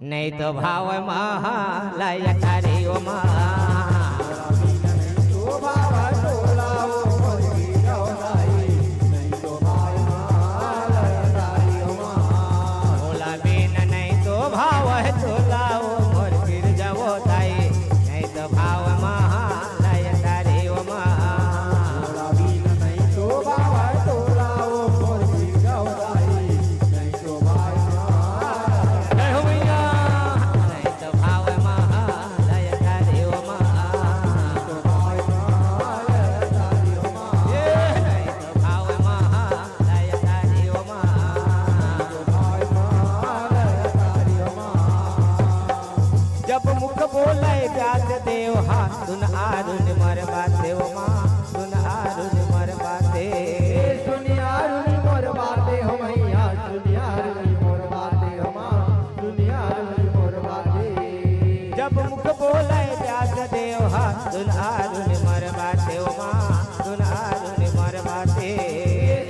नहीं तो भाव महा लय तारी ओ माँ। भोला बिन नहीं तो भाव है तोला ओ मोर गिर जाबो दाई, नहीं तो भाव महा लय तारी ओ माँ। भोला बिन नहीं तो भाव है तोला ओ मोर गिर जाबो दाई, नहीं तो भाव महा। जय हो मैया। नहीं तो भाव महा लय तारी ओ माँ। तो भाव महा लय तारी ओ माँ। ए, नहीं तो भाव महा लय तारी ओ माँ। जब मुख बोले व्यास देव हा, सुन आरुन मर बाते ओ माँ, सुन आरुन मर बाते। सुन आरुन मर बाते हो मैया, सुन आरुन मर बाते हो माँ, सुन आरुन मर बाते। जब मुख बोले व्यास देव हा, सुन आरुन मर बाते ओ माँ, सुन आरुन मर बाते।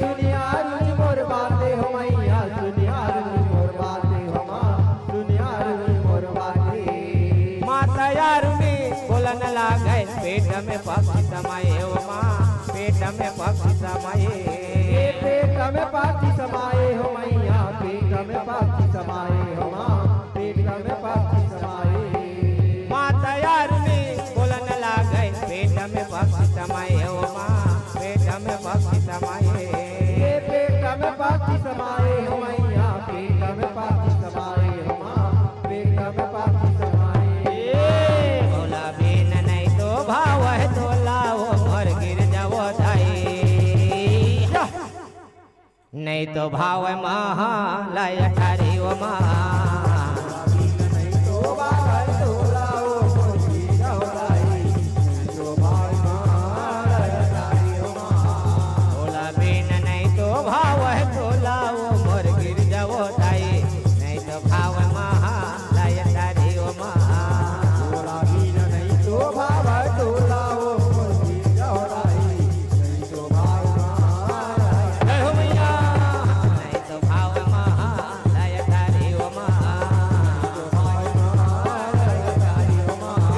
सुन आरुन मर बाते हो मैया, सुन आरुन मर बाते हो माँ, सुन आरुन मर बाते। माता आरुन बोलन लागे, पेट में पक्षी समाए ओ माँ, पेट में पक्षी समाए। ए पेट में पक्षी समाए हो मैया, पेट में पक्षी समाए हो माँ, पेट में पक्षी समाए। माता आरुन बोलन लागे, पेट में पक्षी समाए ओ माँ, पेट में पक्षी समाए। ए पेट में पक्षी समाए हो मैया, पेट में पक्षी समाए हो माँ, पेट में पक्षी समाए। ए भोला बिन नहीं तो भाव है तोला ओ मोर गिर जाबो दाई। नहीं तो भाव महा लय तारी ओ माँ। भोला बिन नहीं तो भाव है तोला ओ मोर गिर जाबो दाई, नहीं तो भाव महा लय तारी ओ माँ। भोला बिन नहीं तो भाव है तोला ओ मोर गिर जाबो दाई, नहीं तो भाव महा। जय हो मैया। नहीं तो भाव महा लय तारी ओ माँ।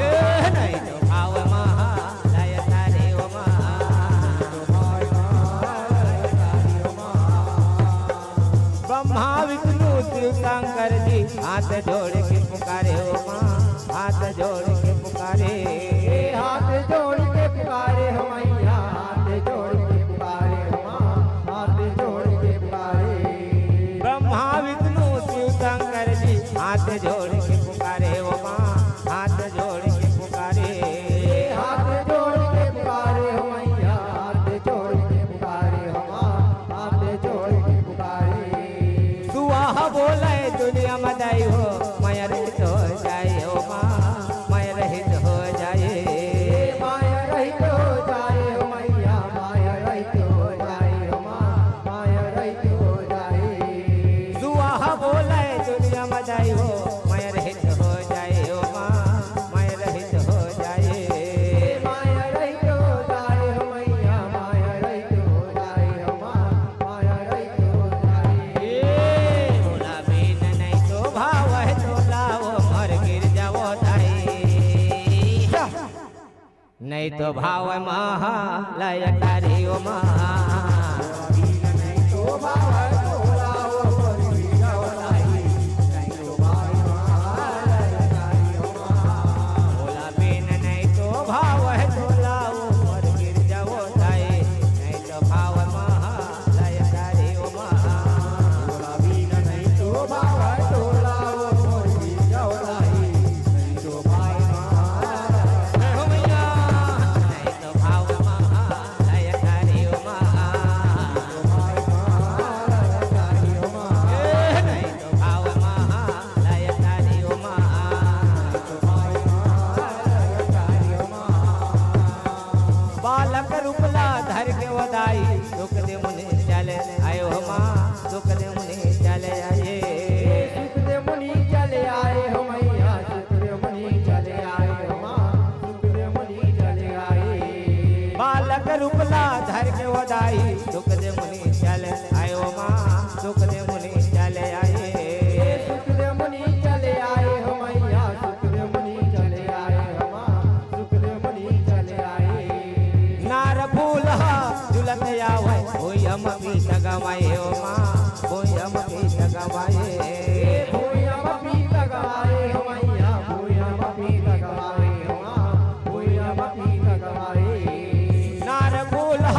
ए, नहीं तो भाव महा लय तारी ओ माँ। ब्रह्मा विष्णु शिव शंकर जी, हाथ जोड़ के पुकारे ओ माँ, हाथ जोड़ के पुकारे। हाथ जोड़ के पुकारे हो मैया, हाथ जोड़ के पुकारे हो माँ, हाथ जोड़ के पुकारे। ब्रह्मा विष्णु शिव शंकर जी, हाथ जोड़ के पुकारे ओ माँ, हाथ जोड़ के पुकारे। हाथ जोड़ के पुकारे हो मैया, हाथ जोड़ के पुकारे हो माँ, हाथ जोड़ के पुकारे। सुवाहा बोले दुनिया में दाई हो, माया रहित हो जाए ओ माँ, माया रहित हो जाए। माया रहित हो जाए हो मैया, माया रहित हो जाए हो माँ, माया रहित हो जाए। सुवाहा बोले दुनिया में दाई हो, माया रहित हो जाए ओ माँ, माया रहित हो जाए। माया रहित हो जाए हो मैया, माया रहित हो जाए हो माँ, माया रहित हो जाए। ए, भोला बिन नहीं तो भाव है तोला ओ मोर गिर जाबो दाई। नहीं तो भाव महा लय तारी ओ माँ। गवाए हो माँ, भुइयाँ म पीत गवाए। ए भुइयाँ म पीत गवाए हो मैया, भुइयाँ म पीत गवाए हो माँ, भुइयाँ म पीत गवाए। नार फूल ह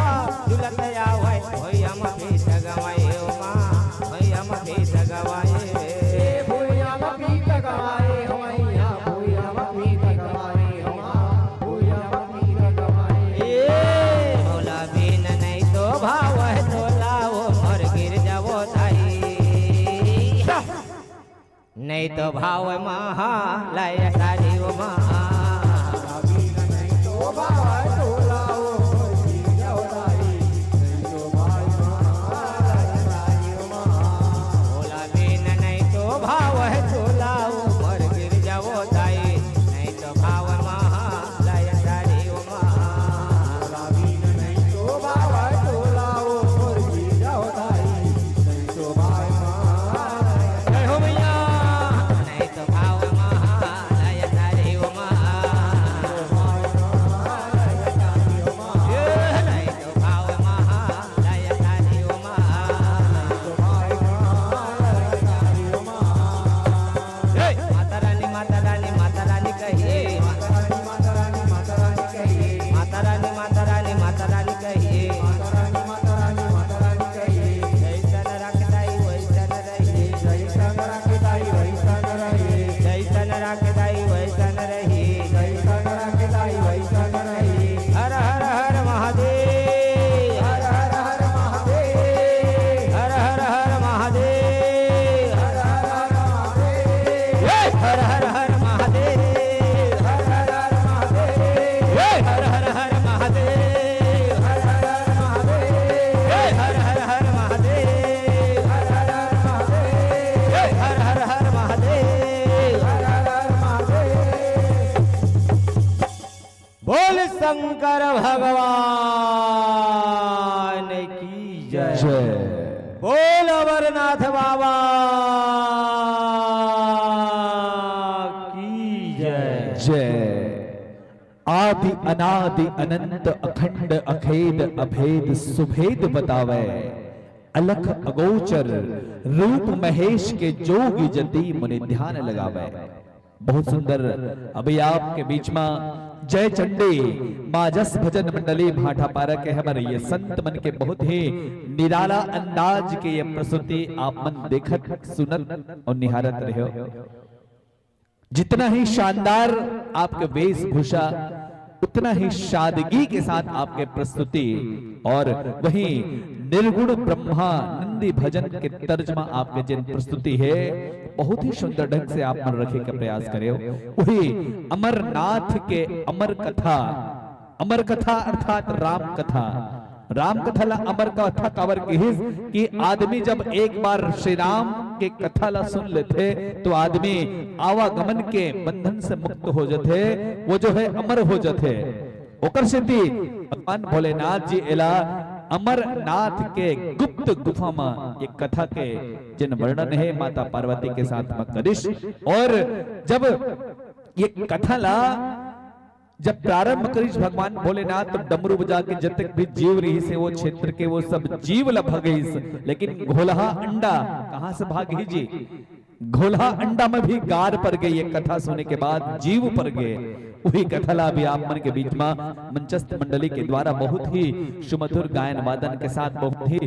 झुलत आवय, भुइयाँ म पीत गवाए हो माँ, भुइयाँ म पीत गवाए। ए भुइयाँ म पीत गवाए हो मैया, भुइयाँ म पीत गवाए हो माँ, भुइयाँ म पीत गवाए। ए भोला बिन नहीं तो भावय तोला ओ मोर गिरजा ओ दाई। नहीं तो भावय माँ लय सारी ओ माँ। भोला बिन नहीं तो भावय तोला ओ मोर गिरजा ओ दाई, नहीं तो भावय माँ लय सारी ओ माँ। जय हो मैया। नहीं तो भावय माँ लय सारी ओ माँ। ए, नहीं तो भावय माँ लय सारी ओ माँ। ए, माता रानी, माता रानी, माता रानी कहिए। माता रानी, माता रानी, माता रानी कहिए। माता रानी, माता रानी, माता रानी कहिए। माता रानी, माता रानी, माता रानी कहिए। जैसन रख दाई वैसन रही। जैसन रख दाई वैसन रही। जैसन रख दाई वैसन रही। जैसन रख दाई वैसन रही। हर हर हर महादेव। हर हर हर महादेव। हर हर हर महादेव। हर हर हर महादेव। ए, हर हर हर महादेव। हर हर हर महादेव। ए, हर हर हर महादेव। हर हर हर महादेव। ए, हर हर हर महादेव। हर हर हर महादेव। ए, हर हर हर महादेव। हर हर हर महादेव। बोल शंकर भगवान की जय। जय। बोल अमरनाथ बाबा की जय। जय। आदि अनादि अनंत अखंड अखेद अभेद सुभेद बतावै। अलख अगोचर रूप महेश के जोग जति मुनि ध्यान लगावै। बहुत सुंदर। अभी आपके बीच में जय चंडी माँ जस भजन मंडली भाटापारा के हमर ये संत मन के बहुत ही निराला अंदाज के ये प्रस्तुति आप मन देखत सुनत और निहारत रहे हो। जितना ही शानदार आपके वेशभूषा, उतना ही सादगी के साथ आपके प्रस्तुति और वहीं निर्गुण ब्रह्मानंदी भजन के तर्ज म आपके जेन प्रस्तुति हे, बहुत ही सुंदर ढंग से आप मन रखे के प्रयास करे हो। वही अमरनाथ के अमर कथा, अमर कथा अर्थात राम कथा। राम कथा ला अमर कथा काबर किहिस कि आदमी जब एक बार श्री राम के कथा ला सुन लेथे, तो आदमी आवागमन के बंधन से मुक्त हो जथे, वो जो है अमर हो जथे। ओकर सेती भगवान भोलेनाथ जी एला अमरनाथ के गुप्त गुफा म ये कथा के जेन वर्णन हे माता पार्वती के साथ म करिस। और जब ये कथा ला जब प्रारंभ करिस भगवान भोलेनाथ, तो डमरू बजा के जतक भी जीव रहिस हे वो क्षेत्र के, वो सब जीव ला भगइस, लेकिन घोलहा अंडा कहाँ से भागही जी? घोलहा अंडा में भी गार पर गए, ये कथा सुने के बाद जीव पर गए। वही कथा ला भी आप मन के बीच में मंचस्थ मंडली के द्वारा बहुत ही सुमधुर गायन वादन के साथ, बहुत ही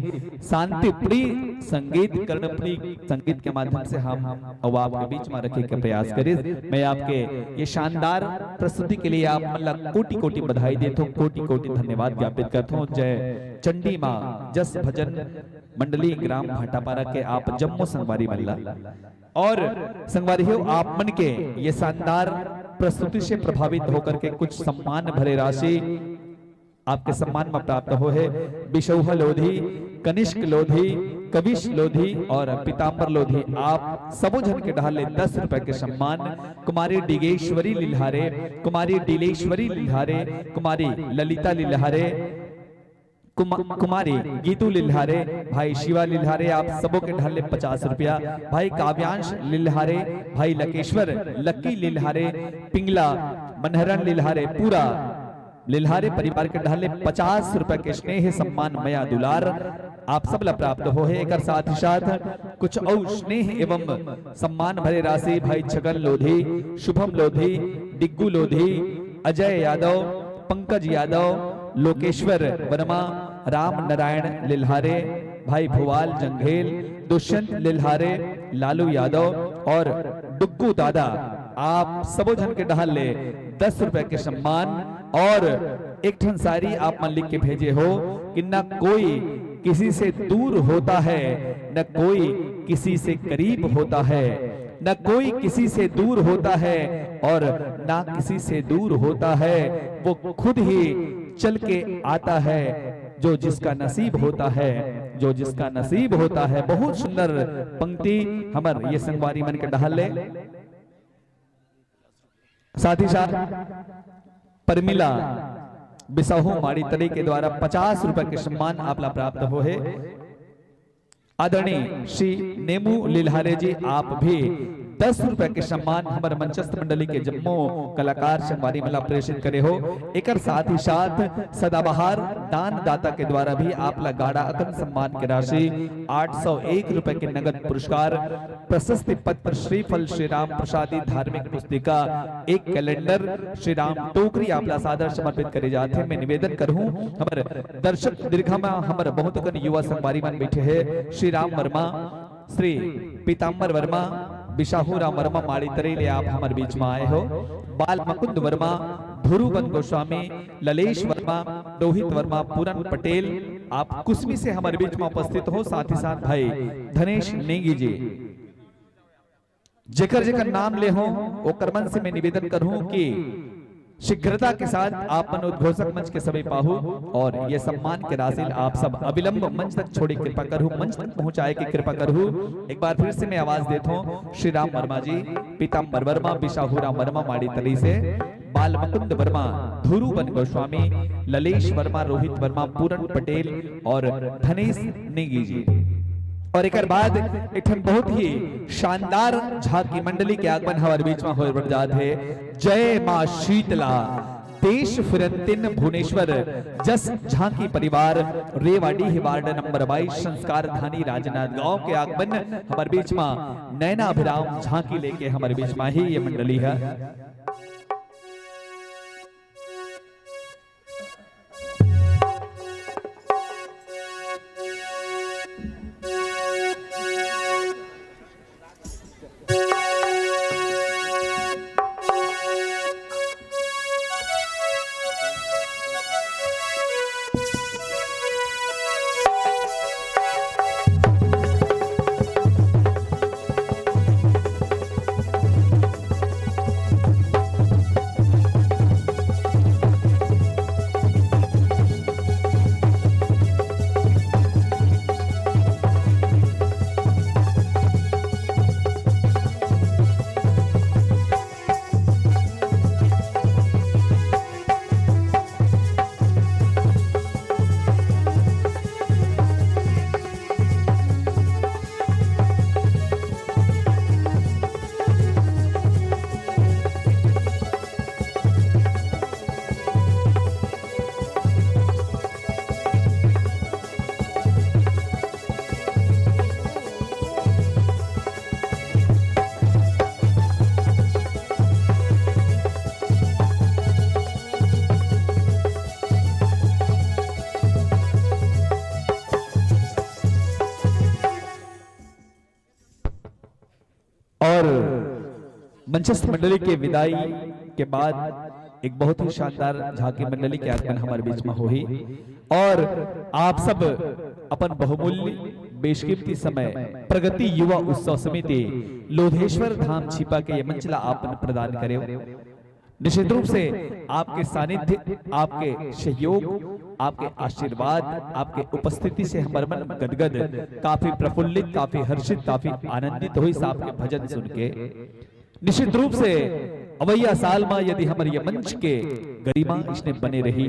शांति प्रिय संगीत, करुण प्रिय संगीत के माध्यम से हम अउ आपके बीच में रखे के प्रयास करिस। मैं आपके ये शानदार प्रस्तुति के लिए आप मन ला कोटि कोटि बधाई देथों, कोटि कोटि धन्यवाद ज्ञापित करथों। जय चंडी माँ जस भजन मंडली ग्राम भाटापारा के आप जम्मो संगवारी मन ला। और संगवारी हो, आप मन के ये शानदार प्रस्तुति से प्रभावित होकर के कुछ सम्मान भरे राशि आपके सम्मान में प्राप्त हो हे बिशौहा लोधी, कनिष्क लोधी, कविश लोधी और पीताम्बर लोधी। आप सबो झन के डहार ले दस रुपए के सम्मान कुमारी डिगेश्वरी लिल्हारे, कुमारी डिलेश्वरी लिल्हारे, कुमारी ललिता लिल्हारे, कुमा-, कुमारी गीतू लिल्हारे, भाई शिवा लिल्हारे, आप सबो के डहार ले पचास रुपया, भाई काव्यांश लिल्हारे, भाई लकेश्वर लक्की लिल्हारे, पिंगला मनहरन लिल्हारे, पूरा लिल्हारे परिवार के डहार ले पचास रुपया के स्नेह सम्मान मया दुलार आप सब ला प्राप्त होहे। एकर साथ ही साथ कुछ अउ स्नेह एवं सम्मान भरे राशि भाई छगन लोधी, शुभम लोधी, डिग्गू लोधी, अजय यादव, पंकज यादव, लोकेश्वर वर्मा, राम नारायण लिल्हारे, भाई भुवाल जंघेल, दुष्यंत लिल्हारे, लालू यादव और डुग्गू दादा, आप सबो झन के डहार ले दस रुपए के सम्मान और एक ठन शायरी आप मन लिख के भेजे हो कि न कोई किसी से दूर होता है, न कोई किसी से करीब होता है, न कोई किसी से दूर होता है और ना किसी से दूर होता है, वो खुद ही चल के आता है, जो जिसका नसीब होता है, जो जिसका नसीब होता है। बहुत सुंदर पंक्ति हमर ये संगवारी मन के डहार ले। साथ ही साथ परमिला बिसाहू माड़ीतली के द्वारा पचास रुपए के सम्मान आप ला प्राप्त होहे। आदरणीय श्री नेमू लिल्हारे जी, आप भी दस रुपए के सम्मान हमर मंचस्थ मंडली के जम्मो कलाकार संगवारी मन ला प्रेषित करे हो। एकर साथ ही साथ सदाबहार दान दाता के द्वारा भी आप ला गाड़ा अकन सम्मान के राशि आठ सौ एक रुपए के नगद पुरस्कार, प्रशस्ति पत्र, श्रीफल, श्री राम प्रसादी धार्मिक पुस्तिका, एक कैलेंडर श्री राम टोकरी आप ला सादर समर्पित करे जाथे। मैं निवेदन करहूं, हमर दर्शक दीर्घा म हमर बहुत अकन युवा संगवारी मन बैठे हे। श्री राम वर्मा, श्री पीताम्बर वर्मा, बिसाहू राम वर्मा माड़ीतली ले आप हमर बीच म आए हो। बाल मुकुंद वर्मा, ध्रुवन गोस्वामी, ललेश वर्मा, रोहित वर्मा, पूरन पटेल, आप कुसमी से हमर बीच म उपस्थित हो। साथ ही साथ भाई धनेश नेगी जी, जेकर जेकर नाम ले हो, ओकर मन से मैं निवेदन करहूं कि शीघ्रता के साथ आप मन उद्घोषक मंच के समीप आहू और ये सम्मान के राशि आप सब अविलंब मंच तक छोड़े कृपा करहू, मंच तक पहुंचाए के कृपा करहू। एक बार फिर से मैं आवाज देत हूं, श्री राम वर्मा जी, पीताम्बर वर्मा, बिसाहू राम वर्मा माड़ीतली से, बाल मुकुंद वर्मा, धुरुवन गोस्वामी, ललेश वर्मा, रोहित वर्मा, पूरन पटेल और धनेश नेगी जी। और एकर बाद एक ठन बहुत ही शानदार झांकी मंडली के आगमन हमारे बीच में होए बर जात हे। जय मां शीतला, देश फिरंतिन भुवनेश्वर, जस झांकी परिवार, रेवाडीह वार्ड नंबर बाईस, संस्कार धानी राजनांदगांव के आगमन हमारे बीच में नैना अभिराम झांकी लेके हमारे बीच में ही ये मंडली है। और मंचस्थ मंडली के विदाई के बाद एक बहुत ही शानदार झांकी मंडली के आगमन हमारे बीच में होही और आप सब अपन बहुमूल्य बेशकीमती समय प्रगति युवा उत्सव समिति लोधेश्वर धाम छिपा के ये मंच ला आप प्रदान करे। निश्चित रूप से आपके सानिध्य, आपके सहयोग, आपके आशीर्वाद, आपके उपस्थिति से हमर मन गदगद, काफी प्रफुल्लित, काफी हर्षित, काफी आनंदित होइस आपके भजन सुन के। निश्चित रूप से अवइया साल म यदि हमर ये मंच के गरिमा इसने बने रही,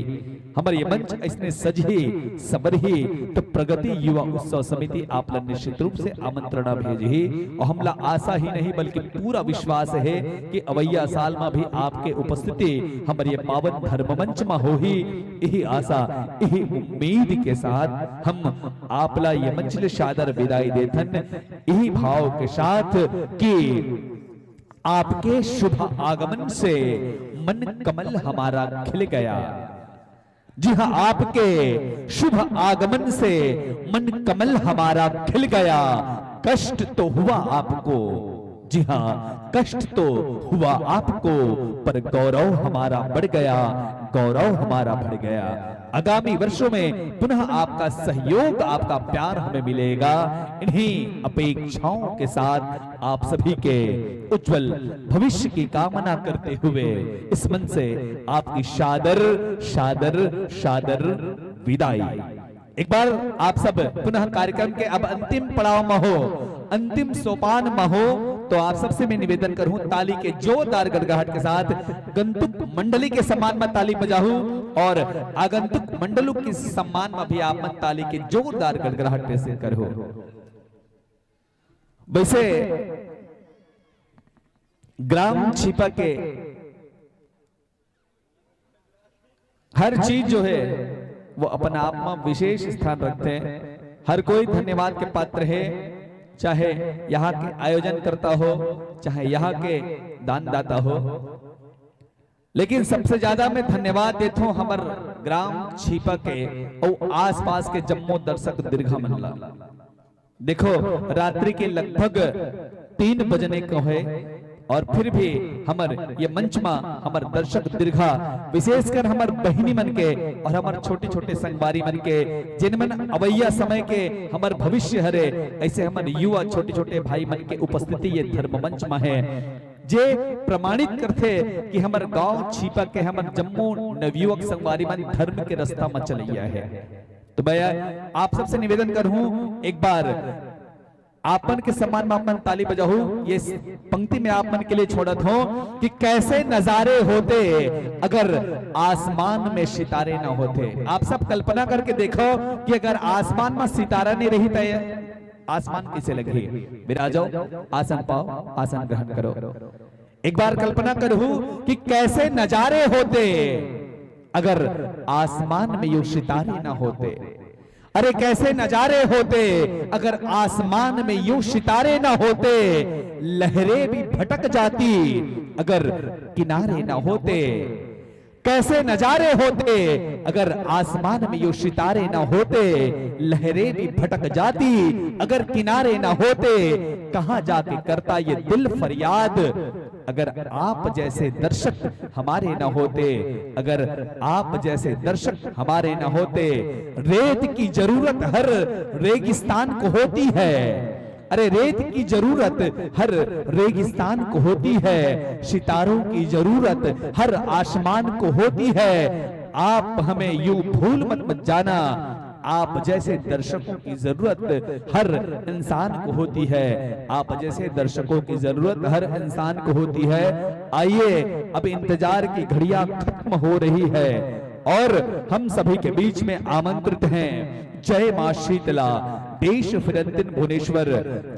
हमर ये मंच इसने सजही, संवरही, तो प्रगति युवा उत्सव समिति आप ला निश्चित रूप से आमंत्रणा भेजही। और हमला आशा ही नहीं, बल्कि पूरा विश्वास हे कि अवइया साल म भी आपके उपस्थिति हमर ये पावन धर्म मंच म होही। यही आशा, यही उम्मीद के साथ हम आप ला ये मंच ले सादर विदाई देथन, यही भाव के साथ कि आपके शुभ आगमन से मन कमल हमारा खिल गया। जी हाँ, आपके शुभ आगमन से मन कमल हमारा खिल गया। कष्ट तो हुआ आपको, जी हाँ, कष्ट तो हुआ आपको, पर गौरव हमारा बढ़ गया, गौरव हमारा बढ़ गया। आगामी वर्षों में पुनः आपका सहयोग, आपका प्यार हमें मिलेगा। इन्हीं अपेक्षाओं के साथ आप सभी के उज्जवल भविष्य की कामना करते हुए इस मन से आपकी सादर, सादर, सादर विदाई। एक बार आप सब पुनः कार्यक्रम के अब अंतिम पड़ाव म हो, अंतिम सोपान म हो, तो आप सबसे मैं निवेदन करूं, ताली के जोरदार गड़गड़ाहट के साथ गंतुक मंडली के सम्मान म ताली बजाहू और आगंतुक मंडलों के सम्मान म भी आप मन ताली के जोरदार गड़गड़ाहट से करहू। वैसे ग्राम छीपा के हर चीज जो है वो अपन आप म विशेष स्थान रखथे। हर कोई धन्यवाद के पात्र हे, चाहे यहाँ के आयोजनकर्ता हो, चाहे यहाँ के दानदाता हो। लेकिन सबसे ज्यादा मैं धन्यवाद देथों हमर ग्राम छीपा के अउ आसपास के जम्मो दर्शक दीर्घा मन ला। देखो, रात्रि के लगभग तीन बजने को है और फिर भी हमर ये मंच मा हमर दर्शक दीर्घा, विशेषकर हमर बहिनी मन के और हमर छोटे-छोटे संगवारी मन के, जिन मन अवइया समय के हमर भविष्य हरे, ऐसे हमर युवा छोटे-छोटे भाई मन के उपस्थिति ये धर्म मंच मा है, जे प्रमाणित करथे कि हमर गांव छीपा के हमर जम्मो नवयुवक संगवारी मन धर्म के रास्ता मा चलइया है। तो मैं आप सबसे निवेदन करहूं, एक बार आप मन के सम्मान में आप मन ताली बजाहू। ये पंक्ति में आप मन के लिए छोड़त हो कि कैसे नजारे होते अगर आसमान में सितारे ना होते। आप सब कल्पना करके देखो कि अगर आसमान में सितारा नहीं रही तो ये आसमान कैसे लगही? विराजो, आसन पाओ, आसन ग्रहण करो। एक बार कल्पना करहू कि कैसे नजारे होते अगर आसमान में यूं सितारे ना होते। अरे कैसे नजारे होते अगर आसमान में यूं सितारे ना होते। लहरें भी भटक जाती अगर किनारे ना होते। कैसे नजारे होते अगर आसमान में यूं सितारे ना होते। लहरें भी भटक जाती अगर किनारे ना होते। कहां जाके करता ये दिल फरियाद अगर आप जैसे दर्शक हमारे न होते, अगर आप जैसे दर्शक हमारे न होते। रेत की जरूरत हर रेगिस्तान को होती है। अरे रेत की जरूरत हर रेगिस्तान को होती है, सितारों की जरूरत हर आसमान को होती है। आप हमें यूं भूल मत, मत जाना। आप जैसे दर्शकों की जरूरत हर इंसान को होती है, आप जैसे दर्शकों की जरूरत हर इंसान को होती है। आइए, अब इंतजार की घड़ियां खत्म हो रही है और हम सभी के बीच में आमंत्रित हैं जय मां शीतला, देश फिरंतिन भुवनेश्वर,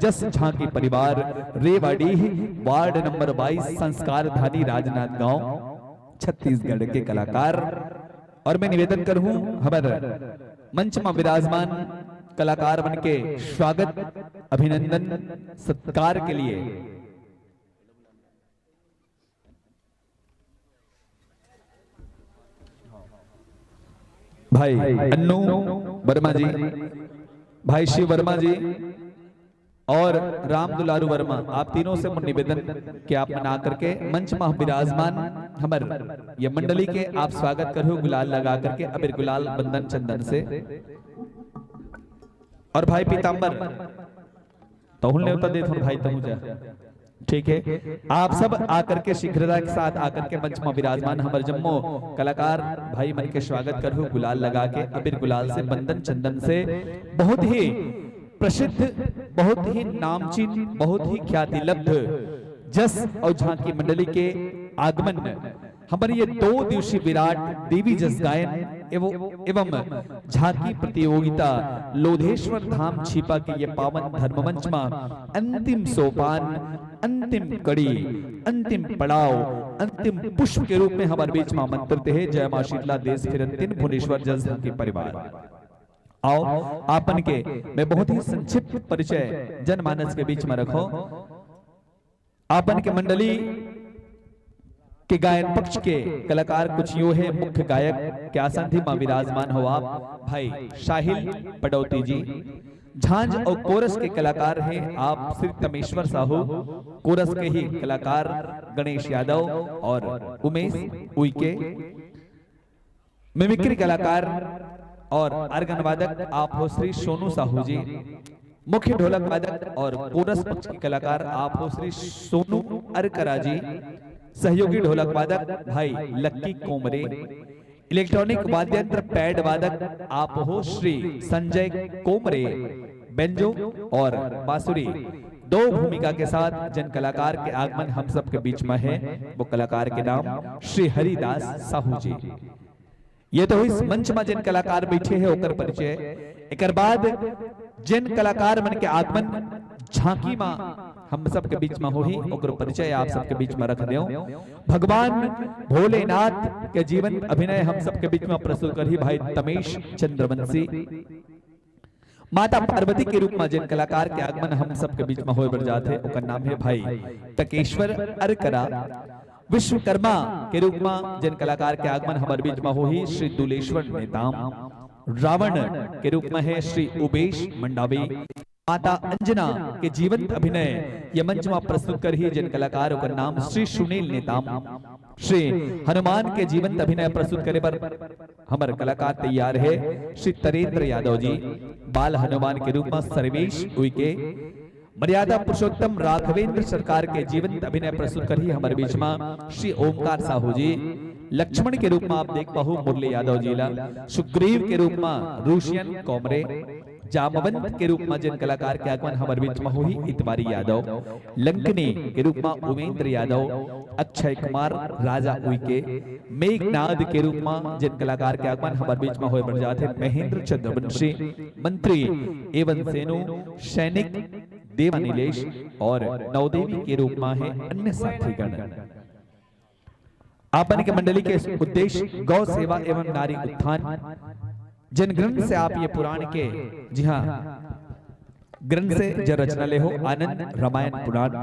जस झांकी परिवार, रेवाडीह, वार्ड नंबर बाईस, संस्कारधानी राजनांदगांव, छत्तीसगढ़ के कलाकार। और मैं निवेदन करहूं हमर मंच में विराजमान कलाकार मन के स्वागत, अभिनंदन, सत्कार के लिए भाई अन्नू वर्मा जी, भाई शिव वर्मा जी, और राम दुलारू वर्मा, आप तीनों से मोर निवेदन कि आप मन आकर के मंच में विराजमान हमर ये मंडली के आप स्वागत करहू गुलाल लगा करके, अबीर गुलाल बंदन चंदन से। और भाई पीताम्बर, तहुल नेवता देत हूँ भाई, तहु जा। ठीक है, आप सब आकर के शीघ्रता के साथ आकर के मंच में विराजमान हमर जम्मो कलाकार भाई मन के स्वागत करहू गुलाल लगा के, अबीर गुलाल से, बंदन चंदन से। बहुत ही प्रसिद्ध, बहुत ही नामचीन, बहुत ही ख्याति लब्ध जस और झांकी मंडली के आगमन, हमर ये दो दिवसीय विराट देवी जस गायन एवं, एवं झांकी प्रतियोगिता लोधेश्वर धाम छीपा के ये पावन धर्म मंच मा अंतिम सोपान, अंतिम कड़ी, अंतिम पड़ाव, अंतिम पुष्प के रूप में हमर बीच मा आमंत्रित हे। जय माँ शीतला, देश फिरंतिन, भुवनेश्वर जस झांकी परिवार। आओ, आपन के मैं बहुत ही संक्षिप्त परिचय जनमानस के बीच में रखो। आपन के मंडली के गायन पक्ष के कलाकार कुछ यो हे। मुख्य गायक के आसन मा विराजमान हो आप भाई साहिल पडौती जी। झांझ और कोरस के कलाकार हे आप श्री तमेश्वर साहू, कोरस के ही कलाकार गणेश यादव और उमेश उइके। मिमिक्री कलाकार और आर्गन वादक आप हो श्री सोनू साहू जी। मुख्य ढोलक वादक और कोरस पक्ष के कलाकार आप हो श्री सोनू अरकरा जी। सहयोगी ढोलक वादक भाई लक्की कोमरे। इलेक्ट्रॉनिक वाद्य यंत्र पैड वादक आप हो श्री संजय कोमरे। बेंजो और बांसुरी दो भूमिका के साथ जिन कलाकार के आगमन हम सबके बीच में हे, वो कलाकार के नाम श्री हरिदास साहू जी। ये तो इस मंच में जिन कलाकार बैठे हे, ओकर परिचय। एकर बाद जिन कलाकार मन के आगमन झांकी में हम सबके बीच में होही, ओकर परिचय आप सबके बीच में रख देव। भगवान भोलेनाथ के जीवंत अभिनय हम सबके बीच में प्रस्तुत करही भाई तमेश चंद्रवंशी। माता पार्वती के रूप में जिन कलाकार के आगमन हम सबके बीच में होए बर जात हे, ओकर नाम हे भाई तकेश्वर अरकरा। विश्वकर्मा के रूप में जिन कलाकार के आगमन हमर बीच में होही, श्री दुलेश्वर नेताम। रावण के रूप में हे श्री उबेश मंडावी। माता अंजना के जीवंत अभिनय ये मंच में प्रस्तुत करही जिन कलाकार, ओकर नाम श्री सुनील नेताम। श्री हनुमान के जीवंत अभिनय प्रस्तुत करे बर हमर कलाकार तैयार हे श्री तरेंद्र यादव जी। बाल हनुमान के रूप में सर्वेश उइके। मर्यादा पुरुषोत्तम राघवेंद्र सरकार के जीवंत अभिनय प्रस्तुत करही हमर बीच में श्री ओमकार साहू जी। लक्ष्मण के रूप में आप देख पाहू मुरली यादव जी ला। सुग्रीव के रूप में रूशियन कोमरे। जामवंत के रूप में जिन कलाकार के आगमन हमर बीच में होही इतवारी यादव। लंकनी के रूप में उमेंद्र यादव। अक्षय कुमार राजा उइके। मेघनाद के रूप में जिन कलाकार के आगमन हमर बीच में होए बर जात हे महेंद्र चंद्रवंशी। मंत्री एवन सेनु। सैनिक देवा नीलेश और नवदेवी के रूप में हे अन्य साथीगण। आपन के मंडली के उद्देश्य गौ सेवा एवं नारी उत्थान। जिन ग्रंथ से आप ये पुराण के, जी हाँ, ग्रंथ से जन रचना ले हो, आनंद रामायण पुराण।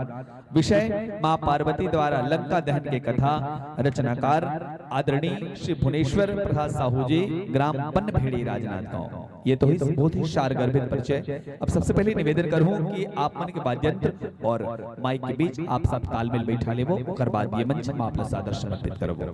विषय माँ पार्वती द्वारा लंका दहन के कथा। रचनाकार आदरणीय श्री भुवनेश्वर प्रसाद साहू जी, ग्राम पनभेड़ी, राजनांदगांव। ये तो ही बहुत ही सारगर्भित परिचय। अब सबसे पहले निवेदन करूं कि आप मन के वाद्यंत्र और माइक के बीच आप सब तालमेल बैठा लेवो, ओकर बाद ये मंच में आप ला सादर समर्पित करबो।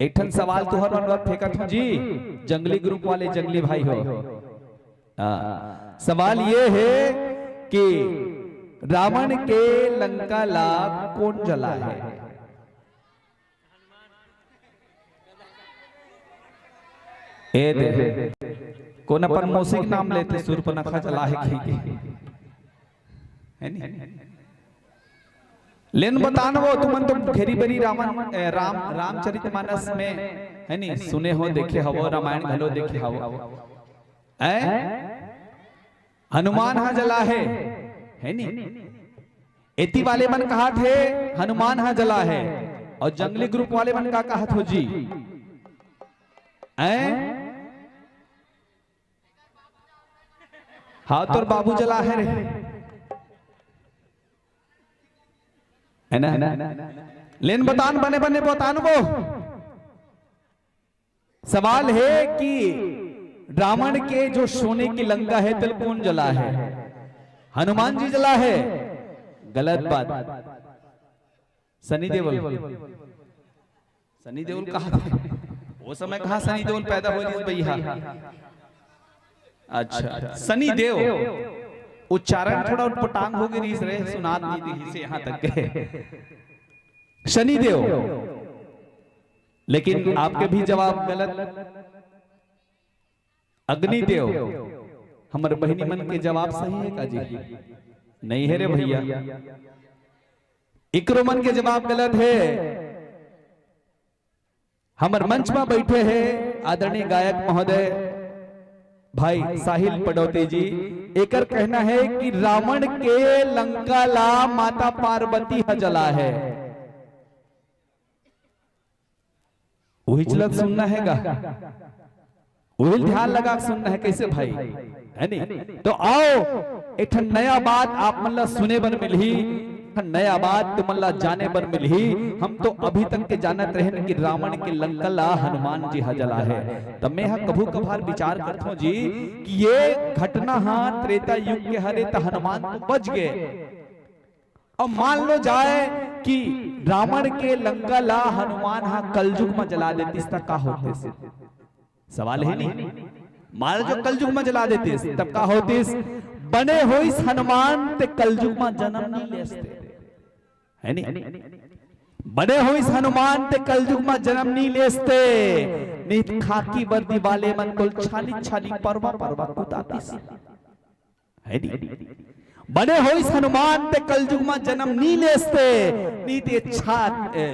एक ठन सवाल तुहर मन बर फेंकत हूं जी, जंगली ग्रुप वाले जंगली भाई हो। हाँ, सवाल ये है कि रावण के लंका ला कोन जला है? ए दे, कोन अपन मौसी के नाम लेथे, सूर्पनखा जला है कहिके, है नी? लेन बतान वो, तुमन तो घेरी बेरी रावण, ए, राम, रामचरित मानस में, है नी, सुने हो, देखे हवो, रामायण घलो देखे हवो। हैं? हनुमान हा जला है, है नी? एती वाले मन कहा थे, हनुमान हा जला है, और जंगली ग्रुप वाले मन का कहा थो जी? हैं? हाँ, तोर बाबू जला है रे, है ना? लेन बतान, बने बने बतान वो। सवाल है कि रावण के जो सोने की लंका है, तेल कौन जला है? हनुमान जी जला है। गलत बात। सनी देओल, सनी देओल कहा था? वो समय कहा सनी देओल पैदा हो रही भैया? अच्छा, सनी देओल। उच्चारण थोड़ा उटपटांग हो गई रे, सुनात नहीं दी से यहाँ तक गए। शनि देव, लेकिन आपके भी जवाब गलत। अग्नि देव, हमर बहिनी मन के जवाब सही है का जी? नहीं है रे भैया। इकरो मन के जवाब गलत है। हमर मंच में बैठे हैं आदरणीय गायक महोदय भाई साहिल पडौते जी, एकर कहना है कि रावण के लंका ला माता पार्वती ह जला है। वही चलत सुनना है गा, वही ध्यान लगा के सुनना है। कैसे भाई, है नी? तो आओ, एक ठन नया बात आप मन ला सुने बर मिलही, एक ठन नया बात तुमन ला जाने बर मिलही। हम तो अभी तक के जानत रहेन कि रावण के लंका ला हनुमान जी ह जला है। तब मैं ह कभू कभार विचार करथों जी कि ये घटना हा त्रेता युग के हरे, त हनुमान तो बच गए। अब मान लो जाए कि रावण के लंका ला हनुमान हा कलयुग में जला देतिस, त का होतिस? सवाल है नी। मान लो जो कलयुग में जला देतिस, तब का होतिस? बने होइस हनुमान ते कलयुग में जन्म नहीं लेसते, है नी? बने होइस हनुमान ते कलयुग में जन्म नहीं लेसते, नहीं त खाकी वर्दी वाले मन तोल छानी छानी परवा परवा कुदातिस, है नी? बने होइस हनुमान ते कलयुग में जन्म नहीं लेसते, नहीं ते छा-, ए,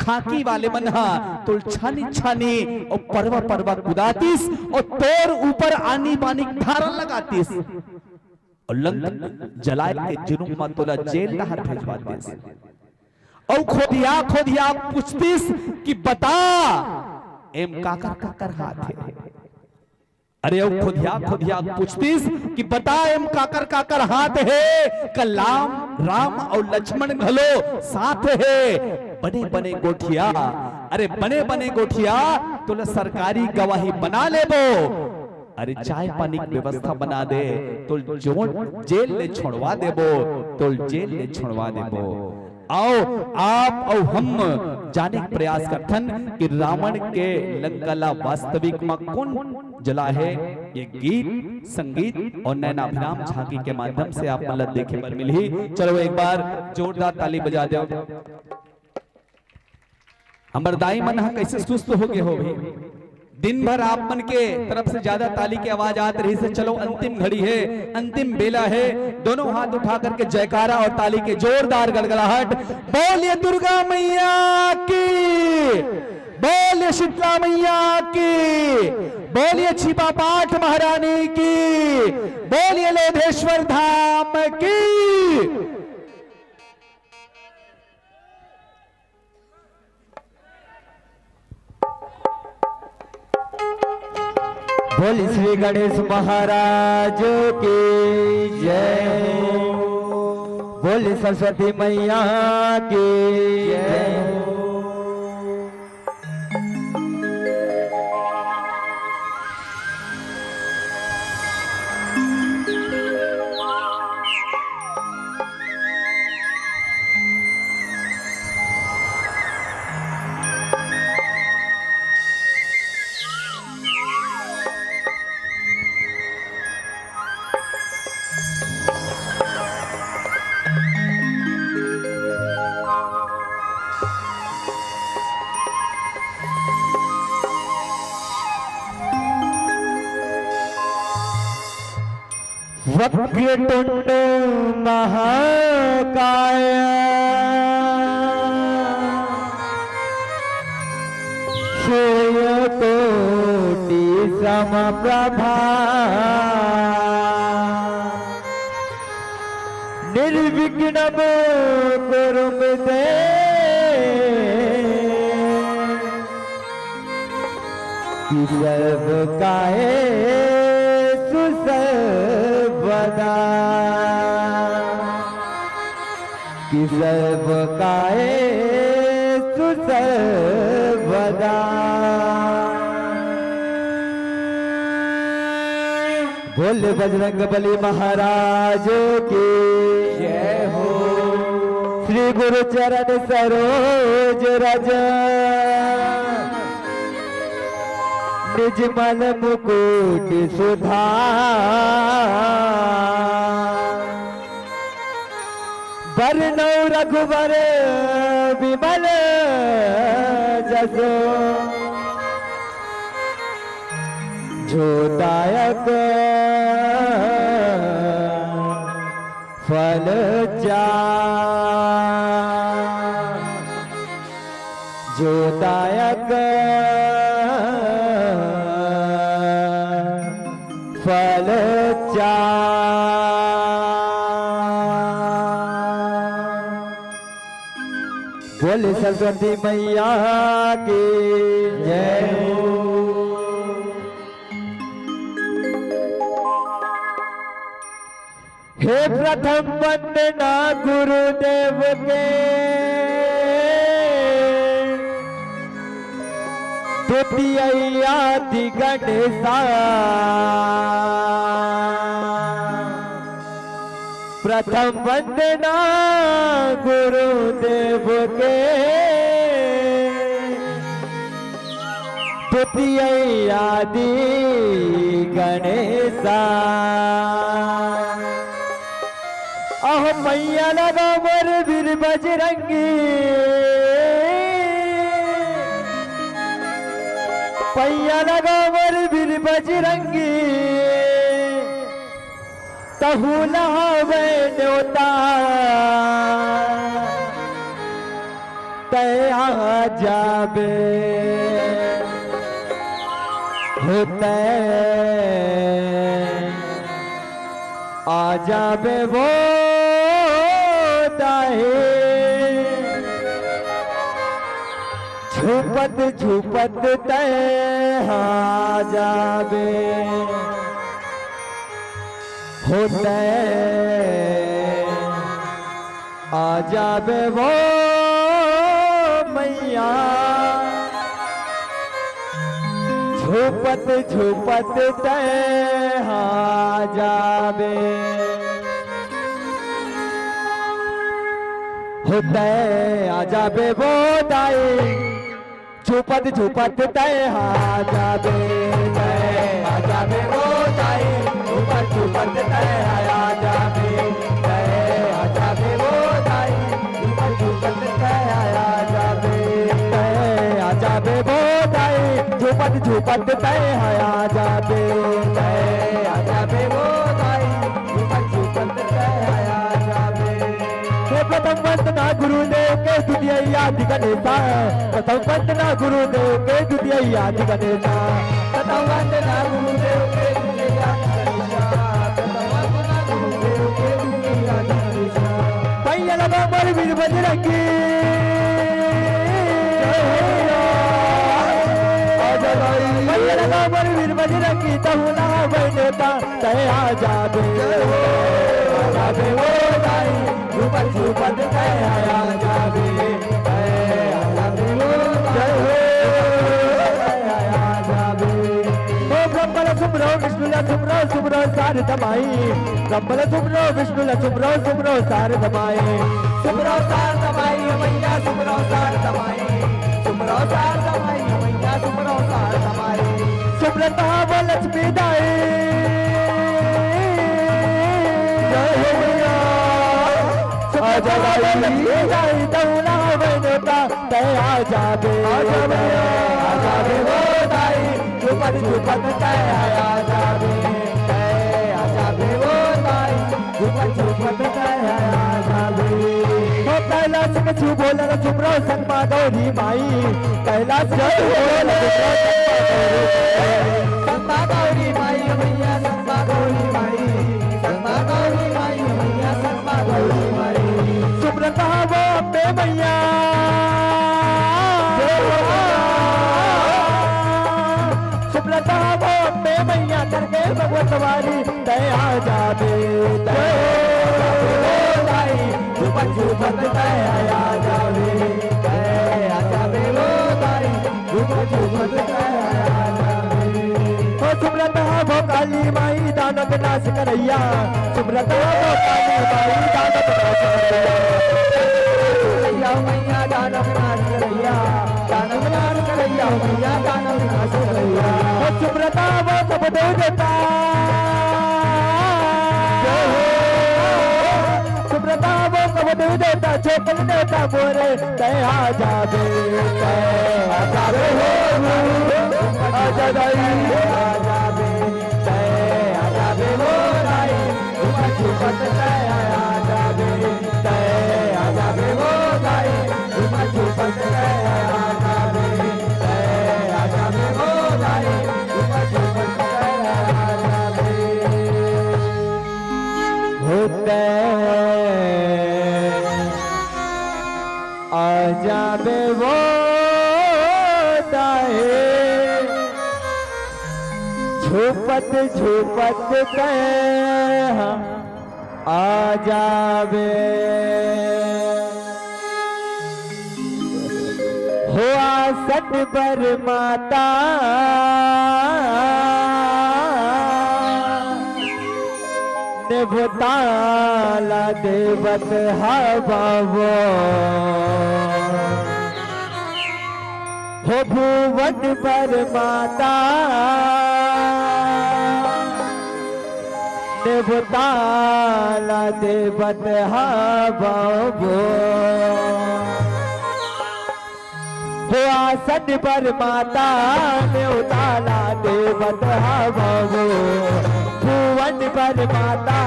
खाकी वाले मन हा तोल छानी छानी और परवा परवा कुदातिस और तोर ऊपर आनी बानी धारा लगातिस और लंका जलाए के जुर्म में तोला जेल डहर भेजवा दिस। और खोदिया खोदिया पूछतिस कि बता, एम काकर काकर हाथ है? अरे, अउ खोदिया खोदिया पूछतिस कि बता, एम काकर काकर हाथ हे? का लाम, राम अउ लक्ष्मण घलो साथ हे। बने बने गोठिया, अरे, बने बने गोठिया, तोला सरकारी गवाही बना लेबो। अरे, चाय पानी के व्यवस्था बना दे, तो जोन जेल ले छोड़वा देबो, तो जेल ले छोड़वा देबो। आओ, आप अउ हम जाने के प्रयास करथन कि रावण के लंका ला वास्तविक म कोन जला हे। ये गीत, संगीत और नैनाभिराम झांकी के माध्यम से आप मन ला देखे बर मिलही। चलो, एक बार जोरदार ताली बजा दो। हमर दाई मन ह कैसे सुस्त हो गए हो भी। दिन भर आप मन के तरफ से ज्यादा ताली की आवाज आत रही से। चलो, अंतिम घड़ी है, अंतिम बेला है, दोनों हाथ उठा करके जयकारा और ताली के जोरदार गड़गड़ाहट। बोलिए दुर्गा मैया की, बोलिए शीतला मैया की, बोलिए छिपा पाठ महारानी की, बोलिए लोधेश्वर धाम की। बोल श्री गणेश महाराज की जय हो। बोल सरस्वती मैया की जय हो। वक्रतुंड महाकाय सूर्यकोटि समप्रभा निर्विघ्नं कुरु मे देव। कि सर्व कायेषु सर्वदा, कि सर्व कायेषु सर्वदा। बोल बजरंग बली महाराज की जय हो। श्री गुरु चरण सरोज रज निज मल मुकुट सुधार। बरनउँ रघुबर बिमल जसु जो दायक फल चार। जो दायक फल चार। बोले सरस्वती मैया की जय हो। हे प्रथम वंदना गुरुदेव के, द्वितीय आदि गणेशा। प्रथम वंदना गुरुदेव के, द्वितीय आदि गणेशा। अहो पैया लगा मोर वीर बजरंगी, पैया लगा मोर वीर बजरंगी। तहूँ लहावे न्योता, तैं आ जाबे, हो तैं आ जाबे वो दाई। झूपत झूपत तैं आ जाबे, हो तैं आ जाबे वो मैया। झूपत झूपत तैं आ जाबे, हो तैं आ जाबे वो दाई। झूपत झूपत तैं आ जाबे, तैं आ जाबे वो दाई। झूपत झूपत तैं आ जाबे, तैं आ जाबे वो दाई। झूपत झूपत तैं आ जाबे, तैं आ जाबे वो दाई। झूपत झूपत तैं आ जाबे, तैं आ जाबे वो दाई। झूपत झूपत तैं आ जाबे। हे प्रथम वंदना गुरुदेव के, द्वितीय आदि गणेशा। प्रथम वंदना गुरुदेव के, द्वितीय आदि गणेशा। प्रथम वंदना गुरुदेव के, द्वितीय आदि गणेशा। प्रथम वंदना गुरुदेव के, द्वितीय आदि गणेशा। पैया लगा मोर वीर बजरंगी। पैया लगा मोर वीर बजरंगी, तहूँ लहावे न्योता। तैं आ जाबे, आ जाबे वो दाई। झूपत झूपत तैं आ जाबे, तैं आ जाबे वो दाई। तैं आ जाबे। ओ ब्रह्मा ला सुमरो, विष्णु ला सुमरो, सुमरो सारदा माई। ब्रह्मा ला सुमरो, विष्णु ला सुमरो, सुमरो सारदा माई। सुमरो सारदा माई, मैया सुमरो सारदा माई। सुमरो सारदा माई, मैया सुमरो सारदा माई। सुमरत हवँ लक्ष्मी दाई। जय हो मैया। सुमरत हवँ लक्ष्मी दाई, तहूँ लहावे न्योता, तैं आ जाबे। आ जाबे, आ जाबे वो दाई। झूपत झूपत तैं आ जाबे, तैं आ जाबे वो शिव भोला ला सुमरो संग मा गौरी माई, कैलाश शिव भोला ला सुमरो संग मा गौरी माई। संग मा गौरी माई, मैया संग मा गौरी माई, संग मा गौरी माई, मैया संग मा गौरी माई। सुमरत हवो अम्बे मैया, सुमरत हवो अम्बे मैया करके भगवत वारी। तै आ जाबे, तै आ जाबे ओ दाई, झूमत झूमत तै आ जाबे, तै आ जाबे ओ दाई, झूमत झूमत तै आ जाबे। ओ सुमरत हवो काली माई दानव के नाश करैया, सुमरत हवो काली माई दानव के नाश करैया। मैया दानव के नाश करैया, दानव नाश करैया, मैया दानव नाश करैया। ओ सुमरत हवो सब देव देवता, सुमरत हवो सब देव देवता, छोकन देवता मोरे, तै आ जाबे, तै आ जाबे हो, आ जा दाई, आ जाबे, तै आ जाबे हो दाई, झूमत झूमत तै आ जाबे, तै आ जाबे हो दाई, झूमत झूमत तै आ जाबे, तै आ जाबे हो दाई, झूमत झूमत तै आ जाबे। हो तै आ जाबे वो दाई, झूपत झूपत तै आ जाबे। हो आसन बर माता, नेवता ला देवत हवो। हो भुवन बर माता, नेवता ला देवत हवो। हो आसन बर माता, नेवता ला देवत हवो। भुवन बर माता,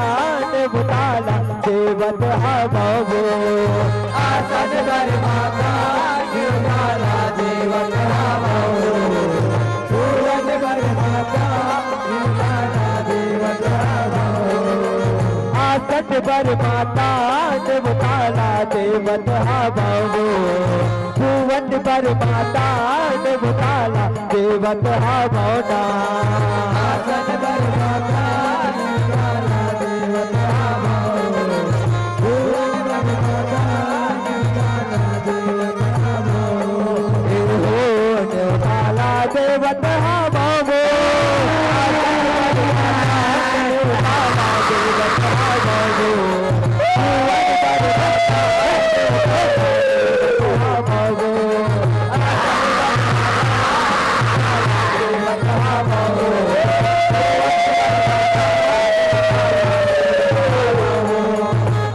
नेवता ला देवत हवो। आसन बर माता, नेवता ला देवत हवो। भुवन बर माता, नेवता ला देवत हवो। आसन बर माता, नेवता ला देवत हवो। भुवन बर माता, नेवता ला देवत हवो ना। आसन बर माता, नेवता ला देवत हवो। भुवन बर माता, नेवता ला देवत हवो। ए हो नेवता ला देवत हवो।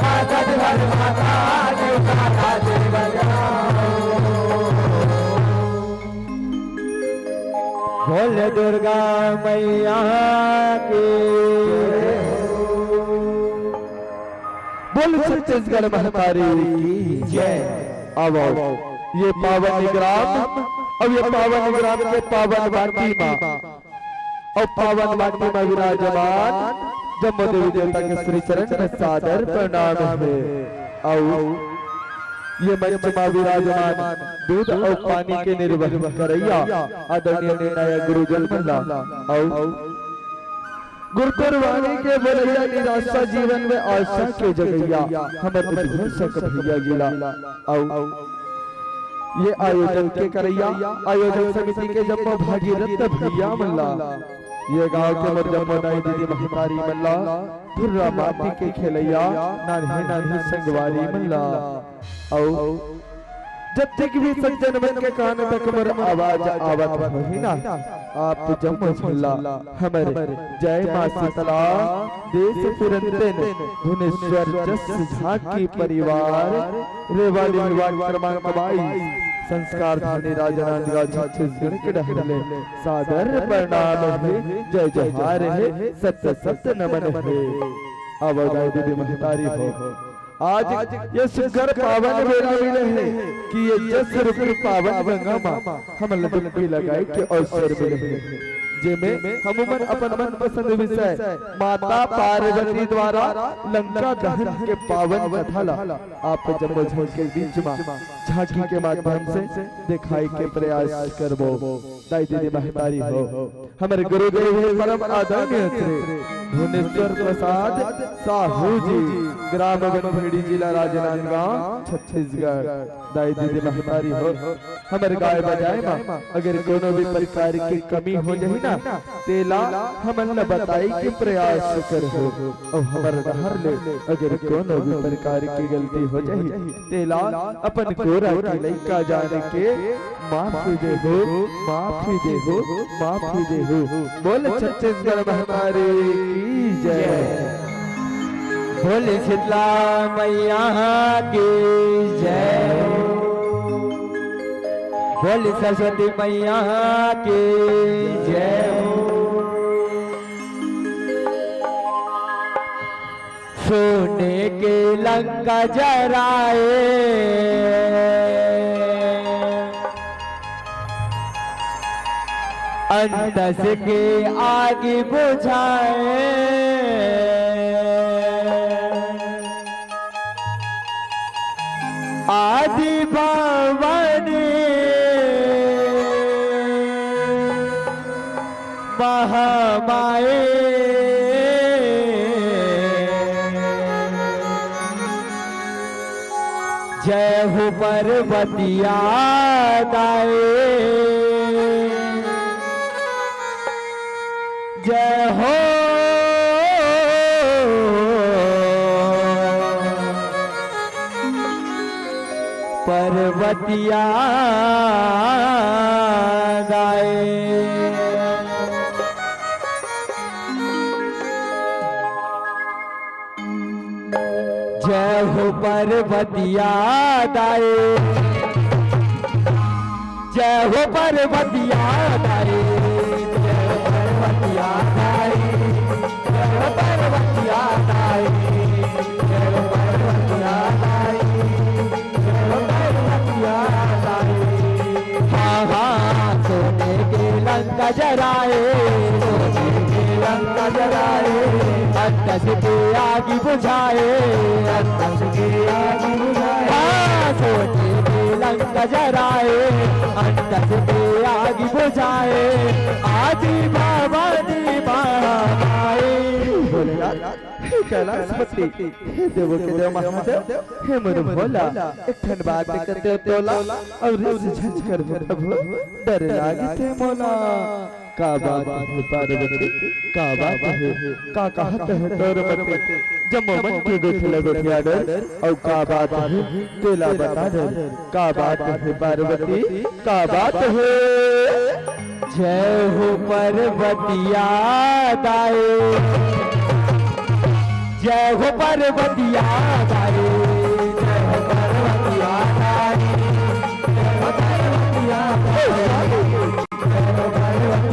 आसन बर माता, नेवता ला देवत हवो। बोल दुर्गा मैया की। बोल छत्तीसगढ़ महतारी की जय। अब ये पावन ग्राम, अब ये पावन ग्राम के पावन माटी मा, अब पावन माटी मा विराजमान जम्मो देवी देवता के श्री चरण में सादर प्रणाम हे। अउ ये मंच मा विराजमान दूध अउ पानी के निर्वहन करैया आदरणीय निर्णायक गुरुजन मन ला अउ गुरुकुल वाणी के बोलैया निराशा जीवन में आशा के जगैया हमर उद्घोषक भैया जी ला अउ ये आयोजन के करैया आयोजन समिति के जम्मो भागीरथ भैया मन ला, ये गांव के मोर जम्मो दाई दीदी महतारी मन ला, धुर्रा माटी के खेलैया नान्हे नान्हे संगवारी मन ला अउ जतिक भी सज्जन मन के कान तक मोर आवाज आवत होही ना, आप जम्मो झन ला हमर जय माँ शीतला, देश पुरंतन धुनेश्वर जस झा की परिवार, रेवा लीलवान क्रमांक बाईस, संस्कार धनी राजनांदगांव छत्तीसगढ़ के डहर ले सादर प्रणाम हे, जय जोहार हे, सत सत नमन हे। अब दाई दीदी महतारी हो, आज ये सुघर पावन बेरा मिले हे कि ये जस रूपी पावन गंगा मा हमन ला डुबकी लगाए के अवसर मिले हे, जेमे हमू मन अपन मनपसंद विषय माता पार्वती द्वारा लंका दहन के पावन कथा ला आप जम्मो झन के बीच मा झांकी के माध्यम से दिखाए के प्रयास करबो। दाई दीदी महतारी हो, हमर गुरुदेव हे परम आदरणीय श्री भुवनेश्वर प्रसाद साहू जी, ग्राम बनभेड़ी, जिला राजनांदगांव, छत्तीसगढ़। दाई दीदी महतारी हो, हमर गाय बजाए मा अगर कोनो भी प्रकार के कमी हो जाही ना, तेला हमन ला बताई के प्रयास करहू। अउ हमर डहर ले अगर कोनो भी प्रकार के गलती हो जाही, तेला अपन कोरा के लइका जान के माफी देहू, माफी देहू, माफी देहू। बोल छत्तीसगढ़ महतारी की जय। बोल शीतला मैया की जय हो। बोल सरस्वती मैया की जय हो। सोने के लंका जराए, अंतस के आग बुझाए। आदि भवानी महामाई। जय हो पर्वतिया दाई, जय हो पर्वतिया दाई। जय हो पर्वतिया दाई, जय हो पर्वतिया दाई, जय हो पर्वतिया दाई, जय हो पर्वतिया दाई, जय हो पर्वतिया दाई। हाँ, हाँ, सोने के लंका जराए, सोने के लंका जराए, अंतस के आग बुझाए, अंतस के आग बुझाए। हाँ, सोने के लंका जराए, अंतस के आग बुझाए, आदि भवानी माई। भोलेनाथ, हे कैलाशपति, हे देवो के देव महादेव, हे मोर भोला, एक ठन बात कतेंव तोला, अउ रिस झन करबो प्रभु, डर लागथे मोला। का बात हे पार्वती, का बात हे, का कहत हे तोर मति? जम्मो मन के गोठिया गोठिया डर, अउ का बात हे, तेला बता दे। का बात हे पार्वती, का बात हे? जय हो पर्वतिया दाई, जय हो पर्वतिया दाई, जय हो पर्वतिया दाई, जय हो पर्वतिया दाई।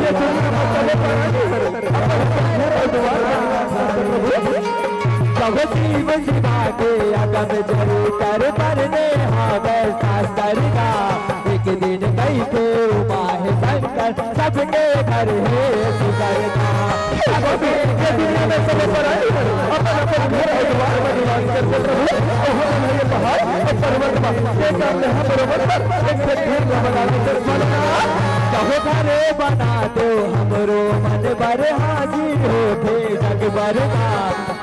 ये दुनिया में चले परानी हर, अपन घर और द्वार का प्रभु। जब शिव जी बाटे अगम जरूर कर बरने हावे शास्त्र का। एक दिन कहिथे उमा हे शंकर, सबके घर हे सुंदरता। ये दुनिया में सब परानी हर, अपन अपन घर और द्वार में निवास करते प्रभु। तो हम ये पहाड़ और पर्वत पर, ये काम ले हम बरोबर पर, एक से तीन में बना लेते स्मरण। कहो घरे बना दो हमरो मन बर हाजिर होथे जग बर का।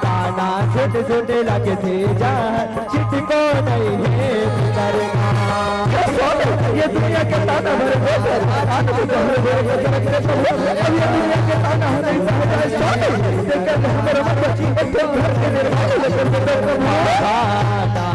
ताना झुट झुट लगथे जहर, छिटको नहीं हे फिकर का। हे स्वामी, ये दुनिया के ताना भरे होकर, आनंद भरे होकर जगत के प्रभु। अब ये दुनिया के ताना हम नहीं सह जाए स्वामी, तेकर ले हमर मन बची, एक ठो घर के निर्माण ले कर दे प्रभु। ताना